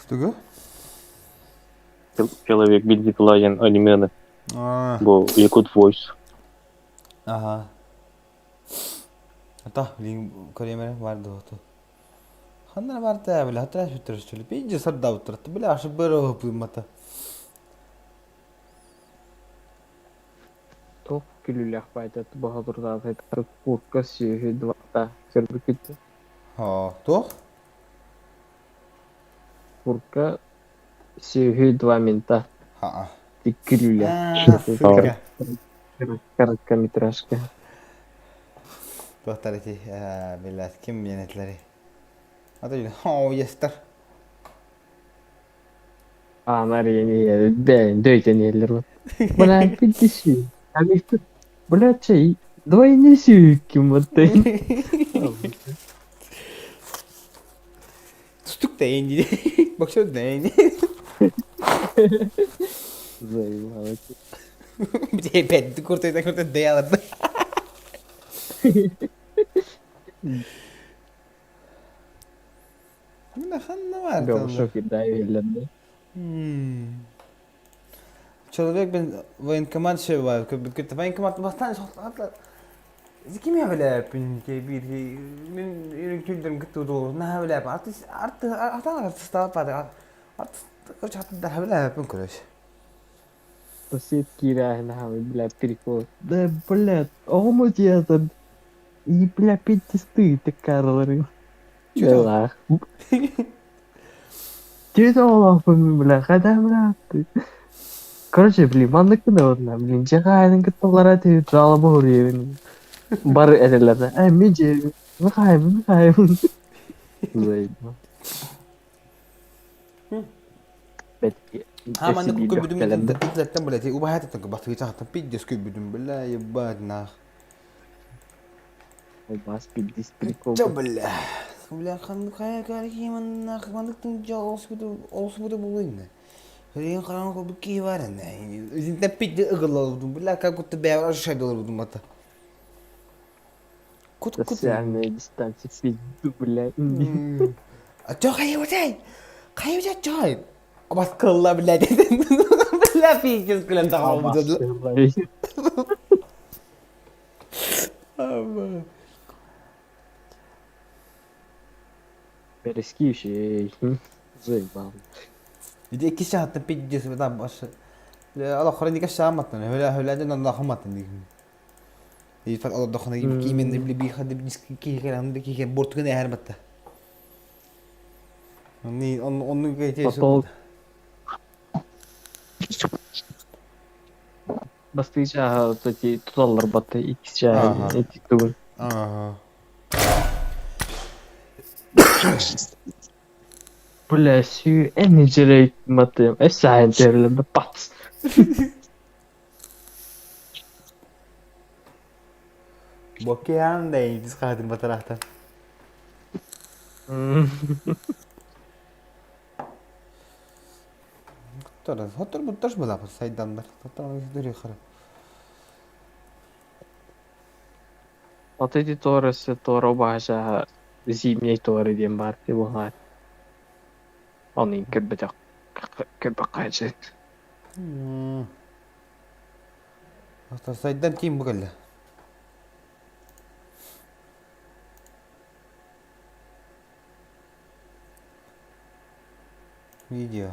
Что? Человек бензопила диэн анимены. А. Бу Якут Voice. Ага. Ата, блин, көрөмөр бар да ото. Ханна бар та бля, хатра сүтөр сүлү. Пиджи сарда утырты. Бля, ашы бөрө пымата. Тоқ күлүлэх байтат баһадурдаата курка сүүһү двата көрбүкүт Ха, тоқ? Курка сүүһү два минта. Ха. Тик күлүлэх. А, сука. Короткометражка. Туохтар ити, биллат ким менетлери. Ата жүн, хоо, естер. Анар ени бен дөйтен еллер бар. Бля, пиздиши. Бля, чей, давай не сүйкім вот Түстүк да энди. Боксер да энди. Заебал. Бет куртай куртай дәялар. Мына ханна бар. Бе, шок да еллер. Человек бен военкомат шева, военкомат бастан Ким являпин бир мен үйрөнкүлдөрүм күтүү долу на являп артист арты артан артист пады артист короче артист являпин короче Сосед киряхин, бля, прикол. Да, бля, омо это И, бля, пиздисты, ты карлары. Лах. Че олах, бля, хада, бля, ты. Короче, блин, маннык да одна, блин, жагайның кытталара тип жалоба уребин. Бар эрелерде, ә, мен же, михайм, михайм. Заебал. Ha манны күбүдүм итлеттен бля ти убахат бастыгы чахтан пиздец күбүдүм бля ебать нах. Бас пиздец прикол. Чо бля. Бля хан кая кархи нах мандыктын жолс буду олс буду булын. Хрен харам ко бки бар не. Изинтен пиздец ыгылал бля как будто бя шайдалар будум ата. Кут кут. Социальная дистанция пизду, бля. А чо кая утай? Кая утай чой? Баскылла бля Бля пиздец күләм тагы Перескивший. Заебал. Иди икки сааттан пиздец бля баш. Бля ала хроника шаматтан. Хөлә хөләдән алла хаматтан дигин. Олордоххуна киимэн киһи киһи бортугун эһэр батта. Онну Потол Бастыы чааһа эти туталлар батта иккис чааһа эти тугун. Бля, сүү эн ничерей матым. Эс саайын терилем пац. Бокеан да biz хаһытын батараахтан. Хотор бутташ была сайдандар. Хотор Вот эти торы торо баһа зимний торы диэн баар ти буһаар. Оны көрбөтөх көрбөккө Сайдан ким бу кэллэ? Видео.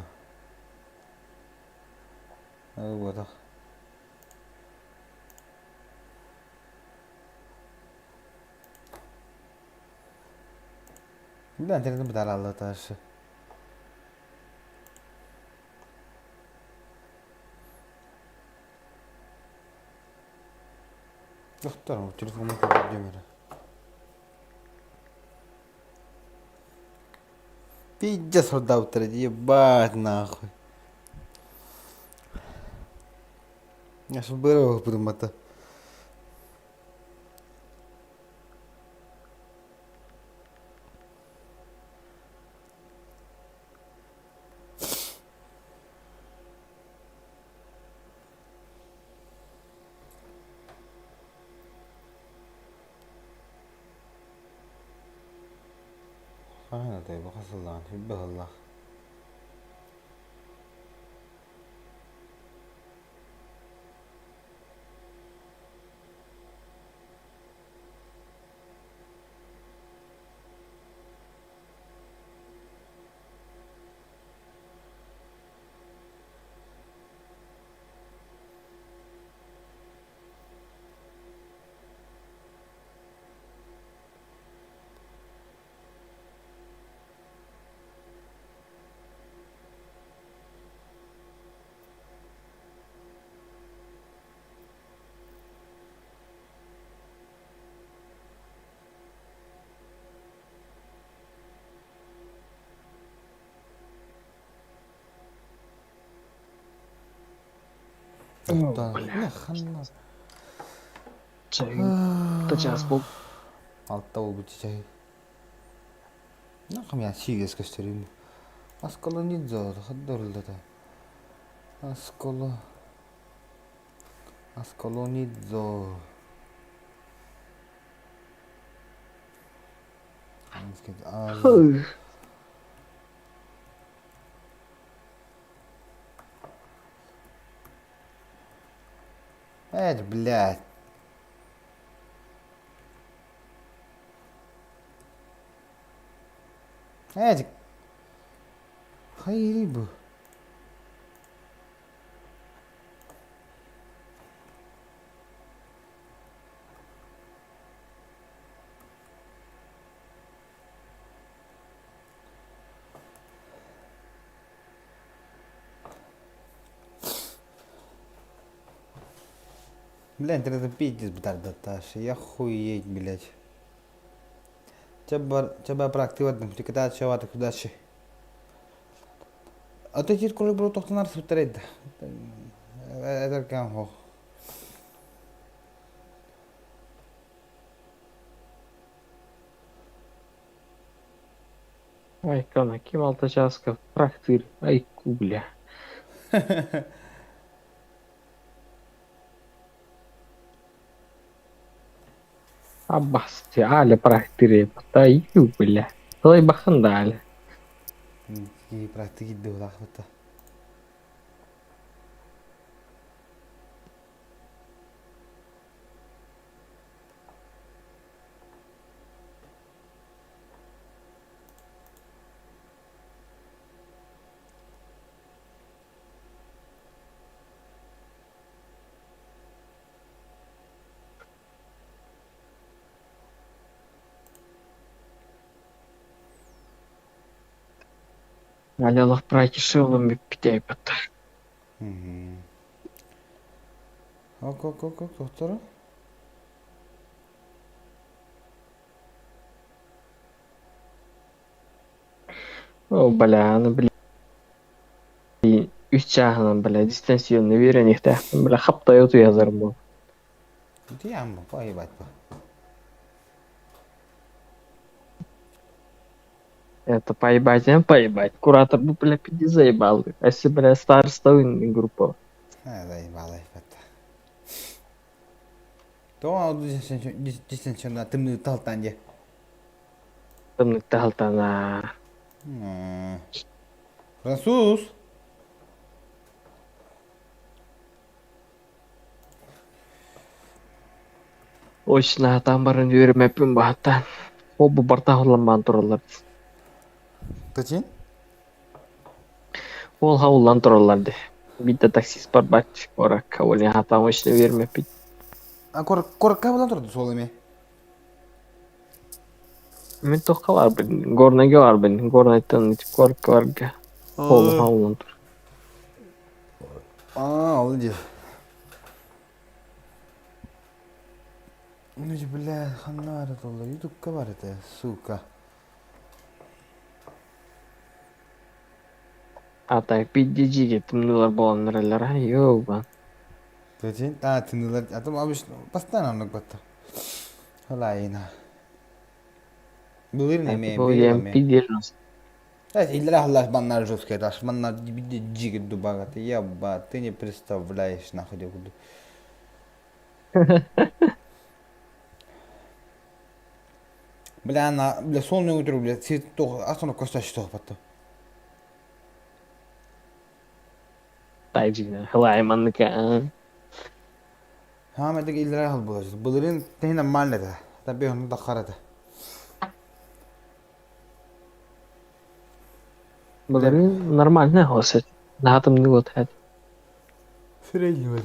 Буотах. Да, интернет бытаралла ташы. Доктор, телефонун көрдүм эрэ. Пиздец сордаабыттара дии, ебать нахуй. Я быры бырымата. Хаһан этэй бу хасыллаан быһыллах. Тачаас бол. Алта болбут чай. Нахам я сигэс көстөрүм. Аскола нидзо, хаддорулдата. Аскола. Аскола нидзо. Эт, блядь. Эдик. Хайри бу. Бля, интернет пиздец бытардатташ. Я хуеть, блядь. Тебя проактивно, тиката чавата кудачи. А ты тир коли бро тохтанар сутаред. Это кам хо. Ай, кана, ким алта чааска трактир, ай, бля. Аббасти, аля практире, тай, бля. Той баханда аля. Ки практики дулахта. Алялах пракишылым бүппүтэ эбит. Ок, ок, ок, ок, тохторо. О, бля, аны блин, үс чааһынан, бля, дистанционно үөрэниэхтээхпин, бля, хаптай утуйалларым буолла. Утуйаам бу, поебать бу. Это поебать, а поебать. Куратор бу, бля, пиди заебал. А если, бля, староста группа. А, заебал, ебать. Тоҕо дистанционно тымныы талтан дьэ. Тымнык талтана. Француз. Очно там баран үөрэмэппин баһаттаан. Ол бу барта хулламмаан тураллар. Тачин? Ол хауллан тураллар дии. Биирдэ таксист барбат куоракка ол хатаан очно үөрэмэппит. А куоракка булан турду суол эми? Мин туохха барбын? Горнайга барбын. Горнайтан ити куоракка барга. Ол хауллан тур. А, ол дии. Ну, бля, ханна бара толла? Ютубка бар это, сука. А так PDG-ге тымныылар буоланнар эллэр ёба. Зачем? А, тымныылар, а то обычно постоянно оннук батта. Халайна. Былыр неме, Бу быйыл ем эме. PDG. Иллere Allah баннар жесткий этаж, маннар джиги дубага, ты еба, ты не представляешь, нахуй где буду. Бля, на, бля, сонный утро, бля, сир тох, асоно косташ тох батта. Тайджина, халай манныка. Ха, медик иллere hal bulacağız. Былырын tehine mahallede. Tabii onu da karada. Былырын нормально хосет. Наатымны вот хэт. Среднего.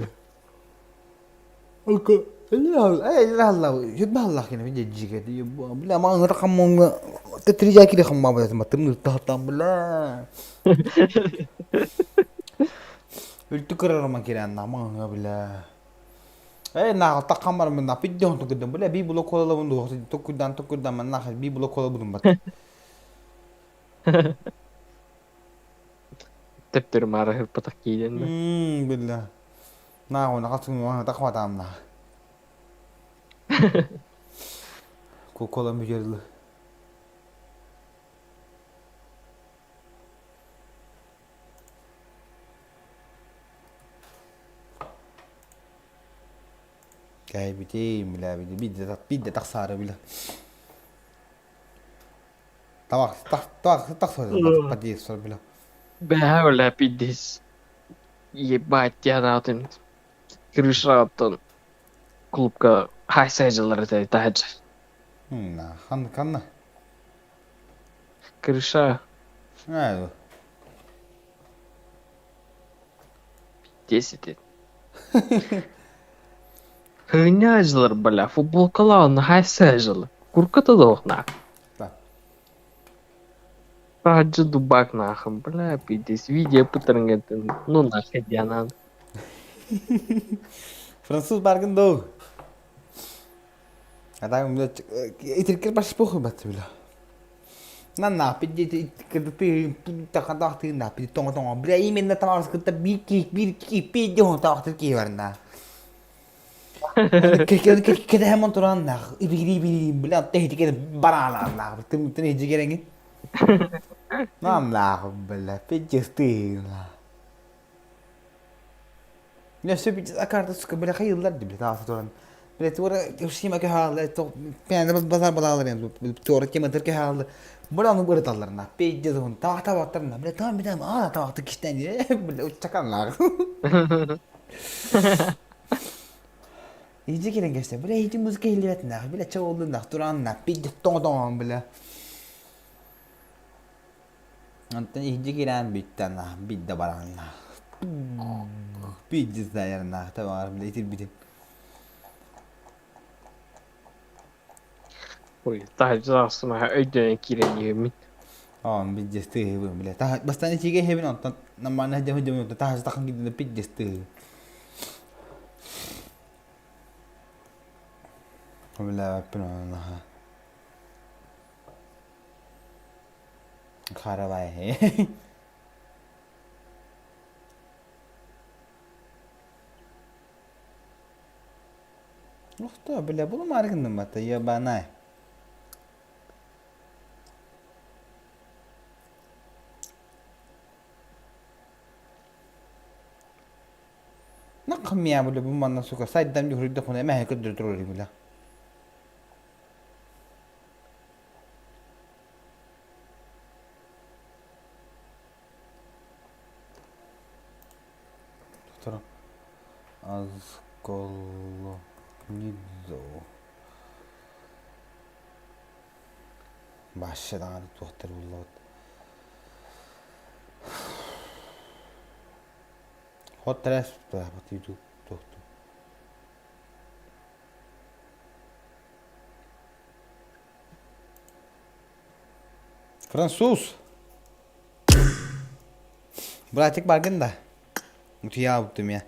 Ока. Illa يبه الله كنا في جيجي بلا ما رقم تترجع كده خم ما ما تمن تهتم بلا التكرر ما كده انا ما بلا اي نا تقمر من في جهن تقدم بلا بي بلو كولا بندو تكدان تكدان من ناخ بي بلو كولا بدون بات Тептер мара хырпатах кииден. بالله نا وانا قصدي وانا تقوى تعمنا كوكولا مجرد كايبتي بلا بدي بدي بدي تخسر بلا طبعا طبعا تخسر بدي يصير بلا Бэхэ бля пиздец. Ебать, я наатын. Крышаттан клубка хайсайжылар это тахаджа. На хан канна. Крыша Айду. 10. Хыняжылар, бля, футболкалаан хайсайжылар. Курката дохна. Да. Таджа дубак нахуй, бля, пиздец. Видео пытарнгетен. Ну нахуй, я надо. Француз баргын доу. Адам итиркер баш похуй бат била. На на пиди ты тахадах ты на пиди тонго тонго бля именно там кытта бики бики пиди он тахты ки варна. Кеде хемон туран на ибири бири бля техти ке барана на ты ты не жигеренги. Нам на бля пиди ты на. Я все пиди а карта сука бля хайылlar бля тахты туран. Бля тура ушима ке хаалла то пяна базар балалар енді тура кеме ке хаалла. Бля onu böyle dallarına. Пиздец он тахта баттарына. Бля там бля а тахта киштен бля учаканлар. İyice gelin geçti. Бля iyice müzik ehliyetine. Бля çoğulduğunda duranna. Пиздец тоң бля. Онтон иһдьи киирэн бүттэн бидде баранна. Пиздец наверное, тамар бля итирбитим. Ой, таджа сма өйдөн кирен йемин. Оон пиздец тыаһыбын, бля. Бастаан ичигэ иһэбин, онтон нормально дьэ дьэ таһас тахан киирдэ пиздец тыаһы. Бля, наха. Харавай. Ух ты, бля, буду маргынным это, ебаная. Нахмия, бля, бу манна, сука, сайдам дьуһуруйда хуна эмэһэ көрдөрө турар бля. Доктор Азколонидзо. Вообще даҕаны туохтар буллабыт. Хот трэс YouTube туохту. Француз. Братик баргын да. Утуйаабыттым я.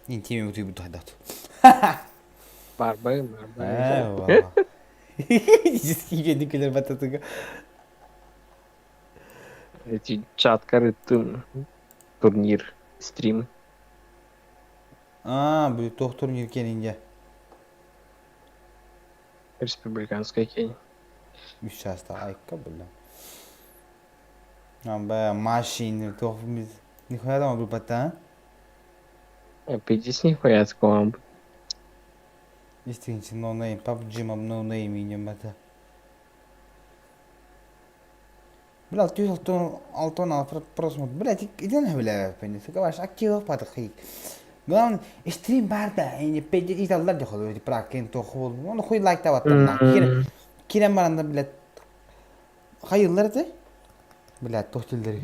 Интими утуйбут хайдат. Барбай, барбай. Дискиге күлер бататыга. Эти чаткары турнир, стрим. Аа, бу туох турнир кэнинге? Республиканская кень. Үс часта айка бля. Бля, машины, туох нихуя там бу Пиздец нихуя такого. Истинчи no name, PUBG no name инем это. Бля, 606 алтон просмотр. Блядь, иди на бля, пенис. Говоришь, аккилов падахи. Главное, стрим барда, и педит и талдар дехол, эти пракен то хол. Он хуй лайк таваттар. Кирен кирен баранда, блядь. Хайыллар это? Блядь, тохтилдери.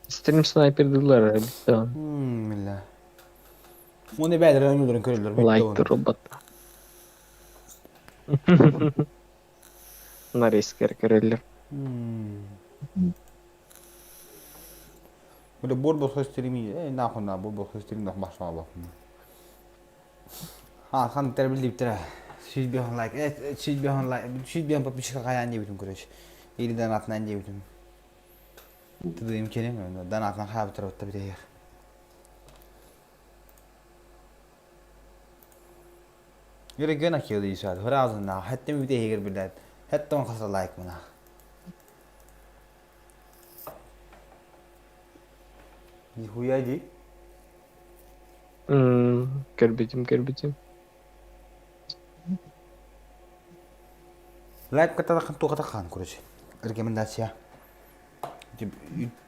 Стрим снайпердылар, бит. Бля. Оны бәдер ömürlerin көрөлөр. Лайк робот. Нарезкер көрөлөр. Бля, бор бор стрими, э, нахуй на, бор бор стрим нах башма бахым. Ha, хан тербилип тера. 101 лайк, э, 101 лайк, 101 подписчика каян дебитим, короче. Или донатынан дебитим. Тыдыйым келем, донатынан хабы турабытта битер. Yürü akıllı işaret. Hırazına. Hatta bir de hegir bilet. Hatta on kasa like buna. Нихуя ди. Көрбүтүм, көрбүтүм. Лайк ката хан туха хан короче. Рекомендация.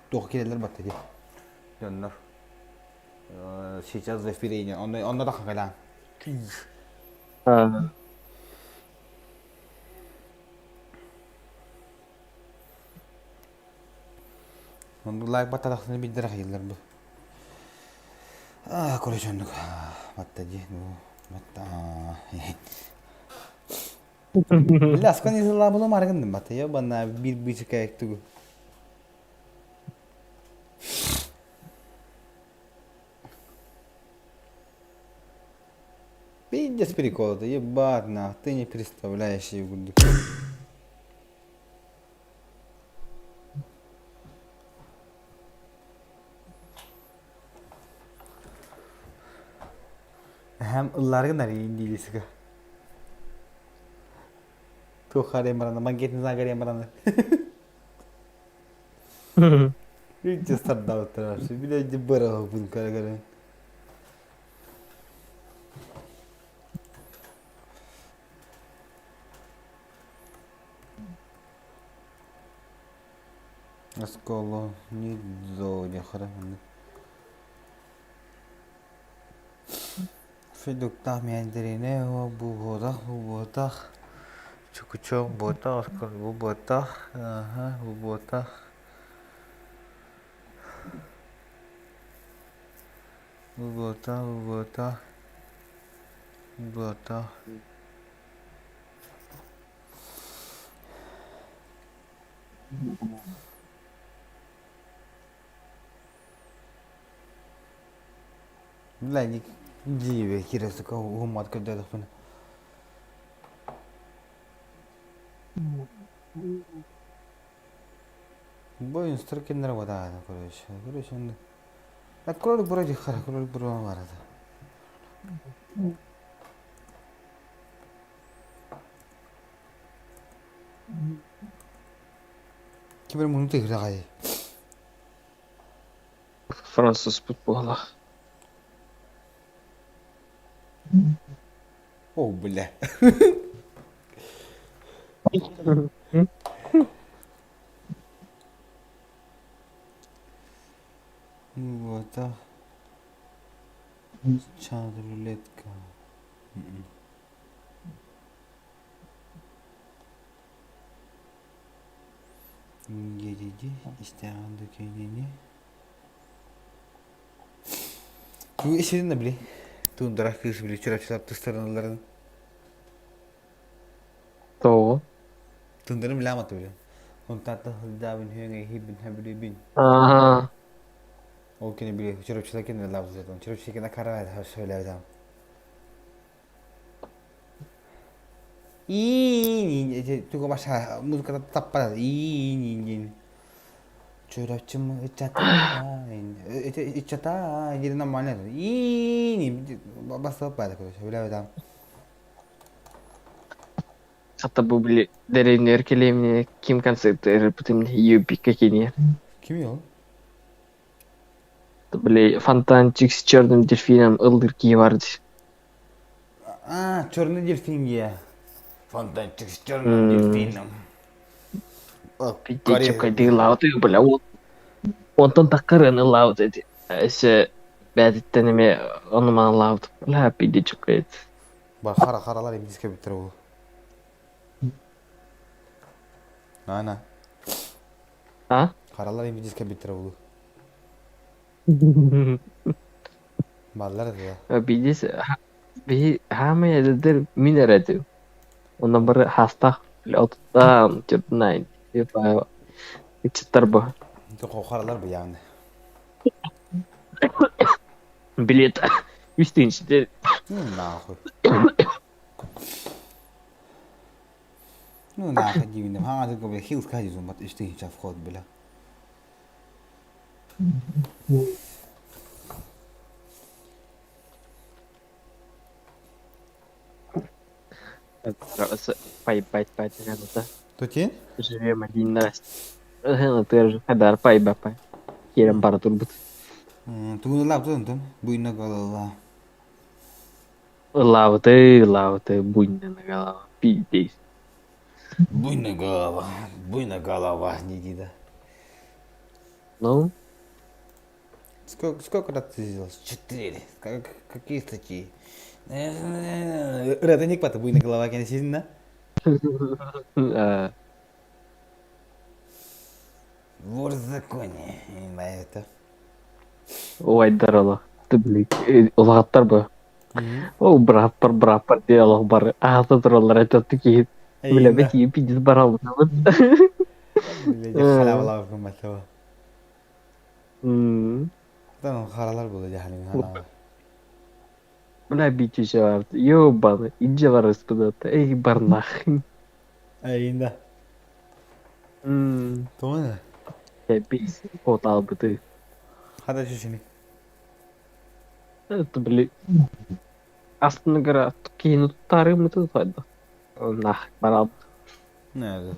Туха келелер батты ди. Доннор. Сейчас в эфире он он да хан кала. Он лайк батта тахны биддер хайлар бу. А, короче, оннук. Батта ди, ну, батта. Ляскан изла булу маргындым батта. Я бана бир бичка эктүгү. Пиздец прикол, ты ебать нах, ты не представляешь его. Hem ылларгын арийин диилисига. Туох арен барана, банкетин загарен барана. Видите, сардабыттар Биле бара бун карагара. Осколо не зоне харам. Федуктах мендерине бу бодах бу бодах. Чукучок ботах, бу ботах, ага, бу ботах. Бу ботах, бу ботах. Бу ботах. Бля, диибэ киирэ сука уһуммат көрдөөтөхпүнэ. Бу инструкторлар ватаата, короче. Короче, он... А кролик вроде хара, кролик вроде барата. Ким муну тыгырагай. Француз футбола. О, бля. Вот, а. Чат рулетка. Дии истээҕин да киинини. Исиннэ били туундара кыыс били чурапчылар тустарыналларын Тоҕо? Туундарын билээмат били. Онтаата сылдьаабын үһүөҥ эһиибин хэбилибин. Аа. Ол кини били чурапчылар кинилэр лаабызатан. Чурапчы кина караа сөйлээбитам. Иин тугу баша музыката таппат иин диэн Чөрөччүм ыччата ыччата диэн нормально иин басып баада короче билэбит Хата бу били деревнер кэлиэмне ким концерт бутым юбика кини. Ким ол? Били фонтанчик с черным дельфином ыллыр кии барды. А, черный дельфин я. Фонтанчик с черным дельфином. Пиздец, лауты, бля, онтон таккарын ылаут эти. Өссө бээтиттэн эмиэ ону-маны лаут. Бля, пиздец, Ба хара харалар эмдиске биттер ол. Ана. А? Харалар эмдиске биттер ол. Баллар да. Пиздец, биһи хаамай эдэрдэр мин эрэ этим. Онно бары хаастаах отуттаан, төрдүнээн, типа ыччаттар бу. Харалар бу яғны. Билет үс тыһыынча Ну нахуй. Ну нахуй дивинем. Хаҥа бля хилс кадизум бат үс тыһыынча вход бля. Пай-пай пай Тутин? Живем один раз. Хадар пай ба пай. Кирен бара турбут. Тугун ылаабыт онтон буйна голова. Ылаабыты, ылаабыты, буйна голова. Пиздец. Буйна голова, буйна голова, не да. Ну? Сколько, сколько раз ты сделал? Четыре. Как, какие статьи? Это не квата буйна голова, конечно, да? Вор в законе. Это. Уайдарала. Ты, блин, улааттар бу. О, браппар, браппар диалог бар. Аата тураллар это такие. Бля, бэти пиздец барал. Халавалар кымматыба. Харалар була жахалин. Бля, битүче бар. Ёбаны, инже бар куда-то. Эй, бар нахуй. Эй, Тоҕо? Кэпис, оталбыты. Хата чүчүнү. Это, били, астына гара киһини туттаарыммыты тутайда. Нах, барал. Нэ.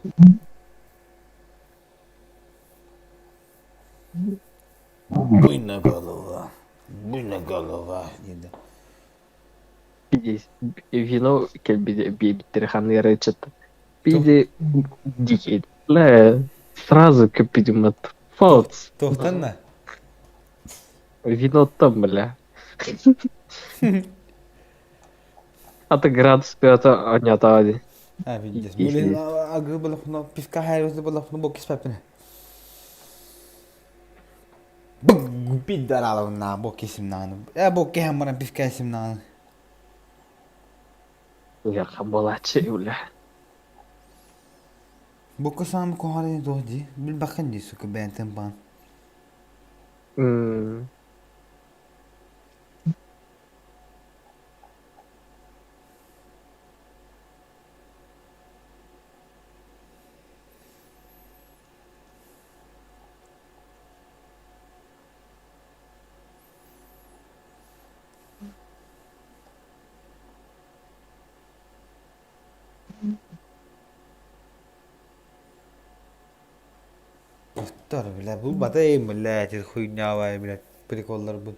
Буйна голова. Буйна голова. Диде. Пиздец. Вино кэлбите биэбиттери ханыгар ыччат. Пиде дикий. Бля, сразу көппүтүм Фаут. Туохтанна? Вино там, бля. Ата градус ата анята А, пиздец. Блин, агы было пивка хайры было бок испапина. Пидораловна, бок исимнаны. Я бок кехаммара пивка исимнаны. Я хамбалачы, бля. Букка саамы куһаҕан туох дии? Билбэххин дии, сука, бэйэҥ баҕан. Оттор, бля, булбатым, блядь, эти хуйнявая, блядь, приколларбын.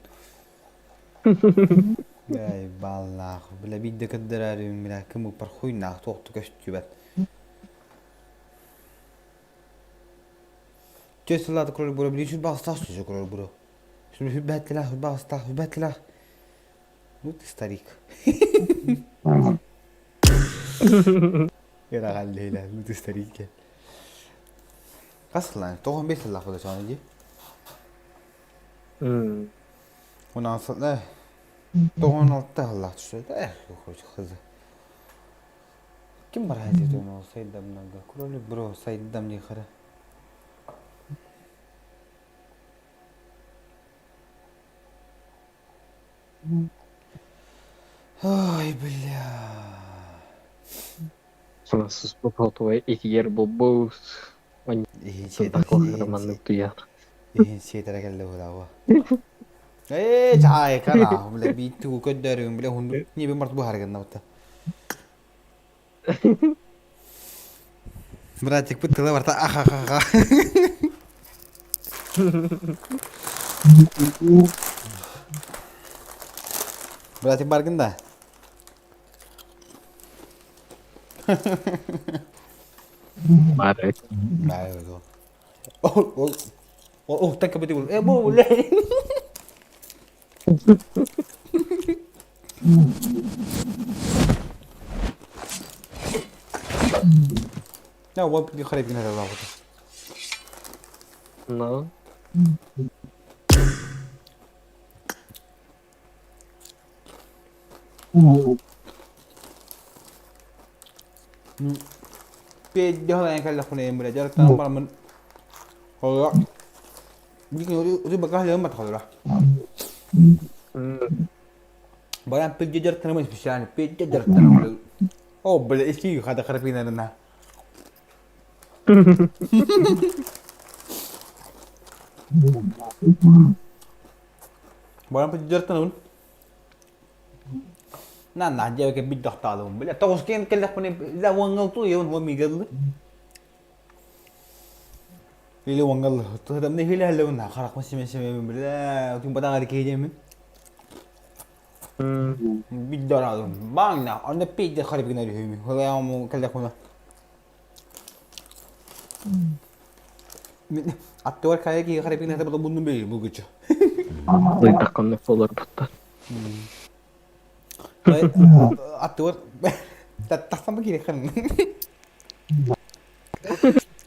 Эй, баллаах, бля, биирдэ көрдөрөөрүм, бля, кымыппар хуйнаах туохту көстүбэт. Чэ сылаата көрөр бура, билии сүрбаҕастаах сүсө көрөр бура. Сүрбэттилэх, сүрбаҕастаах, сүрбэттилэх. Ну ты старик. Ыраҕаллыылар, ну ты старик. Хас сыллаан? 95 сыллаах буолар соны дии. 16 96 сыллаах түсөтө. Эх, хызы. Ким бараа диэтэ ол сайдамнарга? Кролик бро сайдам дии хара. Ой, бля. Француз попотуой итигэр булбут. Маннык туйар. Иһин сиэтэрэ кэллэ буолаҕа. Ээ, чаайка нахуй, бля, биир тугу көрдөрүм, бля, хунду небе март буһаргын набыта. Братикпыт тыла барта аха-ха-ха. Братик баргын да? Баар Баар Ол ол ол уһуктан кэбити бул. Э бу бля. Я вот не харап гына да Ну. Пиэддьоһолайан кэллэхпинэ бля дьарыктанан бараммын холура Бакаһылыам батхалара. Баран пиджи дьарыктанамын специально пиджи дьарыктанамын. О, бля, ичи хата харапинарына. Баран пиджи дьарыктанабын. На на дьэ биддохтаалыбын. Бля, тоҕус киэн кэллэхпинэ, ла уонгал ту, еун уон мигелли. Или оҥал тыһытамны хилэһэллэбин харахпын симэ-симэбин бля күн батаҕар киһи Биддараадым баҥна онно пиздец харибигна үһүмү хылаяму кэллэхпинэ аттыгар хайа киһи харибигна хата муннум бэйи булгуччу Ыйтахханнык болорбуттар. Аттыгар тахсан ба кииреххин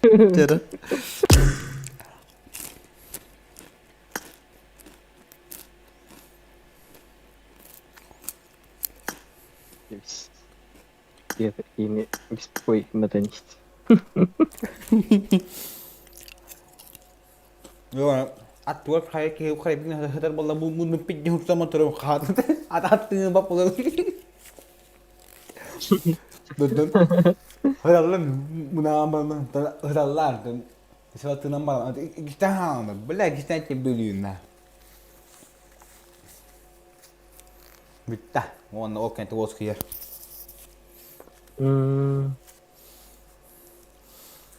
Деді. И беспокоить модернист. Аттыгар хайа киһи хайбин хатар болла муннун пидди хутсама турум хаат. Ат аттыгы бап болар. Додон. Хыраллан мунааман хыраллар. Сылатынан баран иккитен хаална. Бля, иккитен ким бөлүүннэ. Бүтта. Уонна ол кэнти уоскуйар.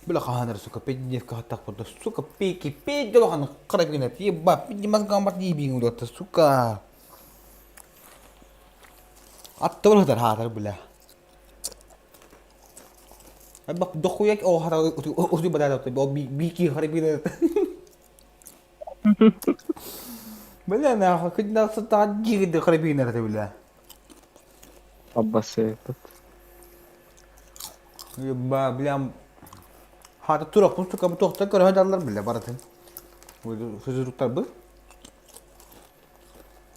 Бля хаһан сука пиздец хаттах сука пики пиздец хаһан кара гына еба пиздец мозгам дии удатта сука. Аттыбар хатар хаатар бля. Бак дохуя о хата уту бада бо бики хары били. Бля нахуй күн сата жигди хары били бля. Аббасы этот. Еба бля хата турак сука бу тохта көрө даллар бля баратын. Физруктар бу.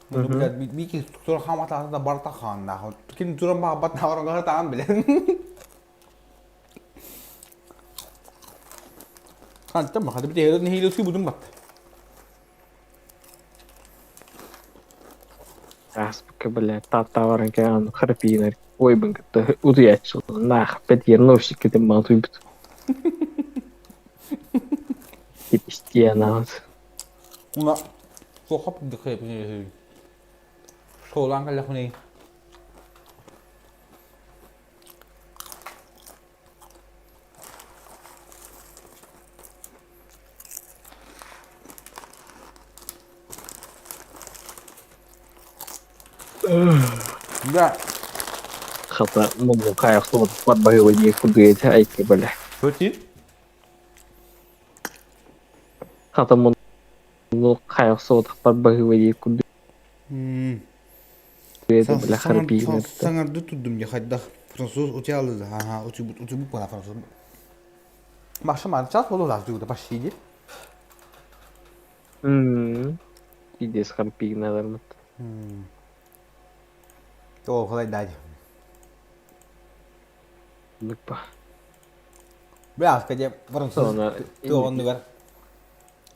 Бля бики тура хамата да барта хан нахуй. Ким тура бат нахуй таан бля. Хантан бахады битэ нэһиилэ сыыбытын батта. Ааспыкка, блядь, таатта баран кэлэн храпиинар ойбун кытта утуйааччы наах пэтиерновщик китим мал туйбут. Типистианаат. Уна суохап дыхайбын Шоулаан кэллэхпинэ Да. Хата муммукаайах суотуппар баһыыба диир курдук этэ айка бэлэ. Көтү? Хата муннукаайах суотуппар баһыыба диир курдук этэ бэлэ харбиинар. Саҥарды турдум дьэ хайдах француз утуйаллы да аха утуйбут утуйбут буола француз. Маша ман час буолу лаздыгыта почти ди. Пиздец харбиинармыт. Оо, халайдаadi. Лыппа. Бляска дьэ француз туоҕуннугар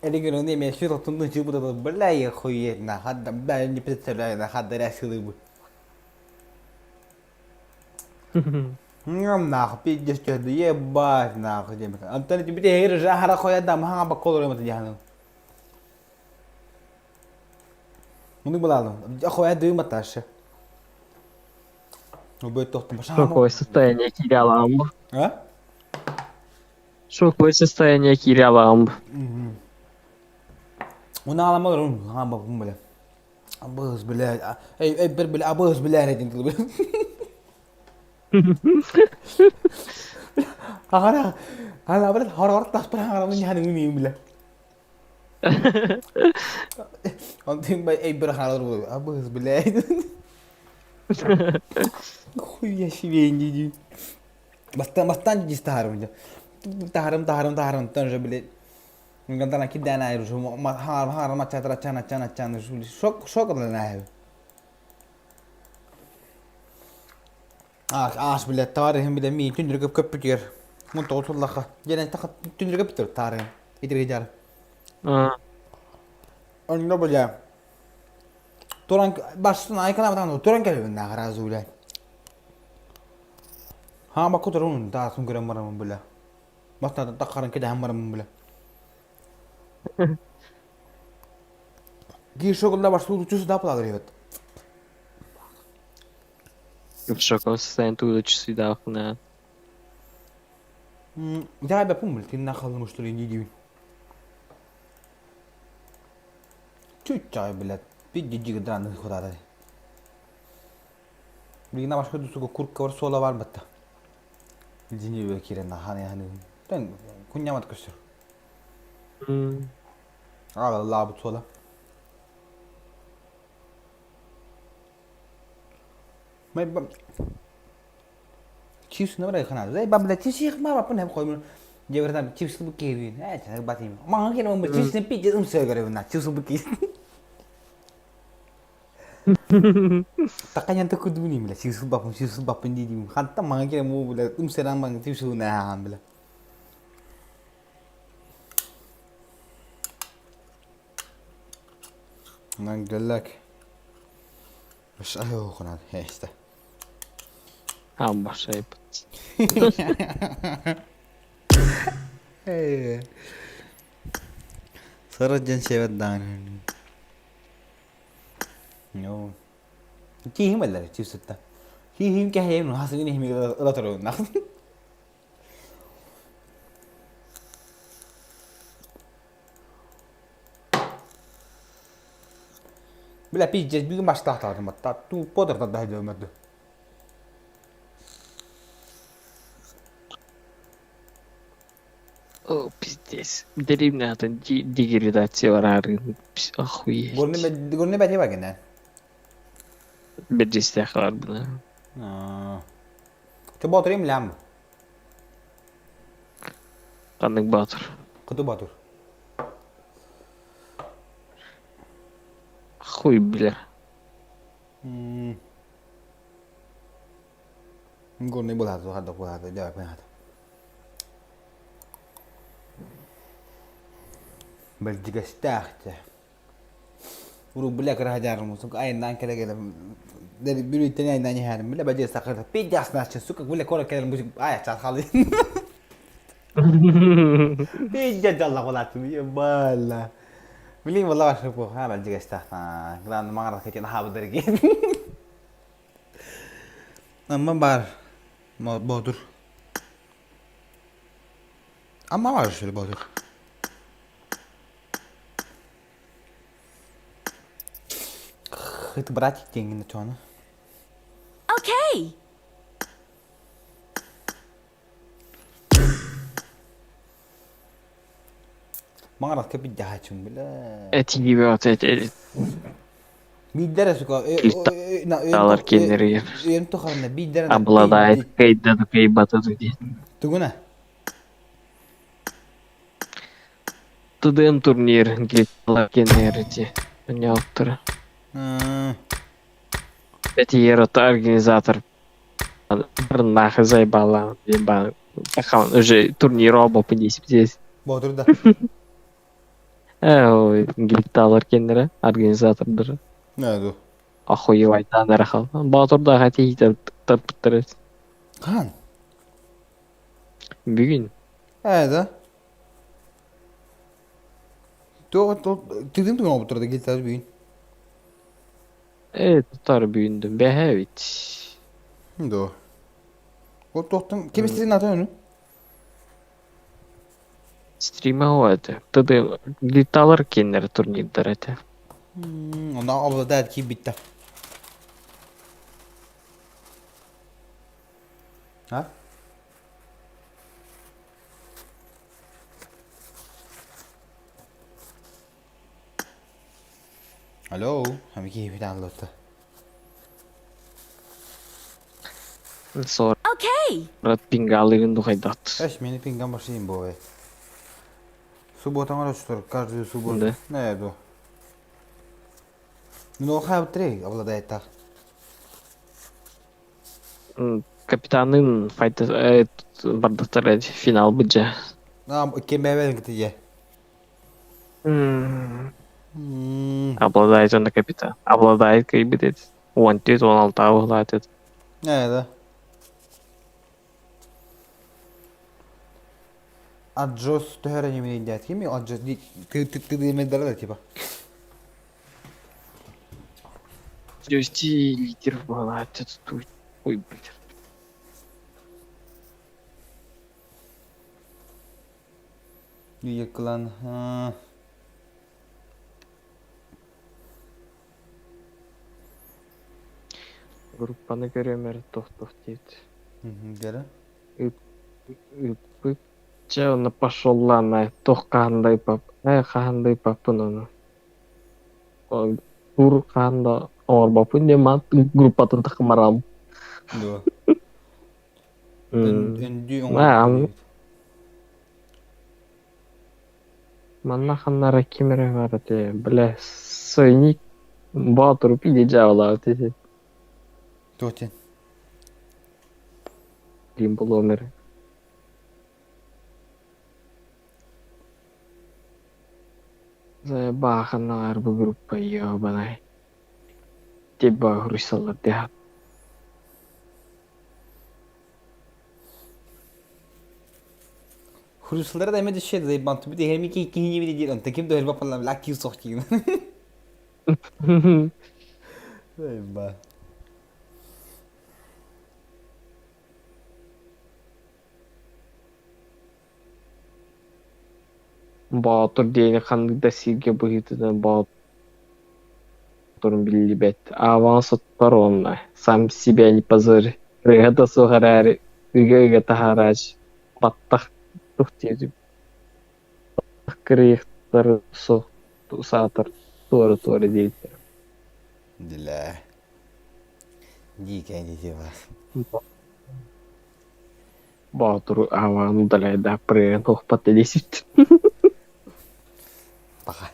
Элигироны эмиэ сүр отунну чыыбыта бля я хуетна хадда бля не представляю на хадда рясылыбы. Нах пиздец что ебать нахуй диэбит. Антон тебе теһир жахара хоя да маха бакколор эмэ дьаһаны. Муну булалым. Хоя дыма ташы. Убой тохтум. Шоковое состояние киирэ А? Шоковое состояние киирэ аламб. Унаалама рун хаама бум бля. Абыз бля. Эй эй бер бля абыз бля этин тыл. Ахара ана бер хорор тас бер хара мин ханы ми бля. Онтин бай эй бер хара бу абыз бля. Хуя себе не Бастан бастан дис тахарым. Тахарым тахарым тахарым тан же блядь. Ngantana kidana ayru har har ma chatra chana chana chana шок шок на Аас аас блядь таарыһым билэ миин түндүргөп көппүтүгэр мун тоҕутуллаха дьэнэн таха түндүргөп таарыһым итиргижар онно бля туран бастын айкана туран кэлбин нахаразу бля хаама кутурун таасын көрөн барамын бля Бастаан таххаран кэдэһэн бараммын бile. Гишогулла баштуу да палар ебет. В шоковом состоянии туда часы да. Я бы помню, ты нахал что ли не дивин. Чуть чай, блядь, пиди диги драны худада. Билигин башка дусуга курка бар суола бар батта. Дини кирен ханы ханы. Тен куньямат көстөр. Ала лабут суола. Май бам. Чипс набра хана. Зай бам бля чипс ма бапын хеп коймун. Жебертан чипс бу кебин. Э, батим. Мага келе бу чипс не пи жем сөөгөрө на чипс бу ки. Таканyan кудуни бля чипс бапын чипс бапын дидим. Ханта мага келе му бля умсеран банг чипс на бля. قال لك مش اهو خناد هيستا Амба шайпыт. Сарыджан шевет дан. No. Кихим әлләр чипсетта. Кихим кәһәм хасын хими ылатыр на. Бля пиздец бүгүн баштаатаатым батта. Ту подыр да дөмөдү. О, пиздец. Деревнятын деградация барарын. Охуеть. Горны бәте бар генә. Биржистях бар буна. Ты батыр им лям. Кандык батыр. Кыты батыр. Хуй, бля. Горный булады, хадда булады, жавап хады. Бэлдьигэстээх дьэ. Урут бля кыраһадьаарым, сука, айаннаан кэлэ-кэлэ Бүлүүттэн айаннаан иһээрим, бля бадьыа сахар, пиздец наче, сука, бля кора кэлэн бу ай чат халы. Пиздец дьалла кулааччым, ебала. Билин валла баршып ха бэлдьигэстээх. Главное маңарах кетен хаабыдар ген. Амма бар. Боотур. Амма бар шүл боотур. Это братик деньги на чё Окей. Маҥарах кэпиддьаһааччым бля. Этиибэ эти Биирдэрэ сука Талар киэннэригэр үйэм тухарына биирдэрэ обладает кыйда да кыйбата диэн. Тугуна? ТДМ турнир глиталар киэннэр эти өньоохторо. Этиер ото организатор нахуй заебала диэн уже турнир оба здесь. Боотур да. Э, глиталар киэннэрэ организатордары. Нэ Охуевайтаан эрэ хал. Боотурдаах этиитэ тарпыттар Хаан? Бүгүн. Ээ да. Туох тыгын тугун оҥорбуттар да гитара бүгүн. Э, тутар бүгүндүм бэһэ эбит. Да. Вот туохтан ким истэрин атын өнү? Стрима этэ. Тыды леталар киэннэр турнирдар этэ. Онно обладает киирбиттэ. А? Алло, киһибит ааллыбыта. Сор. Окей. Пингалыгын духайдат. Эш, мени пинган башыйым бу. Суббота оҥорочтор, каждую субботу. Да. Не, ду. Ну, хаабыттырый, обладает так. Капитанын файта бардахтар финал быдьа. Кем бэбэн кытыйа. Обладает он капитан. Обладает кыйбыт 14 16 уһулаатыт. Не, да. Аджос төһөрө немене дят кими аджос ты ты ты да типа. Дёсти лидер буолаатыт тут. Ой, блядь. Клан. Группаны көрөмөр тох-тох диэт. Гера. Ыппыт. Чэ, онно пошел лана, тох хаандай пап. Э, хаандай паппын ону. Тур хаанда оҥорбоппун диэн маат группатын тахымарам. Дуо. Өндүү оҥорбут. Манна ханнара ким эрэ бар этэ, бля, сойник Боотур пиди дьаабылаабыт ити. Туох диэн? Диэн булуом эрэ. Бааханнаҕар бу группа ёбанай. Типа хуруйсаллар диэхат. Хурусалара да эмэ дешет заебан түбүт эһэми ки киһини били диир онтон ким да өлбө палла бла киу сох диин. Заеба. Боотур диэни ханнык да сиргэ быһыытынан боотурун биллибэт, ааваҕын соттор уонна сам себя не позорь, ырыа да суох эрээри ыга-ыга таһаарааччы, баттах тух диэбит баттах кырыйыктары суох саатар туора-туора диэбиттэрэ Дилээ. Дикая дии бас. Боотуру ааваҕын удаляйдаах прыган туохпат да диэсипт Пока.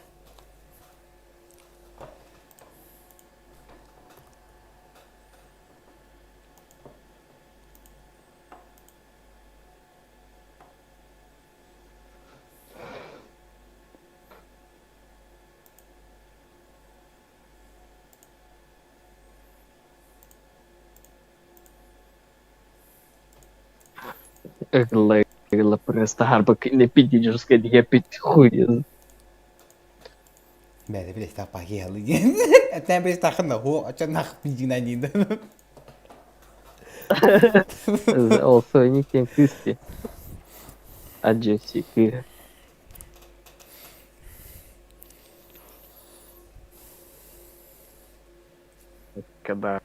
Ыгылла ыгылла просто харбык не пидическая диэппит хуй. Бэйэ билэстэх пахиалы диэн. Этэн билэстэххин да ху очонах пидинанин. Ол соник диэн кыыс дии. Аджинси кыыһа. Когда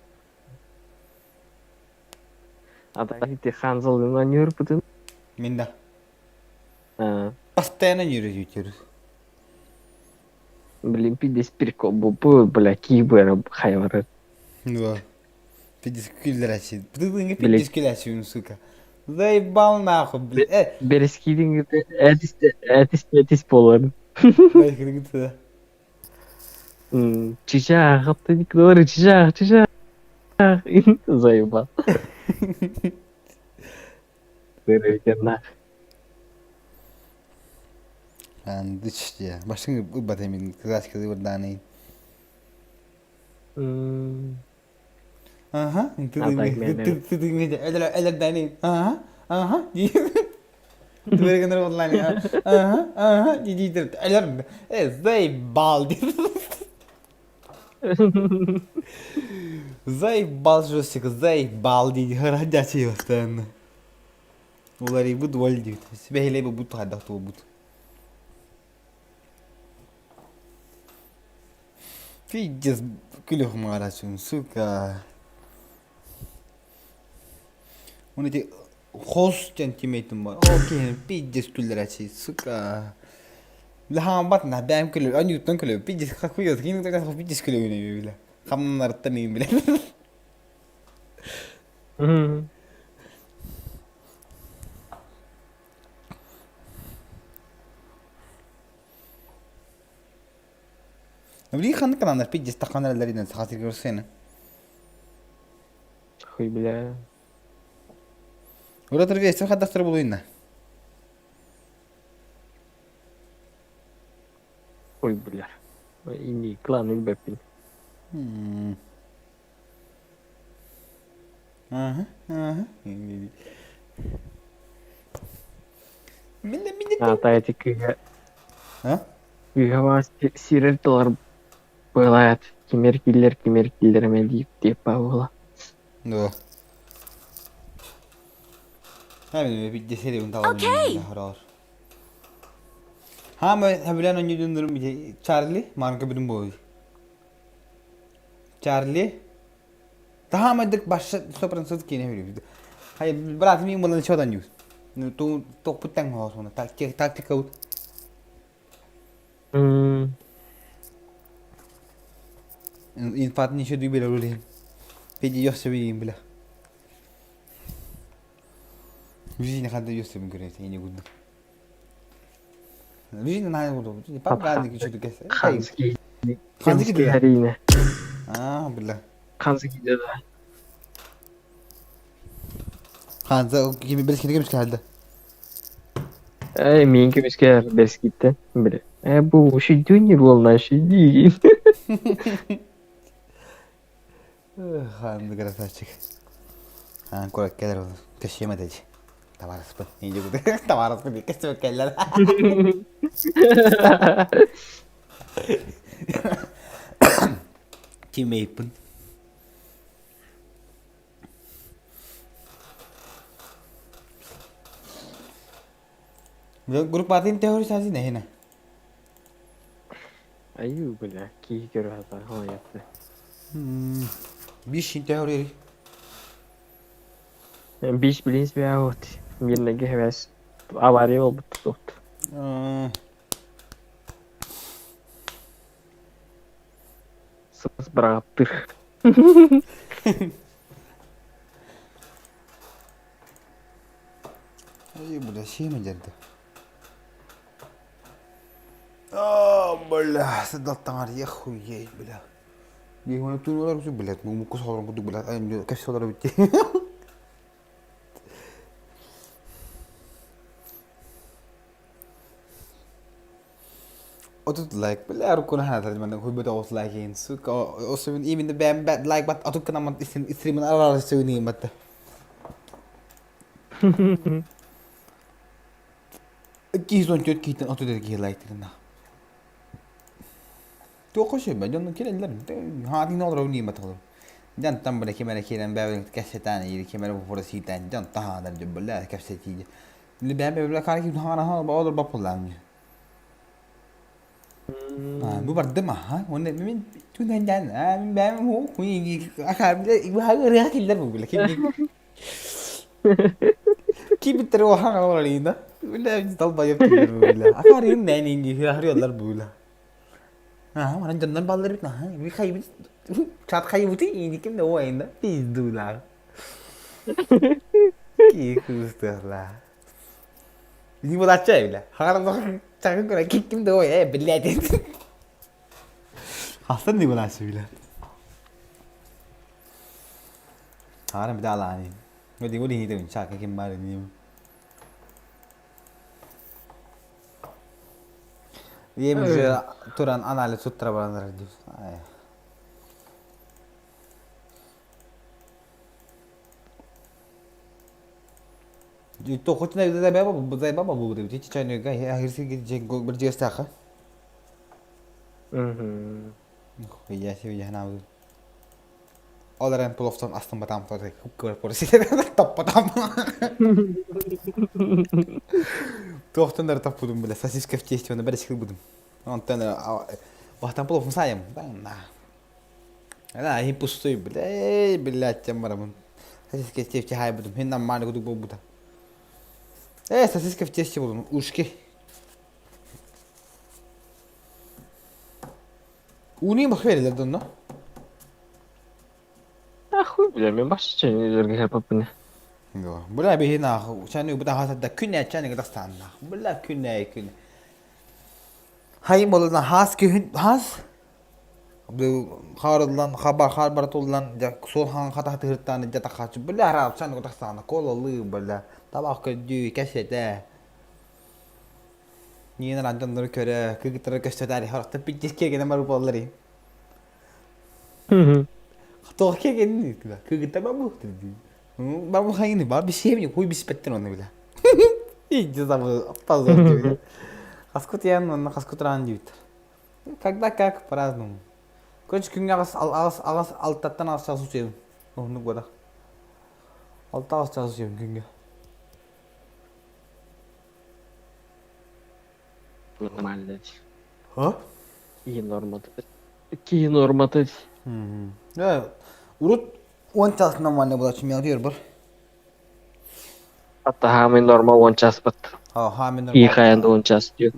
А так ты Ханзалына ньуурбутун? Мин да. Постоянно ньүүрү Блин, пиздец прикол был, бля, кибер хайвары. Да. Пиздец күллэрәчи. Бдыгыңы пиздец күләчи, сука. Заебал нахуй, блин. Э. Берескидин этис этис этис болар. Чичах, ты не говори, чичах, чичах. Заебал. Нах. Андыч дия. Башың ыбат эмин кызач кызы бырдааны. Аха, элердани. Аха, аха. Түбергенер боллани. Аха, аха. Дидир. Элер. Э, заебал. Заебал жестик, заебал диди. Радячий постоянно. Уларыйбыт уол диэбит. Сибэһилэй бу хайдах туолбут. Пиздец, күлүх маарачын, сука. Он эти хос диэн тимейтим бар. Ол киһини пиздец күллэрээччи, сука. Лаһаамбат на бэйэм күлү, аньыыттан күлү, пиздец какой кини пиздец күлүгүнэ бile. Хамнарыттан иин биле. Билигин ханнык каналлар пиздец таххан эрэллэринэн саха сиригэр сцена. Хуй бля. Ура торгейстер хаддахтар булуйна. Ой бля. Ини клан билбэппин. Ага, ага. А эти кыга. А? Кыга сирер тылар былаят. Кимер киллер, кимер киллер дип деп була. Да. Okay. Ха, мы билэн онньудуннурум Чарли, марка бүтүн буолуй. Чарли. Таһаамайдык башша 100% киинэ көрүбүт. Хай, брат, мин булан чодан юз. Ну, ту тохпуттан хоосуна тактика тактика ут. Инфат ничего дүйбелер улин. Педи ёссе била. Жизнь ханда ёссе бин көрөт, эне гудду. Жизнь на гудду. Папа гады кичү кесе. Хански. Хански да. Әрине. А, била. Хански да. Ханза кими билишкини кемиш келди. Эй, мен кемишке берскитте. Биле. Э, бу шидюни волна шиди. Ханды красавчик. Хан курак келер ол. Кешеме деди. Табарыспы. Инде бу. Табарыспы дип кесеп келлер. Тиммейтпин. Группа атын теория сази нехина. Аю, бля, кии көрө хата, хоятты. Биш теория. Биш билинс бя вот. Мирнеге хевес авария болбут тут. Сыз бырағыптыр. Ай, бля, шеме дерди. А, бля, сыдаттаңар ехуей, бля. Бихуна тунулар усу, блядь, мукус холорон кудук, блядь, ай, кэс холорон битти. Отут лайк, бля, рукуна хана таржман, хуй бата ос лайкин, сука, ос именно бэм бэт лайк бат, атук канамат стримын арар сөйнейм батта. 214 киһиттэн 34 киһи лайктырына. Туохха сөбө дьонно кэлэллэр. Хаатыҥна олорор нииматылым. Дьонтон бile ким эрэ киирэн бэйэбин кэпсэтэн или ким эрэ попроситэн дьон таһаарар дьон бile кэпсэтии. Бile бэйэм бэйэбилэ хаары ким хаара олор баппулаам. Бу бардым аха. Уонна мин түнэн дьан мин бэйэм ху аха бile ырыа киллэр бу бile ким Кибиттер охан олорина. Бile долбоеб бile. Ахарын нэн инги хахрыаллар бule. Аа, манан дьоннор баллар бит наха. Би хайбыт чат хайбыты иниким да оайында пиздулар. Ки кустала. Не булача бile. Хагарам чагын көрө киттим да ой, э, блядь. Хастан не булача бile. Хагарам бит алаани. Өди ули хитем чака ким бар ним. Ийэм уже туран анализ туттара бараннар диир. Ол эрэн пловтан астымматаам таппатам. Туохтан да таппытым бile сосиска в тесте оны бәрі ылбытым. Онтон бахтан плов сайым. Да, и пустой, бля, блядь, тем барамын. Сосиска в тесте хайбытым. Хин нормально кудук болбута. Э, сосиска в тесте болдум. Ушки. Уни бахверилер донно. А хуй, бля, мен башчы жерге хапапыны. Бля, биһи нах, чаны бу тахата күнэ чаны гыдастанна. Бля, күнэ күнэ. Хайым болуна хас күн хас бу харыллан хабар хар баратуллан жа сол хан хата тыртан жа тахачы бля харап чаны гыдастанна кололы бля. Табак көдүү кәсете. Нинен антоннору көрө, кыргыттары көстөтәри харахта пиздец киэргэнэн барып буоллар Тоҕо киэргэнин кыргыттар бар буолуохтар дии. Бар хайыны бар бисиэбин хуй биспэттэр онно бile. Иди забыл, аппал диэбитэ. Хаскут ян онно хаскут раан диэбиттэр. Когда как по-разному. Короче, күҥҥэ аҕыс аҕыс аҕыс алтаттан аҕыс чаас утуйабын. Уһуннук буолар. Алта аҕыс чаас утуйабын күҥҥэ. Нормально. А? Киһи нормата. Киһи нормата. Э, урут 10 час нормально была, чем я бар. Hatta хаамын норма 10 час бат. Ха, хаамын Киһи норма. хайан 10 час диэн.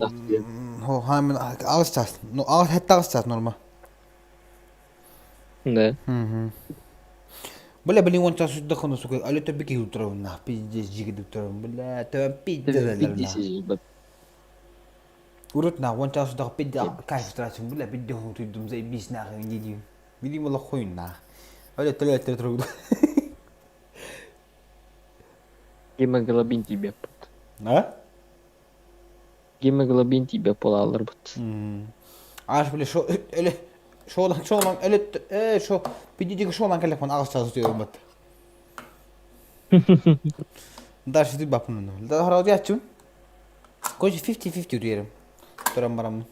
Хо, хаамын аҕыс час. Ну, аҕыс хэтте аҕыс час норма. Да. Бля, блин, он час отдохну, сука, алё төбі утром, на, пиздец, жигит утром, бля, төбі пиздец, Пиздец, Урут на, он час отдох, пиздец, кайф трачу, бля, пиздец, туйдум, заебись, нахуй, не дим. Билим ола хуй, нах. Алё, төлө, төлө, төлө. Гемоглобин тебе. А? Гемоглобин тебе полалар бут. Аш, бля, шо, эле, шолан, шолан, эле, э, шо, пиздец, шолан калефон, ағыс час утуйум бат. Дальше ты бапын. Да, харау ячым. Короче, 50-50 утуйерим. Туран барамын.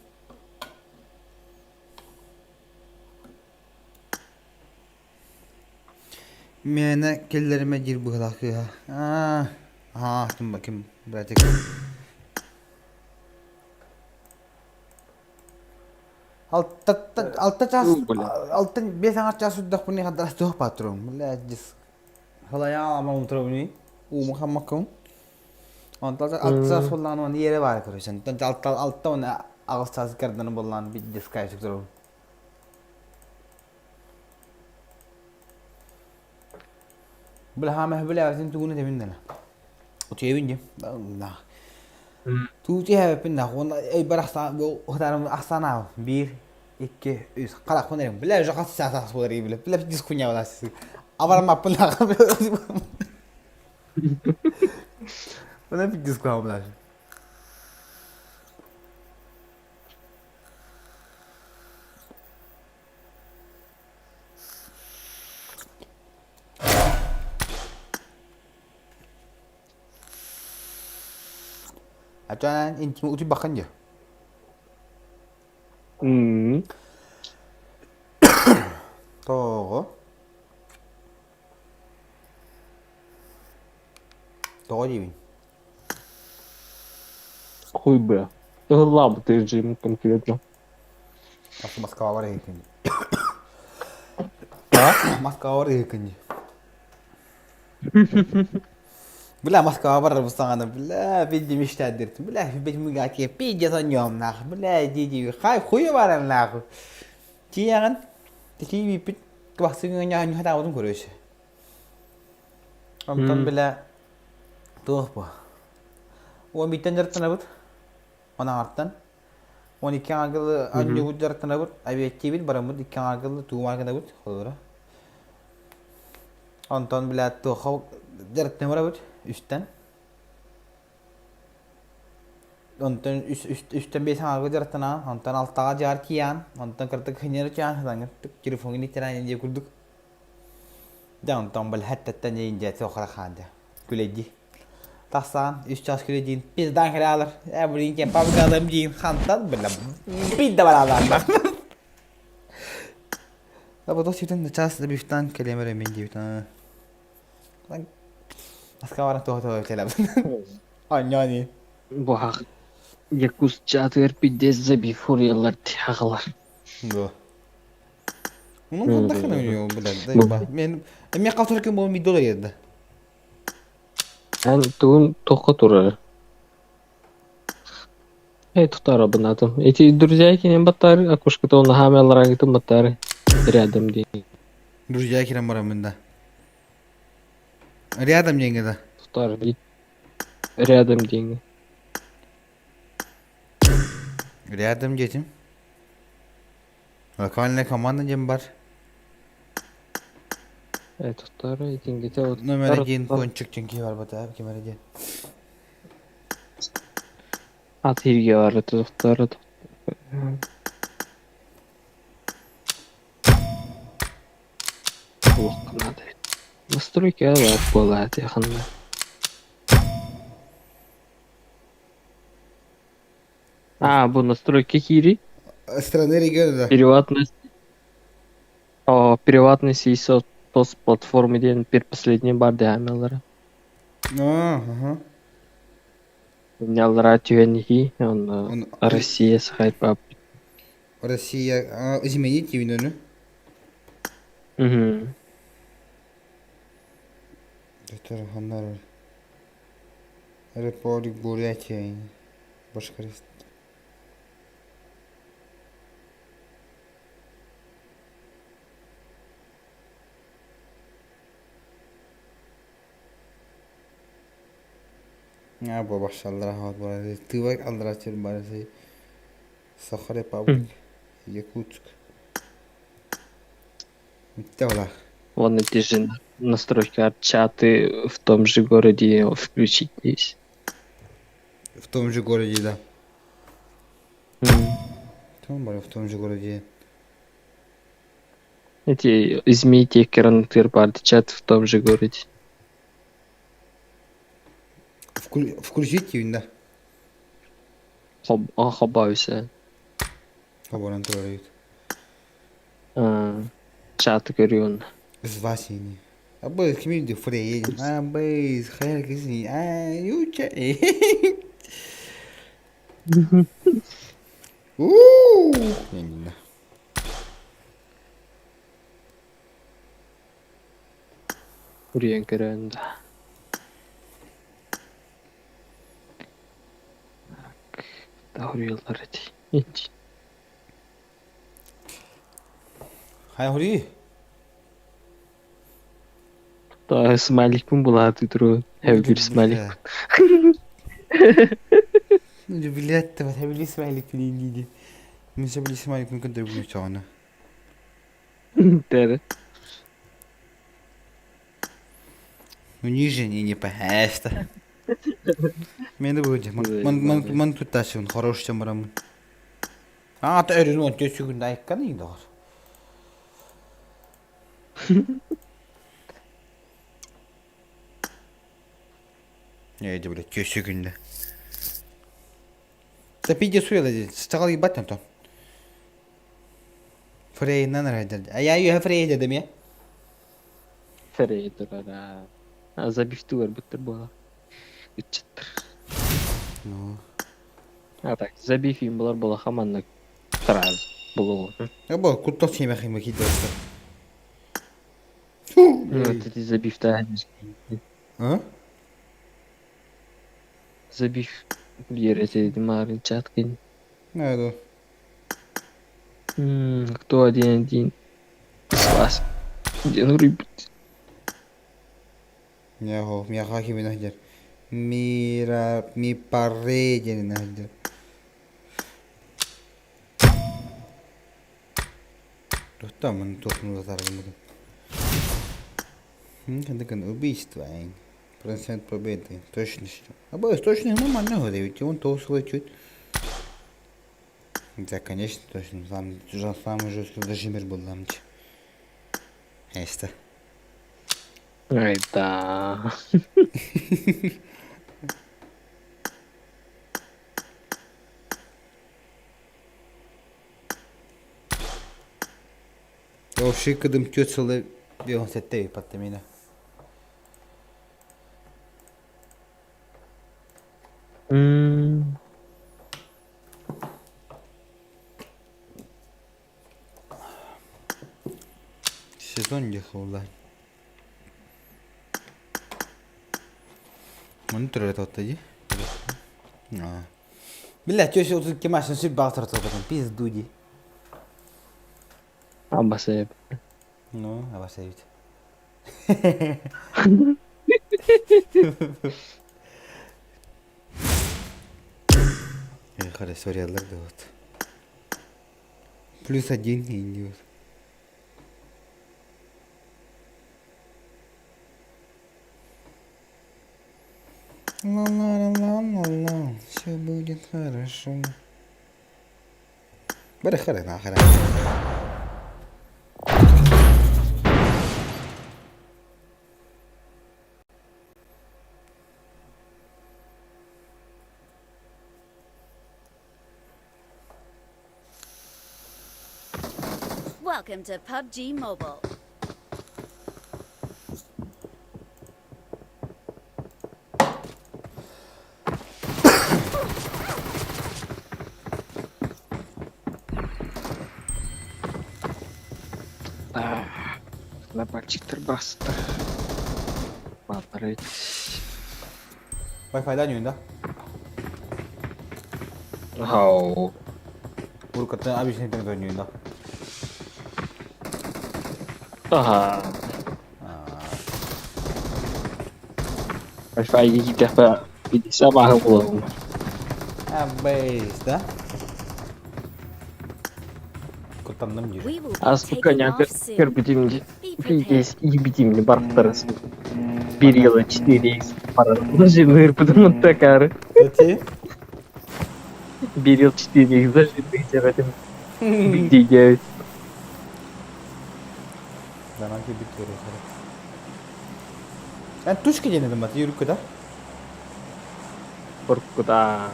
Миэнэ кэллэримэ диир быһыылаах кыыһа. Аа, аһаастым ким, братик. Алта алта чаас алта биэс аҥар чаас үрдэхпинэ хаддара туох патрон. Бля, дис. Халайаама утуробуни. Ууму хаммаккын. Онтон алта чаас буоллаҕына уонна иэрэ баара короче. Онтон алта алта уонна аҕыс чаас кэрдэн буоллаҕына бит дискайчик турабын. Бля, хаама бля, тугун этэбин дана. Утуйабын дии. Туутуй хэбэппин да уонна өйбөр ахсаан биир икки үс харахпын эрим бля уже хас чаас аас буолар бля бля дискуня была абарамаппын бля дискуня была Ачаан интим утуйбаккын дии. Тоҕо? Тоҕо диибин? Хуй бля. Ыһыллаабыт режим конкретно. Асы Москвалар иһикин. Москвалар иһикин. Бля, Москваҕа барарбыт саҕана, бля, пиздец мечтаадыртым. Бля, бэт пиздец онньоомнаах. Бля, дии хай хуй бараннаах. Тиийэҕин, тиийбиппит кыбахсыҥ ньаһатаабытын көрөсө. Онтон бля туох бу? Уон бииртэн дьарыктанабыт. Онаҕартан. 12 аҥаргылы анньыбыт дьарыктанабыт, авиаттиибит, бараммыт икки аҥаргылы туумаар гынабыт, холобура. Онтон, блядь, туохха дьарыктана барабыт үстэн. Онтон үс, үс, үстэн биэс аҥарга дьарыктанаан, онтон алтаҕа дьаар тиийээн, онтон кыратык хынньары чаан сатаҥҥын телефоҥҥун иттэрэн диye курдук. Дьэ онтон бэл хэттаттан дьэ дьэ туохха хаан дьэ күлэйдии. Тахсан үс час күлэйдиин пиздаан кэлэ Ээ блин кем пабгалым диин хантан бля пизда баралаанна. Да бу сүтэн час бифтан кэлем эрэ мин диэбит. Москва баран туох туох кэлэбин. Анньаани. Бу хах Якутск чаатыгар пиздец забив хуруйаллар тиһаҕалар. Да. Ну, ханна хана блядь, мен эмиэ халтар ким буолан миддол эрийэрдэ. Эн тугун туохха турар? Эй, тутарабын атым. Эти друзья кинен баттары, окошко-то он нахами аларагытын баттары. Рядом день. Друзья кирен барамын да. Рядом деньги да. Тутар Рядом деньги. Рядом детим. Локальная команда диэн бар. Э, туттары итингите вот. Номер один пончик диэн киһи барбата ким эрэ диэн. Ат иһиргэ бары туттары. Олоххо наада. Настройка бар буолаат ханна. А, бу настройки киири. Страны региона да. Приватность. О, приватность и соц платформы диэн пир последний бар дээмэлэрэ. Ага. Няллара түһэн иһии, онно Россия сахайпап. Россия изменить именно. Угу. Доктор Ханнар. Республик Бурятия. Башкортостан. А, бу башаллара бар. Тыва аллара бар. Саха Республик. Якутск. Бүттэ Вон эти же настройки чаты в том же городе включить есть. В том же городе, да. Там в том же городе. Эти измените экран чат в том же городе. Включить да. Хоб, хоббайся. Хоббаран турар Чаты көрүөн. Звасини. Абы кимин фрей. Абы хайр кисни. А юча. Уу. Не. Үрүйэн көрөн да. Так, да эти. Ити. Хай хури. Та смайликпын булааты туру. Хэвгир смайлик. Ну, билет, били смайлик диди. Мен били смайлик мүмкін деп чоғына. Тәрі. Ну, ниже не не пахаста. Мен де будет. Ман ман ман тутташын хороший чамарамын. А, та өрүн он төсү күн айыккан иң догор. Не, блядь, төсү күндә. Да пиде суяла дии. Сычаҕал ебать онтон. Фрейнан эрэ А я ее Фрей дедим я. Фрей турара. Забивтугар буттар буола. Ыччаттар. Ну. А так, забив им булар була хаманнык сразу булугу. Бу куттал сиэмэхим киирдэ. Ну, вот эти забив-то. А? Забив биэрэтэ марын чаткин. Надо. Кто один-один? Спас. Где ну рыб? Миэхэ миэхэ кимин сылдьар. Мира ми паре диэн сылдьар. Туохтааммын туохпун улатааргыммытым. Убийство процент победы точностью. А с точностью нормально говорит, он толстый чуть. Да, конечно, точно. Сам, самый жесткий Владимир был там. Эста. Ай да. Вообще, кыдым тётсылы бионсетте паттамина. Сезон дехула. Оны төрөт отта ди. Бля, тёся 32 машина сүп бағытыр тұрғыдан. Пизду ди. Абасайып. Ну, абасайып. Хорошо, да вот. Плюс один идиот. Ла-ла-ла-ла-ла, все будет хорошо. Бери хары нахера. Welcome to PUBG Mobile. Лапальчиктар бастар. Бапарыть. Wi-Fi да? Хау. Урукаттан обычный интернет ойнуйун да? Ага. Wi-Fi киирдэхпэ 50 бааһы булабын. Абэйс, да? Куттанным диир. We will be Ас taking коня off soon. көрбүтүм Be prepared. здесь ебитим барттарыс. Берила 4х пара. Зажимыр, потому такары. Эти? Берил 4х зажимыр этим. Где Данан кирбит көрөр. Эн тушка диэн бат юрукка да? Буркуда.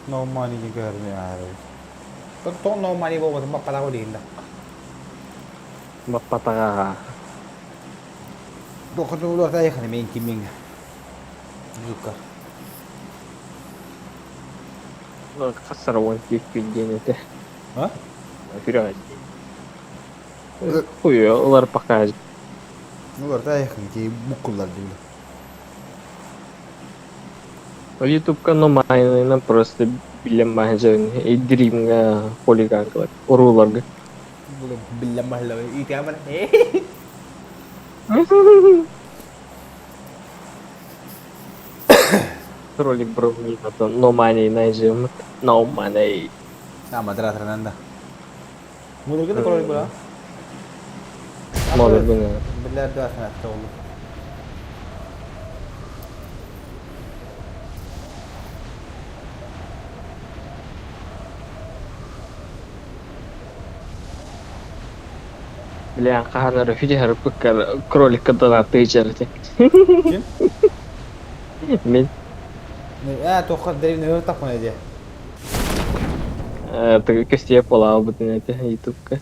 Нормально көрмө ары. То нормально болбосун баппата болейин да. Баппатага. Дохотулар тайханы мен кимин. Юрукка. Хасар он кирпин это. А? Вперед. Хуй, олар пока. Олар тайханы ки буккулар дейли. Ютубка номайнына просто билем махажын дримга хулиганкалар уруларга. Билем махалла итяман. Ролик бровни no money найжим no money. А мадратрананда. Мудурга да ролик була. Модургуна. Билер да санатта oldu. Бля, хаанара хүдэ харыппыккар кроликка донаттыы Ким? Мен Э, тоққа деревне өр тапқан эде. Көстүө буолаабытын этэ ютубка.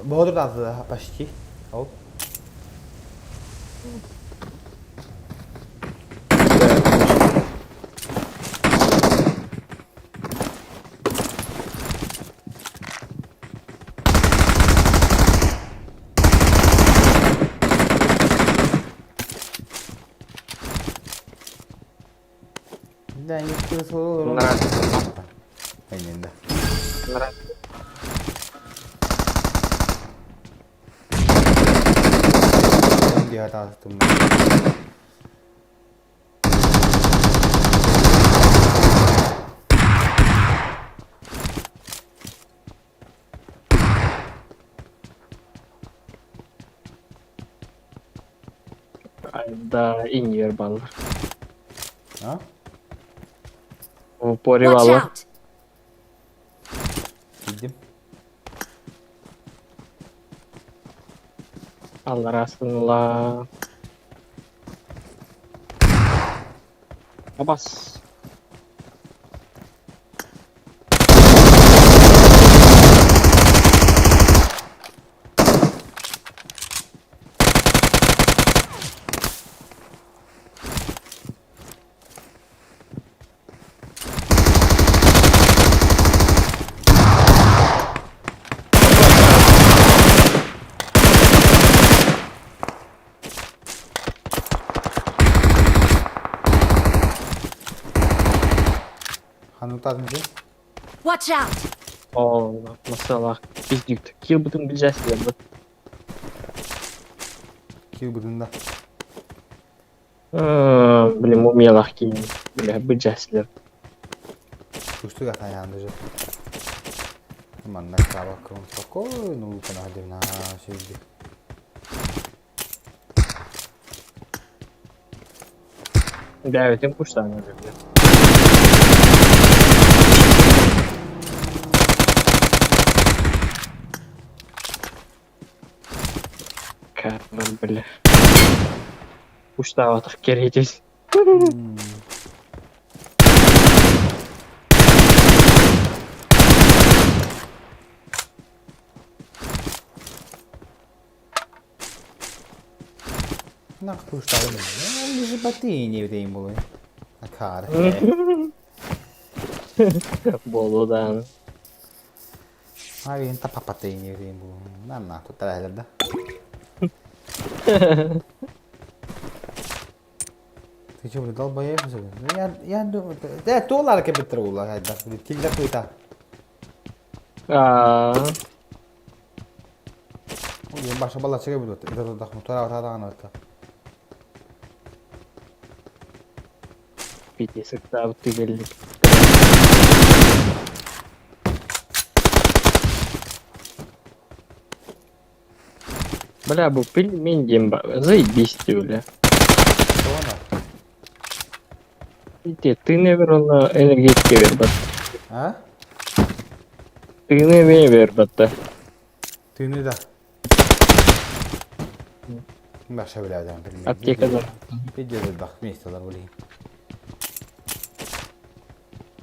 Боһодур да почти. Ол. Да, иннигэр бааллар. А? Упоре Watch бааллар. out! Киирдим. Аллараасынла. Абас. Ханутатын Watch out! О, масалах. Пиздюк. Килбытын билжәсилер бит. Килбытын да. Блин, мумиялах кийин. Бля, билжәсилер. Кустуга таян даже. Манна кабакым спокойно лупана дивна сюди. Бәбетин куштан бля. Кәмір, бля. Куштаватық керетес. Нах куштавы. Лежи батыни в дейм були. Акар. Болудан. А він та папатині в дейм були. На на, тут трейлер, да? Ты чё, блин, долбоеб, что ли? Ну я думаю, да, доллар кебет трула, хайда, килда куйта. Аа. Ой, баша бала чеге будет. Это тут дахмутара тада ана. Питесек табыты келдик. Бля, бу пельмень дем заебись ты, бля. Ите, ты, наверное, энергетика вербат. А? Ты, наверное, вербат. Ты не да. Баша бля, да, пельмень. Аптекадан. Пиздец, дах, месяц были.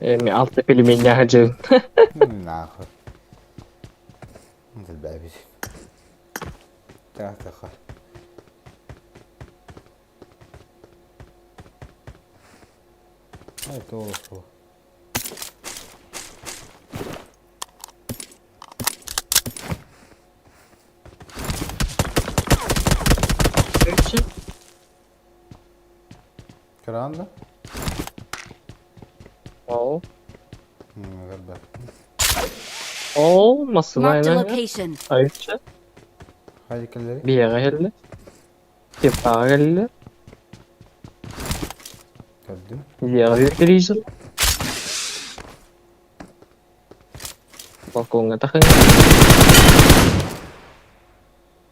Эми алты пельмень хажы. Нахуй. Это бабить. Так, так. Это олофо. Кранда? Ол. Горбат. Ол Marked a масына location. Айытчы. Хайкелleri. Бияга келди. Тепага келди. Көрдүм. Бияга телевизор. Балконга тахын.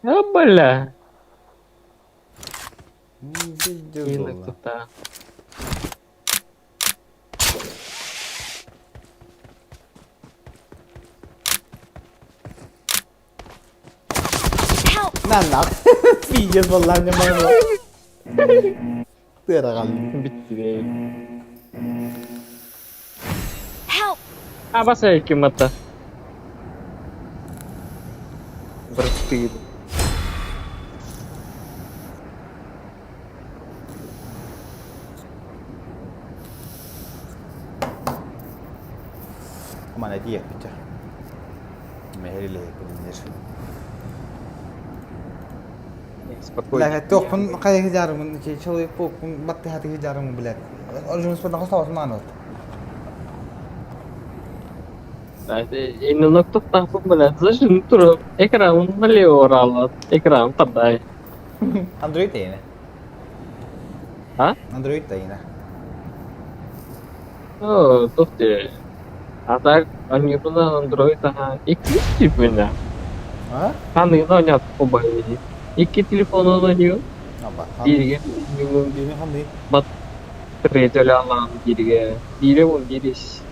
А, бля. Пиздец. Тута. На на. Пиздец, vallahi ne var. Тыра қалдым. Битти бе. Абаса кимата. Бырастыы. Мана диэппитэ. Мэһэрилэһиппин Спокойно. Блядь, туохпун хайа жарымын, человек паукпун баттыһаты жарымын, блядь. Оружие хостаабатын маанат. Иннок тохтаахпын блядь, зачем тура экран налево ораллар, экран тардай. Android да А? Android да Оо, туох диэ. А так, аньыыбынан Android аһа икки типпинэ. А? Ханыгын оонньоот убайы. Икки телефонун оонньуу. Аба. Бииргэ Биирин ханный? бат третье алаан бииргэ. Биирэ уон биирис.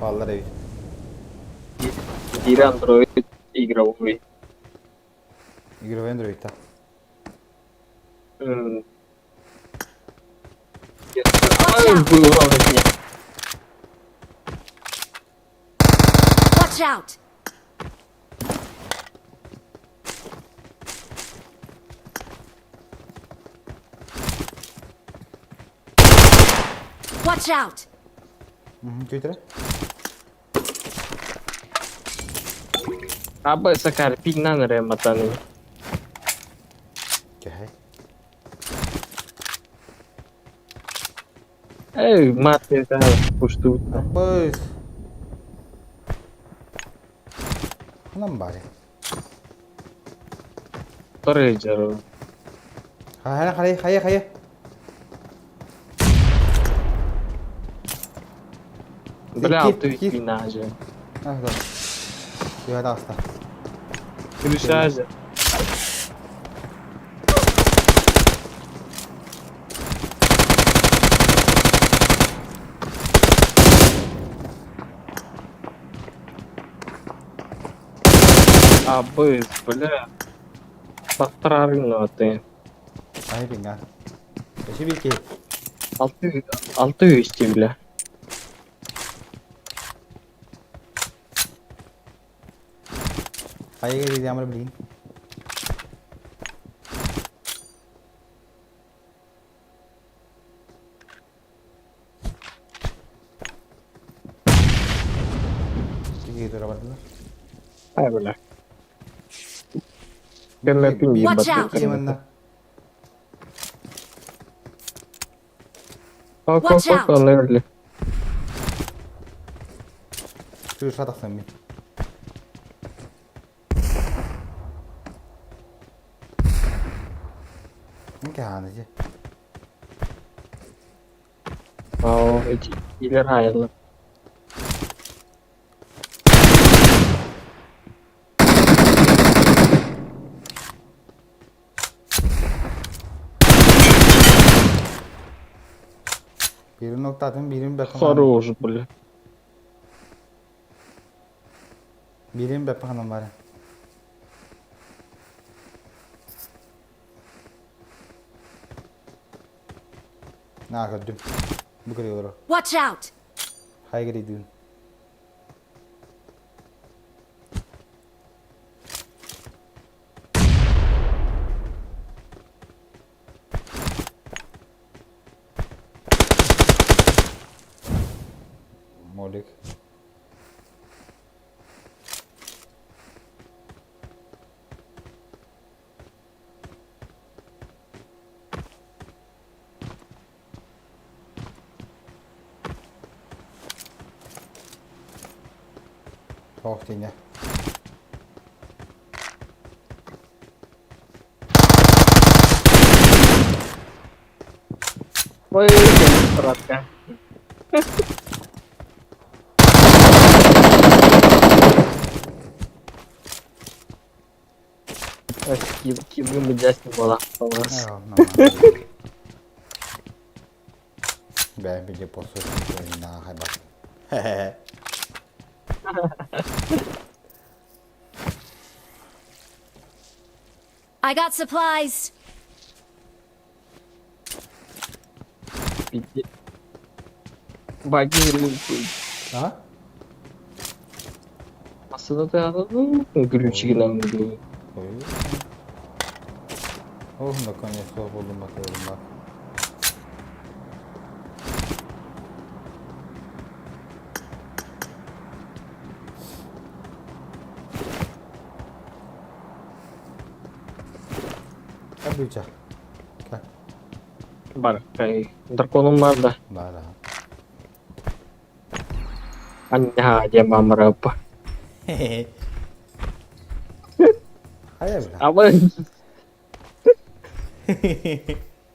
Баллар эбит. Биирэ Android игровой. Игровой Android та. М. Ай, было мне. Watch out! Watch out! Twitter? Аба сакар пигнан ре матаны. Кэһэй. Эй, мат это пушту. Абыс. Ханан баары. Торы жару. Хайа хайа хайа хайа. Бля, ты пинаже. Ах да. Түһэ таҕыста. Крышаже. Абыс, бля. Баттарарыҥ ты. Ай пинга. Эши бики. Алты, алты үсти, бля. Хайа диди амыр билин. Киги тура бардылар. Ай, бля. Кэмэ пинги Watch out. Киманна. Watch out. Лерли. Күрүш атақсан мен. Кааны же. Ау, эти илер айылы. Birini noktатын, birini бәпі Хорош, бля. Birini бәпі ханан бары. Наа көрдүм. Бу көрө олорор. Watch out! Хайа кирейдүүн. Молик. Тоох тиҥэ. Ой, братка. Кибы мы дясни была. Бээ били посу на хайба. I got supplies. Баги. Ага. Массыына тыаһа күлүүчүгүнэн дуу. Ох, наконец-то булдум батырым бар. Кабыча. Бар, кай. Драконом бар да. Бар. Анна диэн баамараппа. Хайа бля. Аба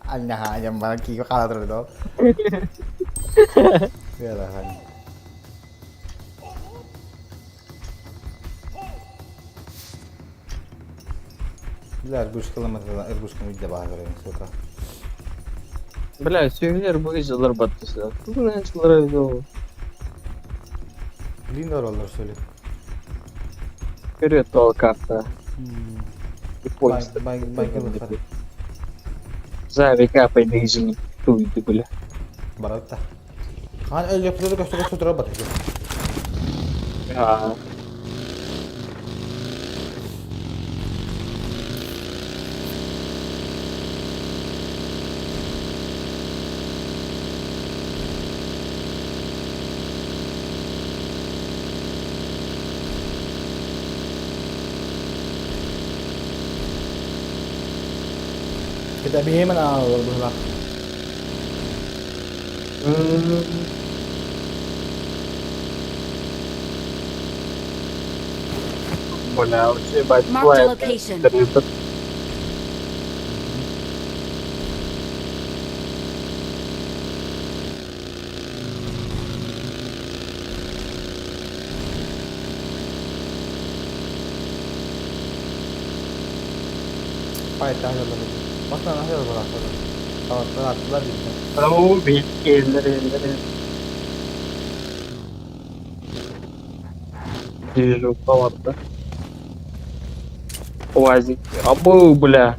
Анна диэн баран киигэ хаала турар доо. Бля, Бля, ыргушкаламатыла, ыргушканы үйде баҕа көрөбүн, сука. Бля, сүйүнер бу жылар баттысы. Бүгүн жылар жол. Блин, олар сөйлеп. Вперед ол карта. Японцы. За века побежили. Туйды, бля. Баратта. Хан өлөктөрү көстө көстө тура батыр. А. Kita bihemen аалар быһла. Бля, вообще, ебать, Marked a location. Пайта аһылар. Бастан аһылар бар. Таваттар аттылар бирде. Ау, бит келдер, келдер. Движуха барда. Уазик. Абы, бля.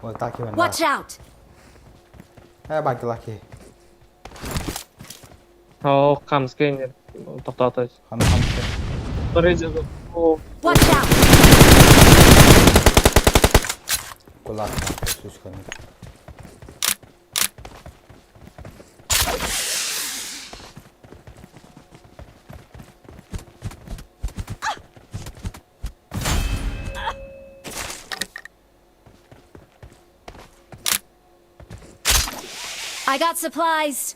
Ол таки мен. Watch out! Э баки лаки. О, камскенер. Тоқтатайыз. Ханы хамсы. Watch out! Кулак. Сучканы. I got supplies.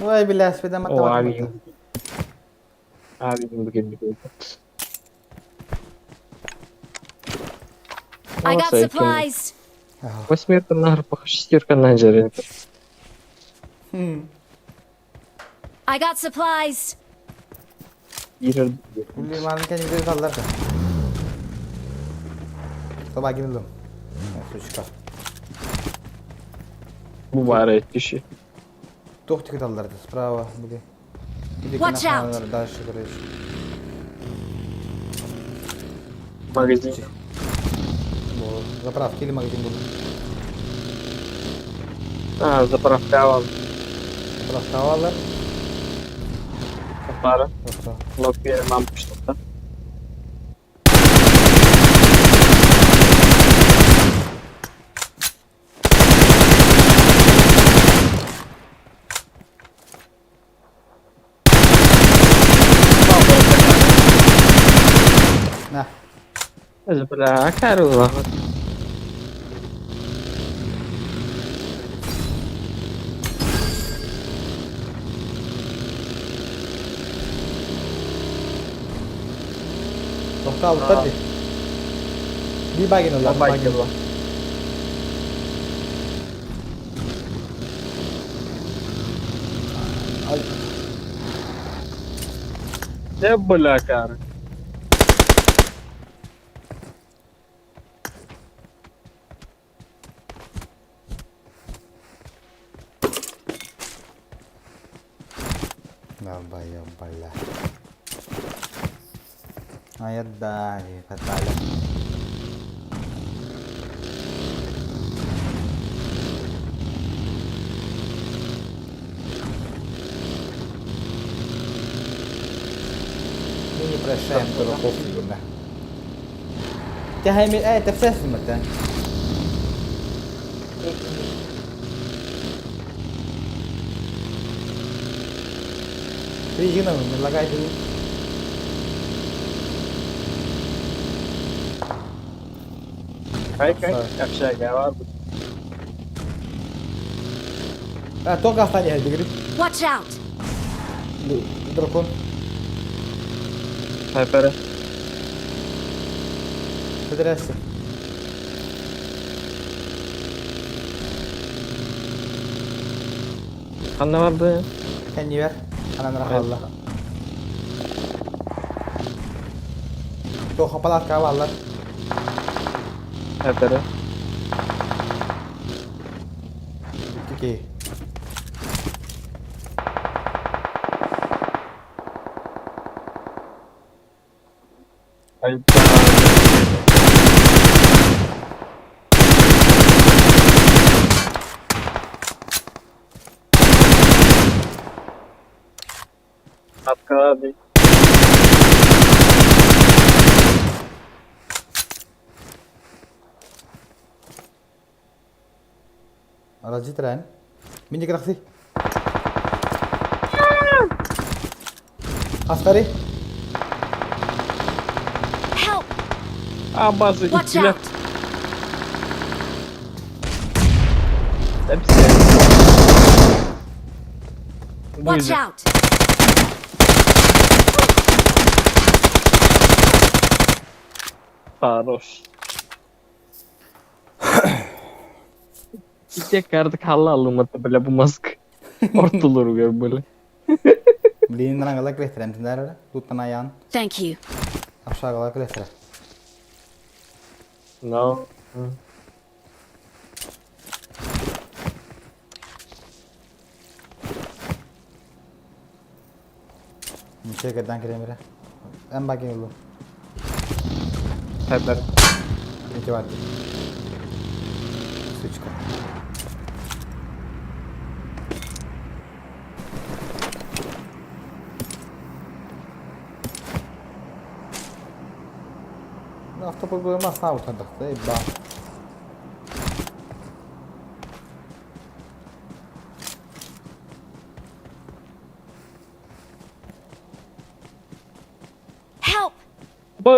Ой, бля, спида О, авиум. Авиум бүгін I got supplies. Восьмерка на арпах, шестерка на жере. I got supplies. Блин, кенигде заллар. Саба гинилим. Сучка. Бывает еще. Тохтик аллар справа буги. Watch out. Дальше, короче. Магазин. Заправки или магазин был? А, заправка вам. Заправка алар. Пара. Лопе мам что-то. На. Бля, карула. Тоқталып тұр Би багин олар, багин. Да, бля, кар. Давай, бля. Айарда, Наталья. Мы не прощаем дураков, видно. Тэһэми, э, тэпсэсин мэтэн. Ты гына предлагай ты. Кай кай общага бар. А, только останется, говорит. Watch out! Дракон. Хайпера. Здрасте. Ханна барды? Кэннибэр. Анан рахалла. Туох палатка бааллар. Хайпера. Икки. Открады. Разжит ран. Миник рахси. Астари. Help! Абазы Watch иккилэр. out! Hepsi. Watch out! Хорош. Ите карды халла алымата бля бу маск. Ортолоругар бля. Блин, рангалар клестерем тендер. Туттан аян. Thank you. Апшагалар клестере. No. Чекерден киремире. Эн баки улу. Хайпер. Эти бар. Сучка. Автоподбор масна утандахта, ба. Help! Бу!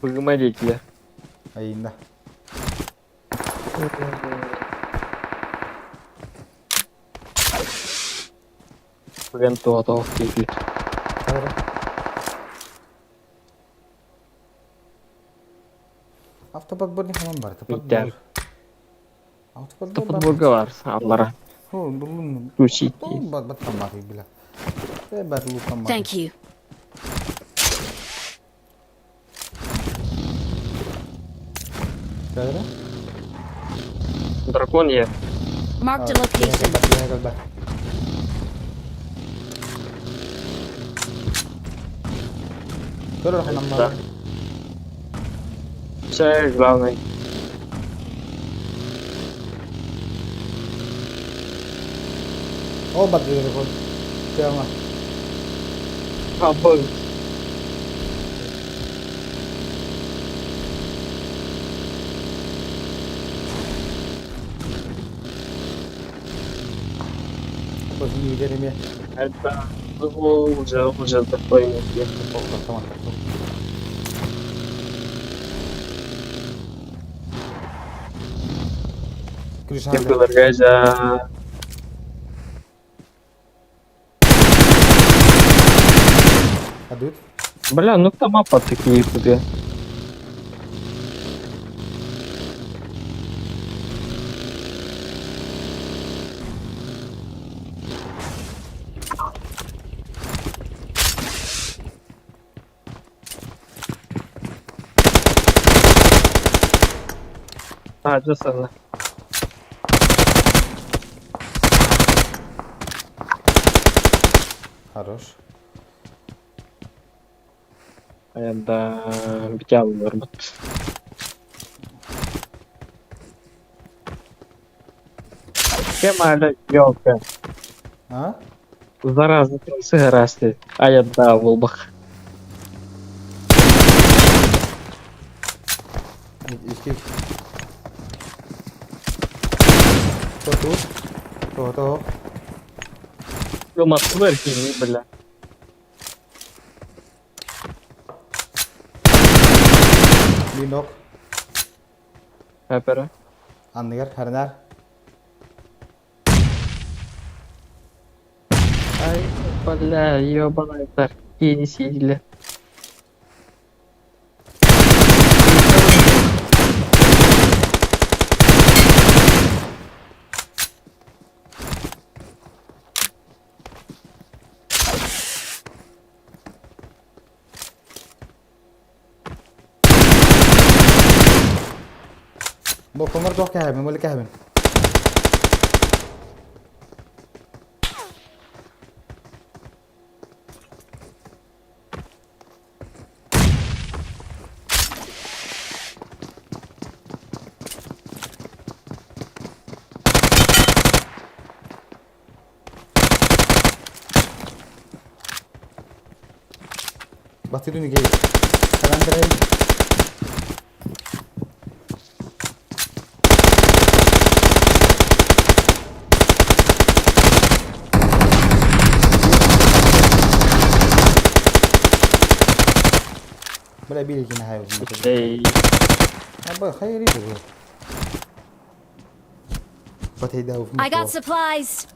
Погомолите. Айында. Венту атох кипит. Автоподбор не хаман бар. Иттер. Автоподбор. Автоподборга бар, аллара. О, булун. Включить. Бат бат там бар била. Э, бат лукам бар. Thank you. Кадра? Дракон я. Marked a location. Да. Все главное. О, бат дракон. Тема. А, бог. Возьми, Это уже такой Предлагаю Адут? Бля, ну там мапа такие тебе. А, Джасан. Хорош. Айандаан бүтэ алларбыт. Кем аля ёлка. А? Зараза сыһарасты. Айандаа буолбах. Икки. Тоту. То-то. Матсылар кини бля. Линок. Әпәрә. Анныгар, харнар. Ай, бля, ёбаный Кини сидели. Бокомор туох кэһэбин, били кэһэбин. Бастыы түнү Саран кэрэй. Бля биир кини хайбын. Эй. Аба хайри бу. Батайда I got supplies.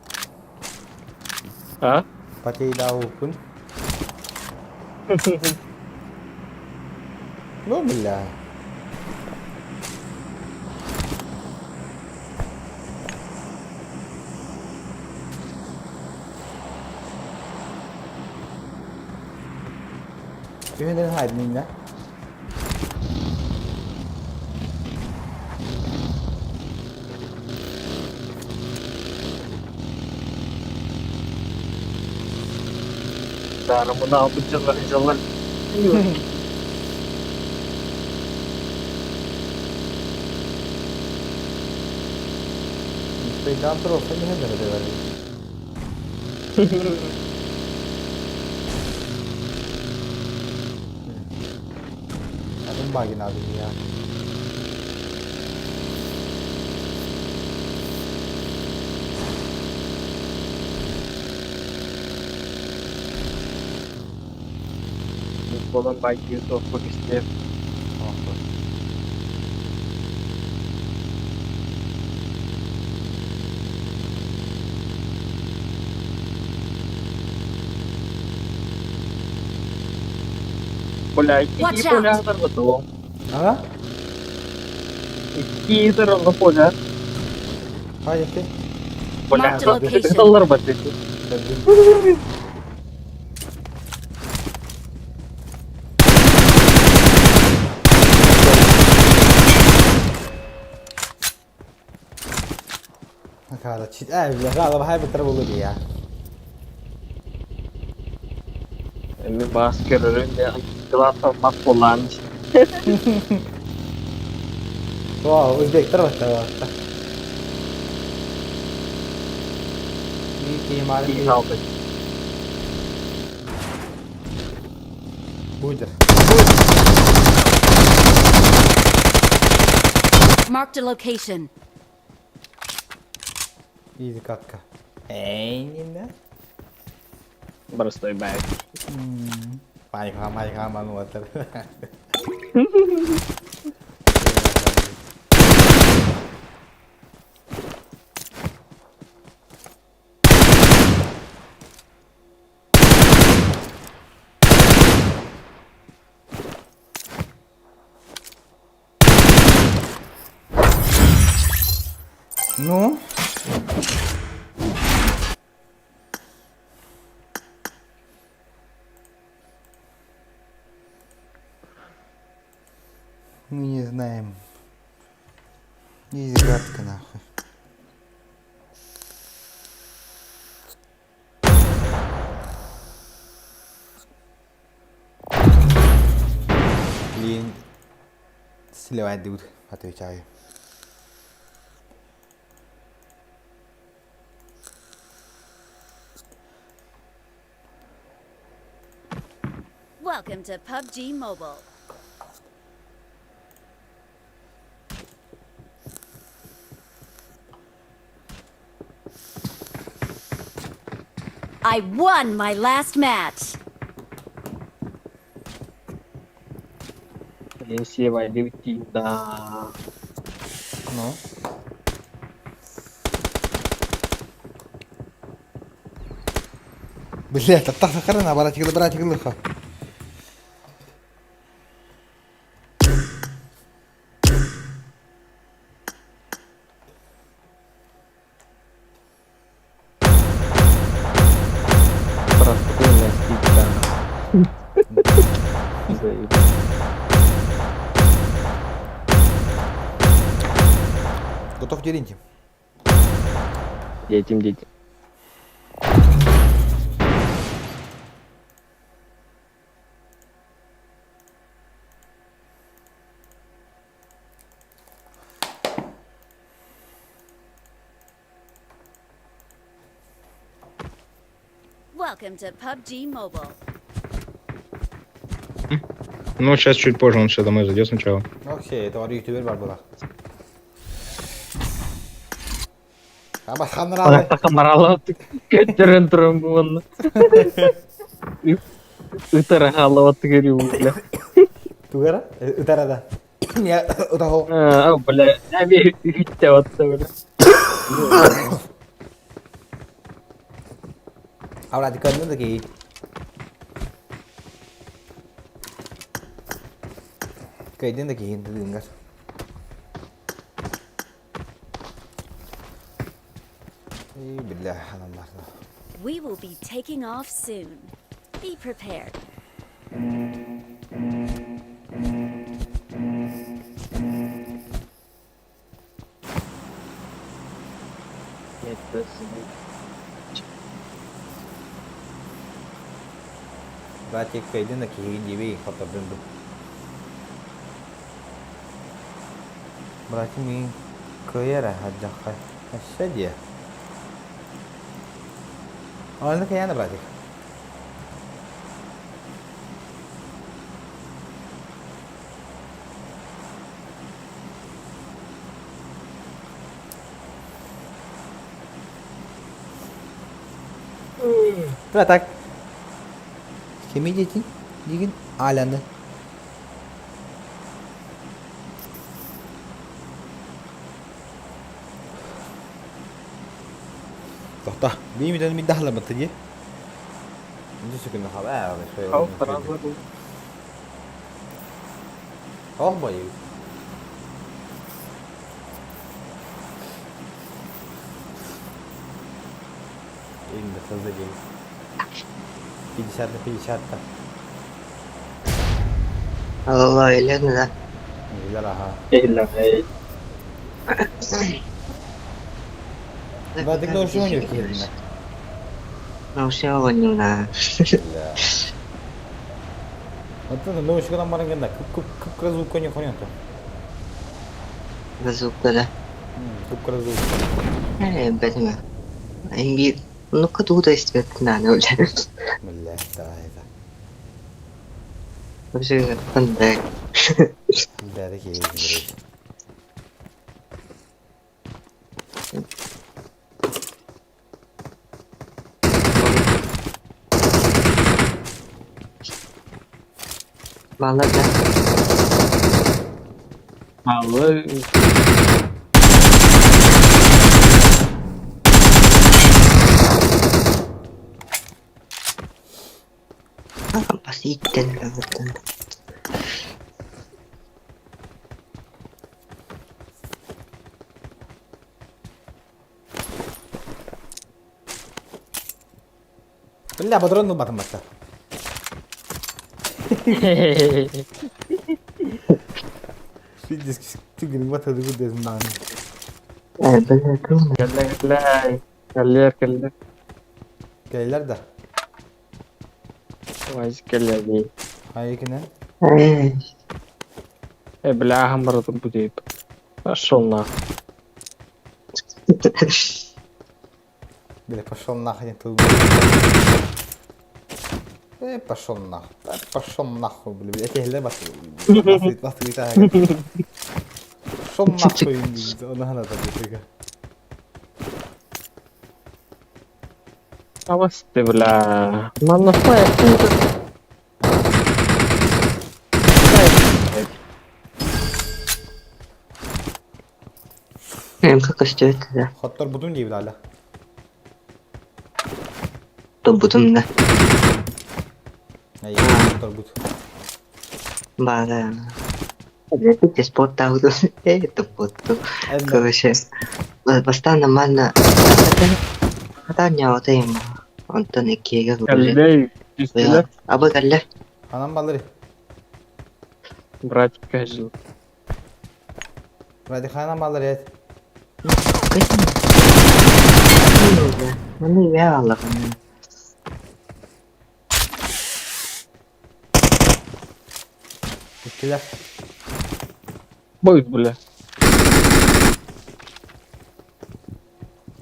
А? Батайда упун. Ну бля. Үһүнэн хайдын Дарымını aldık canlar canlar. Спейдан просто не говорили. Атын багин адын я. Болон байки тоқпақ істеп. Бля, Watch икки out. поля тарватылы. А? Икки тарватылы поля. Хайды. Бля, Marked a location. доллар бар dedi. Хала чит. Ай, бля, гала бахай битер болу я. Эми бас көрөрүн де глата мак болан. Вау, өзбектер батта. Би кемалым. Алды. Буйдер. Marked a location. Изи катка. Эй, не Простой байк. Майка, майка, мануатар. Ну? Мы не знаем. Изи гадко нахуй. Мин сливайдыбыт, отвечаю. Welcome to PUBG Mobile. I won my last match. Блин, сливай да. Ну? Блядь, тахта хрена, братик, братик, лыха. Простой Заеб. Готов деринти. Детям, детям. Welcome to PUBG Mobile. Ну, сейчас чуть позже, он сейчас домой зайдет сначала. Окей, это ютубер бар была. Аба ханралы. Марала көттерен туран буонна. Ытара халава тыгыри бля. Тугара? Ытара да. Я утахо. А, бля, әби үтте атты бля. Ahora te көрдүм да ки. Көйдүн да ки дынгар. Ey billah adamlar. We will be taking off soon. Be prepared. Братик көйдүн да ки диби хоттордун. Братик мин көйәре хаджакка. Әшәдия. Аны каяна братик. Братак. Кеми дети? Дигин алянды. Тохта. Бии мин дахла баттыги. Инде сүкүнө хаба. Ох бой. Инде хызды дей. 50 на 50 та. Алло, Елена, да? Билер аха. Элла, эй. Братик наушник у кирне. Наушник не на. Оттон наушникдан барганда күп күп күп звук коне хонято. Звук, да. Күп звук. Э, бэтме. Инги, ну-ка туда надо, бля. Бля, давай это. Вообще, фантак. Да, такие есть. Мало, да? Мало. Pasti betul. Бля, патрон батым баста. Видишь, ты говоришь, вот это будет ман. Э, бля, круто. Кэллэ, кэллэ, кэллэ. Кэллэр да. Вась кэллэ. Хайыкына. Эй. Э, бля, хамбара будет. Пошел нахуй. Бля, пошел нахуй, не тут. Э, пошел нахуй. Пошел нахуй, бля. Я тебе бас. Бас бас Пошел нахуй. Она надо Авас ты, бля. Манна МК көстүбэт да. Хоттор бутун диэбит аля. Тобутум да. Ай, хоттор бут. Бара. Ты спорттаабыт э топпутту. Короче, бастаан манна хатаан ньаҕатайым онтон иккиэгэ Кэллэй, түстүлэр. Абы кэллэ. Анам баллары. Братик кажил. Братик ханан баллары эт. Маны үө аллаҕына. Иккилэр. Будет, бля.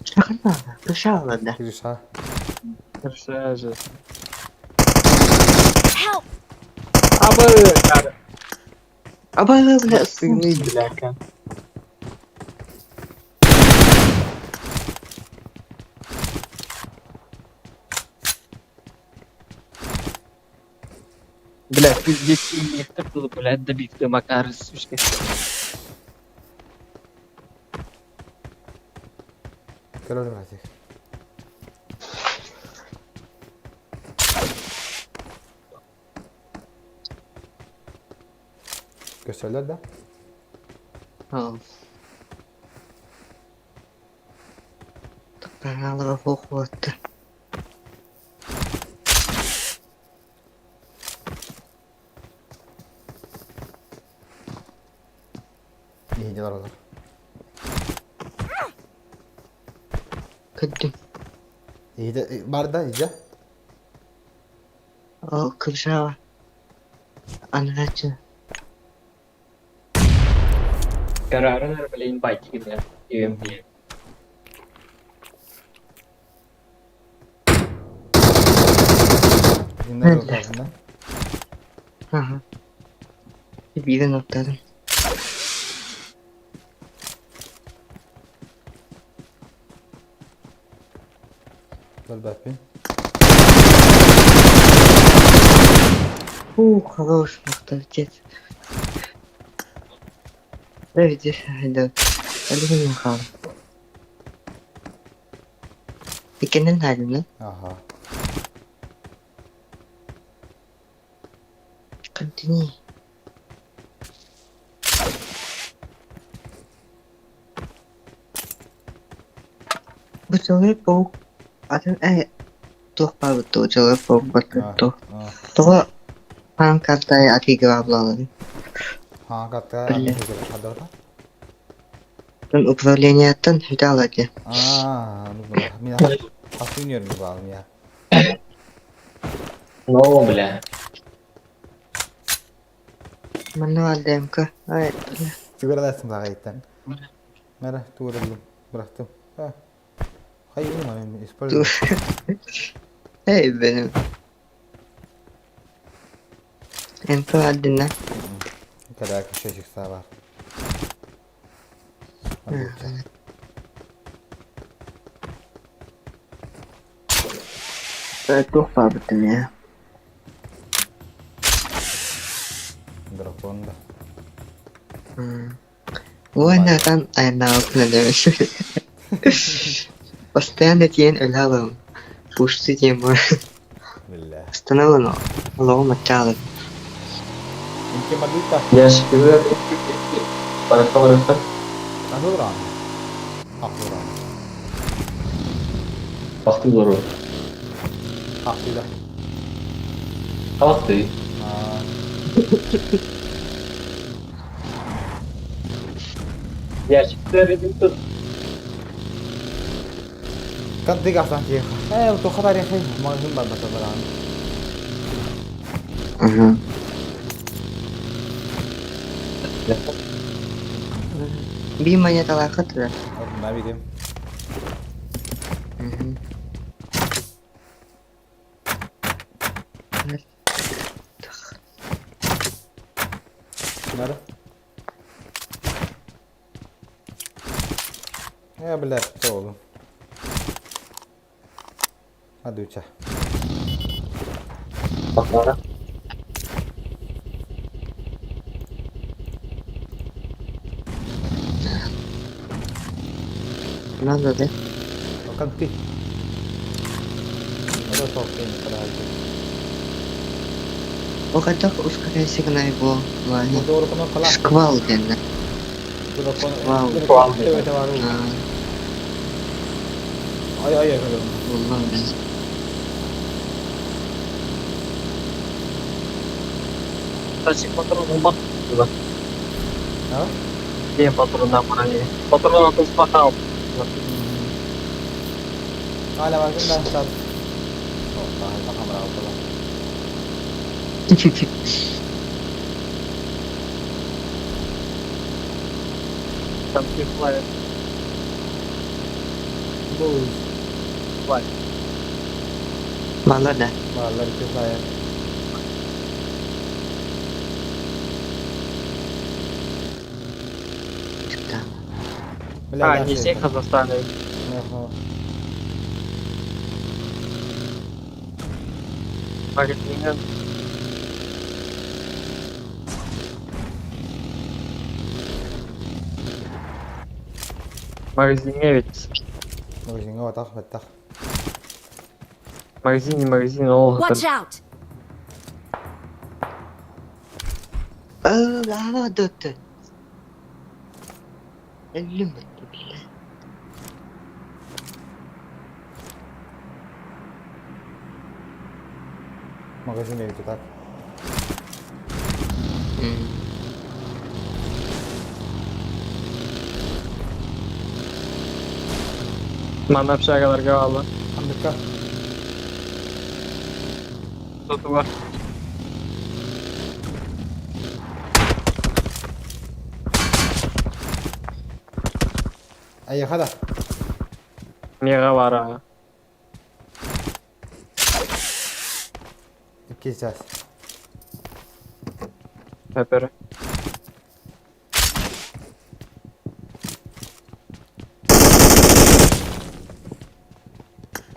Шахана, кышаала да. Кыша. Кыша же. Help! Абы, Абы, бля, сыны, бляка. Бля, пиздец, метр было, блядь, добить ты, Макар, сучка. Көрөр братик. Көстөллөр да? Ол. Туппаҥаалаба хуохуотта. Иһидилэр олор. Көрдүм. Иһиде бар да иже. Ол кыршаба. Аныгачы. Карарынар, блин, байки, бля. ЮМП. Dinler ortasında. Аха. Биирин оттадым. Бөлбәппин. Фу, хорош, авторитет. Да, видишь, да. Алина Михайловна. Икенен халина. Аха. Continue. Бу Человек-паук атын э туох баабыт дуо Человек-паук барбыт дуо тоҕо хаан картай атыыга булалын Хаан карта Биллэ. атыыга хаддата. Тон управлениеттан бүтэ алады Аа, ну бля. Мин хасыйнерм баалым я. Ну, бля. Манна ДМК ай бля Сигурдасым саҕайыттан. Мара туураллым, бырахтым. Хайы мен использую. Эй benim МК алдына Када кешечик бар. Туох баабытым я Дракон да. Уонна там айнаабытын элэмэс Постоянно тиэн өлө Пушты диэн буолар Бля. Остановлено олоҕум аччаалык Инке мадута. Я ж Барыха, Ахуран. Ахуран. Бахты олору. Ахтыда. Халахты. Аа. Ящиктер тут. Кантык асан тиэх. Э, тоха тарихи магазин бар бата баран. Биир монеталааххыт да? На видим. Надо? Я, блядь, толу. Адуча. Надо, да? Как ты? Это толкин, подожди. О, хотох ускоряйся на его плане. Шквал дэнэ. Шквал. Ай ай ай. Кстати, патрон бат. А? Где патрон набрали? Патрон от успахал. Hala bakın ben sat. Oh, daha kamera aldı. Там флайер. Buz. Флай. Баллар да. Баллар iki flyer. А, не всех заставили. Ага. Магазин. Магазине ведь. Магазиҥҥа батах баттах. Магазин, не магазин, ол. Watch out! Лава дотты. Өллүм бля. Магазин эбит так. Манна общагаларга бааллар. Хандыкка. Сотугар. Айыха да. Мега бар. Икки час. Пепер.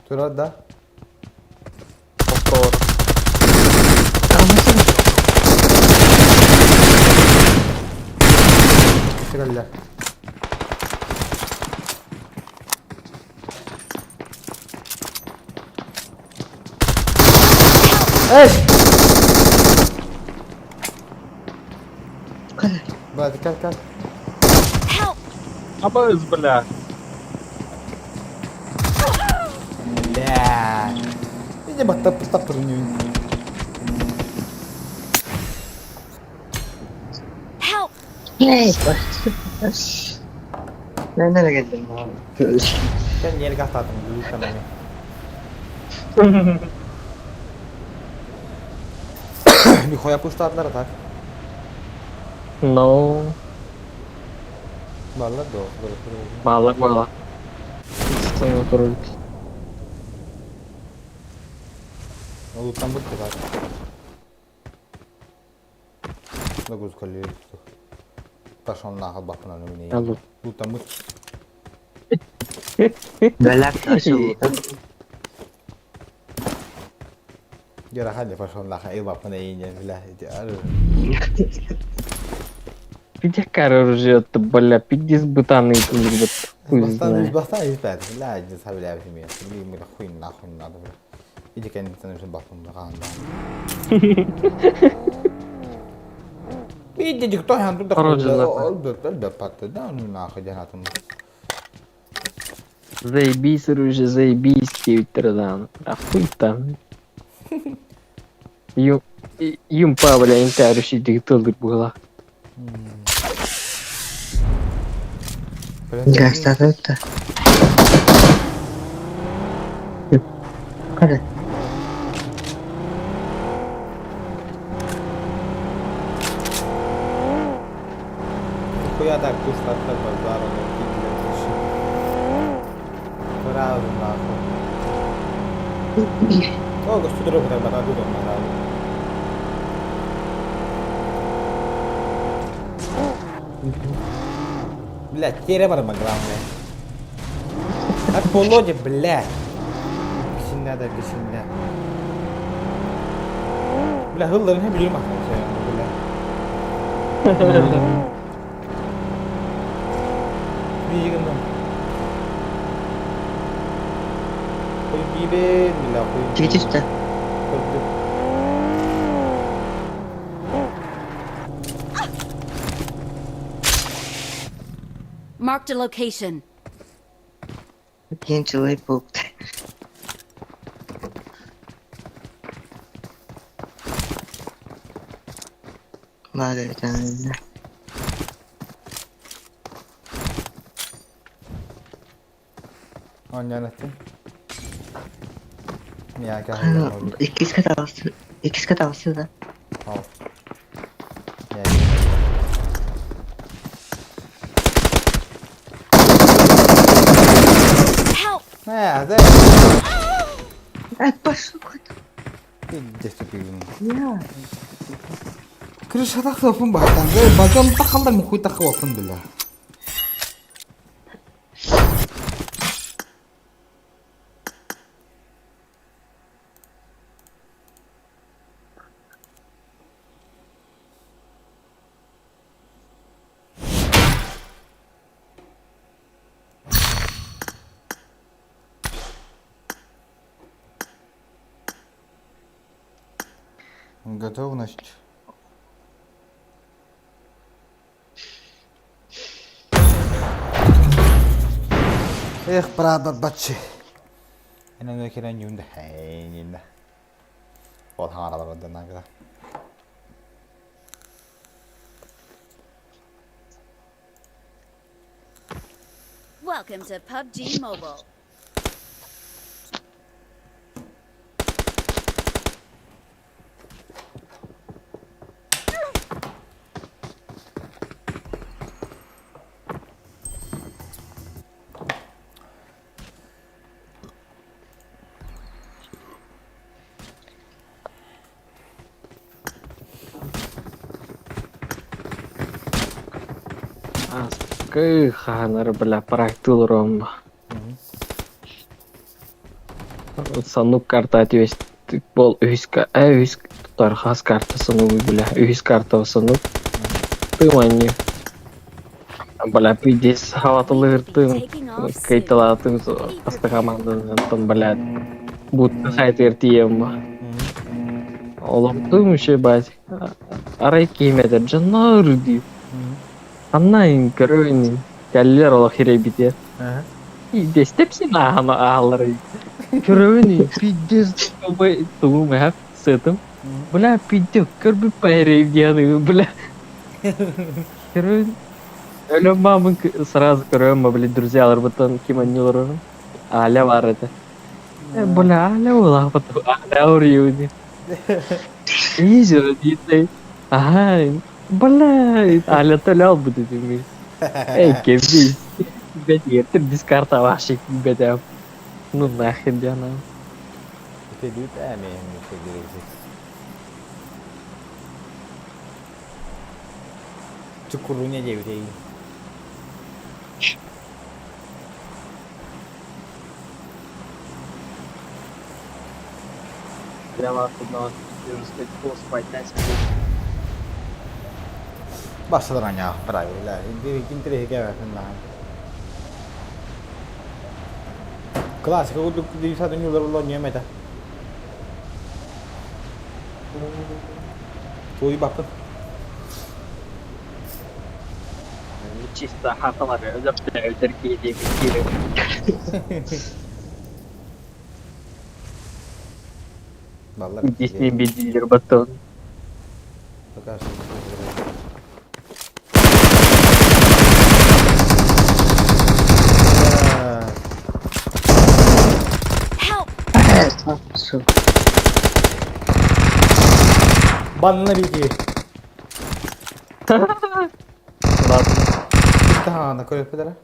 Турар да. Повтор. Сигаллар. Эй! Брат, как как? Help! Абыз, бля. Бля. Иди батта пустап Help! Эй, Ben nereye geldim abi? Sen yeni katladın, büyük tamam. Нихуя пуштатлар так. No. Баллар до. Баллар, баллар. Луттан бутты так. Нагрузка лезет. Пошел нахуй бахнул на меня. Алло. Луттан бут. Бэлак нашел. Гера хали пошел нахуй и бахнул на меня, бля. Пидякар оружие-то, бля, пиздец бытаны ребят. Хуй Бастан знает. бастан испэт. Бля, не сабля в семье. Блин, мы хуй нахуй надо, бля. Иди кэнниттэн үсүн бахтым хаан Иди кто хан тут Короче, нахуй. да ну нахуй дянатым. Заебись, оружие, заебись, тевтер, А хуй там. Юм, юмпа, бля, интаруши диктолдыр була. Гастатта. Hadi. Ол көстүдөрө кытарбата дуу донна Блядь, тере барма главное. От Володя, блядь. Кисиннә да кисиннә. Бля, hılların hep biliyorum aslında. Бля. Биигин Хуйбибин, бля, хуйбибин. Киричте. Көрдүм. Marked a location. Диэн Человек-паук. Баар этэ. Оонньоон эттим. Миэхэ Иккискэ таҕыс иккискэ таҕыста да. Ол. Help! Ээ, да. Э, пошел куда? Пиздец тупигин. Я. Крыша тахсыаппын баһтан. Базам тахаллар мухуй тахсыаппын бля. Готовность. Эх, брат, батчы. Энэн кирен юнда хейнинда. Ол хаҥаралар онтон Welcome to PUBG Mobile. Кыханар, бля, практылром. Санук карта отвесь бол үһүс үһүс тутар хас карта санук, бля, үһүс карта санук. Ты мани. Бля, пиздец, хаватылыртым, кайталатым, аста командан, бля, будто хайтыр тием. Оломтум еще бать. Арай киймедер, жанар ди. Анна көрөйүн, кэллер олох хирей бите. Пиздец, тепсин ахана аалары. Көрөйүн, пиздец, тугу мэхап сытым. Бля, пиздец, көрбү пайрей дианы, бля. Көрөйүн. Өлөм мамын сразу көрөм, блин, друзьялар бутан ким аннилар. Аля бар это. Бля, аля улах потом, аля урюни. Изер, дитэй. Ага, бля, аля толял будет ми. Эй, кеби. Бет дискарта ваши бетям. Ну нахер диана. Үтелүүт äämeen үтелүүт. Чукуруня диэбитей. Я вас одного спать на Басыдыраня правильно. Интриги Классика курдук дии ньулар улла эмэтэ. Туй баппын. Чисто хаталар өтөр өтөр кейде кире. Баллар. Десне бедилер батон. Пока что. Help! Сука. Банна беги. Ладно. Да, на кое педара.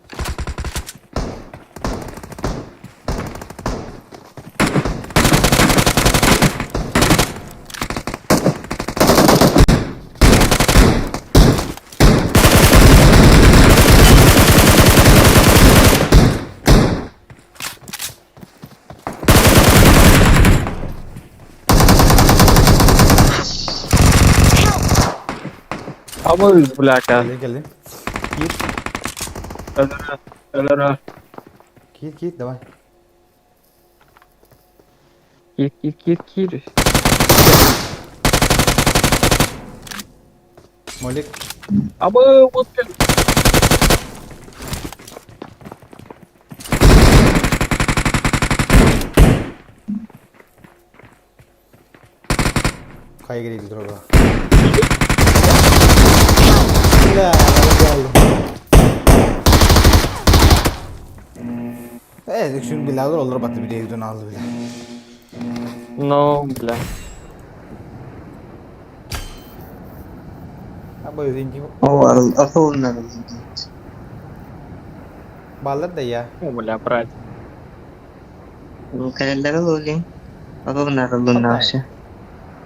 Абыз, бляка. Кэлин кэлин. Киир. Өлөрө, өлөрө. Киир киир давай. Киир, киир, киир, киир. Молик. Абы, вот кэл. Хайа кириги турар. Бля, Э, үксүн билалар олор батты бile дон алды бile. Ну, бля. Аба өзүн О, арылынар. Баллар да я. О, бля, брат. Бу кэлэллэр олуолин. Арылынар арылынар.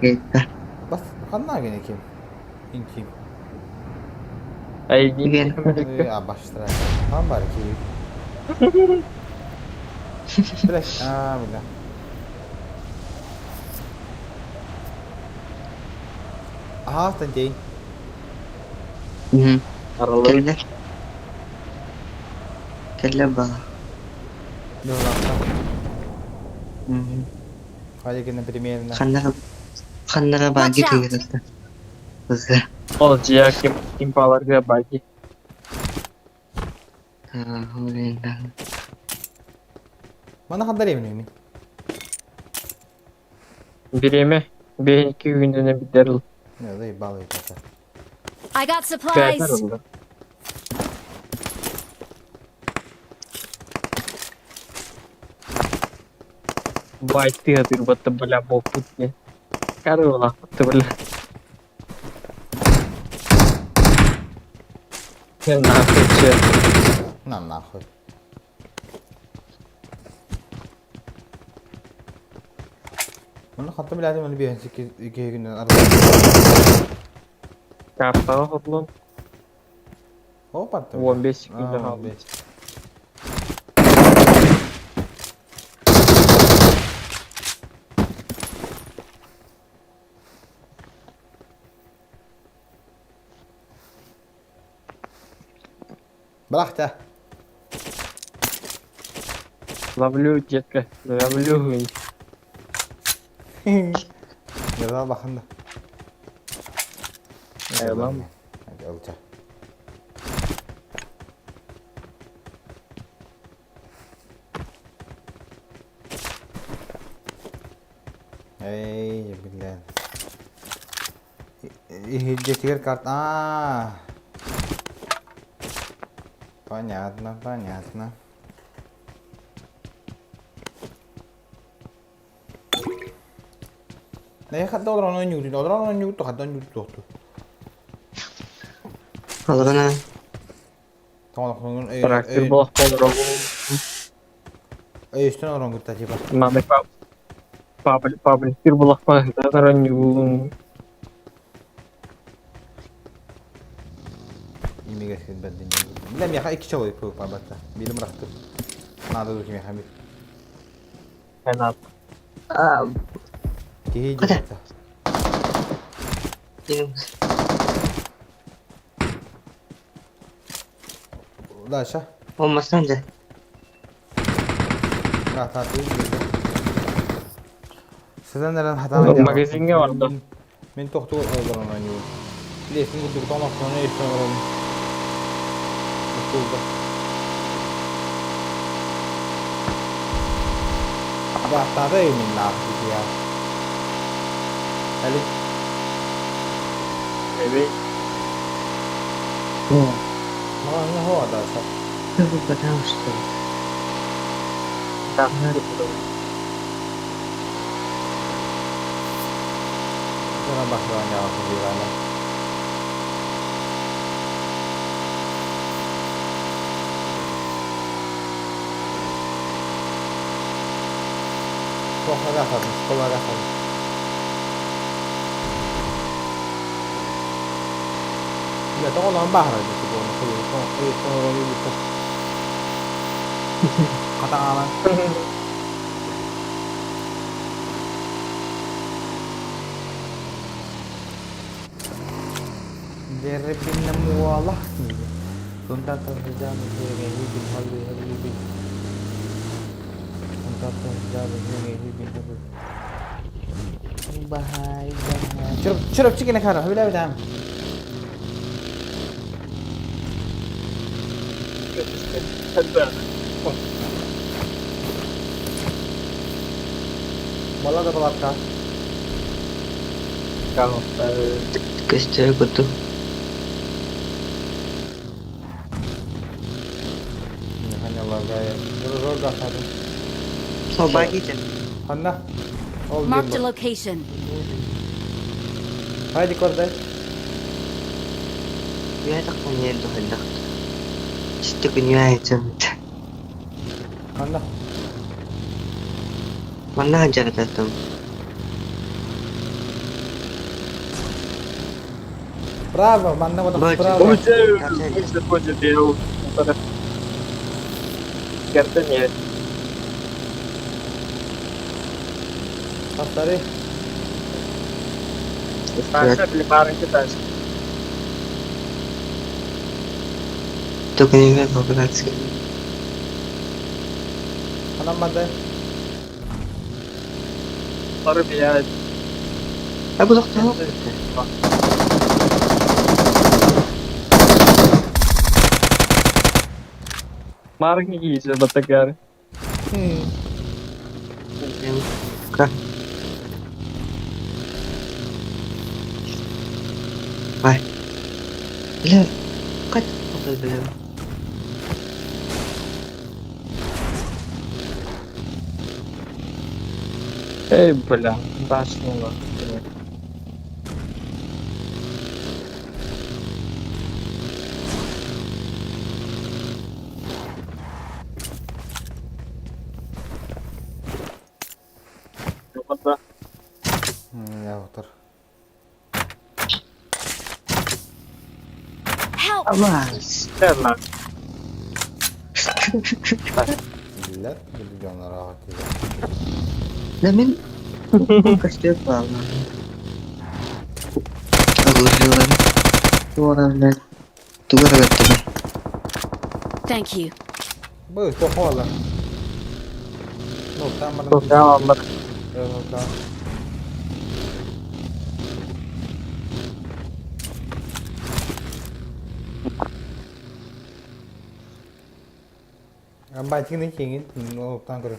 Кетті. Бас ханна гene ким? Инким. Ай, не А баштыра. Хан бар ки. Бля, а, бля. Аха, тантей. Кэллэр. Кэллэр бала. Дыллахта. Хайа гene примерно. Ханнара ханнара баги тыгырды. Кызы. Ол жия ким ким баларга баги. Мана хандар эмне мен. Биреме бейки күндүнө бидерл. Не, дай балы пата. I got supplies. Бай ты батта бля бопутне. Карыла ты бля. Нахуй че. На нахуй. Муну хатта билядым аны бир iki күндөн арда. Картага хотлон. О, патта. 15 күндө калды. Брахта. Ловлю, детка, ловлю. Yazal bakın da. Eyvallah. Hadi olacak. Эй, блин. Иһирдьэтигэр карт. Аа. Понятно, понятно. Не хатта олорон ойнуур, олорон ойнуур, хатта ойнуур тохту. Алгана. Трактор болох болор. Эй, үстүн орон кытта типа. Маны пап паблик паблик болох па. Имеге бәддин. Билем яха iki чалый пу пабатта. Билим рахты. Надо духи меха бит. Канат. А, Кихи дията. Дальше. Olmasan da. Rahat Sizden neren hata Магазинге барды. Мен тоқту олорон ойнуур. Билесин курдук томактан эстен орон. Тулда. Баттады мен нахуй я. Али. Evet. Мага не хоо дальше. Потому что. Да. Sana бахран я худирана. Школа гасадым, школа гасадым. Я того нам бахра дesi bu onu koyuyor. Son, evet, son oranı yürütü. Kata Деребинем уола. Сунтартан сылдьан үһүгэһи халыһалыыбын. Сунтартан сылдьан үһүгэһи Баһай, баһай. Чурап, чурапчы кene хара, хүлэ битам. Бала да балатка. Көстөр курдук. Собаки Ханна? Ол Marked a location. Хайди кордай. Я так понял, хайдах. Что понимаете? Ханна? Манна дьарытатым. Браво, манна вот браво. Повтори. Только не умею по-братски. Ханам бандай. А bu doktor Vai. Бля, как бля. Эй, бля, башню нахуй. Я отыр. Help! Биллер, миллионер ағат Да мен костюм алам. Оглушилам. Туара, блядь. Тугара баттым. Thank you. Бұл тоқалы. Ну, там Тоқалы. Тоқалы. Байтигini кеңин, олуктан көрө.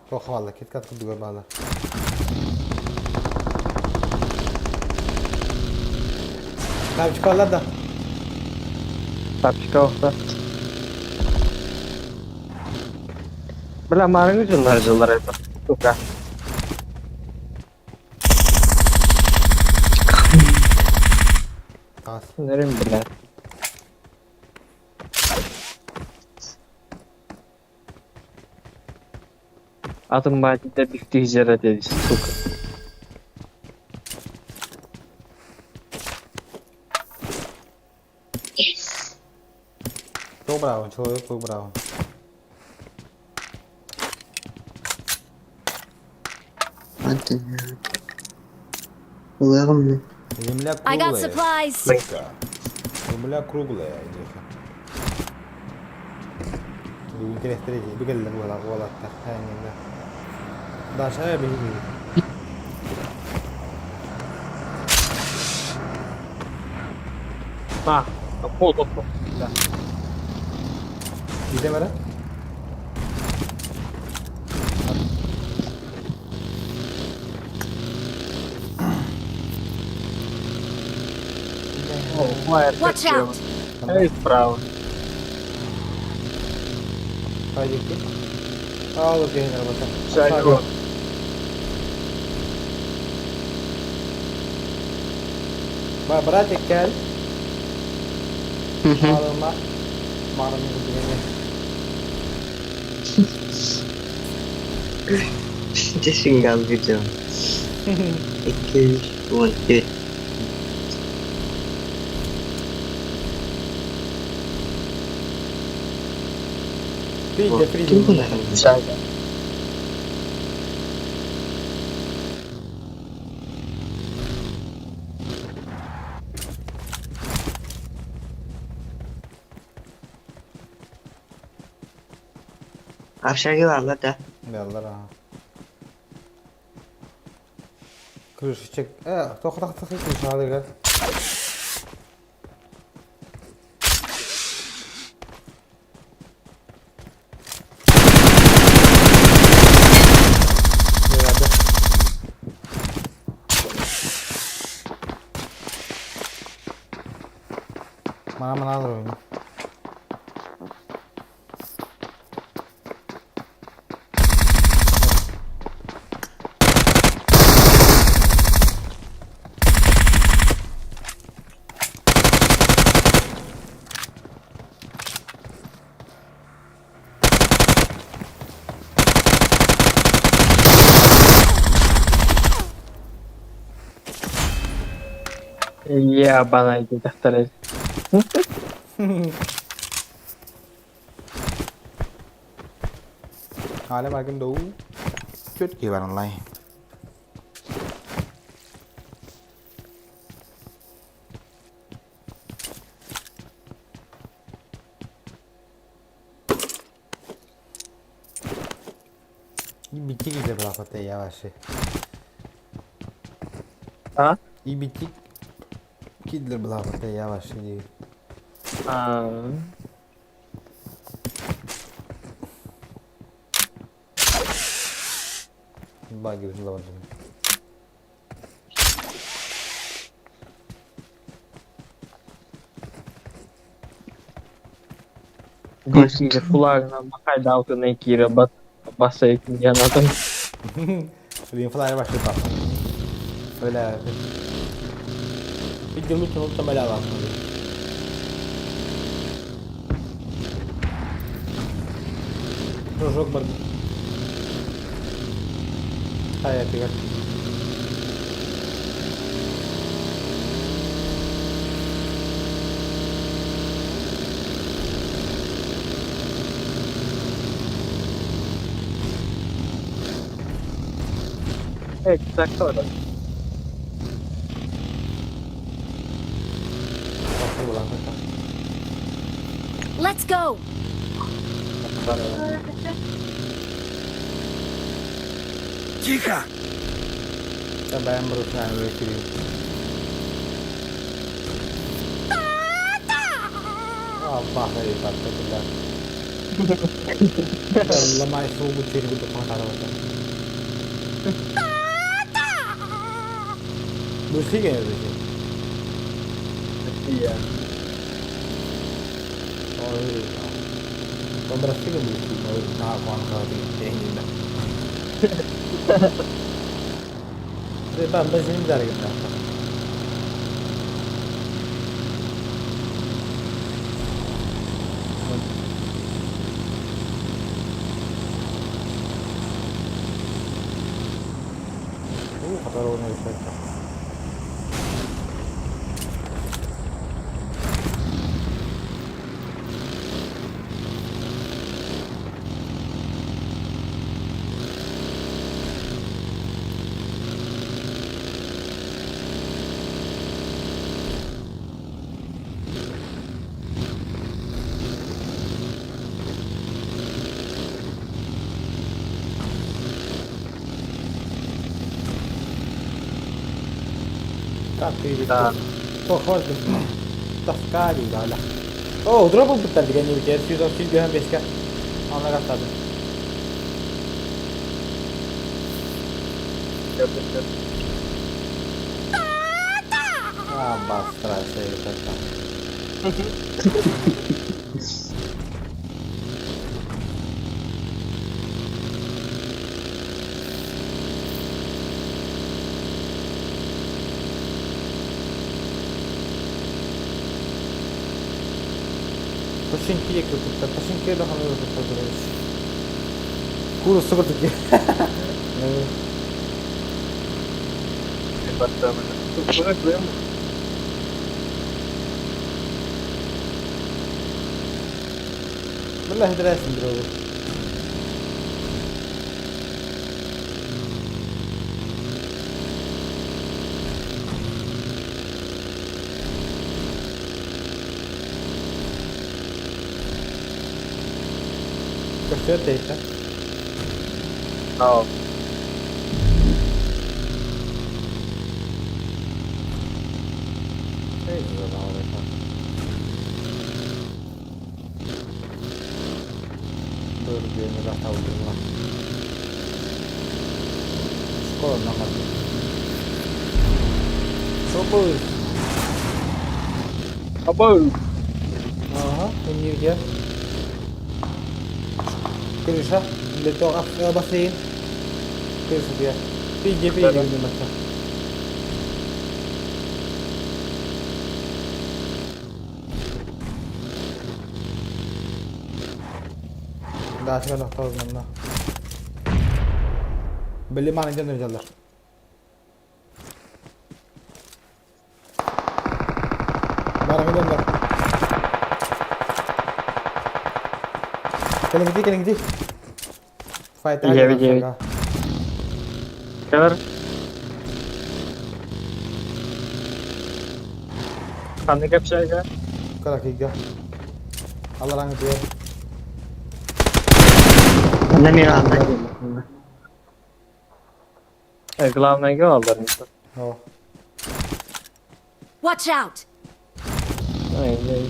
Тоқалы, кеткат кудуга бала. Тапчикалар да. Тапчика olsa. Бля, марыңы жылдар жылдар это. Сука. Нерем, бля. Атым байтиде бифти жера деди, сука. Кто браво, человек был браво. Уларым. Земля I got круглая. supplies. Сука. Земля круглая. Диха. Интересно, бігелдер болаттар. Даша бігелдер. А, пол, пол, пол. Да. Gide mara? Watch out! Эй, справа. Хайдики. Ал гейнер бата. Шагу. Ба, братик, кел. Алма. Маған дегенде. Сингал видео. 2, 1, 4. Фриде, фриде. Шага. Общаги бааллар да? Бааллар аа. Крышечек. Туох тахсахый крышалыгар? Мана мана oyunu. Ебаный дьахтар. Hala bakın doğu. Türkiye var online. Bitik ile bırakatı yavaş. А? И bitik kidler bırakatı yavaş. А. Баги лавандын. Дикий флагынан хайдаутын кире бат баса янатын. Benim flyer başladı. Öyle. Bir yıllık unuttum öyle aslında. Прыжок бар. Hayır, Exacto. Let's go. Тихо! Ben burası öyle Allah eyvallah. Allah mai soğuk çeri bir defa Bersih kayaknya bersih. Iya. Oh iya. Oh bersih kan bersih. Oh nah kawan kau ni ini. Ben bersih dari kita. Хатар оны решать. Так, ты Да. Похоже. Таскари, да. О, дроп булбуттар деген не битер. 135-ке. Ана каттады. А, бастра, Ташенки купта, ташенки да ханы купта Куру согыртык. بالله دراسم دروغ. Көрсөт дейт. Аа. Собой. Абы. Ага, не Крыша. Для того, бассейн. Крыша где? Пиди, пиди, немножко. Да, сейчас осталось нам. Били маны дьон дьаллар. Бара дьоннор. Кэлиҥ ити, кэлиҥ ити. Файта. Девять, девять. Кэлэр. Ханнык общага? Каракига. Аллараҥы тиэр. Намиранда. Главное алдар. О. Watch out! Ай, ай.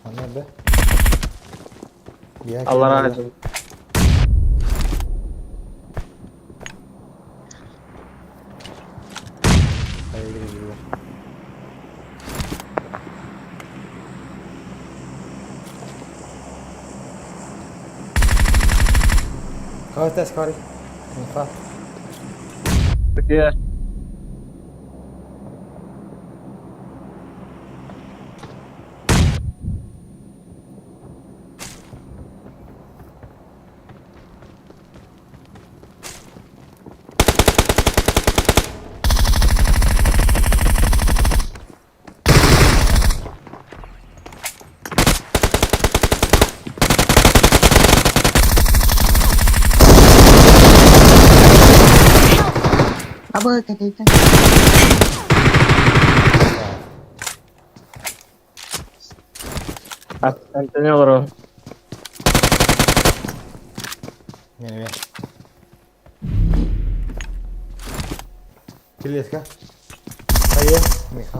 Anne be. Allah razı olsun. Кавтас кари. Миха. Где? Абы кэтитэ. Антонио Лоро. Vieni, vieni. Килиэскэ. Хайа, Миха.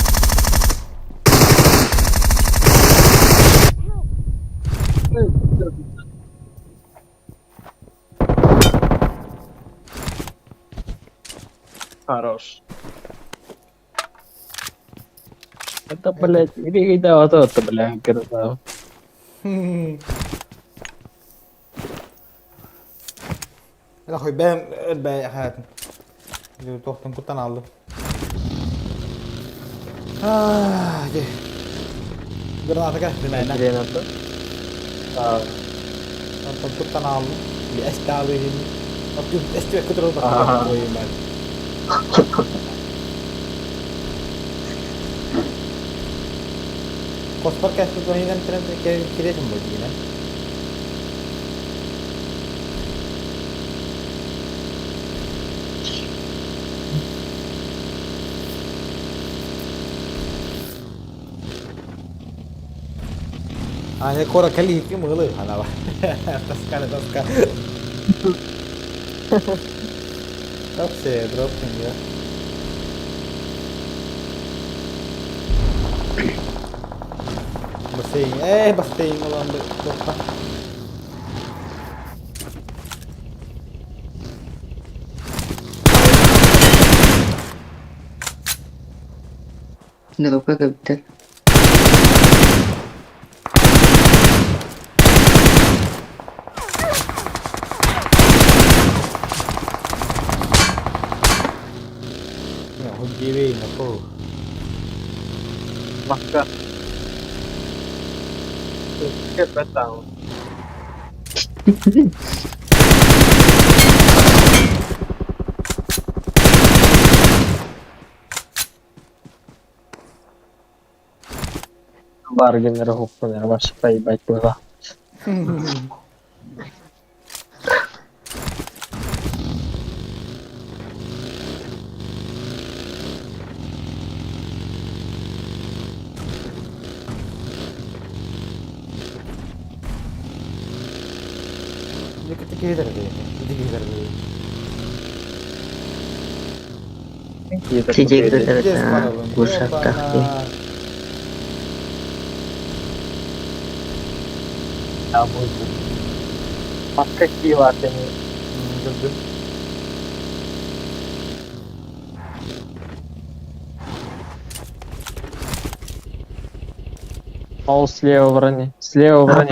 Хорош. Это, блядь, или да, вот это, бля, красава. Ахуй, бэм, бэ, хатын. Тохтон куттан алды. Аа, де. Граната кәстім әйна. Граната? Аа. Онтон куттан алды. Би эсте алды. Эсте көтөрө Аха. бар. Коспор кәстім көйнен трен киресин бу дигән. А, я кора кали ким гылы хана ба. Таскана таска. Вообще, дропнем я. Бассейн, эй, бассейн olan bir nokta. Дропка кэбитэр. Ya, hujjibe nako. Маска. Красава. Бар гыннара уһукпун эрэ вообще поебать было. Курсактахты. Маска киилаатын. Көрдүм. Ол слева брони. Слева брони.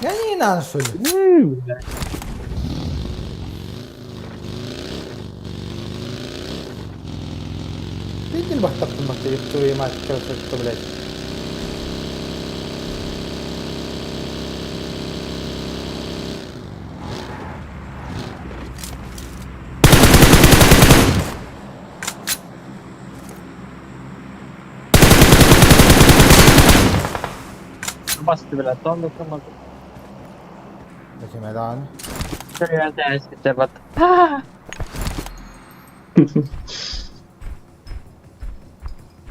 Я не надо, что ли? Видели бахтаптын бахта, ёб твою мать, красотка, блядь. Басты, блядь, он да Зачем это?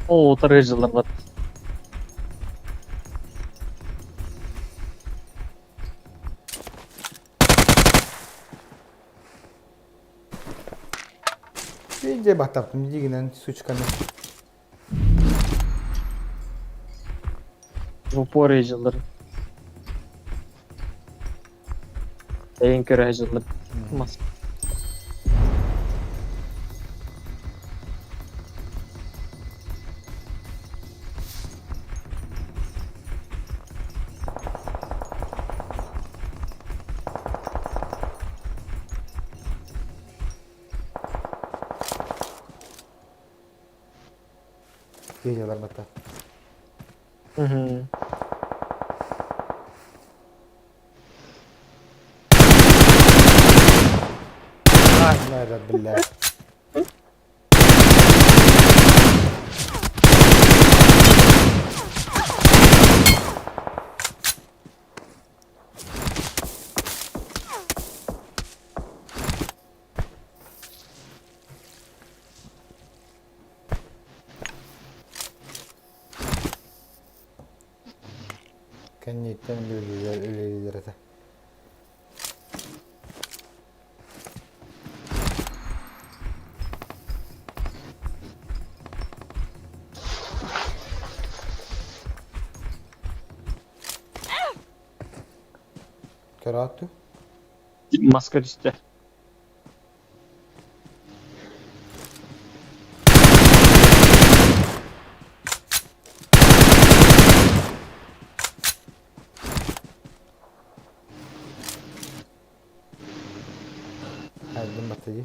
О, утырыжылар бат. Видели бахтаптын, дигинен, сучканы. В упор ежылар. Эйин көрө ежылар. Маска. Виделар бахта. Угу. Наверное, блядь. Кэнниттэн үлэлиир этэ. Көрөөттү? Маска түсті. Хайдым баттаги.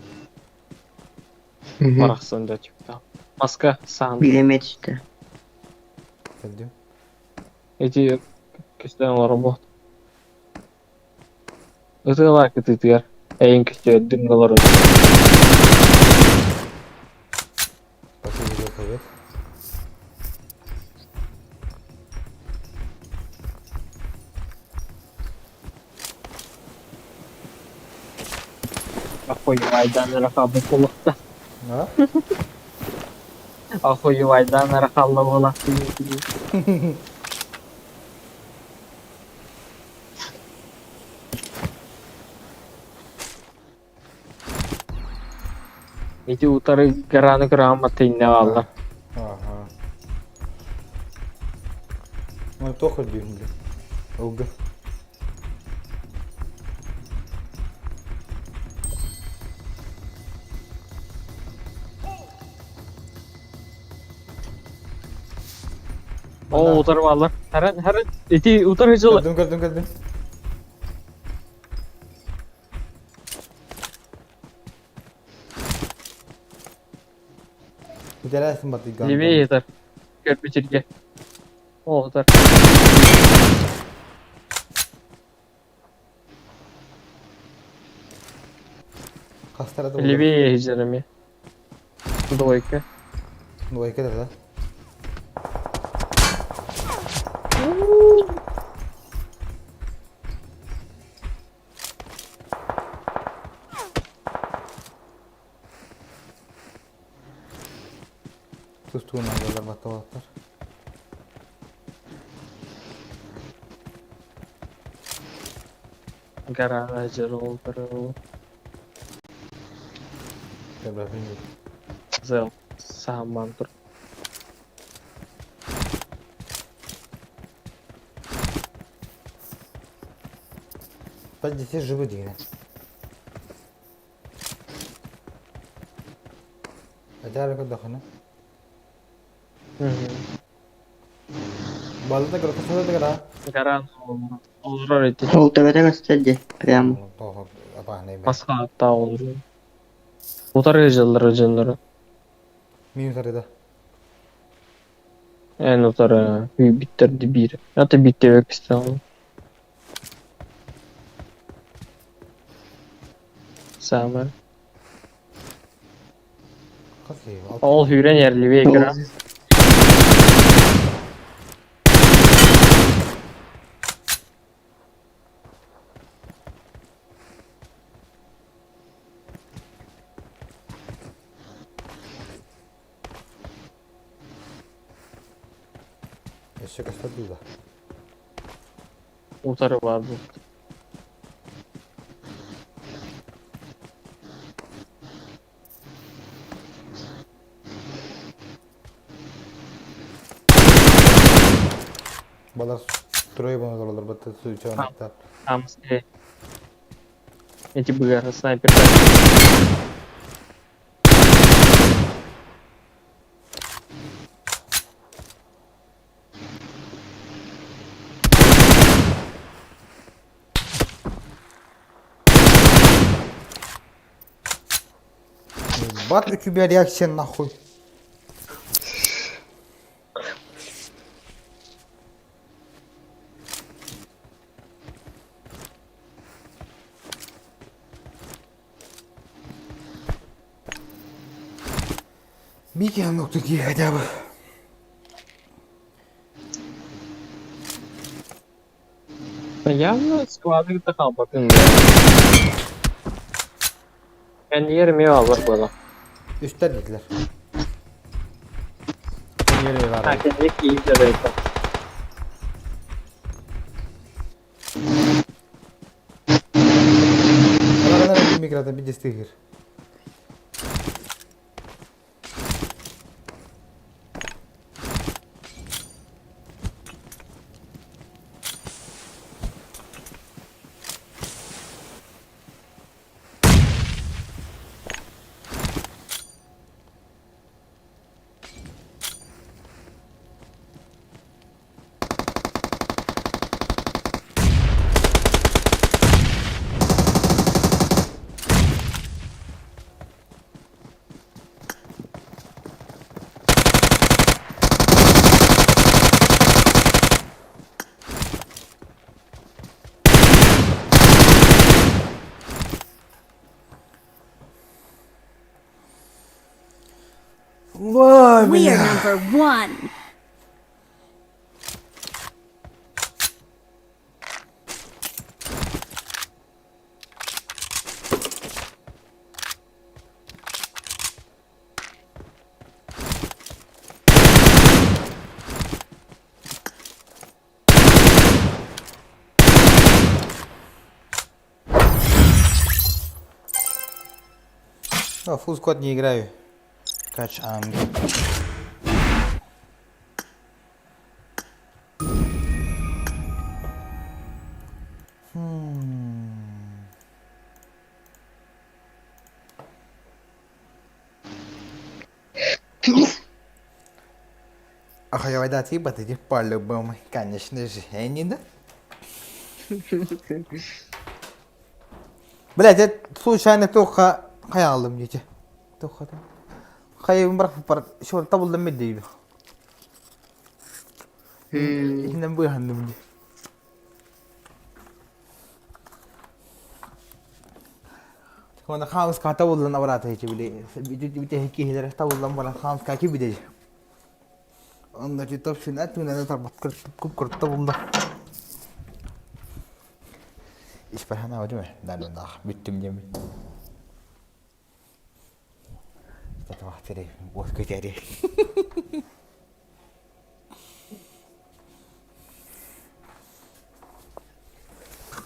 Барахсан да типа. Маска сам. Билеме түсті. Көрдүм. Эти көстөн робот. Ытыла кытытыгар. Эйин көстө дымгалар. Баттаги совет. Охуевайдан рахабы кулакта. А? Охуевайдан рахалла булакты. Эти утары гараны грамоты не алла. Ага. Ну, то хоть блин. Ого. О, утары алла. Харан, харан. Эти утары жылы. Көрдүм, көрдүм, көрдүм. Бүтәрәсің баты Левее етер. Көрпечерге. О, утар. Хастара да Левее иһдьэреми. Двойка. Двойка да да. Тустуунан буолар баттабаттар. Гараж дьарылтары. Зел. Сааман тур. Подожди, живы дигэн. Ажаары көрдөххүнэ. Балыта кыра косода кыра. Гараж олорор ити. Ол төбөтө көстөр дии, прямо. Масхаатта олорор. Утары дьыллары дьоннору. Мин утарыда. Эн утары күйбүттэр биир. Ата биттебе кистен. Самар. Ол hűrен yerli кыра. Өссө көстөр дуу да. Утары бар бу. Балар трое болалар батта сүүчөөнөктөр. Там эти быгары снайпер. Бат у тебя реакция нахуй. Микки такие хотя бы. Явно склады тахалбатын. Ben yerim eyvallah bana. Үстер дитлер. Yeri var. Herkes iyi de Аларынан микродан bir дестегир. Ой, We are бля. number one. А, full squad не играю. Кач АМГ. Ах, я войда типа, ты по-любому, конечно же, не да? Блядь, я случайно только хаялым дети. Только там. Хайым бірақ бар, шор табылдым мен дейді. Итинен быхандым ди. Уонна хаамыска табыллан абыраата ити били бүтэһик киһилэрэ табыллан баран хаамыска киирбитэ. Онно ити топсина түнэни тарбат куртта булла. Испаһана бадыма далунах бүттүм диэмин. Татвахтери уот көтери.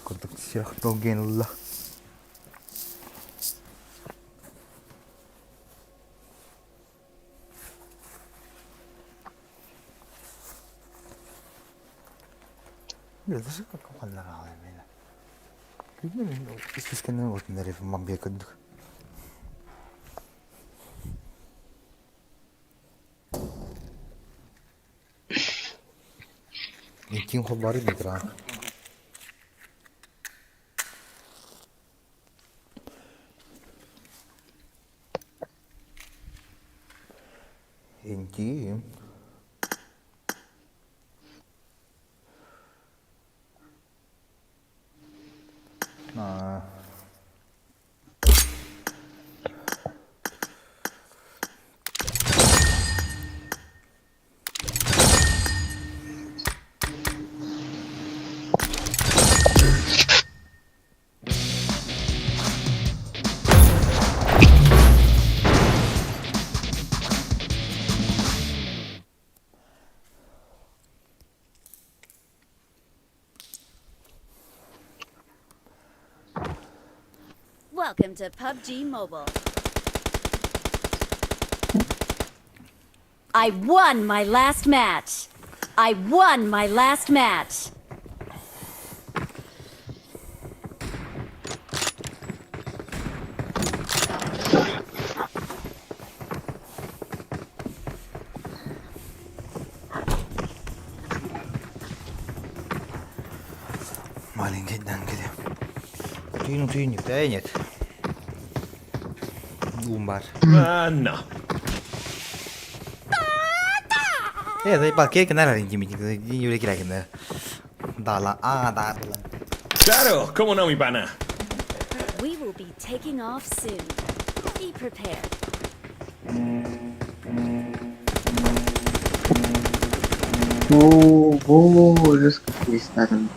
Курдук сирах долгуйан ылла. Курдук. Интим холбоору метран. Интим. Аа. Welcome to PUBG Mobile. I won my last match. I won my last match. Маленький данкеде. Түйін түйін да нет. Уум баар. А, no. Э, заебал, кек на Дала, а, да. Claro, cómo no, mi pana. We will be taking off soon. Be prepared. О, о, жестко перестаран.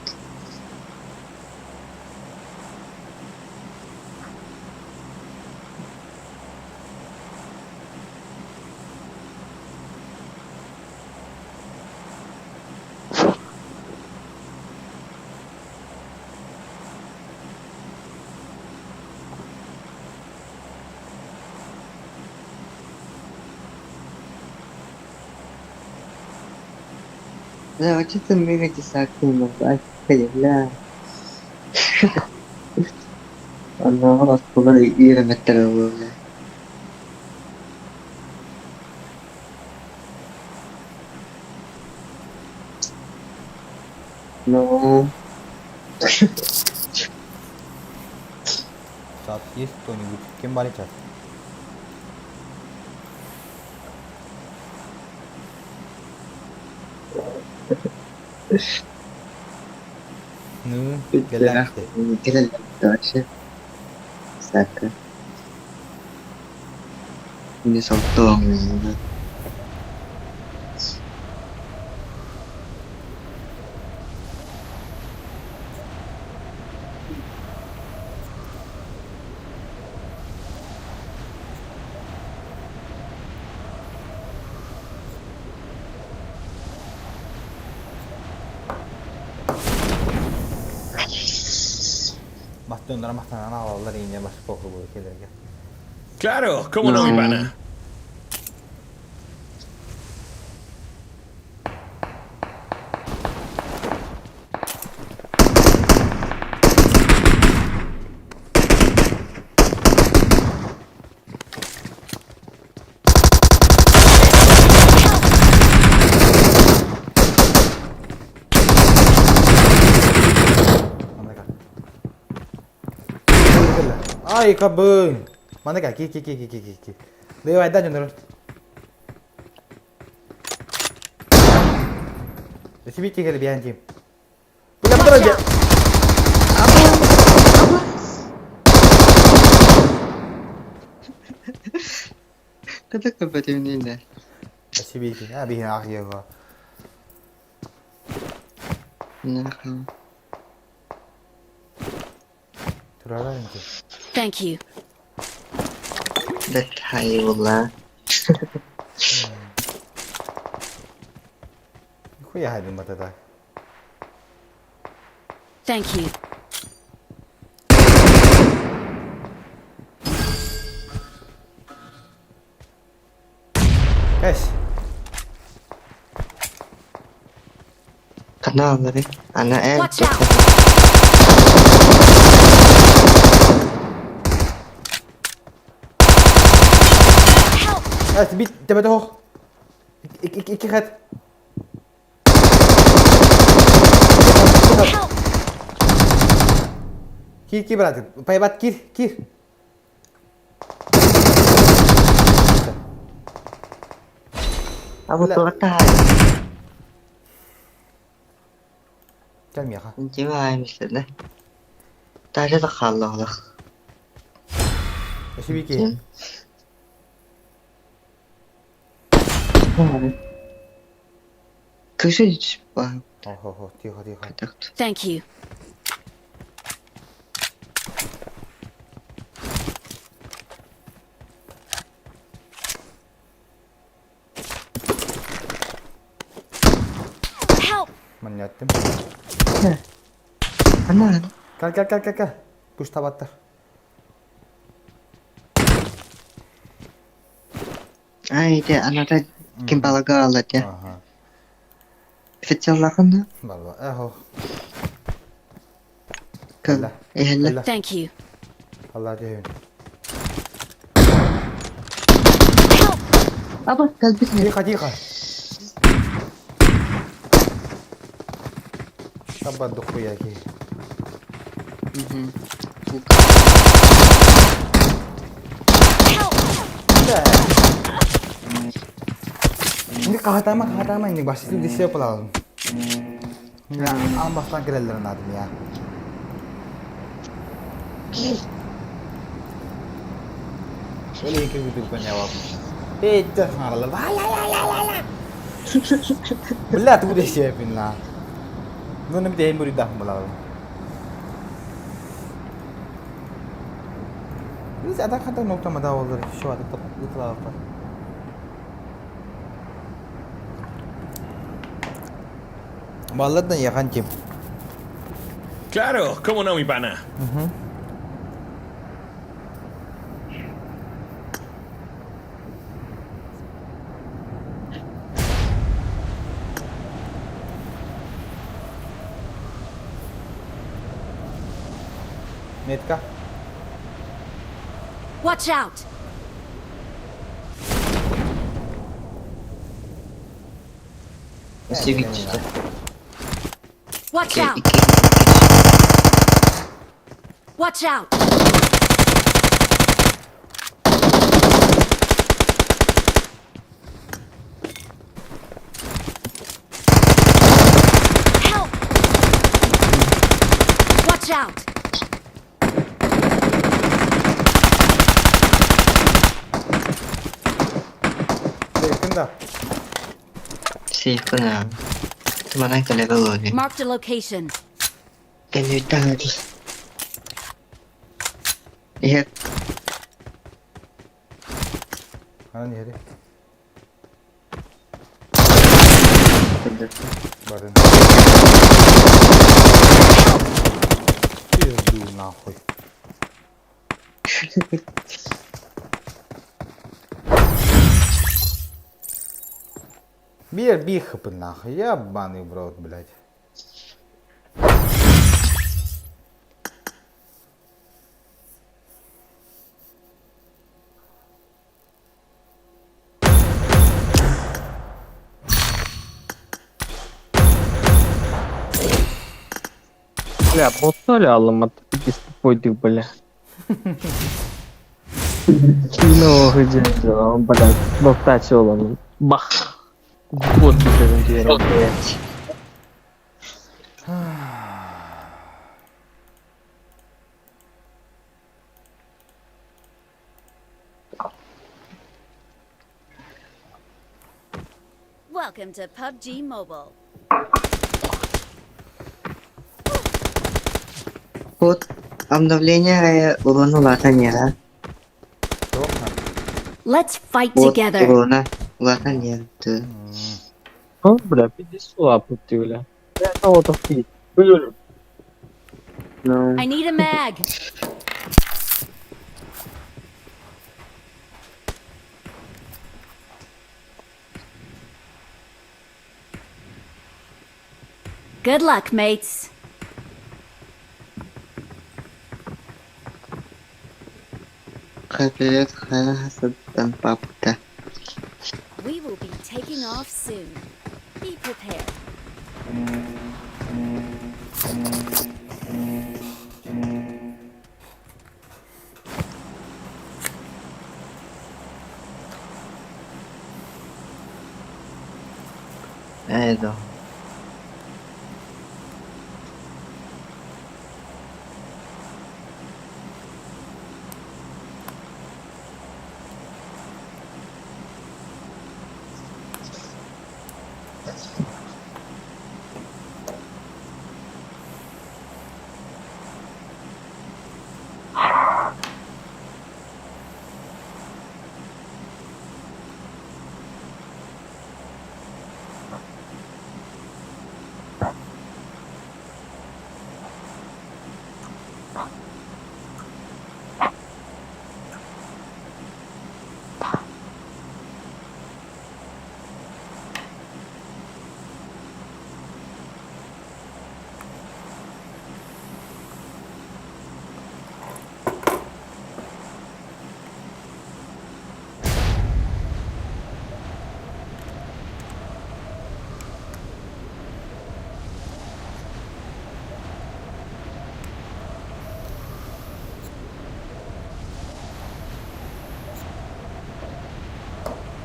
Бля, вот что ты мыгаете с активным, бля. Оннооҕор оскуола үөрэммэттэрэ буолуо. Ну, Чат есть кто-нибудь? Кем баар чат? Ну, кэллэхте. Кэлэллэр вообще. Сака. Не солтоон. Мастыннара мастанан аҕалаллар ииннэ бас куоху кэлэргэ. Claro, cómo no, mi pana. Ай, кабын! Манныка, ки, ки, ки, ки, ки, ки, ки. Давай, дай дьоннору. Сибити кэлэ биһэн тим. Бля, Watch out! Кыта көбөтүнүнэ. Спасибо, а биһи аах его. Нахуй. Турара инти. Thank you. Бэт хайылла. Хуя хайдын батата. Thank you. Кэс. Каналлары. Ана эн. Watch out! Эс бит тебете хох. Ик ик ик хат. Кир кир брат. Пайбат кир кир. А вот туохтаах. Кел миэхэ. Дьиҥ мислэнэ. Даже да хааллаҕалах. Спасибо ки. Кыша ба. Хо-хо, тихо, тихо. Thank you. Help! Манньаттым. Ана. Кел кел кел кел кел. Пуш табаттар. Ай, де аната ким балага алла де. Ага. Официаллахын Балла. Эхо. да. Эхэллэ. Thank you. Allah дehün. Аба, кэлбит. Тихо, тихо. Табат дохуя ки. Şimdi kahatama kahatama indik başlayıp dişi yapalım. Ya an baştan girerlerin adım ya. Öyle iki bütün konya var. Bitti sanarlar. La la la la la. Бля, ты будешь на. Ну, не бдей мури дах мулал. Biz adak hatta nokta mı olur şu adı tıkla Vallahi yakan kim? Claro, cómo no, mi pana. Metka. Watch out! Watch out! Watch out! Help! Watch out! Yakında. Сейф на. Туманай коллега лови. Marked a location. Кэнүтэн. Э. Ana yeri. Bakın. Пизду нахуй. Бир бихапы нахуй, ебаный в рот, блядь. Бля, болтали алым, ты бля. Ну, где бля, болтать олам. Бах. Вот блядь. Welcome to PUBG Mobile. Вот обновление урон улаатан иһэр. Let's fight Вот together. урона улаатан иһэр. О, бля, пиздец лапы ты, бля. Бля, вот ты. Бля. Ну. I need a mag. Good luck, mates. Привет, Хасан папка. We will be taking off soon. Be prepared. Ээ,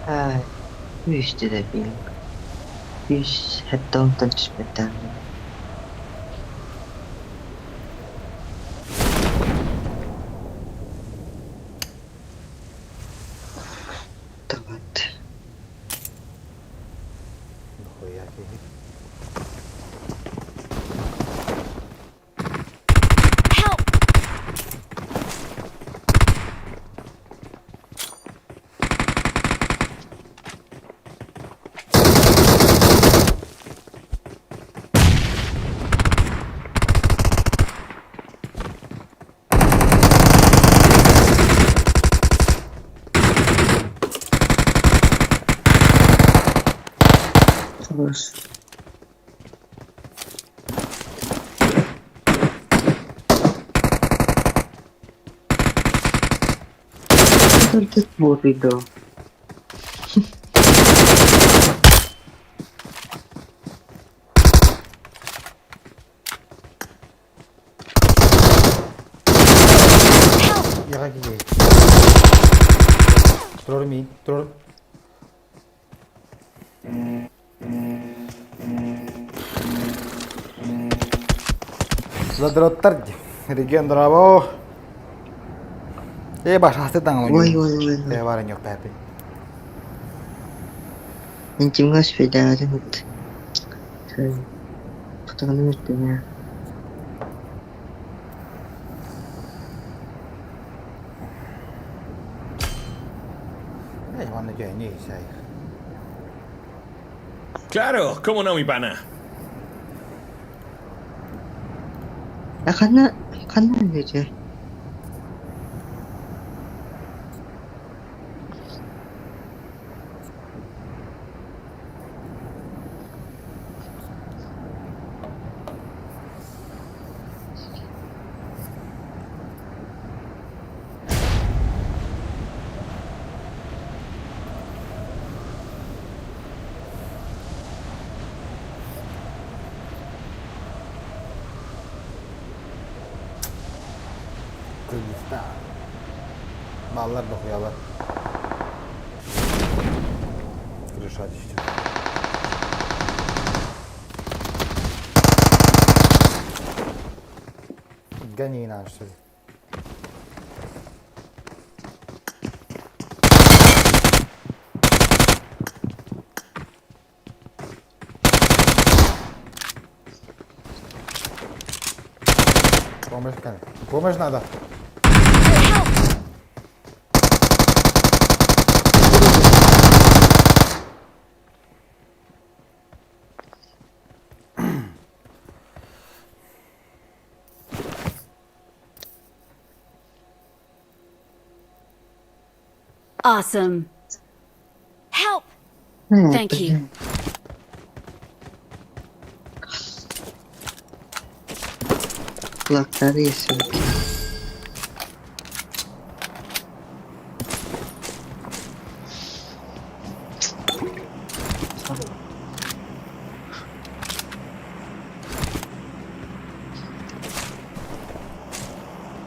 Ай, үстэ пинг. Үс хэттэн түспэтэн. Тават. Нахуя киһи. Help! Хорош. Только вот иду. Яга киһи. Турар миин, турар. Задроттар реген дорабо. Э башасты таң Ой, ой, ой, ой. Э бар ньок пәпи. Интимга спедарин. Потому что я. Э манна жай не сай. Claro, cómo no, mi pana. А хана хана люди. Kyrgyzstan. Баллар дохуялар. Крыша түстү. Гони наш что ли. Помощь, помощь надо. Awesome. Help! Thank you. Kulakları yesin.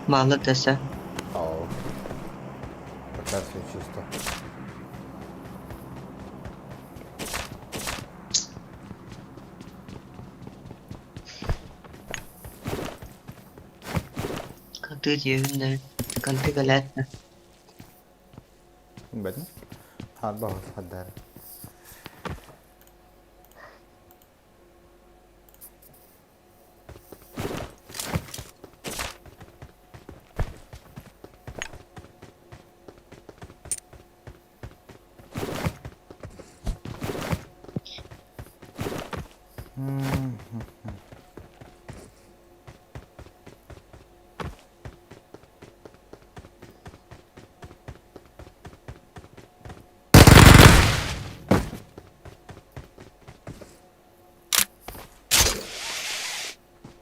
Malı dese. Ау. Пока все чисто. Кантыы диэбин канты галятна. Бэтин. Хадба хаддар.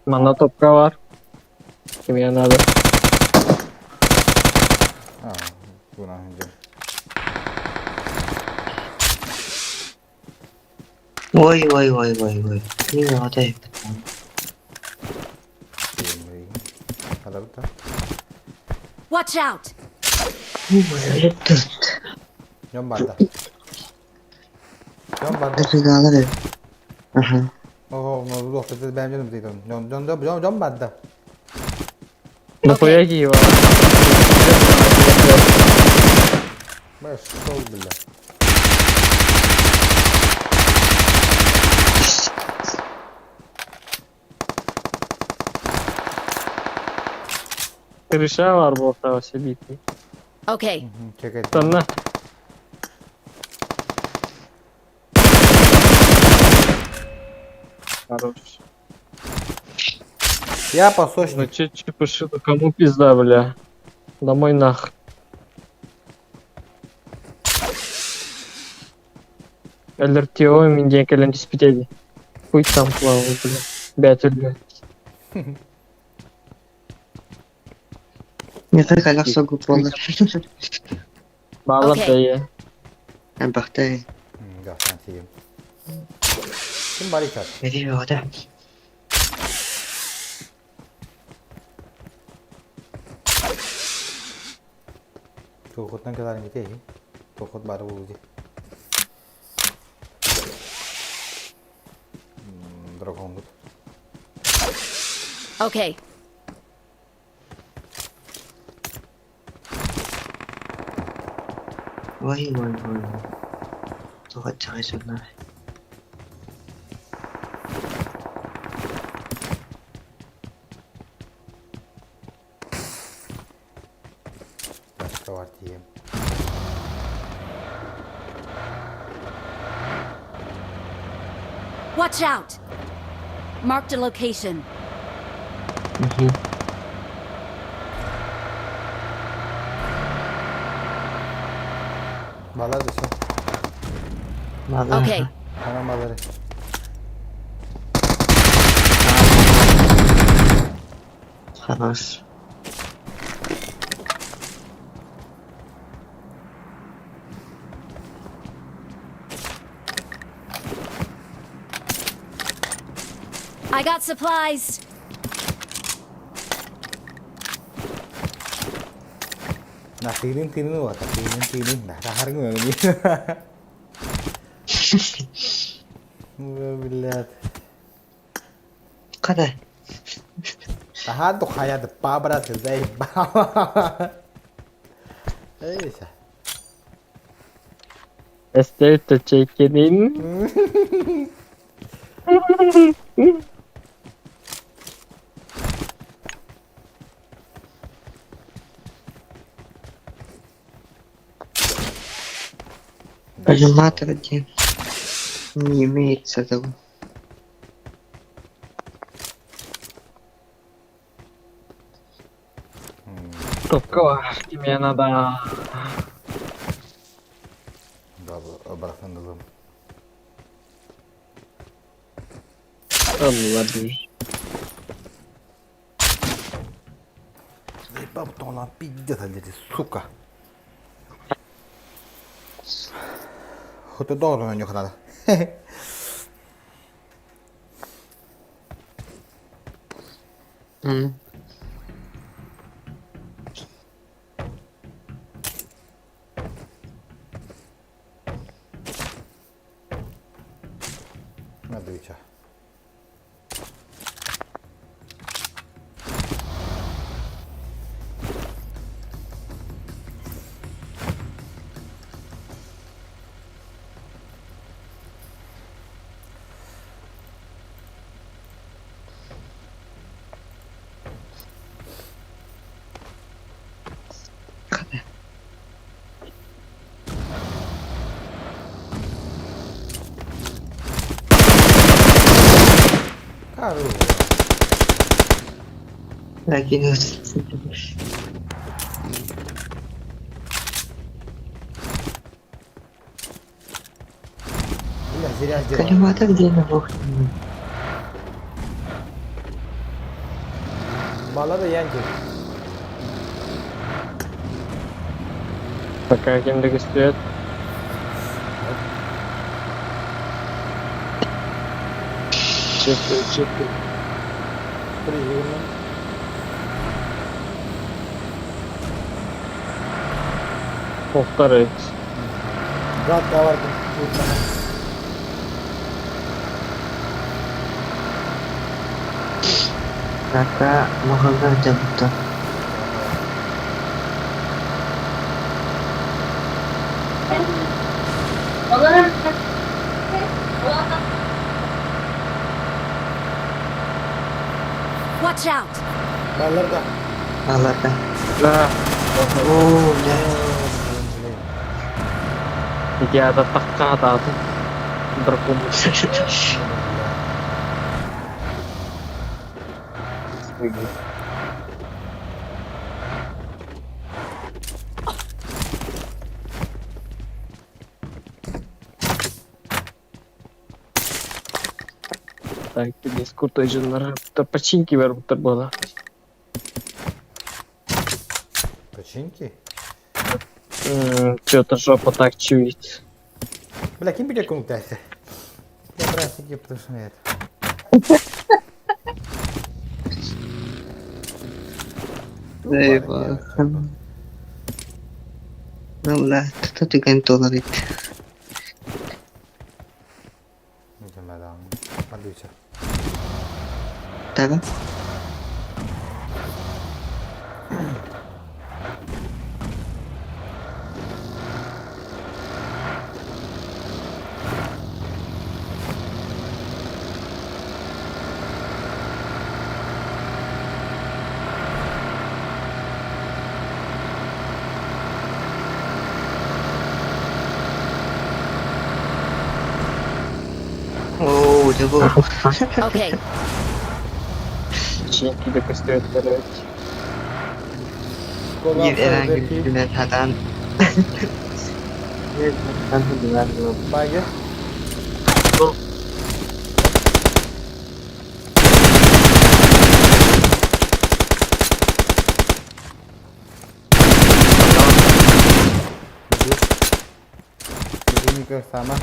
Манна топка бар. Кимге надо? А, гунаһын дьон. Ой ой ой ой ой. Не надо. Хадабыта. Watch out! Дьон барда. Дьон барда. Рыгалар. Аха. Ого, ну лох, это бэм дьоном дейден. Дьон дьон дьон дьон барда. Нахуя Киева? Пошел, бля. Крыша бар болса себити. Okay. Чекай. Танна. Хорош. Я пасочник. Ну че чепушила, кому пизда, бля. Домой нах. ЛРТО минде кэлэн түспүтэ Хуй там плавал, бля. Бәтүллэ. Не так аляқ согу болар. Балар Окей. да я. Бахтай. Да, сен Ким бар икат? Бери ода. Туохуттан кэлэрин ити. Туохут бары булуди. Драгонгут. Okay. Ой ой ой. Тоға чағай Башка бар тием. Watch out! Marked a location. Балар десе. Балар. Okay. Анан балары. Хорош. I got supplies. На тыынын тыынын уота, тыынын тыынын. Да, тахарың өңү. Блядь. Қада? Таха тухая да пабра се заебала. Эйся. Эстейт чекинин. Коллиматор диэн не имеется того. Топка тебе надо. Барахсан дылым. Алла бир. Заебал он пиздец, сука. Хоть доллар на них надо. Mm. Надо Caramba. Закинулся. Бля, зря сделал. Коллиматор где на бог. Баллада Янки. Пока кем регистрирует. Чекай, чекай. Приемно. Повторить. Брат, давай. Пока могу будто. Watch out! Балларда. Балларда. Да. О, бля. Я да такка даты. Дракон. Так, здесь крутой же починки вербутер было. Починки? Что-то жопа так чует. Бля, кем будет комнату? Я просто потому что это. Заебал. Ну бля, тут ты долларит. Да? О, забыл. Okay. Починки да костюет, короче. Хатан. Баги. Sama.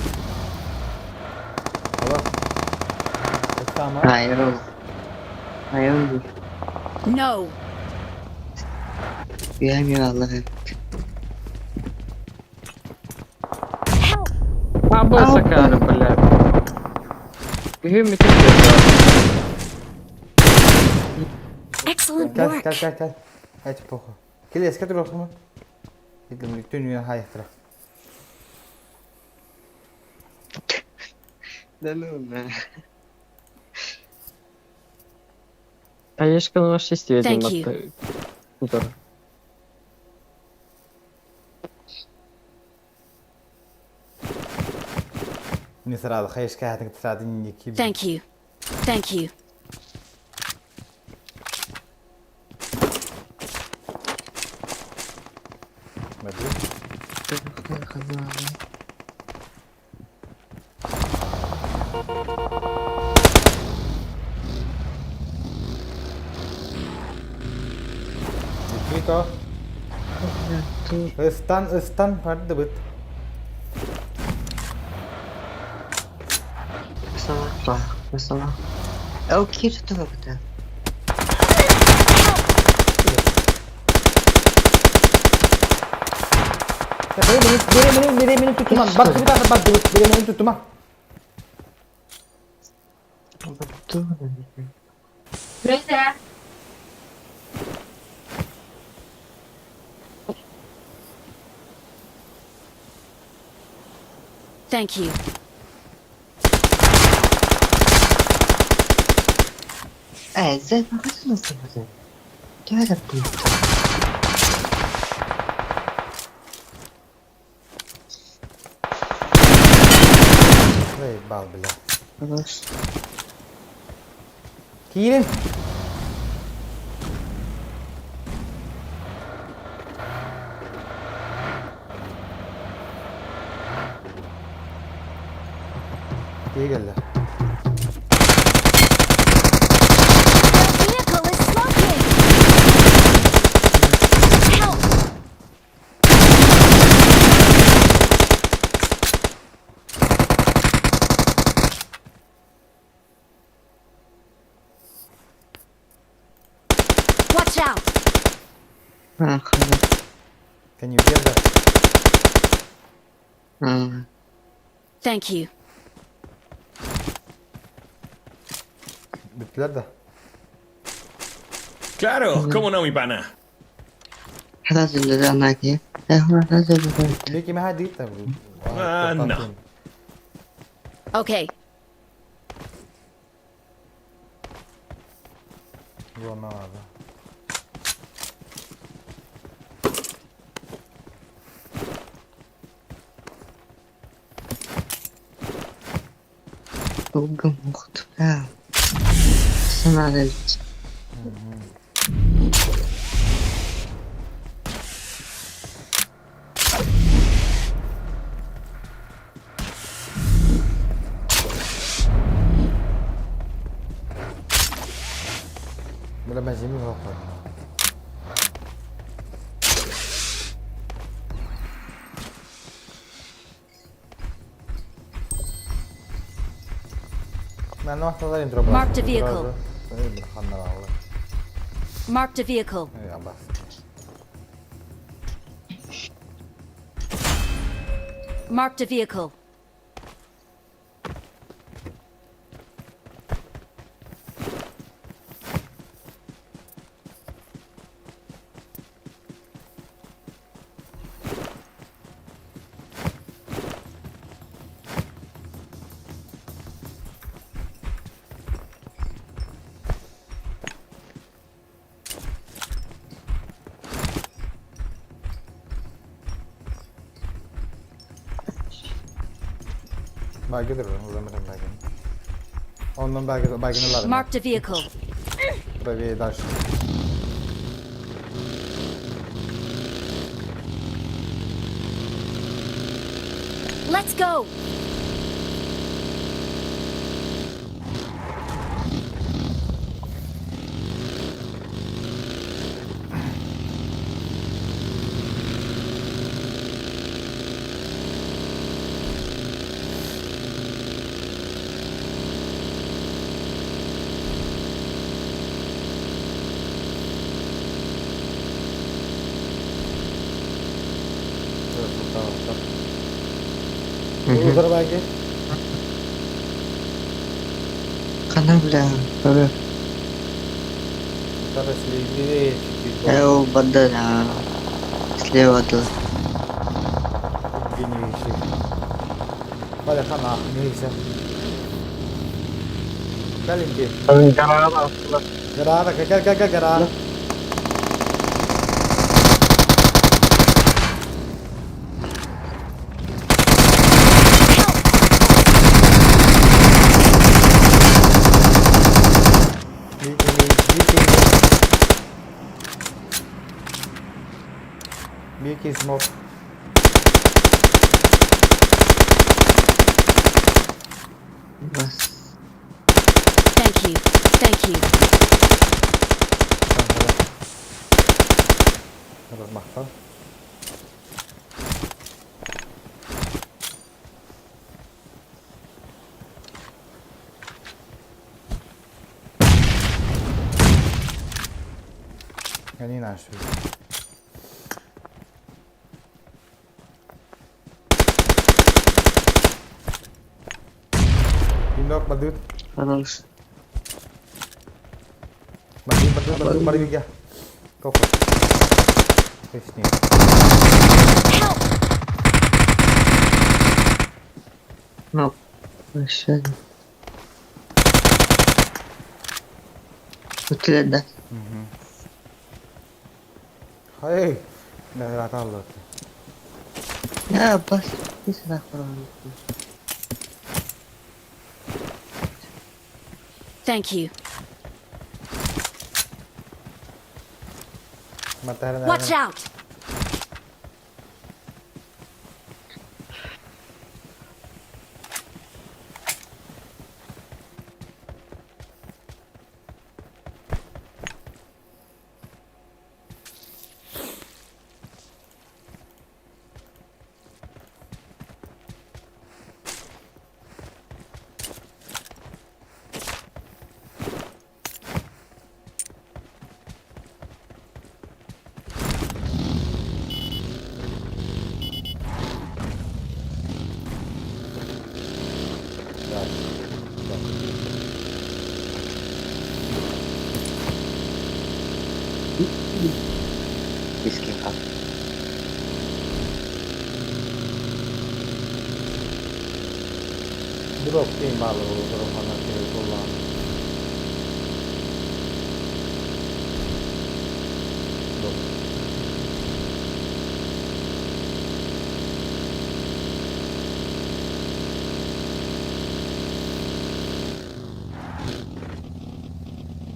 Sama. Hayır oğlum. Hayır oğlum. No. Güvenmiyor Allah'ım. Баба Сакара, бля. Гюми ты Excellent Gel work. gel gel gel. Hadi poco. Келе эске тур оксума. Идем түнү хайхтра. Да ну на. Конечно, на 6 Thank you. Тутар. Не сразу, хайышка сразу не киб. Thank you. Thank you. Никита. Ыстан, ыстан, бардыбыт. Mesela. O kir tuvalıda. Biri beni, biri beni tutmam. Bak bir tane bak, biri beni tutmam. Thank you. Zed ma nasıl yapmadın? Gel yaptın. Заебал, бля. Хорош. Кирин. Кигеллер. The vehicle is smoking! Help! Watch out! Ha, хорош. Can you hear that? Ha. Thank you. Bittiler de. Claro, cómo no, mi pana. Hazırladı anaki. Hazırladı. Peki mi hadi tabii. Ah, no. Okay. Bu ondan abi. Bugün muhtemelen. Sana da Böyle ben zemin yok. Ben noktalar intro Marked a vehicle. Marked a vehicle. Marked a vehicle. Belgedir o zaman belge. Ondan belge belgeni alalım. Marked a vehicle. Правее дальше. Let's go! Evet, tamam, tamam. Uzara belge. Kana bile. Tabii. Uzara silivri O badala. Слева до. Hadi kana neyse. Gelin ki. Garara gel gel gel garara. Биир киһи смок. Бас. Thank you. Thank you. Махтал. Они наши. Пинок бандит. Хорош. Бандит, бандит, бандит, бандит, я. Топ. Ты с ним. Ну, вообще. Үтүлэрдэ. Хай. Наградаллы. Я бас. Ис рахман. Thank you. Watch out! Искиха. Drop team баалы дорохона боллаан.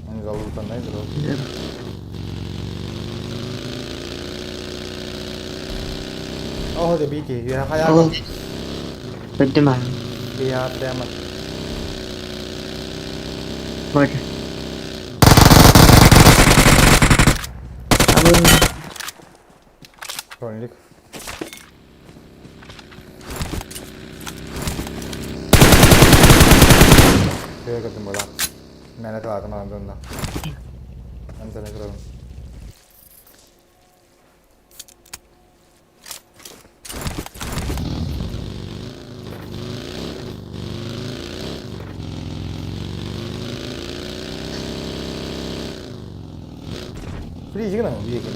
Они залутанный дроп. О, это бики. Я хаял. Поднимаю. Я прямо. Вот. Броник. Я как была. Меня это ладно, надо. Надо не трогать. Фризик гына биекин.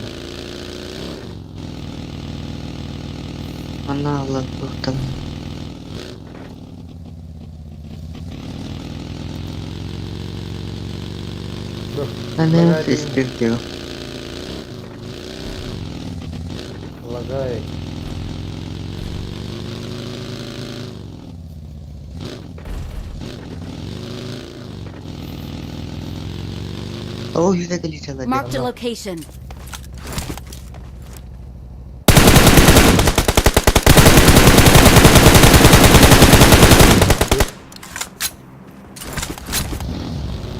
Она лапухтан. Она физпирдил. Лагает. О, ювелирная. Marked a location.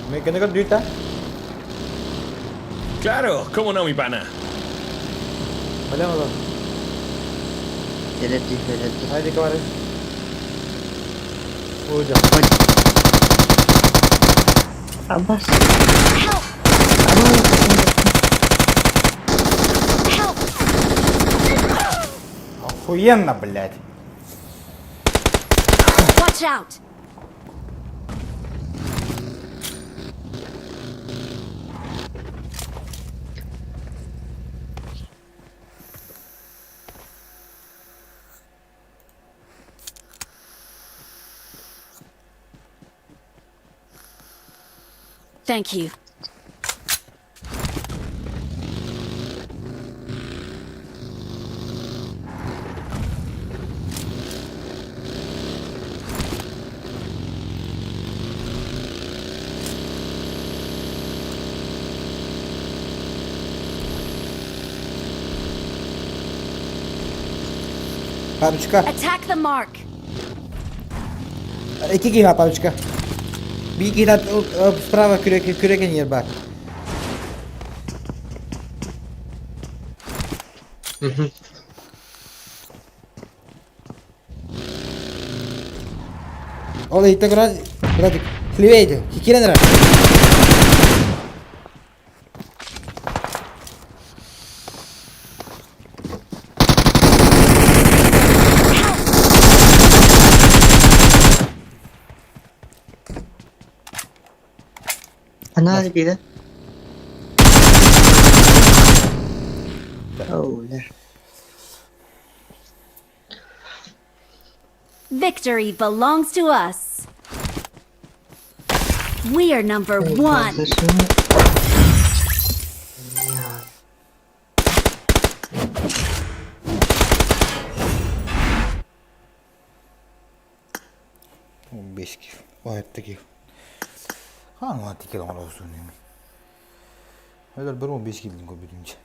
¿Me quedé con Rita? Claro, cómo no, mi pana. Vale, vamos. Ahí de cámara. Uy, ya. Abbas. Охуенно, блядь. Watch out! Thank you. Парочка. Attack the mark. Икки киһи бар, парочка. Биир киһи справа күрэ кэннигэр бар. Ол иһиттэ көрөн, братик, левее киирэн эрэр. Она биирэ. Oh, yeah. Victory belongs to us. We are number one. Бес кил. Ой, кил. Хаан кил оҥоросун. Өлөр бір 15 килдин көбүтүнче.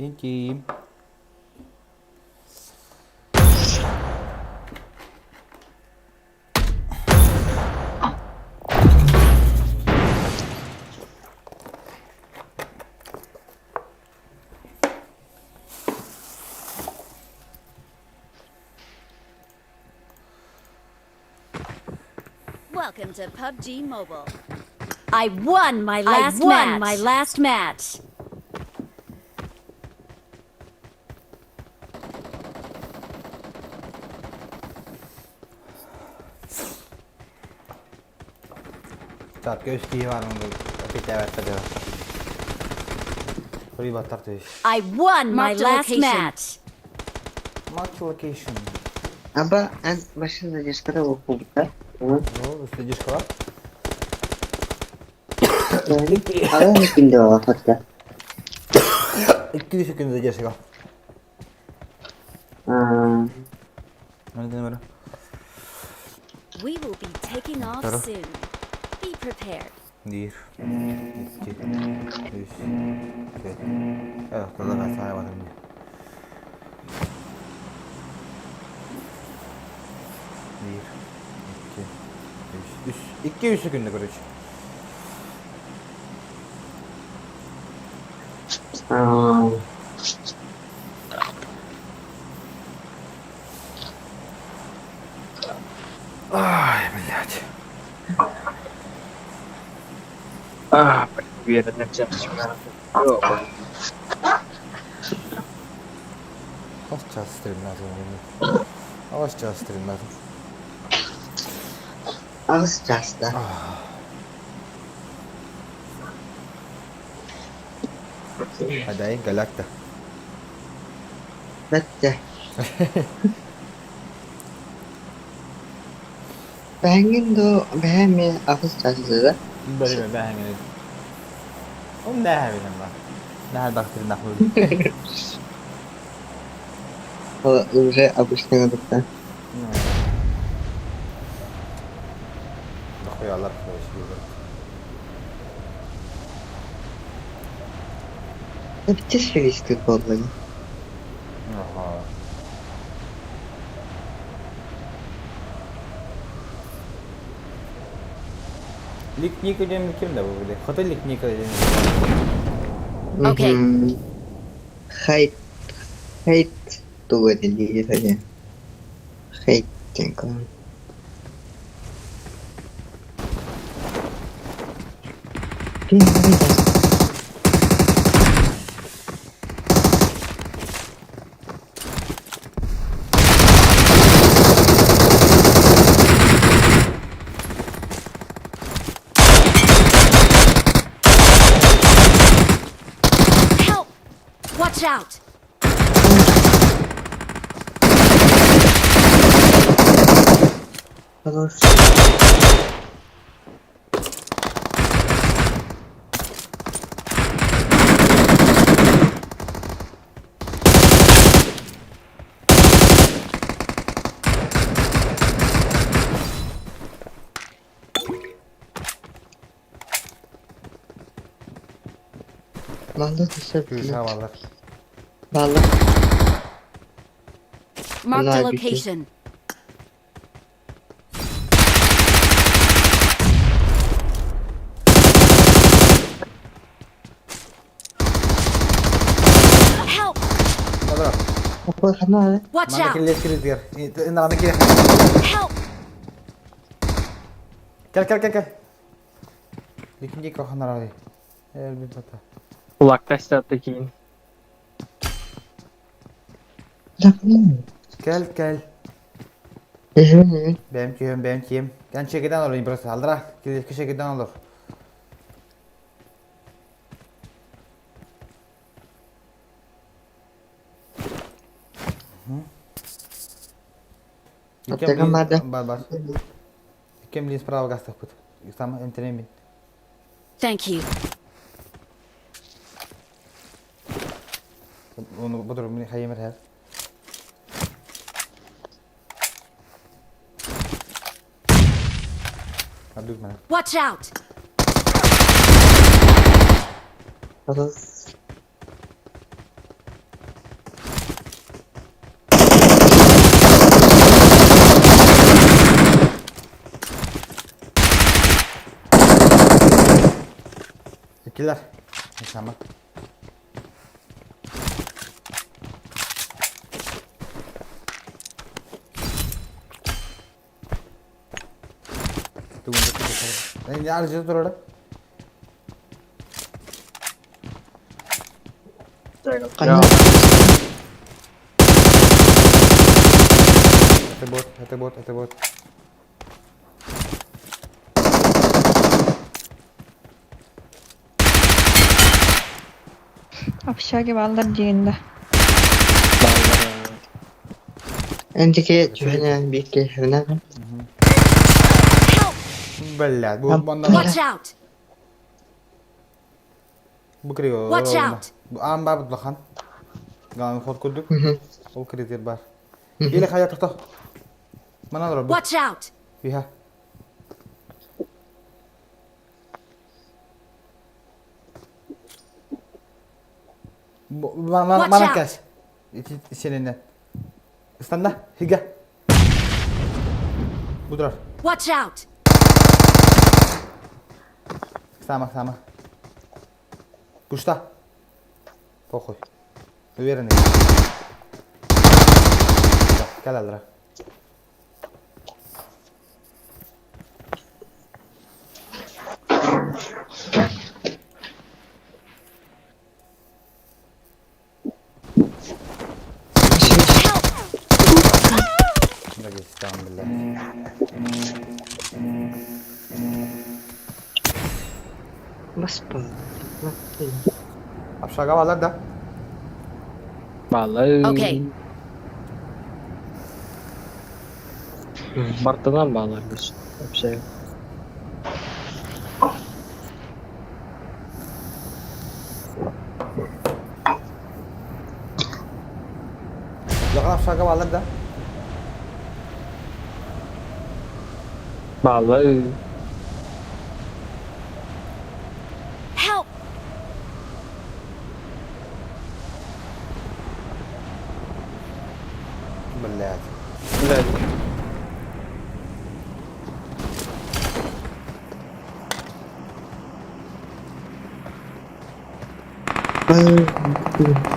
Интим. Welcome to PUBG Mobile. I won my last I won match. my last match. Так, көз киһи бар онда опять Хори баттар төш. I won my Marked a last location. match. Mark location. Аба, эн машина задержкада оқулда. Ну, следишь бар. Ала күндө алатта. 200 күн задержка. Аа, Аны We will be taking off Tara. soon. Be prepared. Bir, iki, üç, dört. Evet, burada ben sayamadım. Bir, iki, üç, üç. İki üç günde короче. аа. Ай, блядь. А, уверен, Kaç час стримлядым? Kaç час стримлядым? Агыс часта. Hadi Galacta. Бәтте. Бәңин до бәме агыс часта. Böyle ben Oğlum ne bileyim ben. Ne bakteri naklı. Уже обычный да. Дохуялар короче. Битте физический болду. Ага. Ликника диэн ким да бу биле? Хотой Ликника диэн. Окей. Хайт хайт туга диэн Хайт диэн кылан. Help! Watch out! Хорош. Vallahi teşekkür Кыыһа балар. Vallahi. Marked a Vallahi bitti. location. Help! Олорор. Watch Манна out! киллиэс киритигэр. Инараны киирэ. Help! Кэл кэл кэл кэл. Дикин дик коханар Элбит бата. Kulakta такие. Кэл кэл. Бэм киһим бэм киһим. Кэн чекеден olur просто алдыра. Киллиэс чекеден olur. Аптека барды. Бар бар. Иккем лин справа гастах бут. Там энтеремин. Thank you. Оны бұдыр мені хайемер хәр. Абдук мена. Watch out! Хорош. Иккилер. Сама. Аржы турары. Это бот, это бот, это бот. Общаги балдар дегенде. Эндики түһэнэ бииргэ хэнэ. Блядь, бу манна. Watch out! Бу криво. Watch out! Аан бар будлахан. Гаан ход курдук. Ол критер бар. Или хая тохто. Мана дор бу. Watch out! Иха. Watch Мана out. кэс. Сененен. Станда, хига. Будрар. Watch out! Сама, сама. Пушта. Похуй. Уверенный. Кэл алдыра. Дагестан, блядь. Баспа. Общага балар да. Баллы. Окей. Бартынан баллар біз. Вообще. Лахан общага балар да. Баллы. Help! Блядь. Блядь.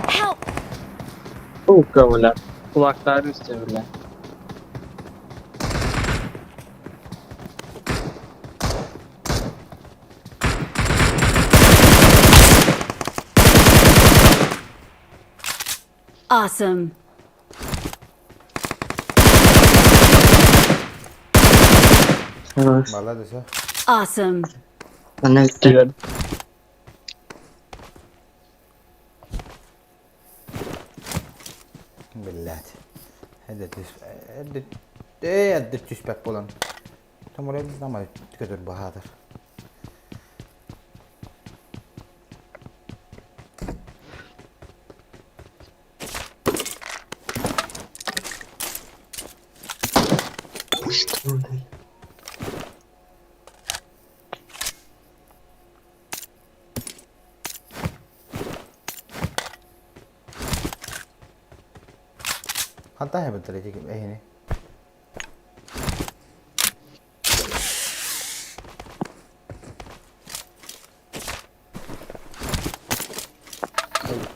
Help! Сука, бля. Kulakları üstü бля. Awesome. Хорош. Балар десе. Awesome. Bana bitti. Блядь. Это түс. Это түспәк болан. Томорой көтөр баһаатар. Что, блядь? Хантан эбэтэр ити эһини?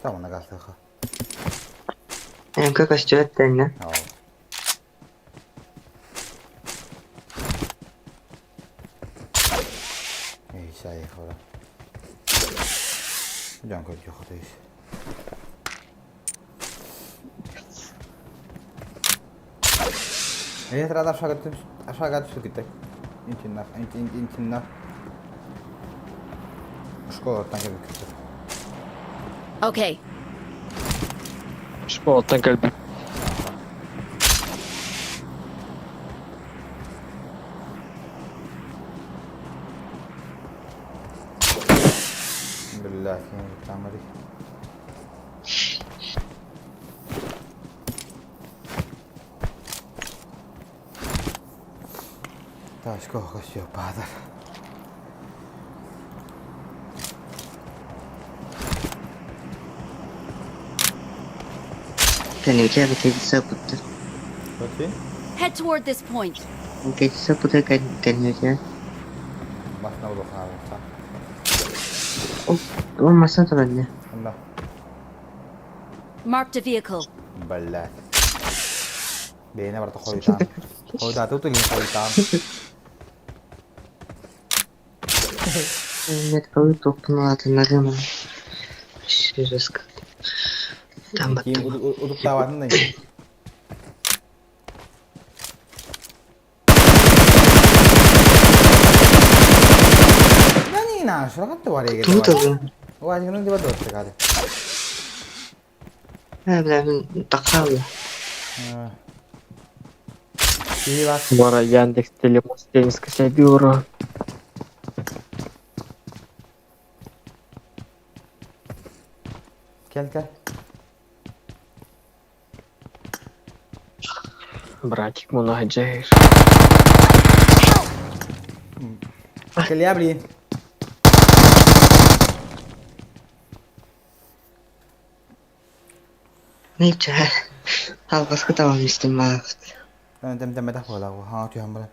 Tamam галсыха. МК көстүбэт тэннэ. Эй, сайхора. Дьон көрдү хотуйс. Эйэ aşağı түсіп Интиннах, интиннах. Школаттан келип кетти. Okay. Школаттан келбит. Billah, камери. Ташка көсүө баатар. Кэнники кэтисе путтар. Окей. Head toward this point. Кэтисе путтар кэнники. Басына улахан. Ол масына турар Онно. Marked a vehicle. Блядь. Бэйэне барыта хойутаан. Хойутааты утугин хойутаан. Нет, кого топпуналатыннарым. Жестко. Там Кийин утуктаабатын да. Нани на, шуракатты бар егер. Тут Уажигынан деп дотты кады. Бля, мен тақалы. Кии бас. Бара Яндекс телемостен скачай бюро. Кел кел. Братик мунаджаешь. Кел блин. Ниче. Алғашқы табам истим баар. Тем тем метах бола. Ха түһәм бара.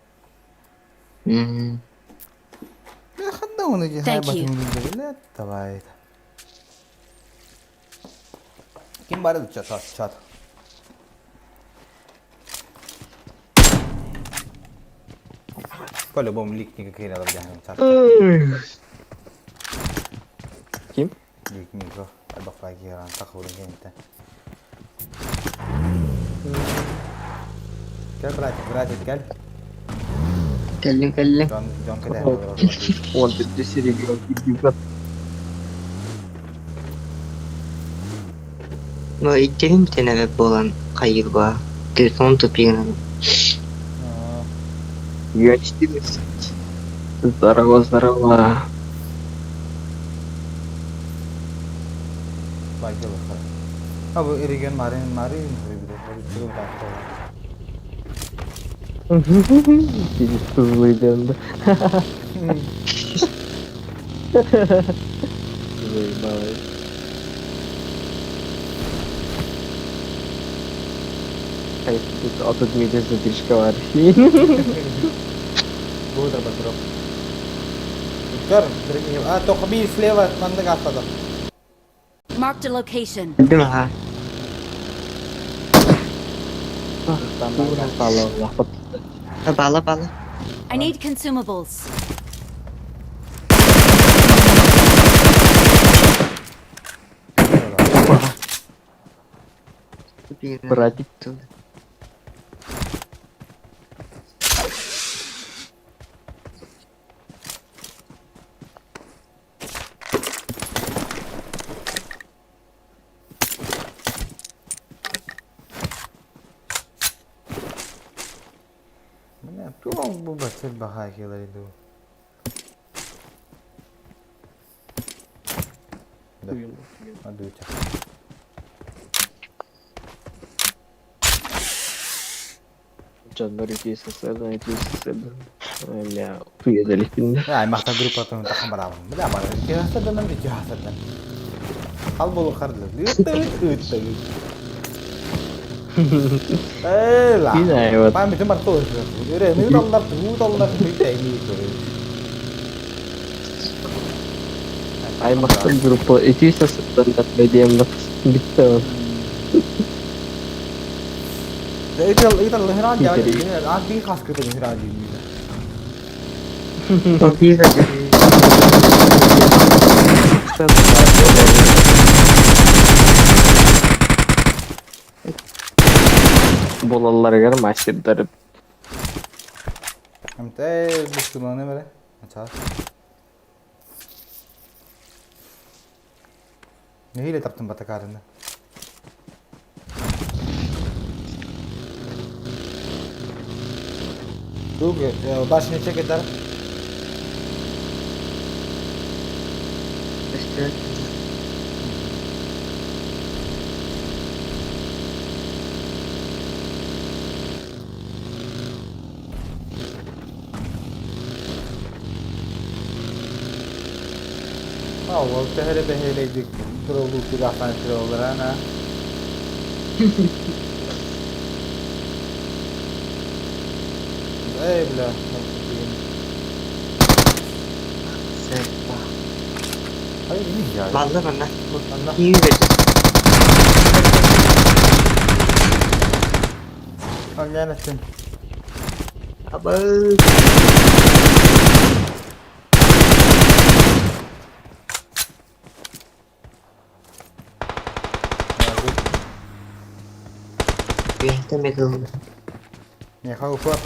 Ханна уны же Thank you. Давай. Ким бары чат чат. По-любому лик никакие надо взять. Ким? Лик нико. Абафагиран тахурын кенте. Кел, братик, братик, кел. Кэллин кэллин. Дон, дон кеде. Он ты серия Но иккерим тенебе болан кайырба. Телефон тупигынан. Я 14. Здорово, здорово. Ha bu регион Марин Марин хөрүбүдө. Сидишь злый дэнда. Заебалась. А тут меня задержковали. Будет работать. Көр, а то хби слева маннык аттады. Marked a location. Дымха. Бала бала. I need consumables. Братик. Туох бу бачча баһаа кэлэр дуу? Да. Адуйта. Дьоннор ити сарсыардан ити сарсыардан бля утуйа иликпин Аймахта группатын тахан барабын. Бля бары ити хастардан ити хастардан. Хал болу хардылар. Ыытта ыт ыытта ыт. Ээ ла. Не знаю, вот. Памятым бар то. Өрө ныы даллар туу даллар тыы көрө. Аймахтар группа ити сарсыардан бэдиэм бүттэ. Ыытал ыытал хиран я а би хас кытын хиран дии. Буолалларыгар мастердары Амтай бустуланы бере. Ача. Нэһиилэ таптым батакаарына. Туг башня чекетар. Ол төһөрө бэһиэлэйдик туроллуутук ахтан туролларана. Эй, бля, Ай, не я. Балла манна. Манна. Киви Аннянаттын. Абы. Бэйэтэ мегыл. Не хауфа.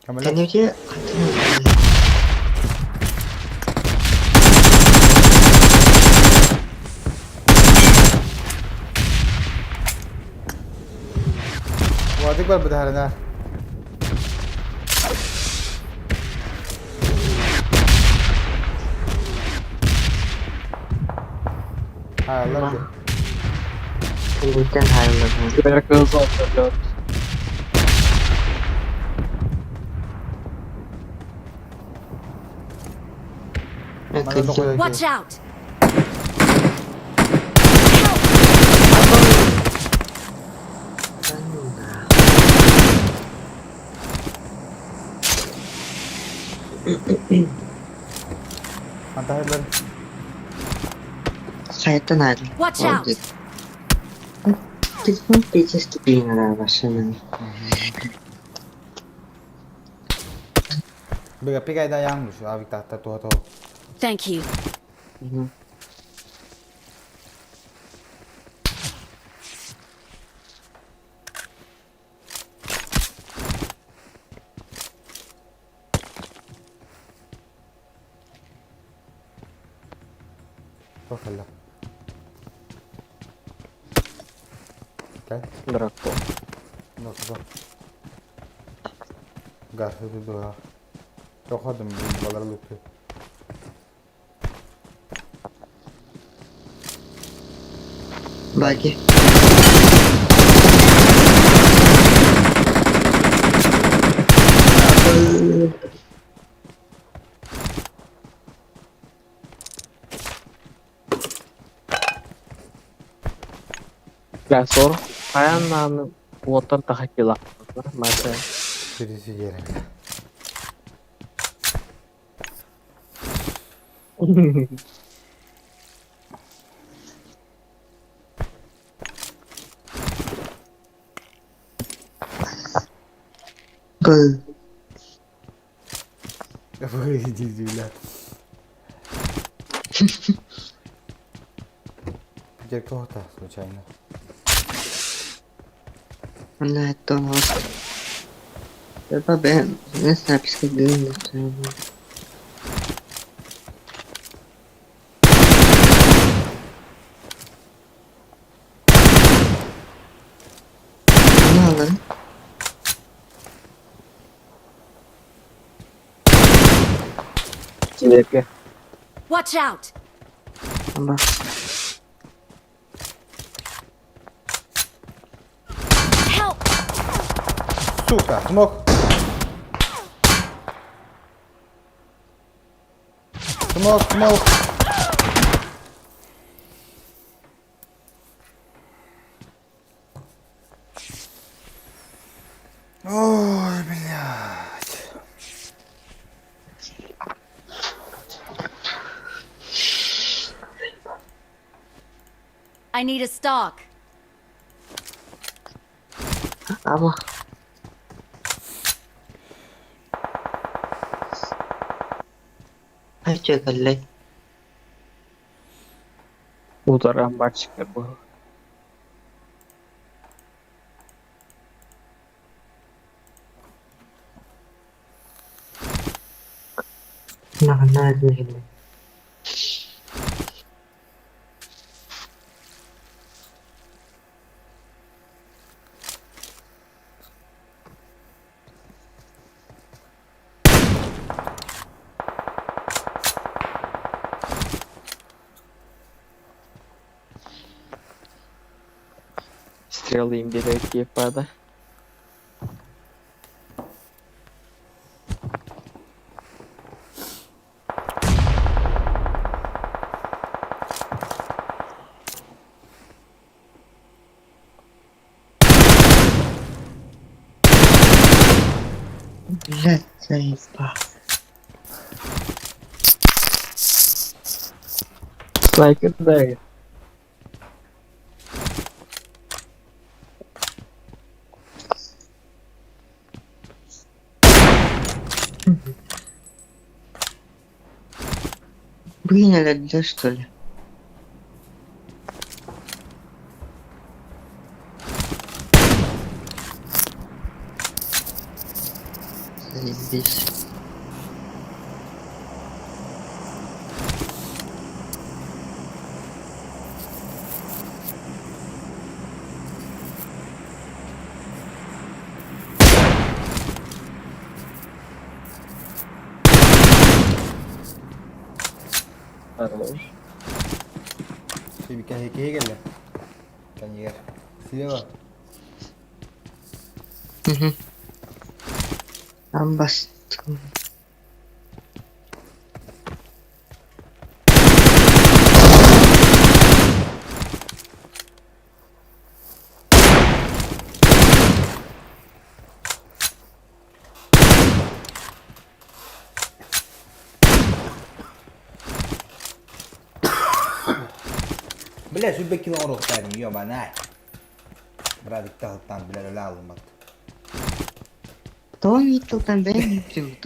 Кэнники Вадик бар бытаарына. Хаалар. Кэнниттэн хааллар. Watch out! Антахайлар. Сайтан аайы. Watch out! Телефон пятиступенная машина. Быга пигайда яңлыш, авик тахта туха Thank you. Тохалла. Окей. Драко. Ну, что? Гарфы дуа. Тоходым балар лукту. Баги. Бля, сор. Хаяннааны уоттан таха кила. Маса. Сириси жере. Б. Выйди, бля. Где кого-то случайно. Она это Бабе, не знаю, пускай Ханналарын? Сибирке. Watch out! Аба. Help! Сука, смог. Смог, смог. Ой, блядь. I need a stock. Аба. Хайча кэллэй. Утаран барчикер бу. Наҕана кэллэй. Стрелы им берет пада. Блядь, заебал. Снайпер дай. Приняли, да, что ли? Заебись. Хорош. Киһи киһи кэллэ. Каньер. Слева. Угу. Амбас. Бля, сүрбэ кило оҥоруохтаах ёбанай. Брат, икки бля, өлө алыммат. Тоҕо мииттылтан бэйэм ииттибит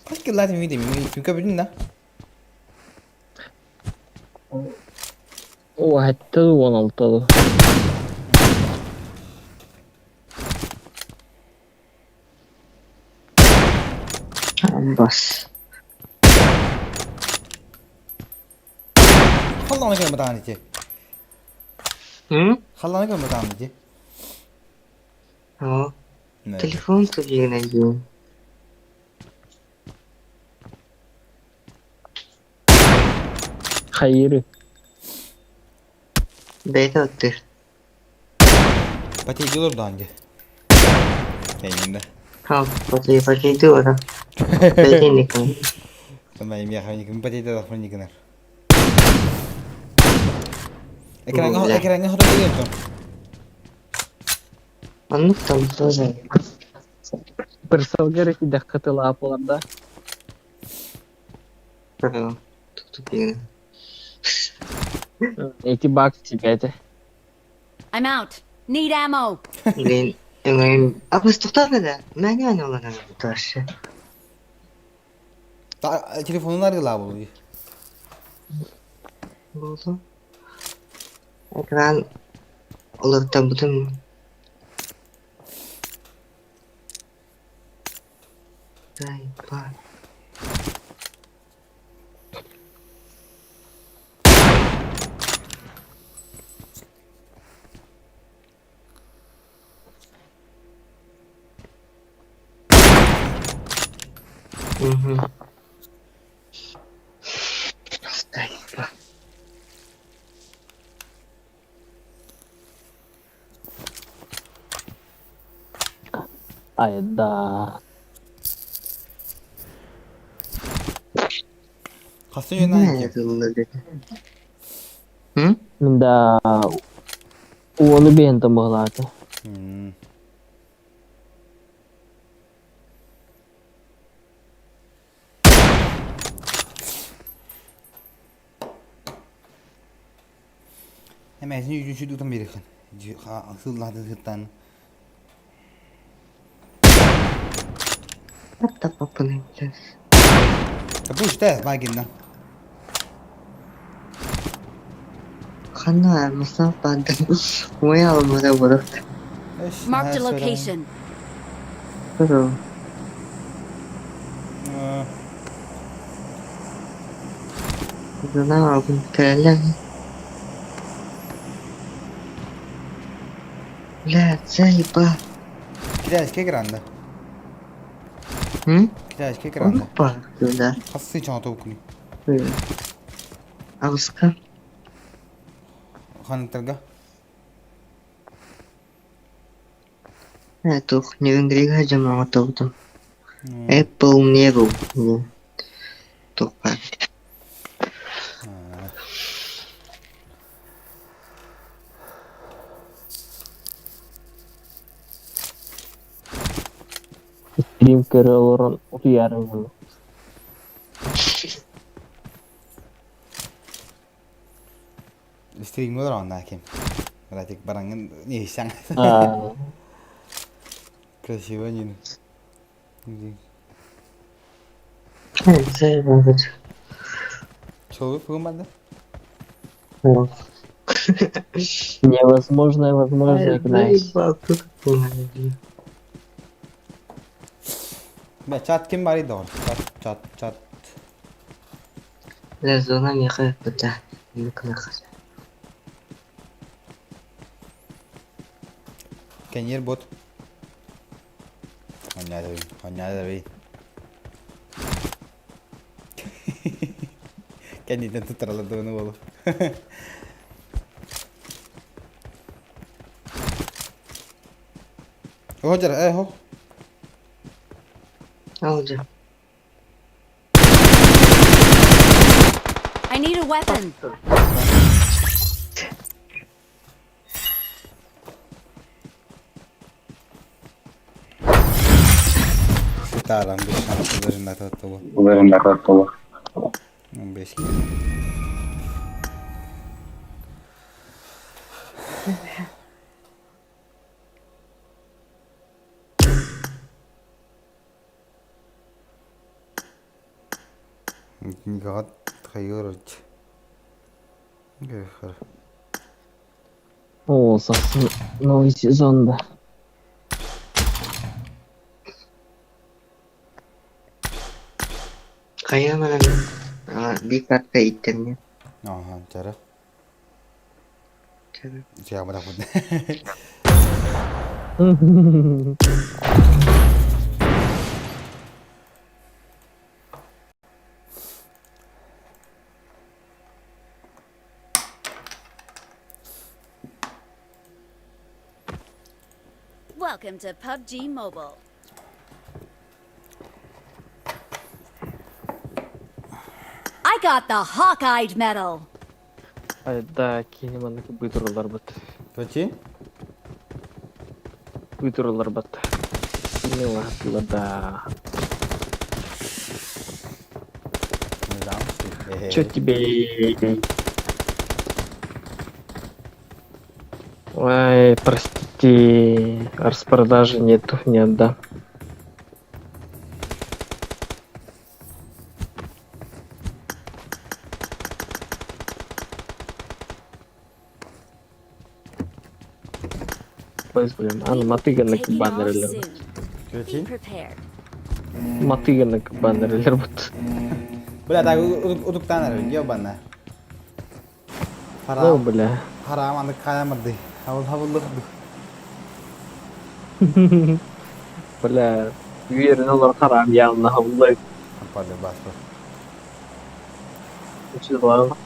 Хас киллаатын видим, түкэ бүтүн да. О, хәтта 16. Амбас. Халлааны көрмө даҕаны ити. М? Халлааны көрмө даҕаны ити. О, телефон түгенен Хайыры. Бэйэтэ оттыр. Патейдилер даҕаны. Кэннинде. Ха, патей патейды ора. Бэйэтэ Тамай миэхэ никим патейда дахмын никинер. Экраҥҥа экраҥҥа хотон деген том. Оннук там тоже. Персалгар ити хатылаапылар да. Тук деген. Эти бак тебе I'm out. Need ammo. Блин, эҥин абыс тохтоо да. Мэҥэ оланан таашы. Телефонун арыылаа болу. Болду. Экран. Олорторбутум Угу. Айда. Хасы жена Да, уону биһэн тамыһылаата. Эмээсин үчүн сүдүтэн бирихэн. Сыллааты сыттан. Капушта, магинна. Ханна масан пандан моя алмада барат. Marked a location. Бля, заеба. Китайский гранда. Китайский гранда. Опа, да. Хасы чана токуни. Ауска. Ханытарга. Тух, Невенгрига жамаға тоғдым. Apple Nero. Туққа. Стрим көрө олорон утуйарым. Стрим олорон ким. Братик бараңын не ишәң. Красиво не. Чолы бүгін барды? Невозможное, возможное, найс. Бә, чат ким бар иде Чат, чат, чат. Зона меха бата. Кенер бот. Оняды, оняды. Кеннитен туттаралардığını болу. Hoca, eh ho. Alacağım. I need a weapon. Таран bir şanslılarında tatlı. Ularında tatlı. 15 kilo. Никак тхайорч. Гехар. О, совсем новый сезон, да. Kayamadım. Bir katta ittim ya. Aha, çara. Чая бара Welcome to PUBG Mobile. I got the Hawkeye medal. Айда, кини маннык бытырылар бат. Точи? Бытырылар бат. Не ладно, да. Чё тебе? Ой, простите, распродажи нету, не отдам. Капец, блин. Аны матыганы Taking off баннерлер. soon. Be prepared. Матыганы баннерлер бут. Бля, так утуктаан эрэ, ёбана. Ну, бля. Харам аны каямырды. Хабыл хабыллык. Бля. Үөрэн олор харам явно хабыллык. Паде баспа.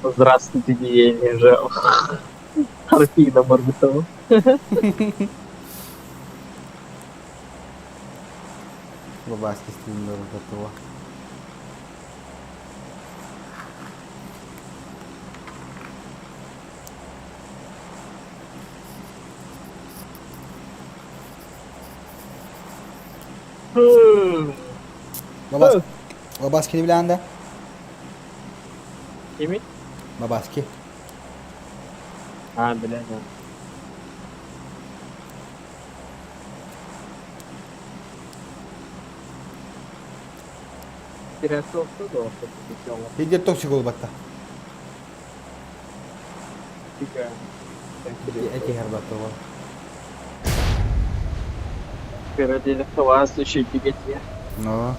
Здравствуйте, день же. Харпина барбытова. Бабаски стримдер готово. Babas Babaskini bilen de. Kimi? Babaski. Ha, bilemem. Biraz olsa da olsa. Видер токсик болбатта. Эти хербатова. Но.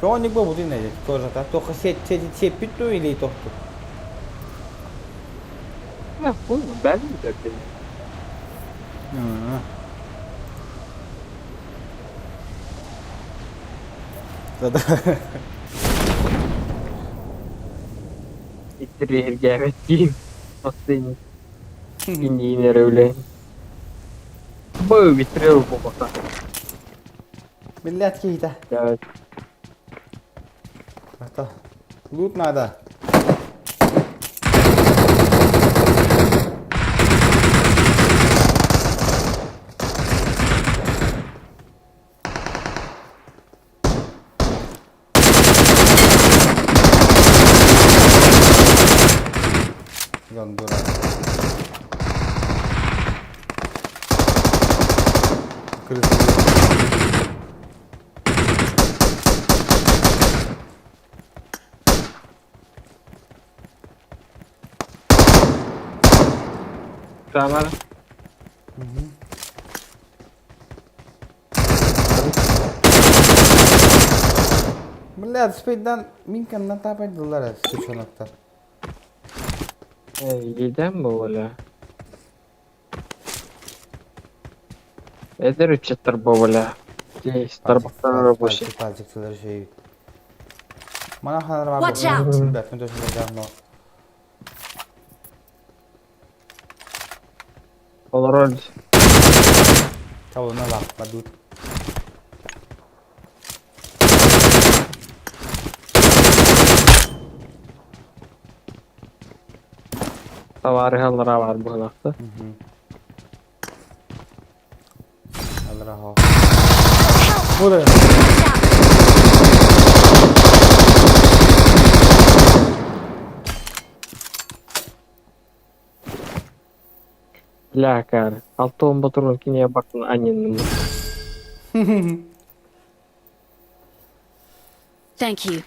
Тоник бу бутин эдит тоже так. Только сет сет сет питту или тохту. Ben mi dökeyim? Да-да. Итtirihirгээбэттиин Бастыын Киниинер өлөйн Бу битрел бу Миллят кейта. Да. Это лут надо. Гондура. Крысы. Tamam. Блядь, спейдан минканнан тапайдылар сучоноктар. Эйден буола. Эдер үчеттер буола. Старбактар рабочий. Пальчик şey. Мана ханар Watch out. Бәтмен точно давно. Олорол. Чабына лап бадут. Товары бар буолахта. Алра хо. Бура. Лякар. Алтон батурун кине бактын анинным. Thank you.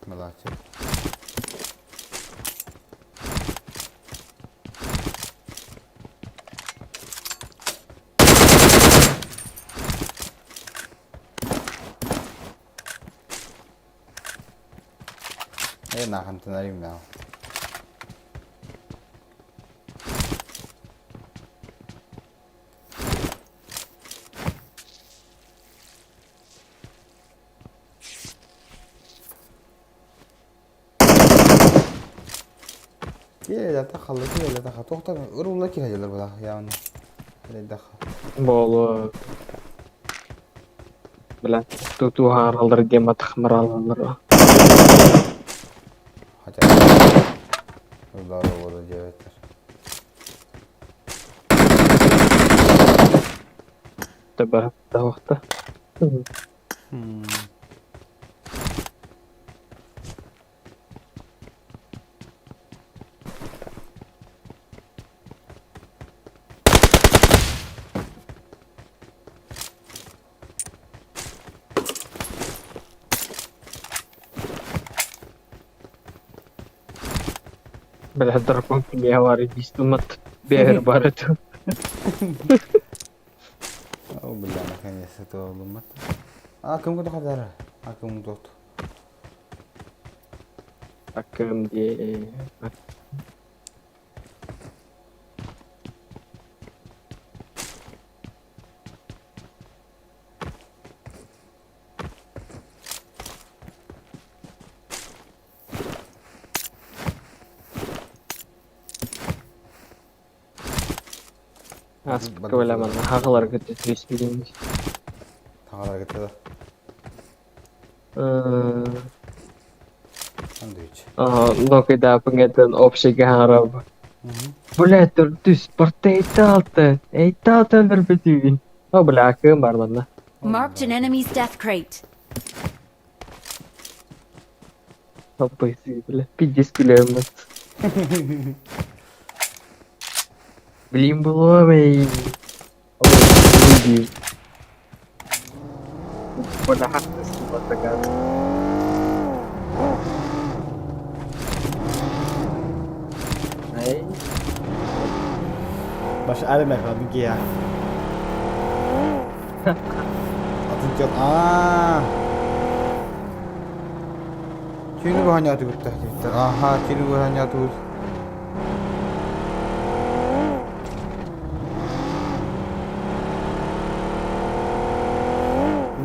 Молодцы. Э, нахрен ты нарим, Кире دخل كيري دخل تختار والله كيري هجل بلا يعني دخل Болу. Бля, тутугаар алдар дема тахмар алар. Хотя здорово делать. Таба тавахта. Бля, дракон кимиэхэ баарый дии Бэйэр баар этим. О, бля, наконец-то олуммат. А, кым куту хадара? А, кым тот. Акым дии. Аспыкка бэлэм манна хаҕаларга түспүтүн. Хаҕаларга да. Андыч. Нокайдаапын этэн общайга хаҥарабы. Бля, төрдүс, порта эйталты, эйталты өлөрбүтүүгүн. О, бля, акыым бар манна. Marked an enemy's death crate. Топпойсуй, бля, пиздец күлөммүт. Блин, булуомэй. Бля, Баш армия кадын кия. Атын чок. Аа. Түүнү баһаньааты күттэ. Аха, түүнү баһаньааты күт.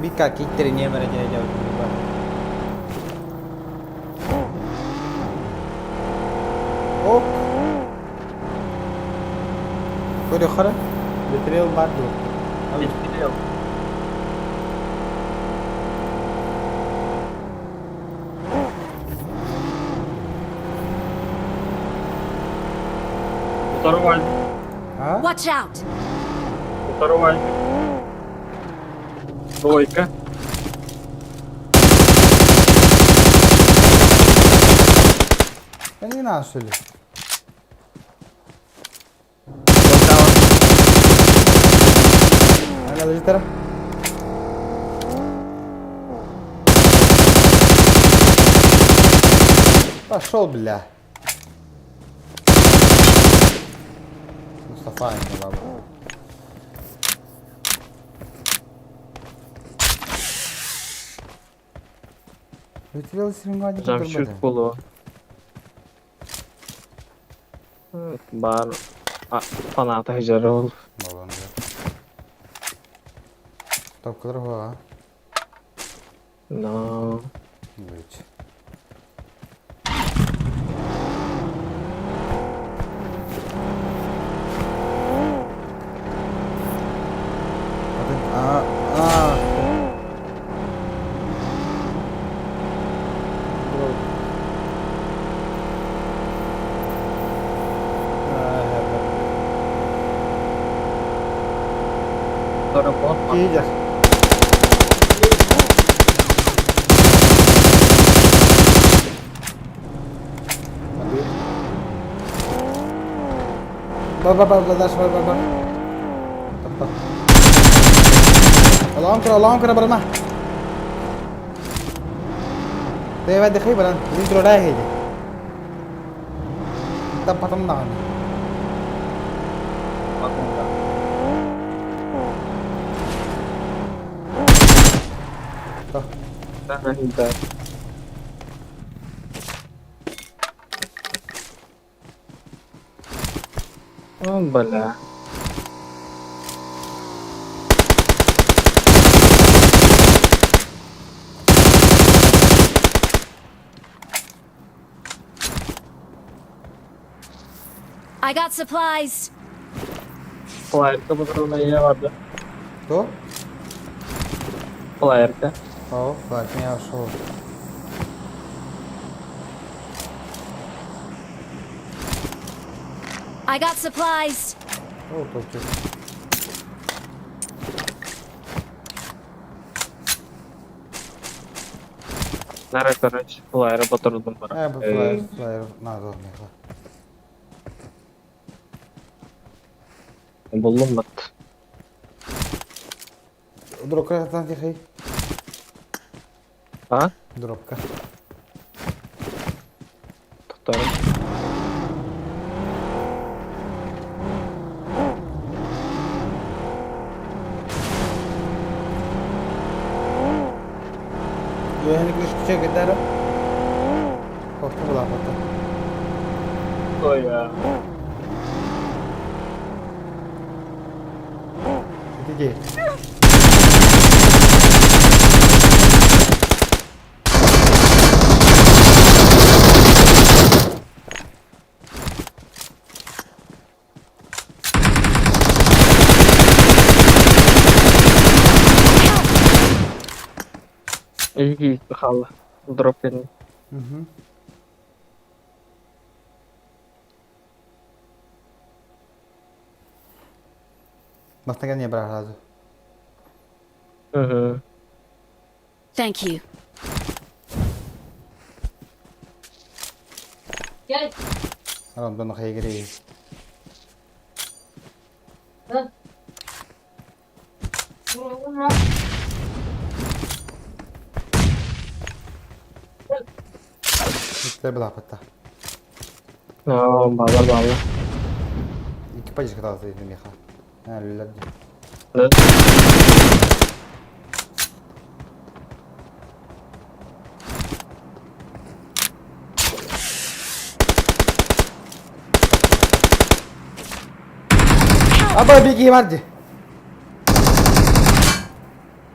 Бика киттери немере дьэ дьэ Ок. Көрүөххэ Бетриэл баар дуо? Бетриэл. Второй. Watch out! Второй. Двойка. Да не надо, что ли? Ана Пошел, бля. Мустафа не баба. Жамшут болу. Бар фаната хыжары ол. Топкалар хуа. Но. Быть. А, а. Киидер. Бар бар бар дальше бар бар бар. Топ Allah'ım kıra Allah'ım kıra барма. Давай дыхай баран. Интро рай хейди. Тап потом наган. Да. О, бля. I got supplies. Флаерка патронная vardı. Кто? Флаерка. О, флаерка я ушел. I got supplies. О, топчик. Нара, короче, флаера патроном бар. Э, флаер, флаер, надо, меха. Буллум бат. Дропка там тихай. А? Дропка. Тоқтар. Үөһэни күлүскүчэ кэрдээри. Хохто булааппыта. Ой, а. Ити дии. Иһии хаалла. Дроп кэннэ. Бастакы не брал сразу. Угу. Thank you. Онтон хайгырыы. Иттер былааппатта. Аа, баалар баалар. Икки поддержка таҕыста миэхэ. Өллөр дии. Да. Аба беги бар дии.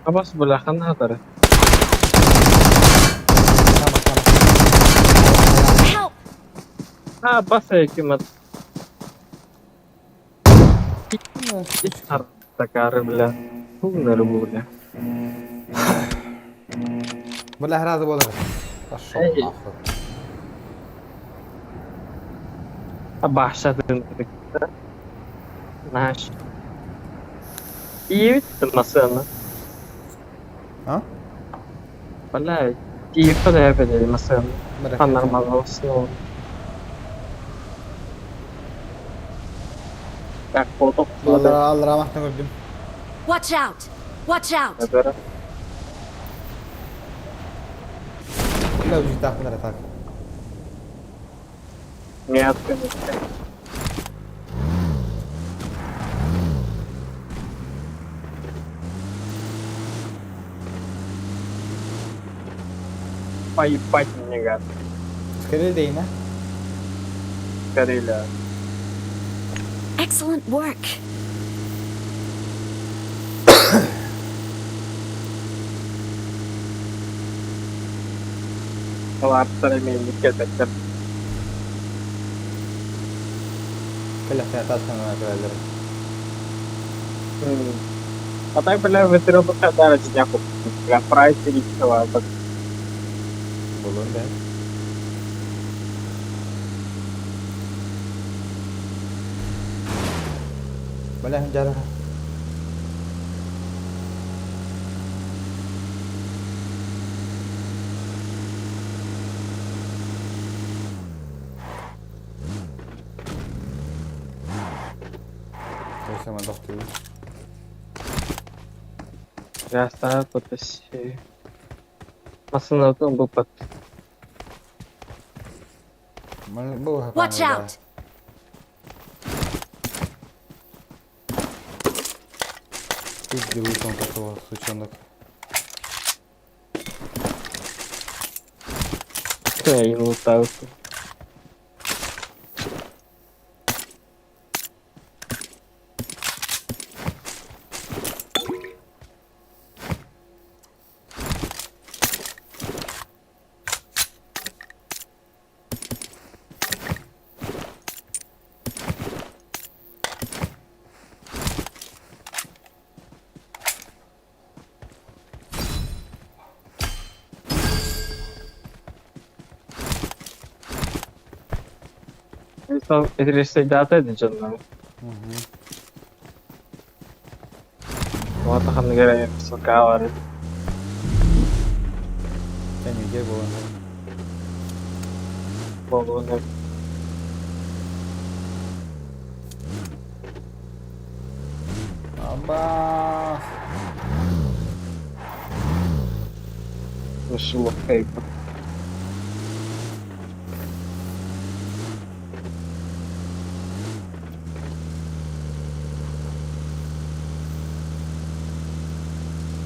Абас былахан хатары. Help! А, бас ким Такары, бля. Умнары бля. Бля, разы болар. Пошел нахуй. Абашатын. Наш. Тиевит масына. А? Бля, тиевит да эбеде масына. А нормально основа. Так, фото. Аллара, аллара махтан көрдүм. Watch out! Watch out! Бля, үжүтаахпын так. Нет, конечно. Поебать мне, гад. Скорее дейна. Карелия. Excellent work. Аларттар мен келбеттер. Кэлэхтэн таскан көрөлөр. А так, бля, ветерок даже дняку. Бля, прайс или чего. Болон да. Бля, жара. Сама доктор. Я ставил подписи. Масына был под. Watch out! Пиздец, он такого сучонок. Я не лутался. Эдрисе canım. Ватахан гэрэ сука бар. Тәнүгә болан. Болуны. Аба. Нашел хайп.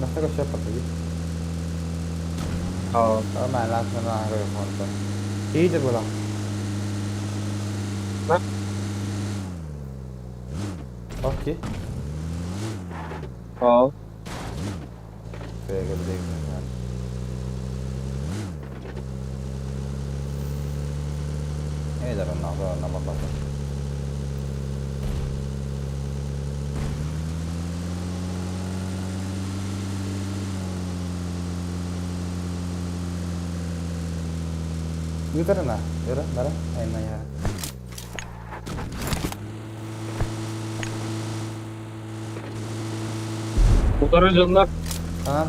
Настолько все подходи. Мээнэ аһара Киһи буолар. Окей. Ал. Ыытарына, ыра, бара, айна Утары дьоннор. А?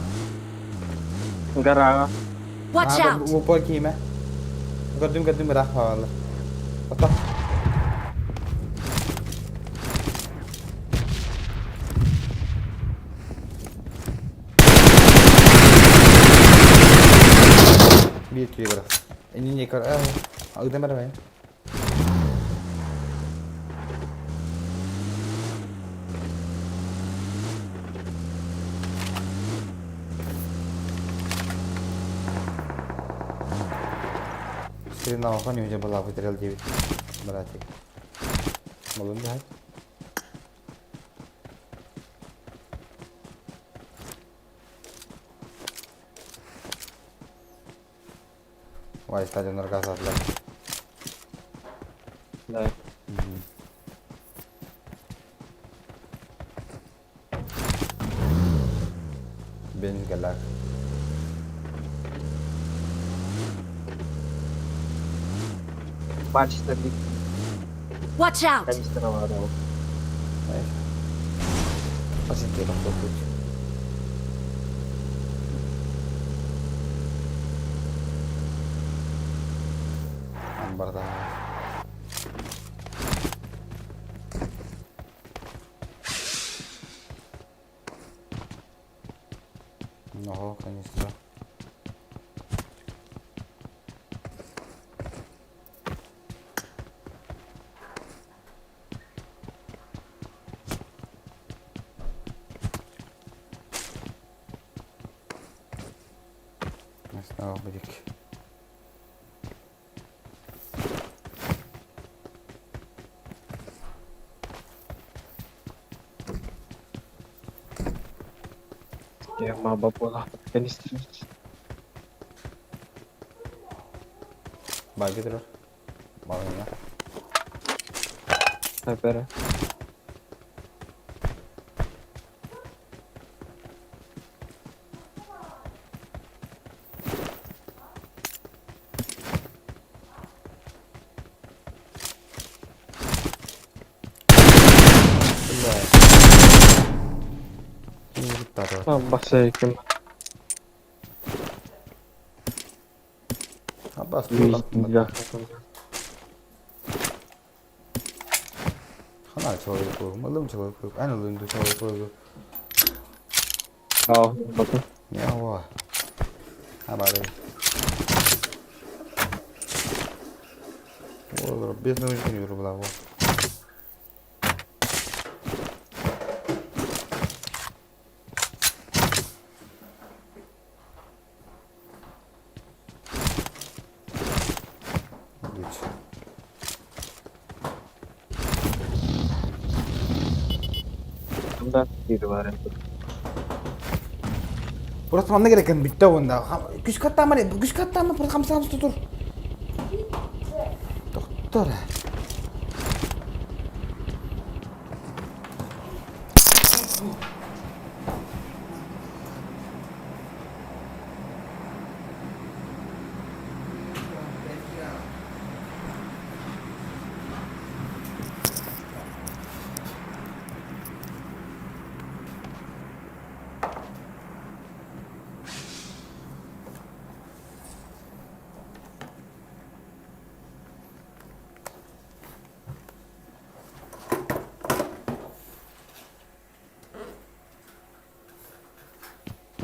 Гарага. Watch out! Упор киимэ. Көрдүм, көрдүм, ыраах баалар. Ото. Биир киһи барар. Иннин көр. Ыытан барар. Сирин уже была вытерел 9, братик. Молун да. Ой, стадион организаторлар. Да. Бенз галак. Бачите, Watch out! канистра варил. Пасентero, тут. Амбарда. Ого, канистра. Снова будет. Я маба була канистра. Баги турар. Балына. Снайпера. Басайкин. Абас. Хана человек был, малым человек был, ана лынду человек был. Ау, бату. Не, Абары. О, без наушников рубла, вот. Просто манна керек экен бүтті онда. Күш каттама, күш каттама, просто хамса хамса тур. Доктор.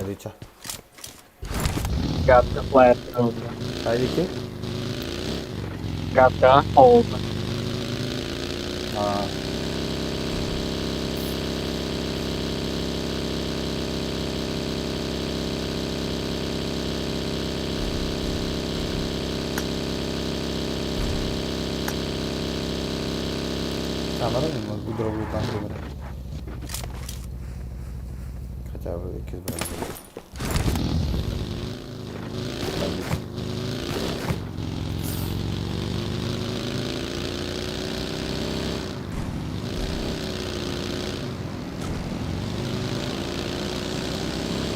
Рича. Гадка флайер. Хайдики? Гадка холодно. А. Лутаан баран, дробу лутаан кэлэр. Хотя бы иккис бронь.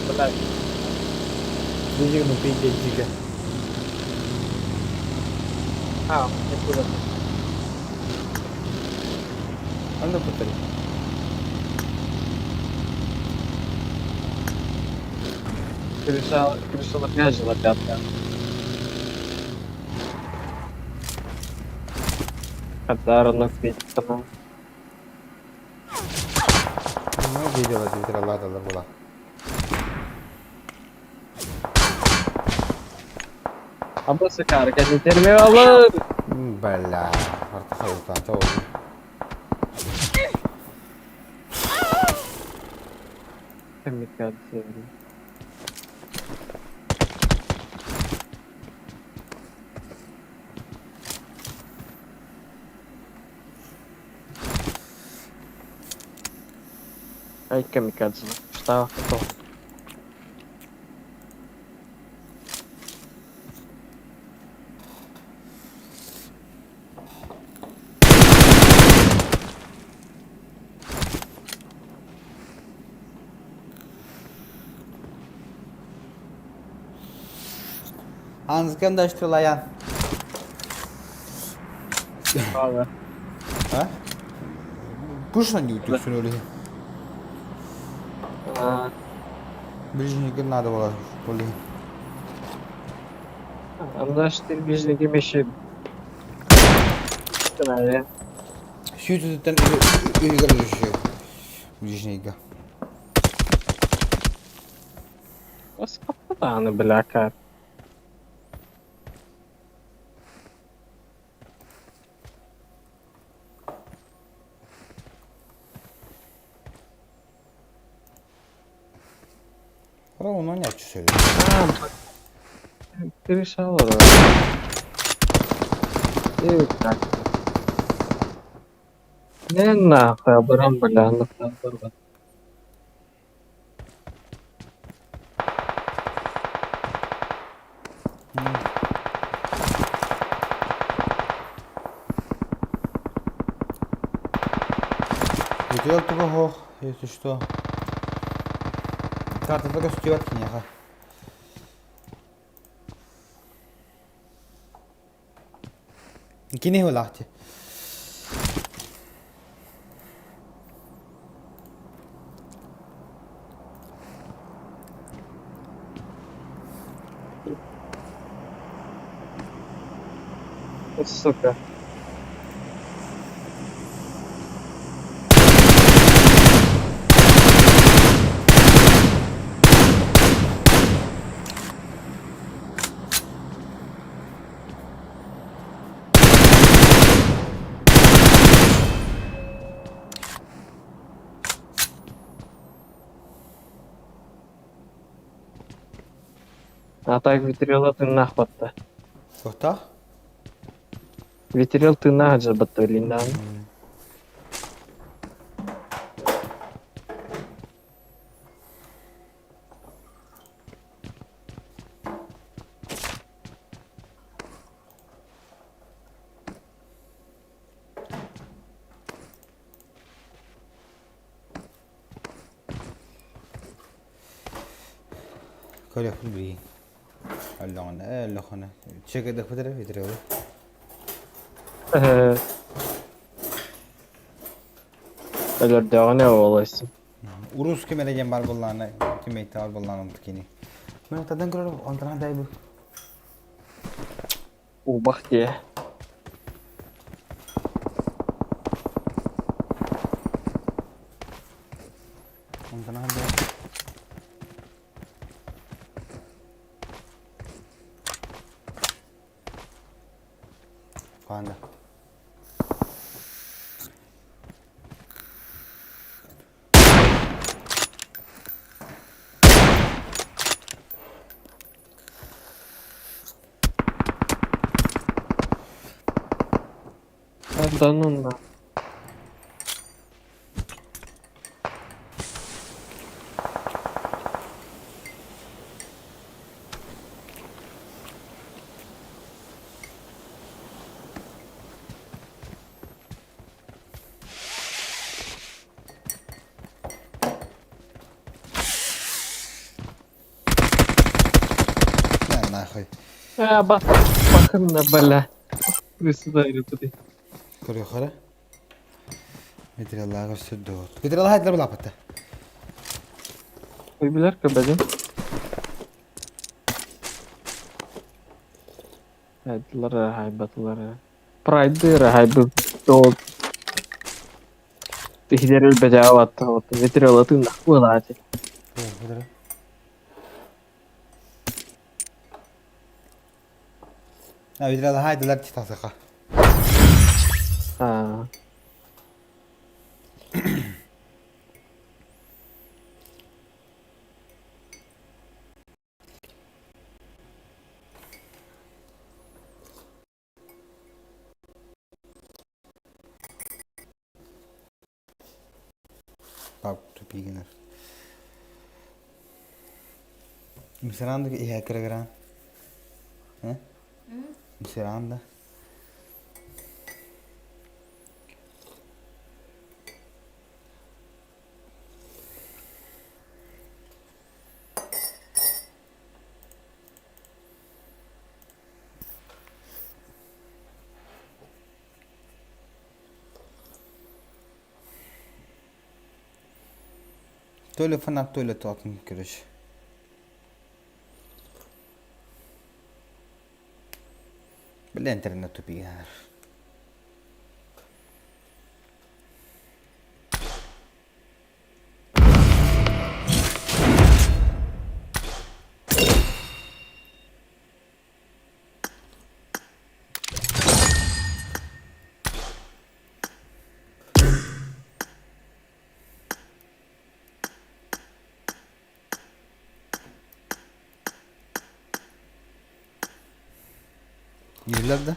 Блядь. Двигну пиздец. А, откуда? А ну повтори. Крыша, крыша опять же лопятка. Хотя пить там. Ну, видела, видела, была. Абасы кар, терме алыр. Бля, артыха утан, Камикадзе. Ай, камикадзе. Что? Кто? Анзыкан да что лаян. Ага. А? Пушно не утюксун öyle. Ближники надо было, что ли. Анда штир ближники меши. Сүүтүттэн үйгер düşüyor. Ближника. Господа, бляка. Ora onu ne söylüyor? Ты решала, да. И так. Не нахуй, абарам, бля, нахуй, абарам. Видел того, если что. Карта только стюарт кинеха. Кини hulahti. Сука. А так витрила ты нахватта. Что? Витрил ты нахджа батулин, да. Көрөх би. Аллоҕун аллоҕуна. Чекедэх бутара витрила. Өлөрдөҕүнэ олойсун. Урус кемелеген бар болланы, кемейте бар болланы кини. Мен тадан көрөр онтан дай бу. Убах дие. Онтан дай. Панда. Да ну на. нахуй. А, бахынна, бля. Вы сюда или Көрүөхөрө. Материаллаах өссө доо. Материаллаах айтылар булаппатта. Ой, билэр көбөдүм. Айтылар, хайбатылар. Прайды хайбы то Тихидер өлбөтө аватта, ветералатын буолаати. А материаллаах айтылар титасыха. Аа. Пап тупигинер. Мисеранда иһэ кырыгыраан. Э? Мисеранда. Толя фанат Толя туатын короче. Бля интернет тупигар. Иһиллэр да?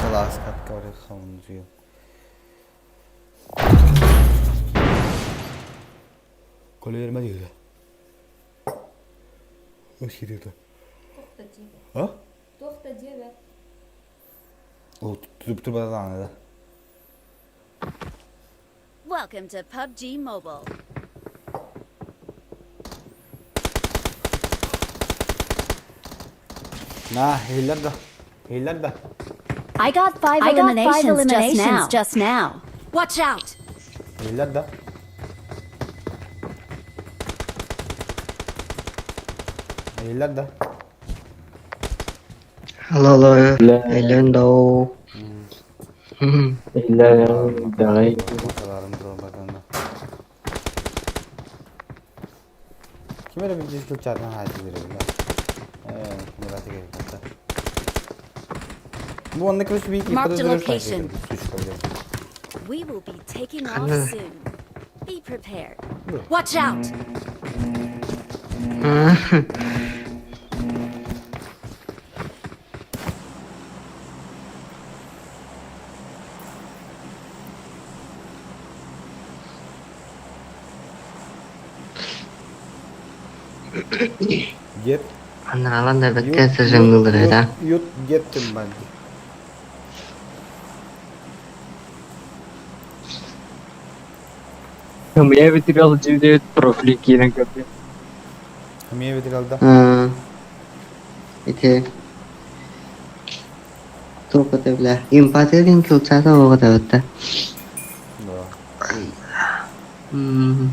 Класс который хонжил. Колерме диye. Hoş gidiyordu. Ha? Ол tutup турбатаҕына Welcome to PUBG Mobile. На, иһиллэр да? Иһиллэр да? I got five I got eliminations, five eliminations just now. Just now. Watch out! Иһиллэр да? Иһиллэр да? Алло, алло, Элен доу. Иллэ даҕай. Ким эрэ билдьи кылчаатын хаайдылар эбит ээ мураты кэлбэтэ. Бу онно короче биир Marked a location. сучка блядь. We will be taking off Ханна? soon. Be prepared. Watch out! Get Аналан да ют бэккэ ют сыжыңылыр ют да. ют геттим ben. Меня ветерал 9 профили киирэн көрдүм. Эмиэ битиралда. Ити туох бля. Импатия диэн кылчаата оҕотабытта. Да. М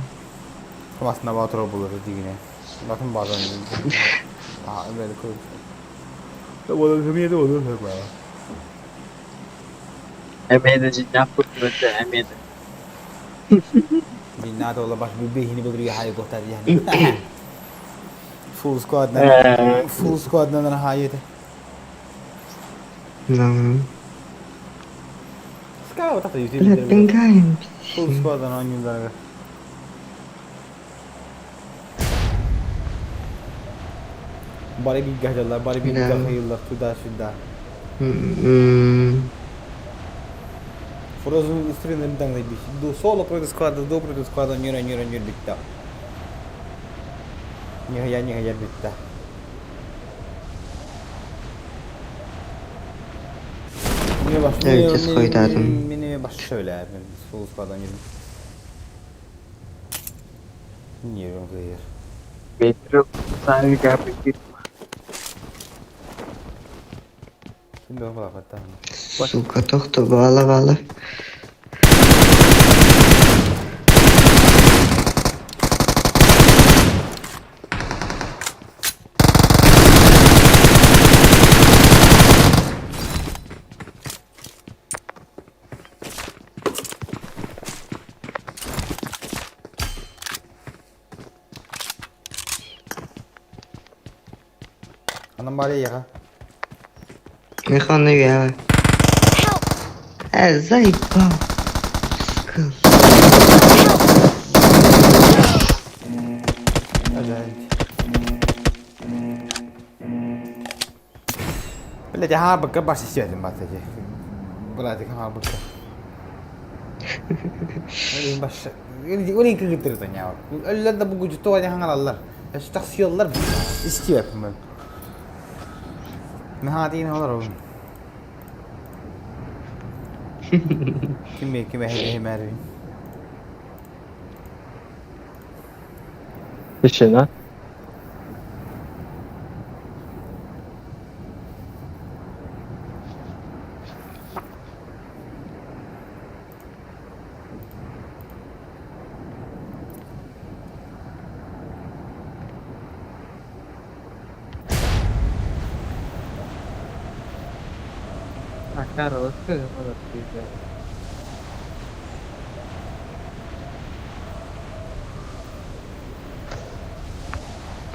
Aslında Batur bulur digine. Bakın bazen. Aa böyle koy. Olur olur olur. Эмиэ да дьиҥнээх курдук эмиэ да. Binna da baş bir behini bulur ya hayır kurtar yani. Full squad Ээ. full squad hayır. Ну. Ska tata Бля, YouTube. пингаем. Full squad'dan oynuyorlar. Bari bir gahcalar, bari bir Да. gahayırlar, tuda şudda. М Frozen üstüne bir tane bir. Du solo против склада, до против склада, нюра нюра нюр битта. Нихая нихая битта. Niye baş? Evet, хойдадым. Meni baş şöyle ben full squad'dan yürüdüm. Нервим кыйыр. Петр Савика прикид. Ким да балапаттан. Сука, тохто, бала бала. Анам бары яха. Механы я. Заебал. Скал. Блять, ага, быка баш истедим батаки. Блять, ага, быка. Баш. Олин кыгыттыр таня. Өллөр да бу гүжү тоға хаңалалар. Тахсияллар истиэп мен. Мехатин олар ол. Ким ким хе хе Тишина. А, Карл, скажи, пожалуйста,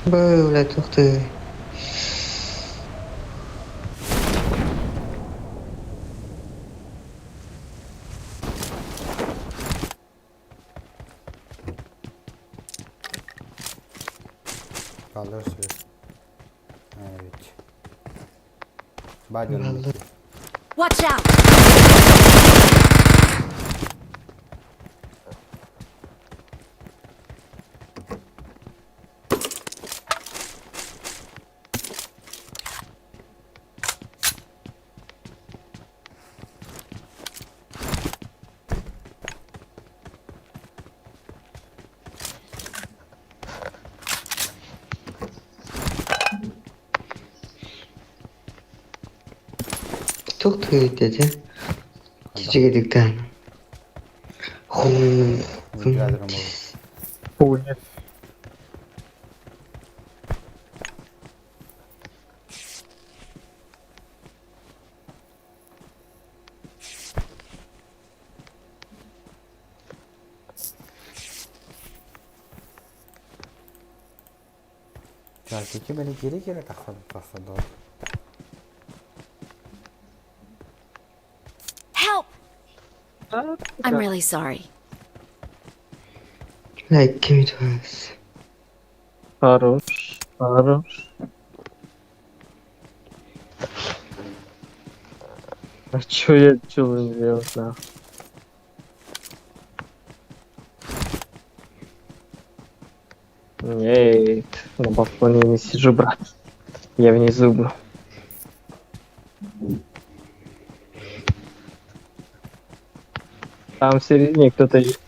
Бля, ух ты. Kaldır suyu. Evet. Баден. Watch out! Тух ты дядя. Чичигедиктен. Ху. Хуй. Так, iki beni geri geri taksa doğru. Help! I'm really sorry. Like, give it to us. Хорош, хорош. А чё я чё сделать нахуй? Нет, на балконе не сижу, брат. Я внизу был. Там в середине кто-то есть.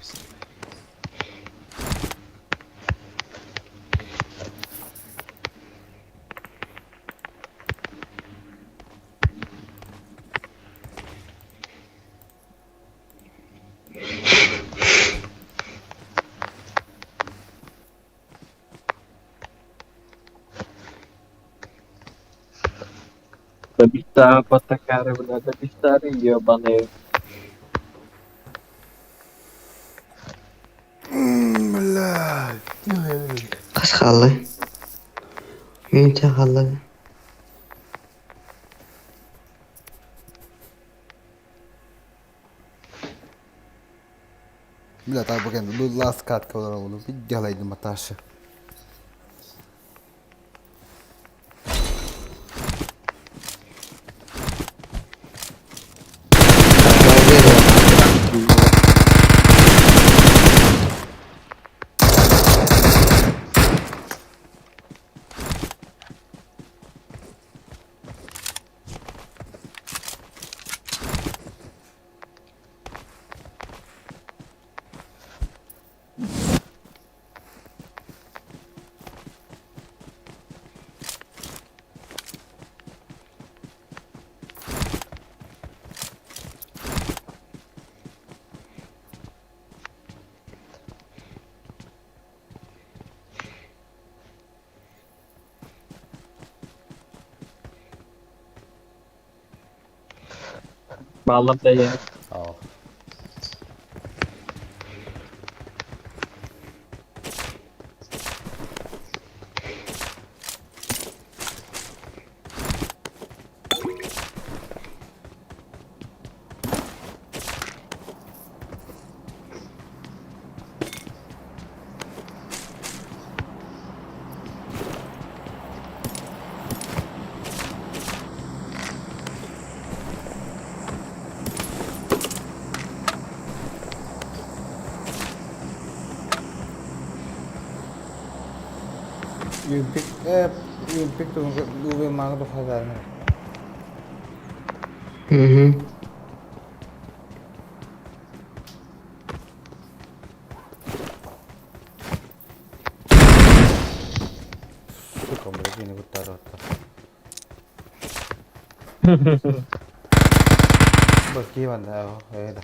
Добита батакары, бля, добитары ебаные. Қас қалды. Минутя қалды. Бля, так bakın bu last cut kadar oldu. Bir galaydım ataşı. Бааллар да ийэ. Оо. Юпик, юпик тугу маҕа тухадарна. Угу. Сука, блядь, не куттаратта. Бакки банда, это.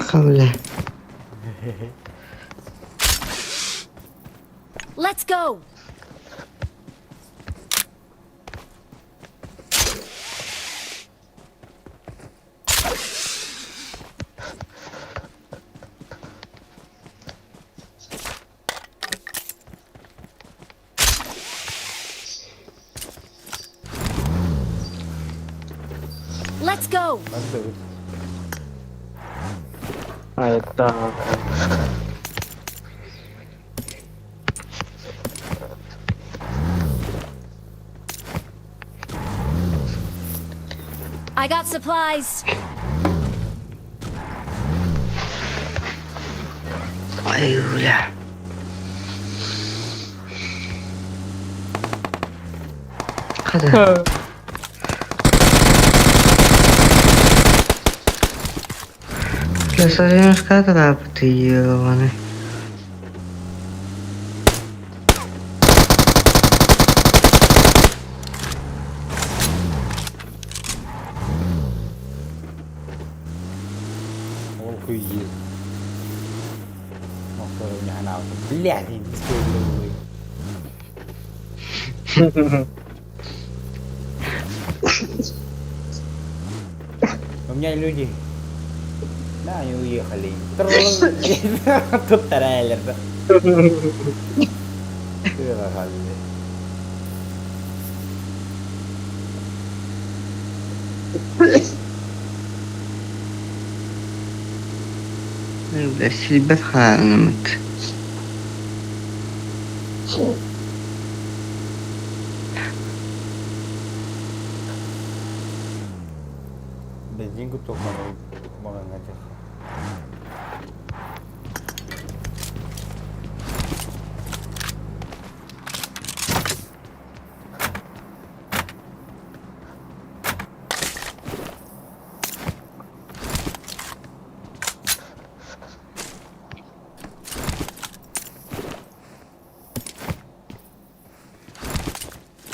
Хабля. Let's go. Let's go. А это... I got supplies. Ай, бля. Хада. Бля, соринушка трапты, ебаный. Ол хуйи. Блядь, не У меня люди. Да, они уехали. Тут трейлер. Бля, силбет хаанамыт. Бензин кутук мага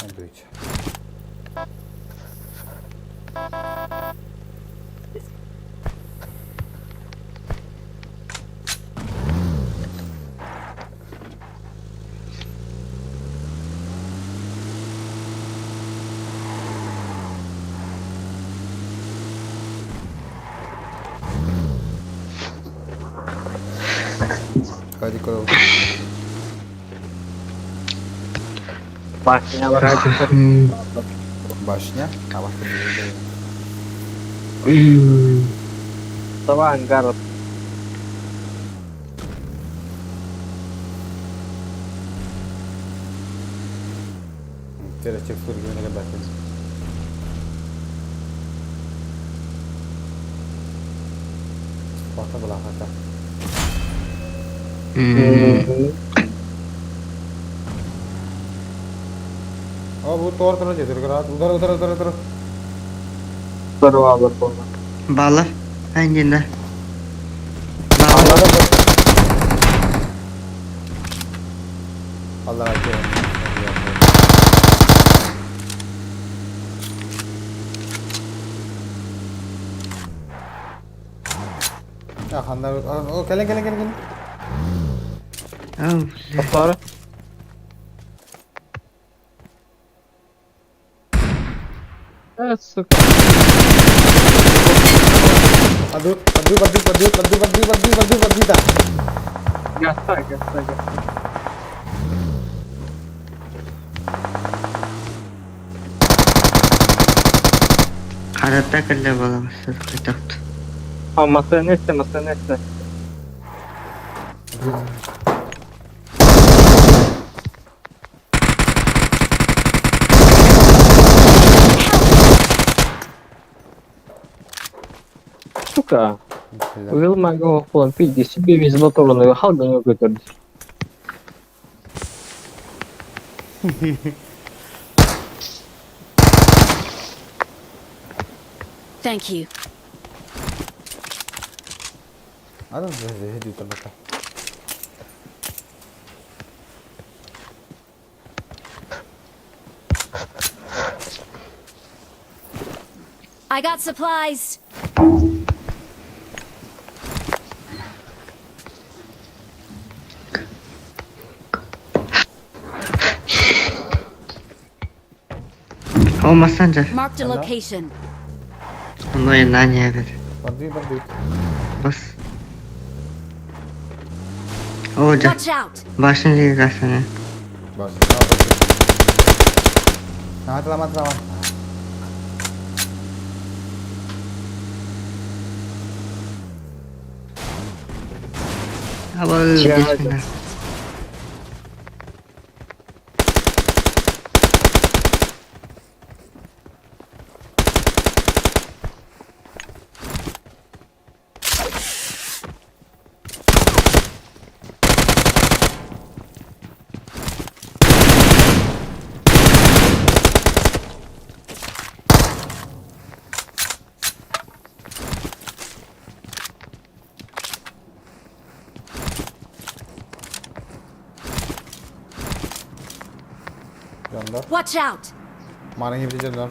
Andrić. Hadi koyalım. Башня враг. Башня? А башня Давай ангар. Теречек сургуна кэлбэппин. Бата былаахата. О, бу тор тор дьэ түргүрат. Удар удар удар удар. Барвалар буолла. Балар. Айнина. Аллара Ханна о кэлэн кэлэн кэлэн кэлэн. Тохтоору. Э, сука. Бандыт, бандыт, бандыт, бандыт, бандыт, бандыт, бандыт, бандыт, бандыта. Гаста, гаста, гаста. Харатта кэллэ балабыстар кытахт. А, масына эсте, масына эсте. Сука. Уил могу план пиздец себе весь моторный халган көтөрдү. Thank you. Аны һөдүү I got supplies. О, Массанджер. Marked a location. Оно и на не бер. Бандыт, бандыт. Бас. О, да. Watch out! Башын жеге гасаны. Бас. Нааталама, талама. Абы, бешмина. Дьоннор. Watch out! Марын кибити дьоннор.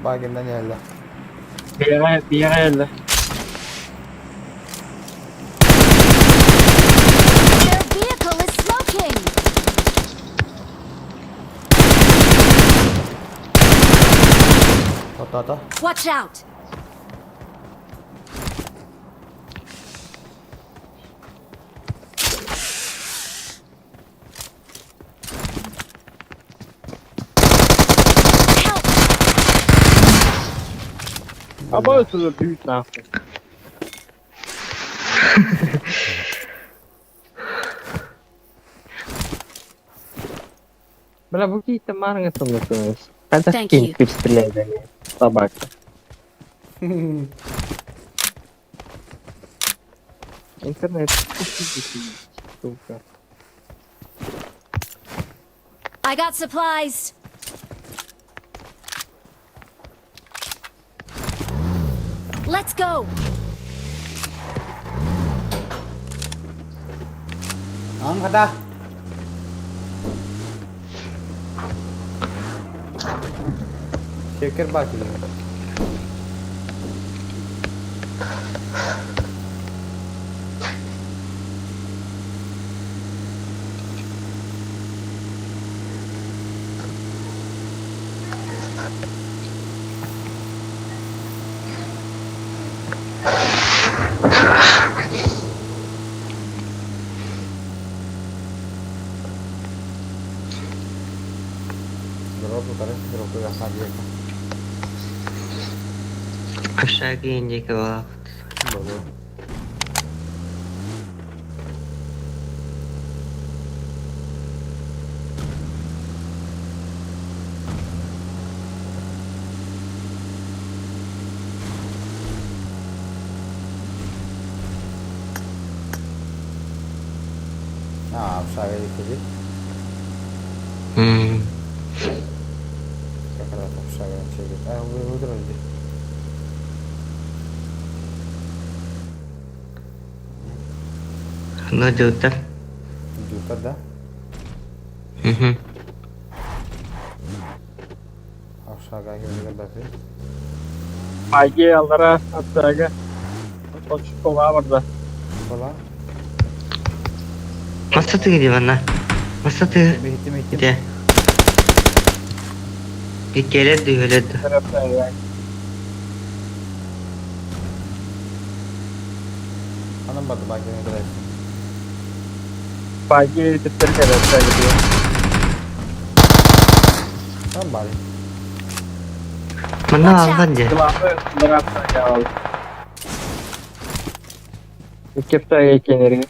Багиндан иһэллэр. Биэҕэ, биэҕэ эллэ. Their vehicle is smoking! Тохтоото. Watch out! Аба өтөлөр бүүт нахуй. Бля, бу какие-то марங்க становятся. Когда Thank скин you. теперь стреляет, а не собака. Интернет. Сука. I got supplies. Let's go. Аҥ хата. Шекер бар килин. Дроп утары, дропу ясна диэки. Кышаги индики балабыт. Болу. Общага диэки. М. Как раз общага чегет. А, вы выиграли. Ну, дьылтар. Дьылтар, да? Мгм. Общага кэлбитин баппын. Айги аллара общага. Школа барда. Школа? Масса тыгы манна. Масса тыгы. Ите. Иккиэлэр дүйэлэр да. Анам барды бакины кэлэр. Баги типтер кэлэр Там бары. Манна алган же. Икки кенерге.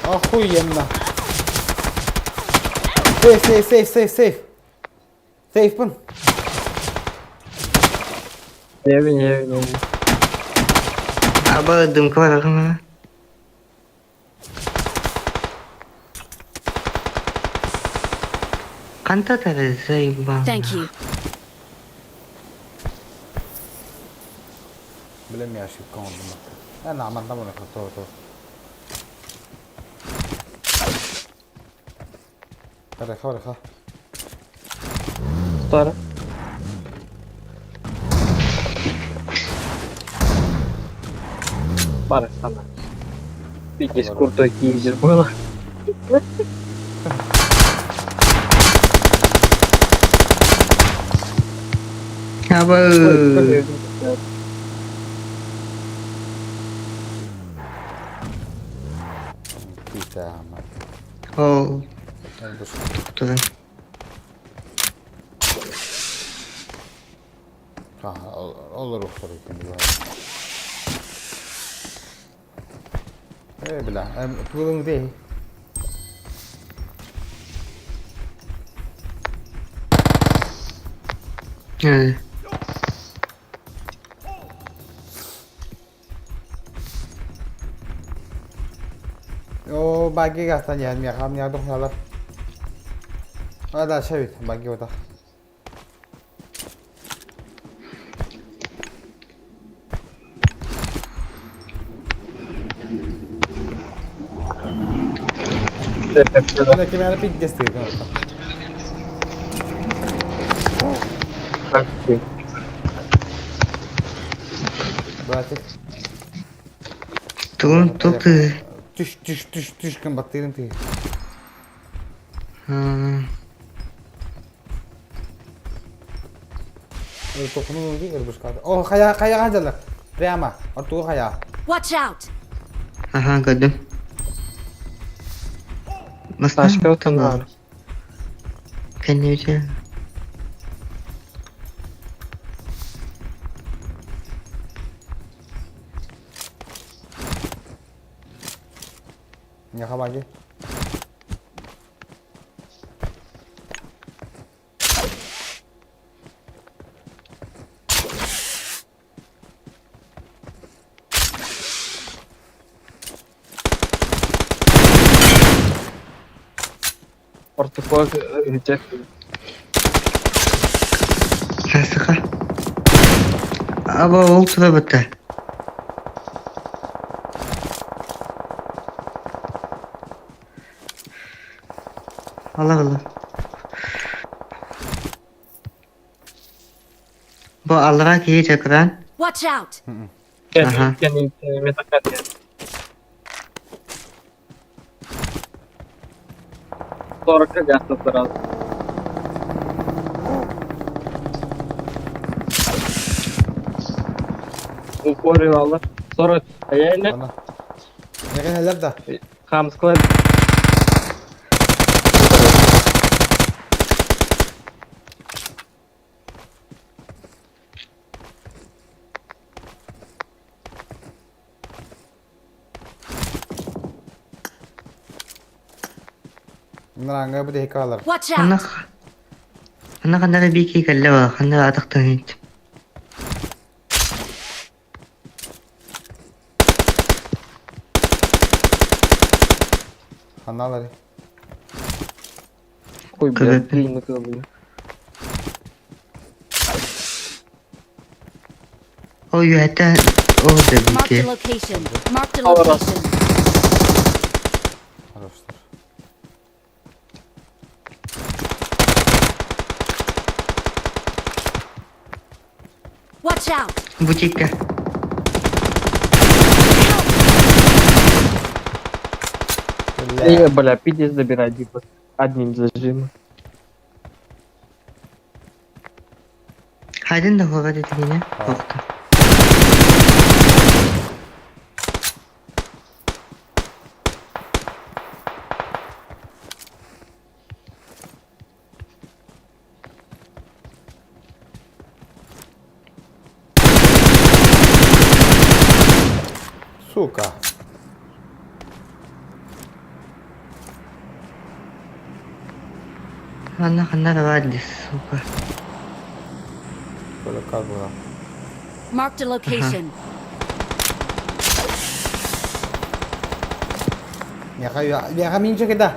Охуенно. Сейф, сейф, сейф, сейф, сейф. Сейфпын. Евин, евин, евин. Аба дымка бар агама. Канта тары заебал. Thank you. Билем я ошибка оҥордум. Э, наамантан буну то то. Барыха, барыха. Тары. Бар сана. Здесь крутой кизер было. Аба. Ол. Туда. Олор охтор Э, бля, тулың дей. Э. О, баги гастан ян мия хам я дохналар. А да, шевит, баги вот. Кем әлі пиздец дейді. Братик. Тугун тук ты. Түш, түш, түш, түш, кім баттырым ты. Тохну О, хая, хая, хая, Прямо, ортуга хая. Watch out! Ага, көрдүм. Ташка утанар. Конечно. Не хабаги. Ортоког где Сасыка. Аба ол тура бытта. Allah Allah. Бу аллара киһи чакыран. Watch out! Ага. Сорок гасов сразу. Упорил алла. 40. Реально? да. Хам склад. Нранга бу дехи калар. Watch Ханна out! ханна ханна бики кэллэ ба ханна атахтан. Ханалары. Ой, блядь, три наколы. Ой, это... О, да Marked a бики. location. Marked a location. Хороштар. Watch out! Бутика. Не, бля, пиздец забирай, типа. Одним зажимом. Хайден да говорит меня. Охта. Сука. Ханна ханна давай, сука. Только было. Marked a location. Меха минча кеда.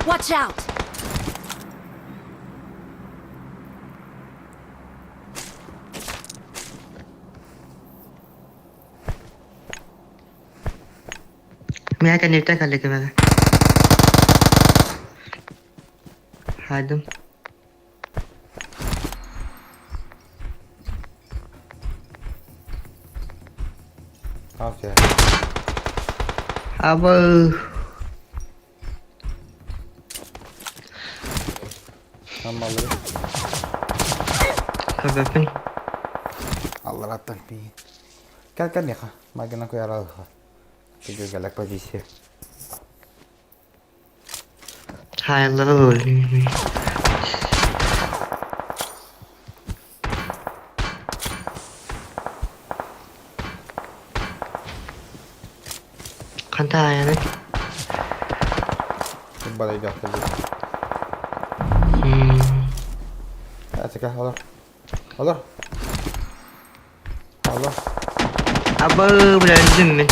Watch out! Меня коннекта коллега мага. Хайдым. Окей. Аба. Амалы. Кабапын. Аллараттан пи. Кел кел меха. Магина куяралха. Түгө келек позиция. Хайлы. Қанта аяны. Балай жакты. Атыка, алар. Алар. Алар. Аба, бля, öldüm мен.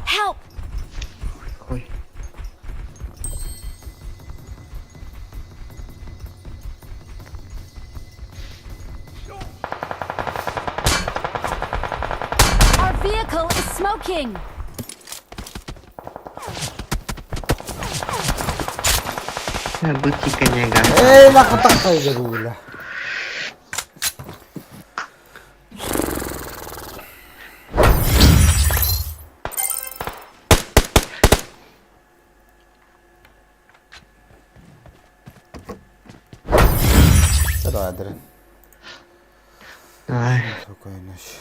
Help! Ой. Our vehicle is smoking! Бутика нега. Эй, нахуй так кайда Давай, Дрин. Давай. Спокойной ночи.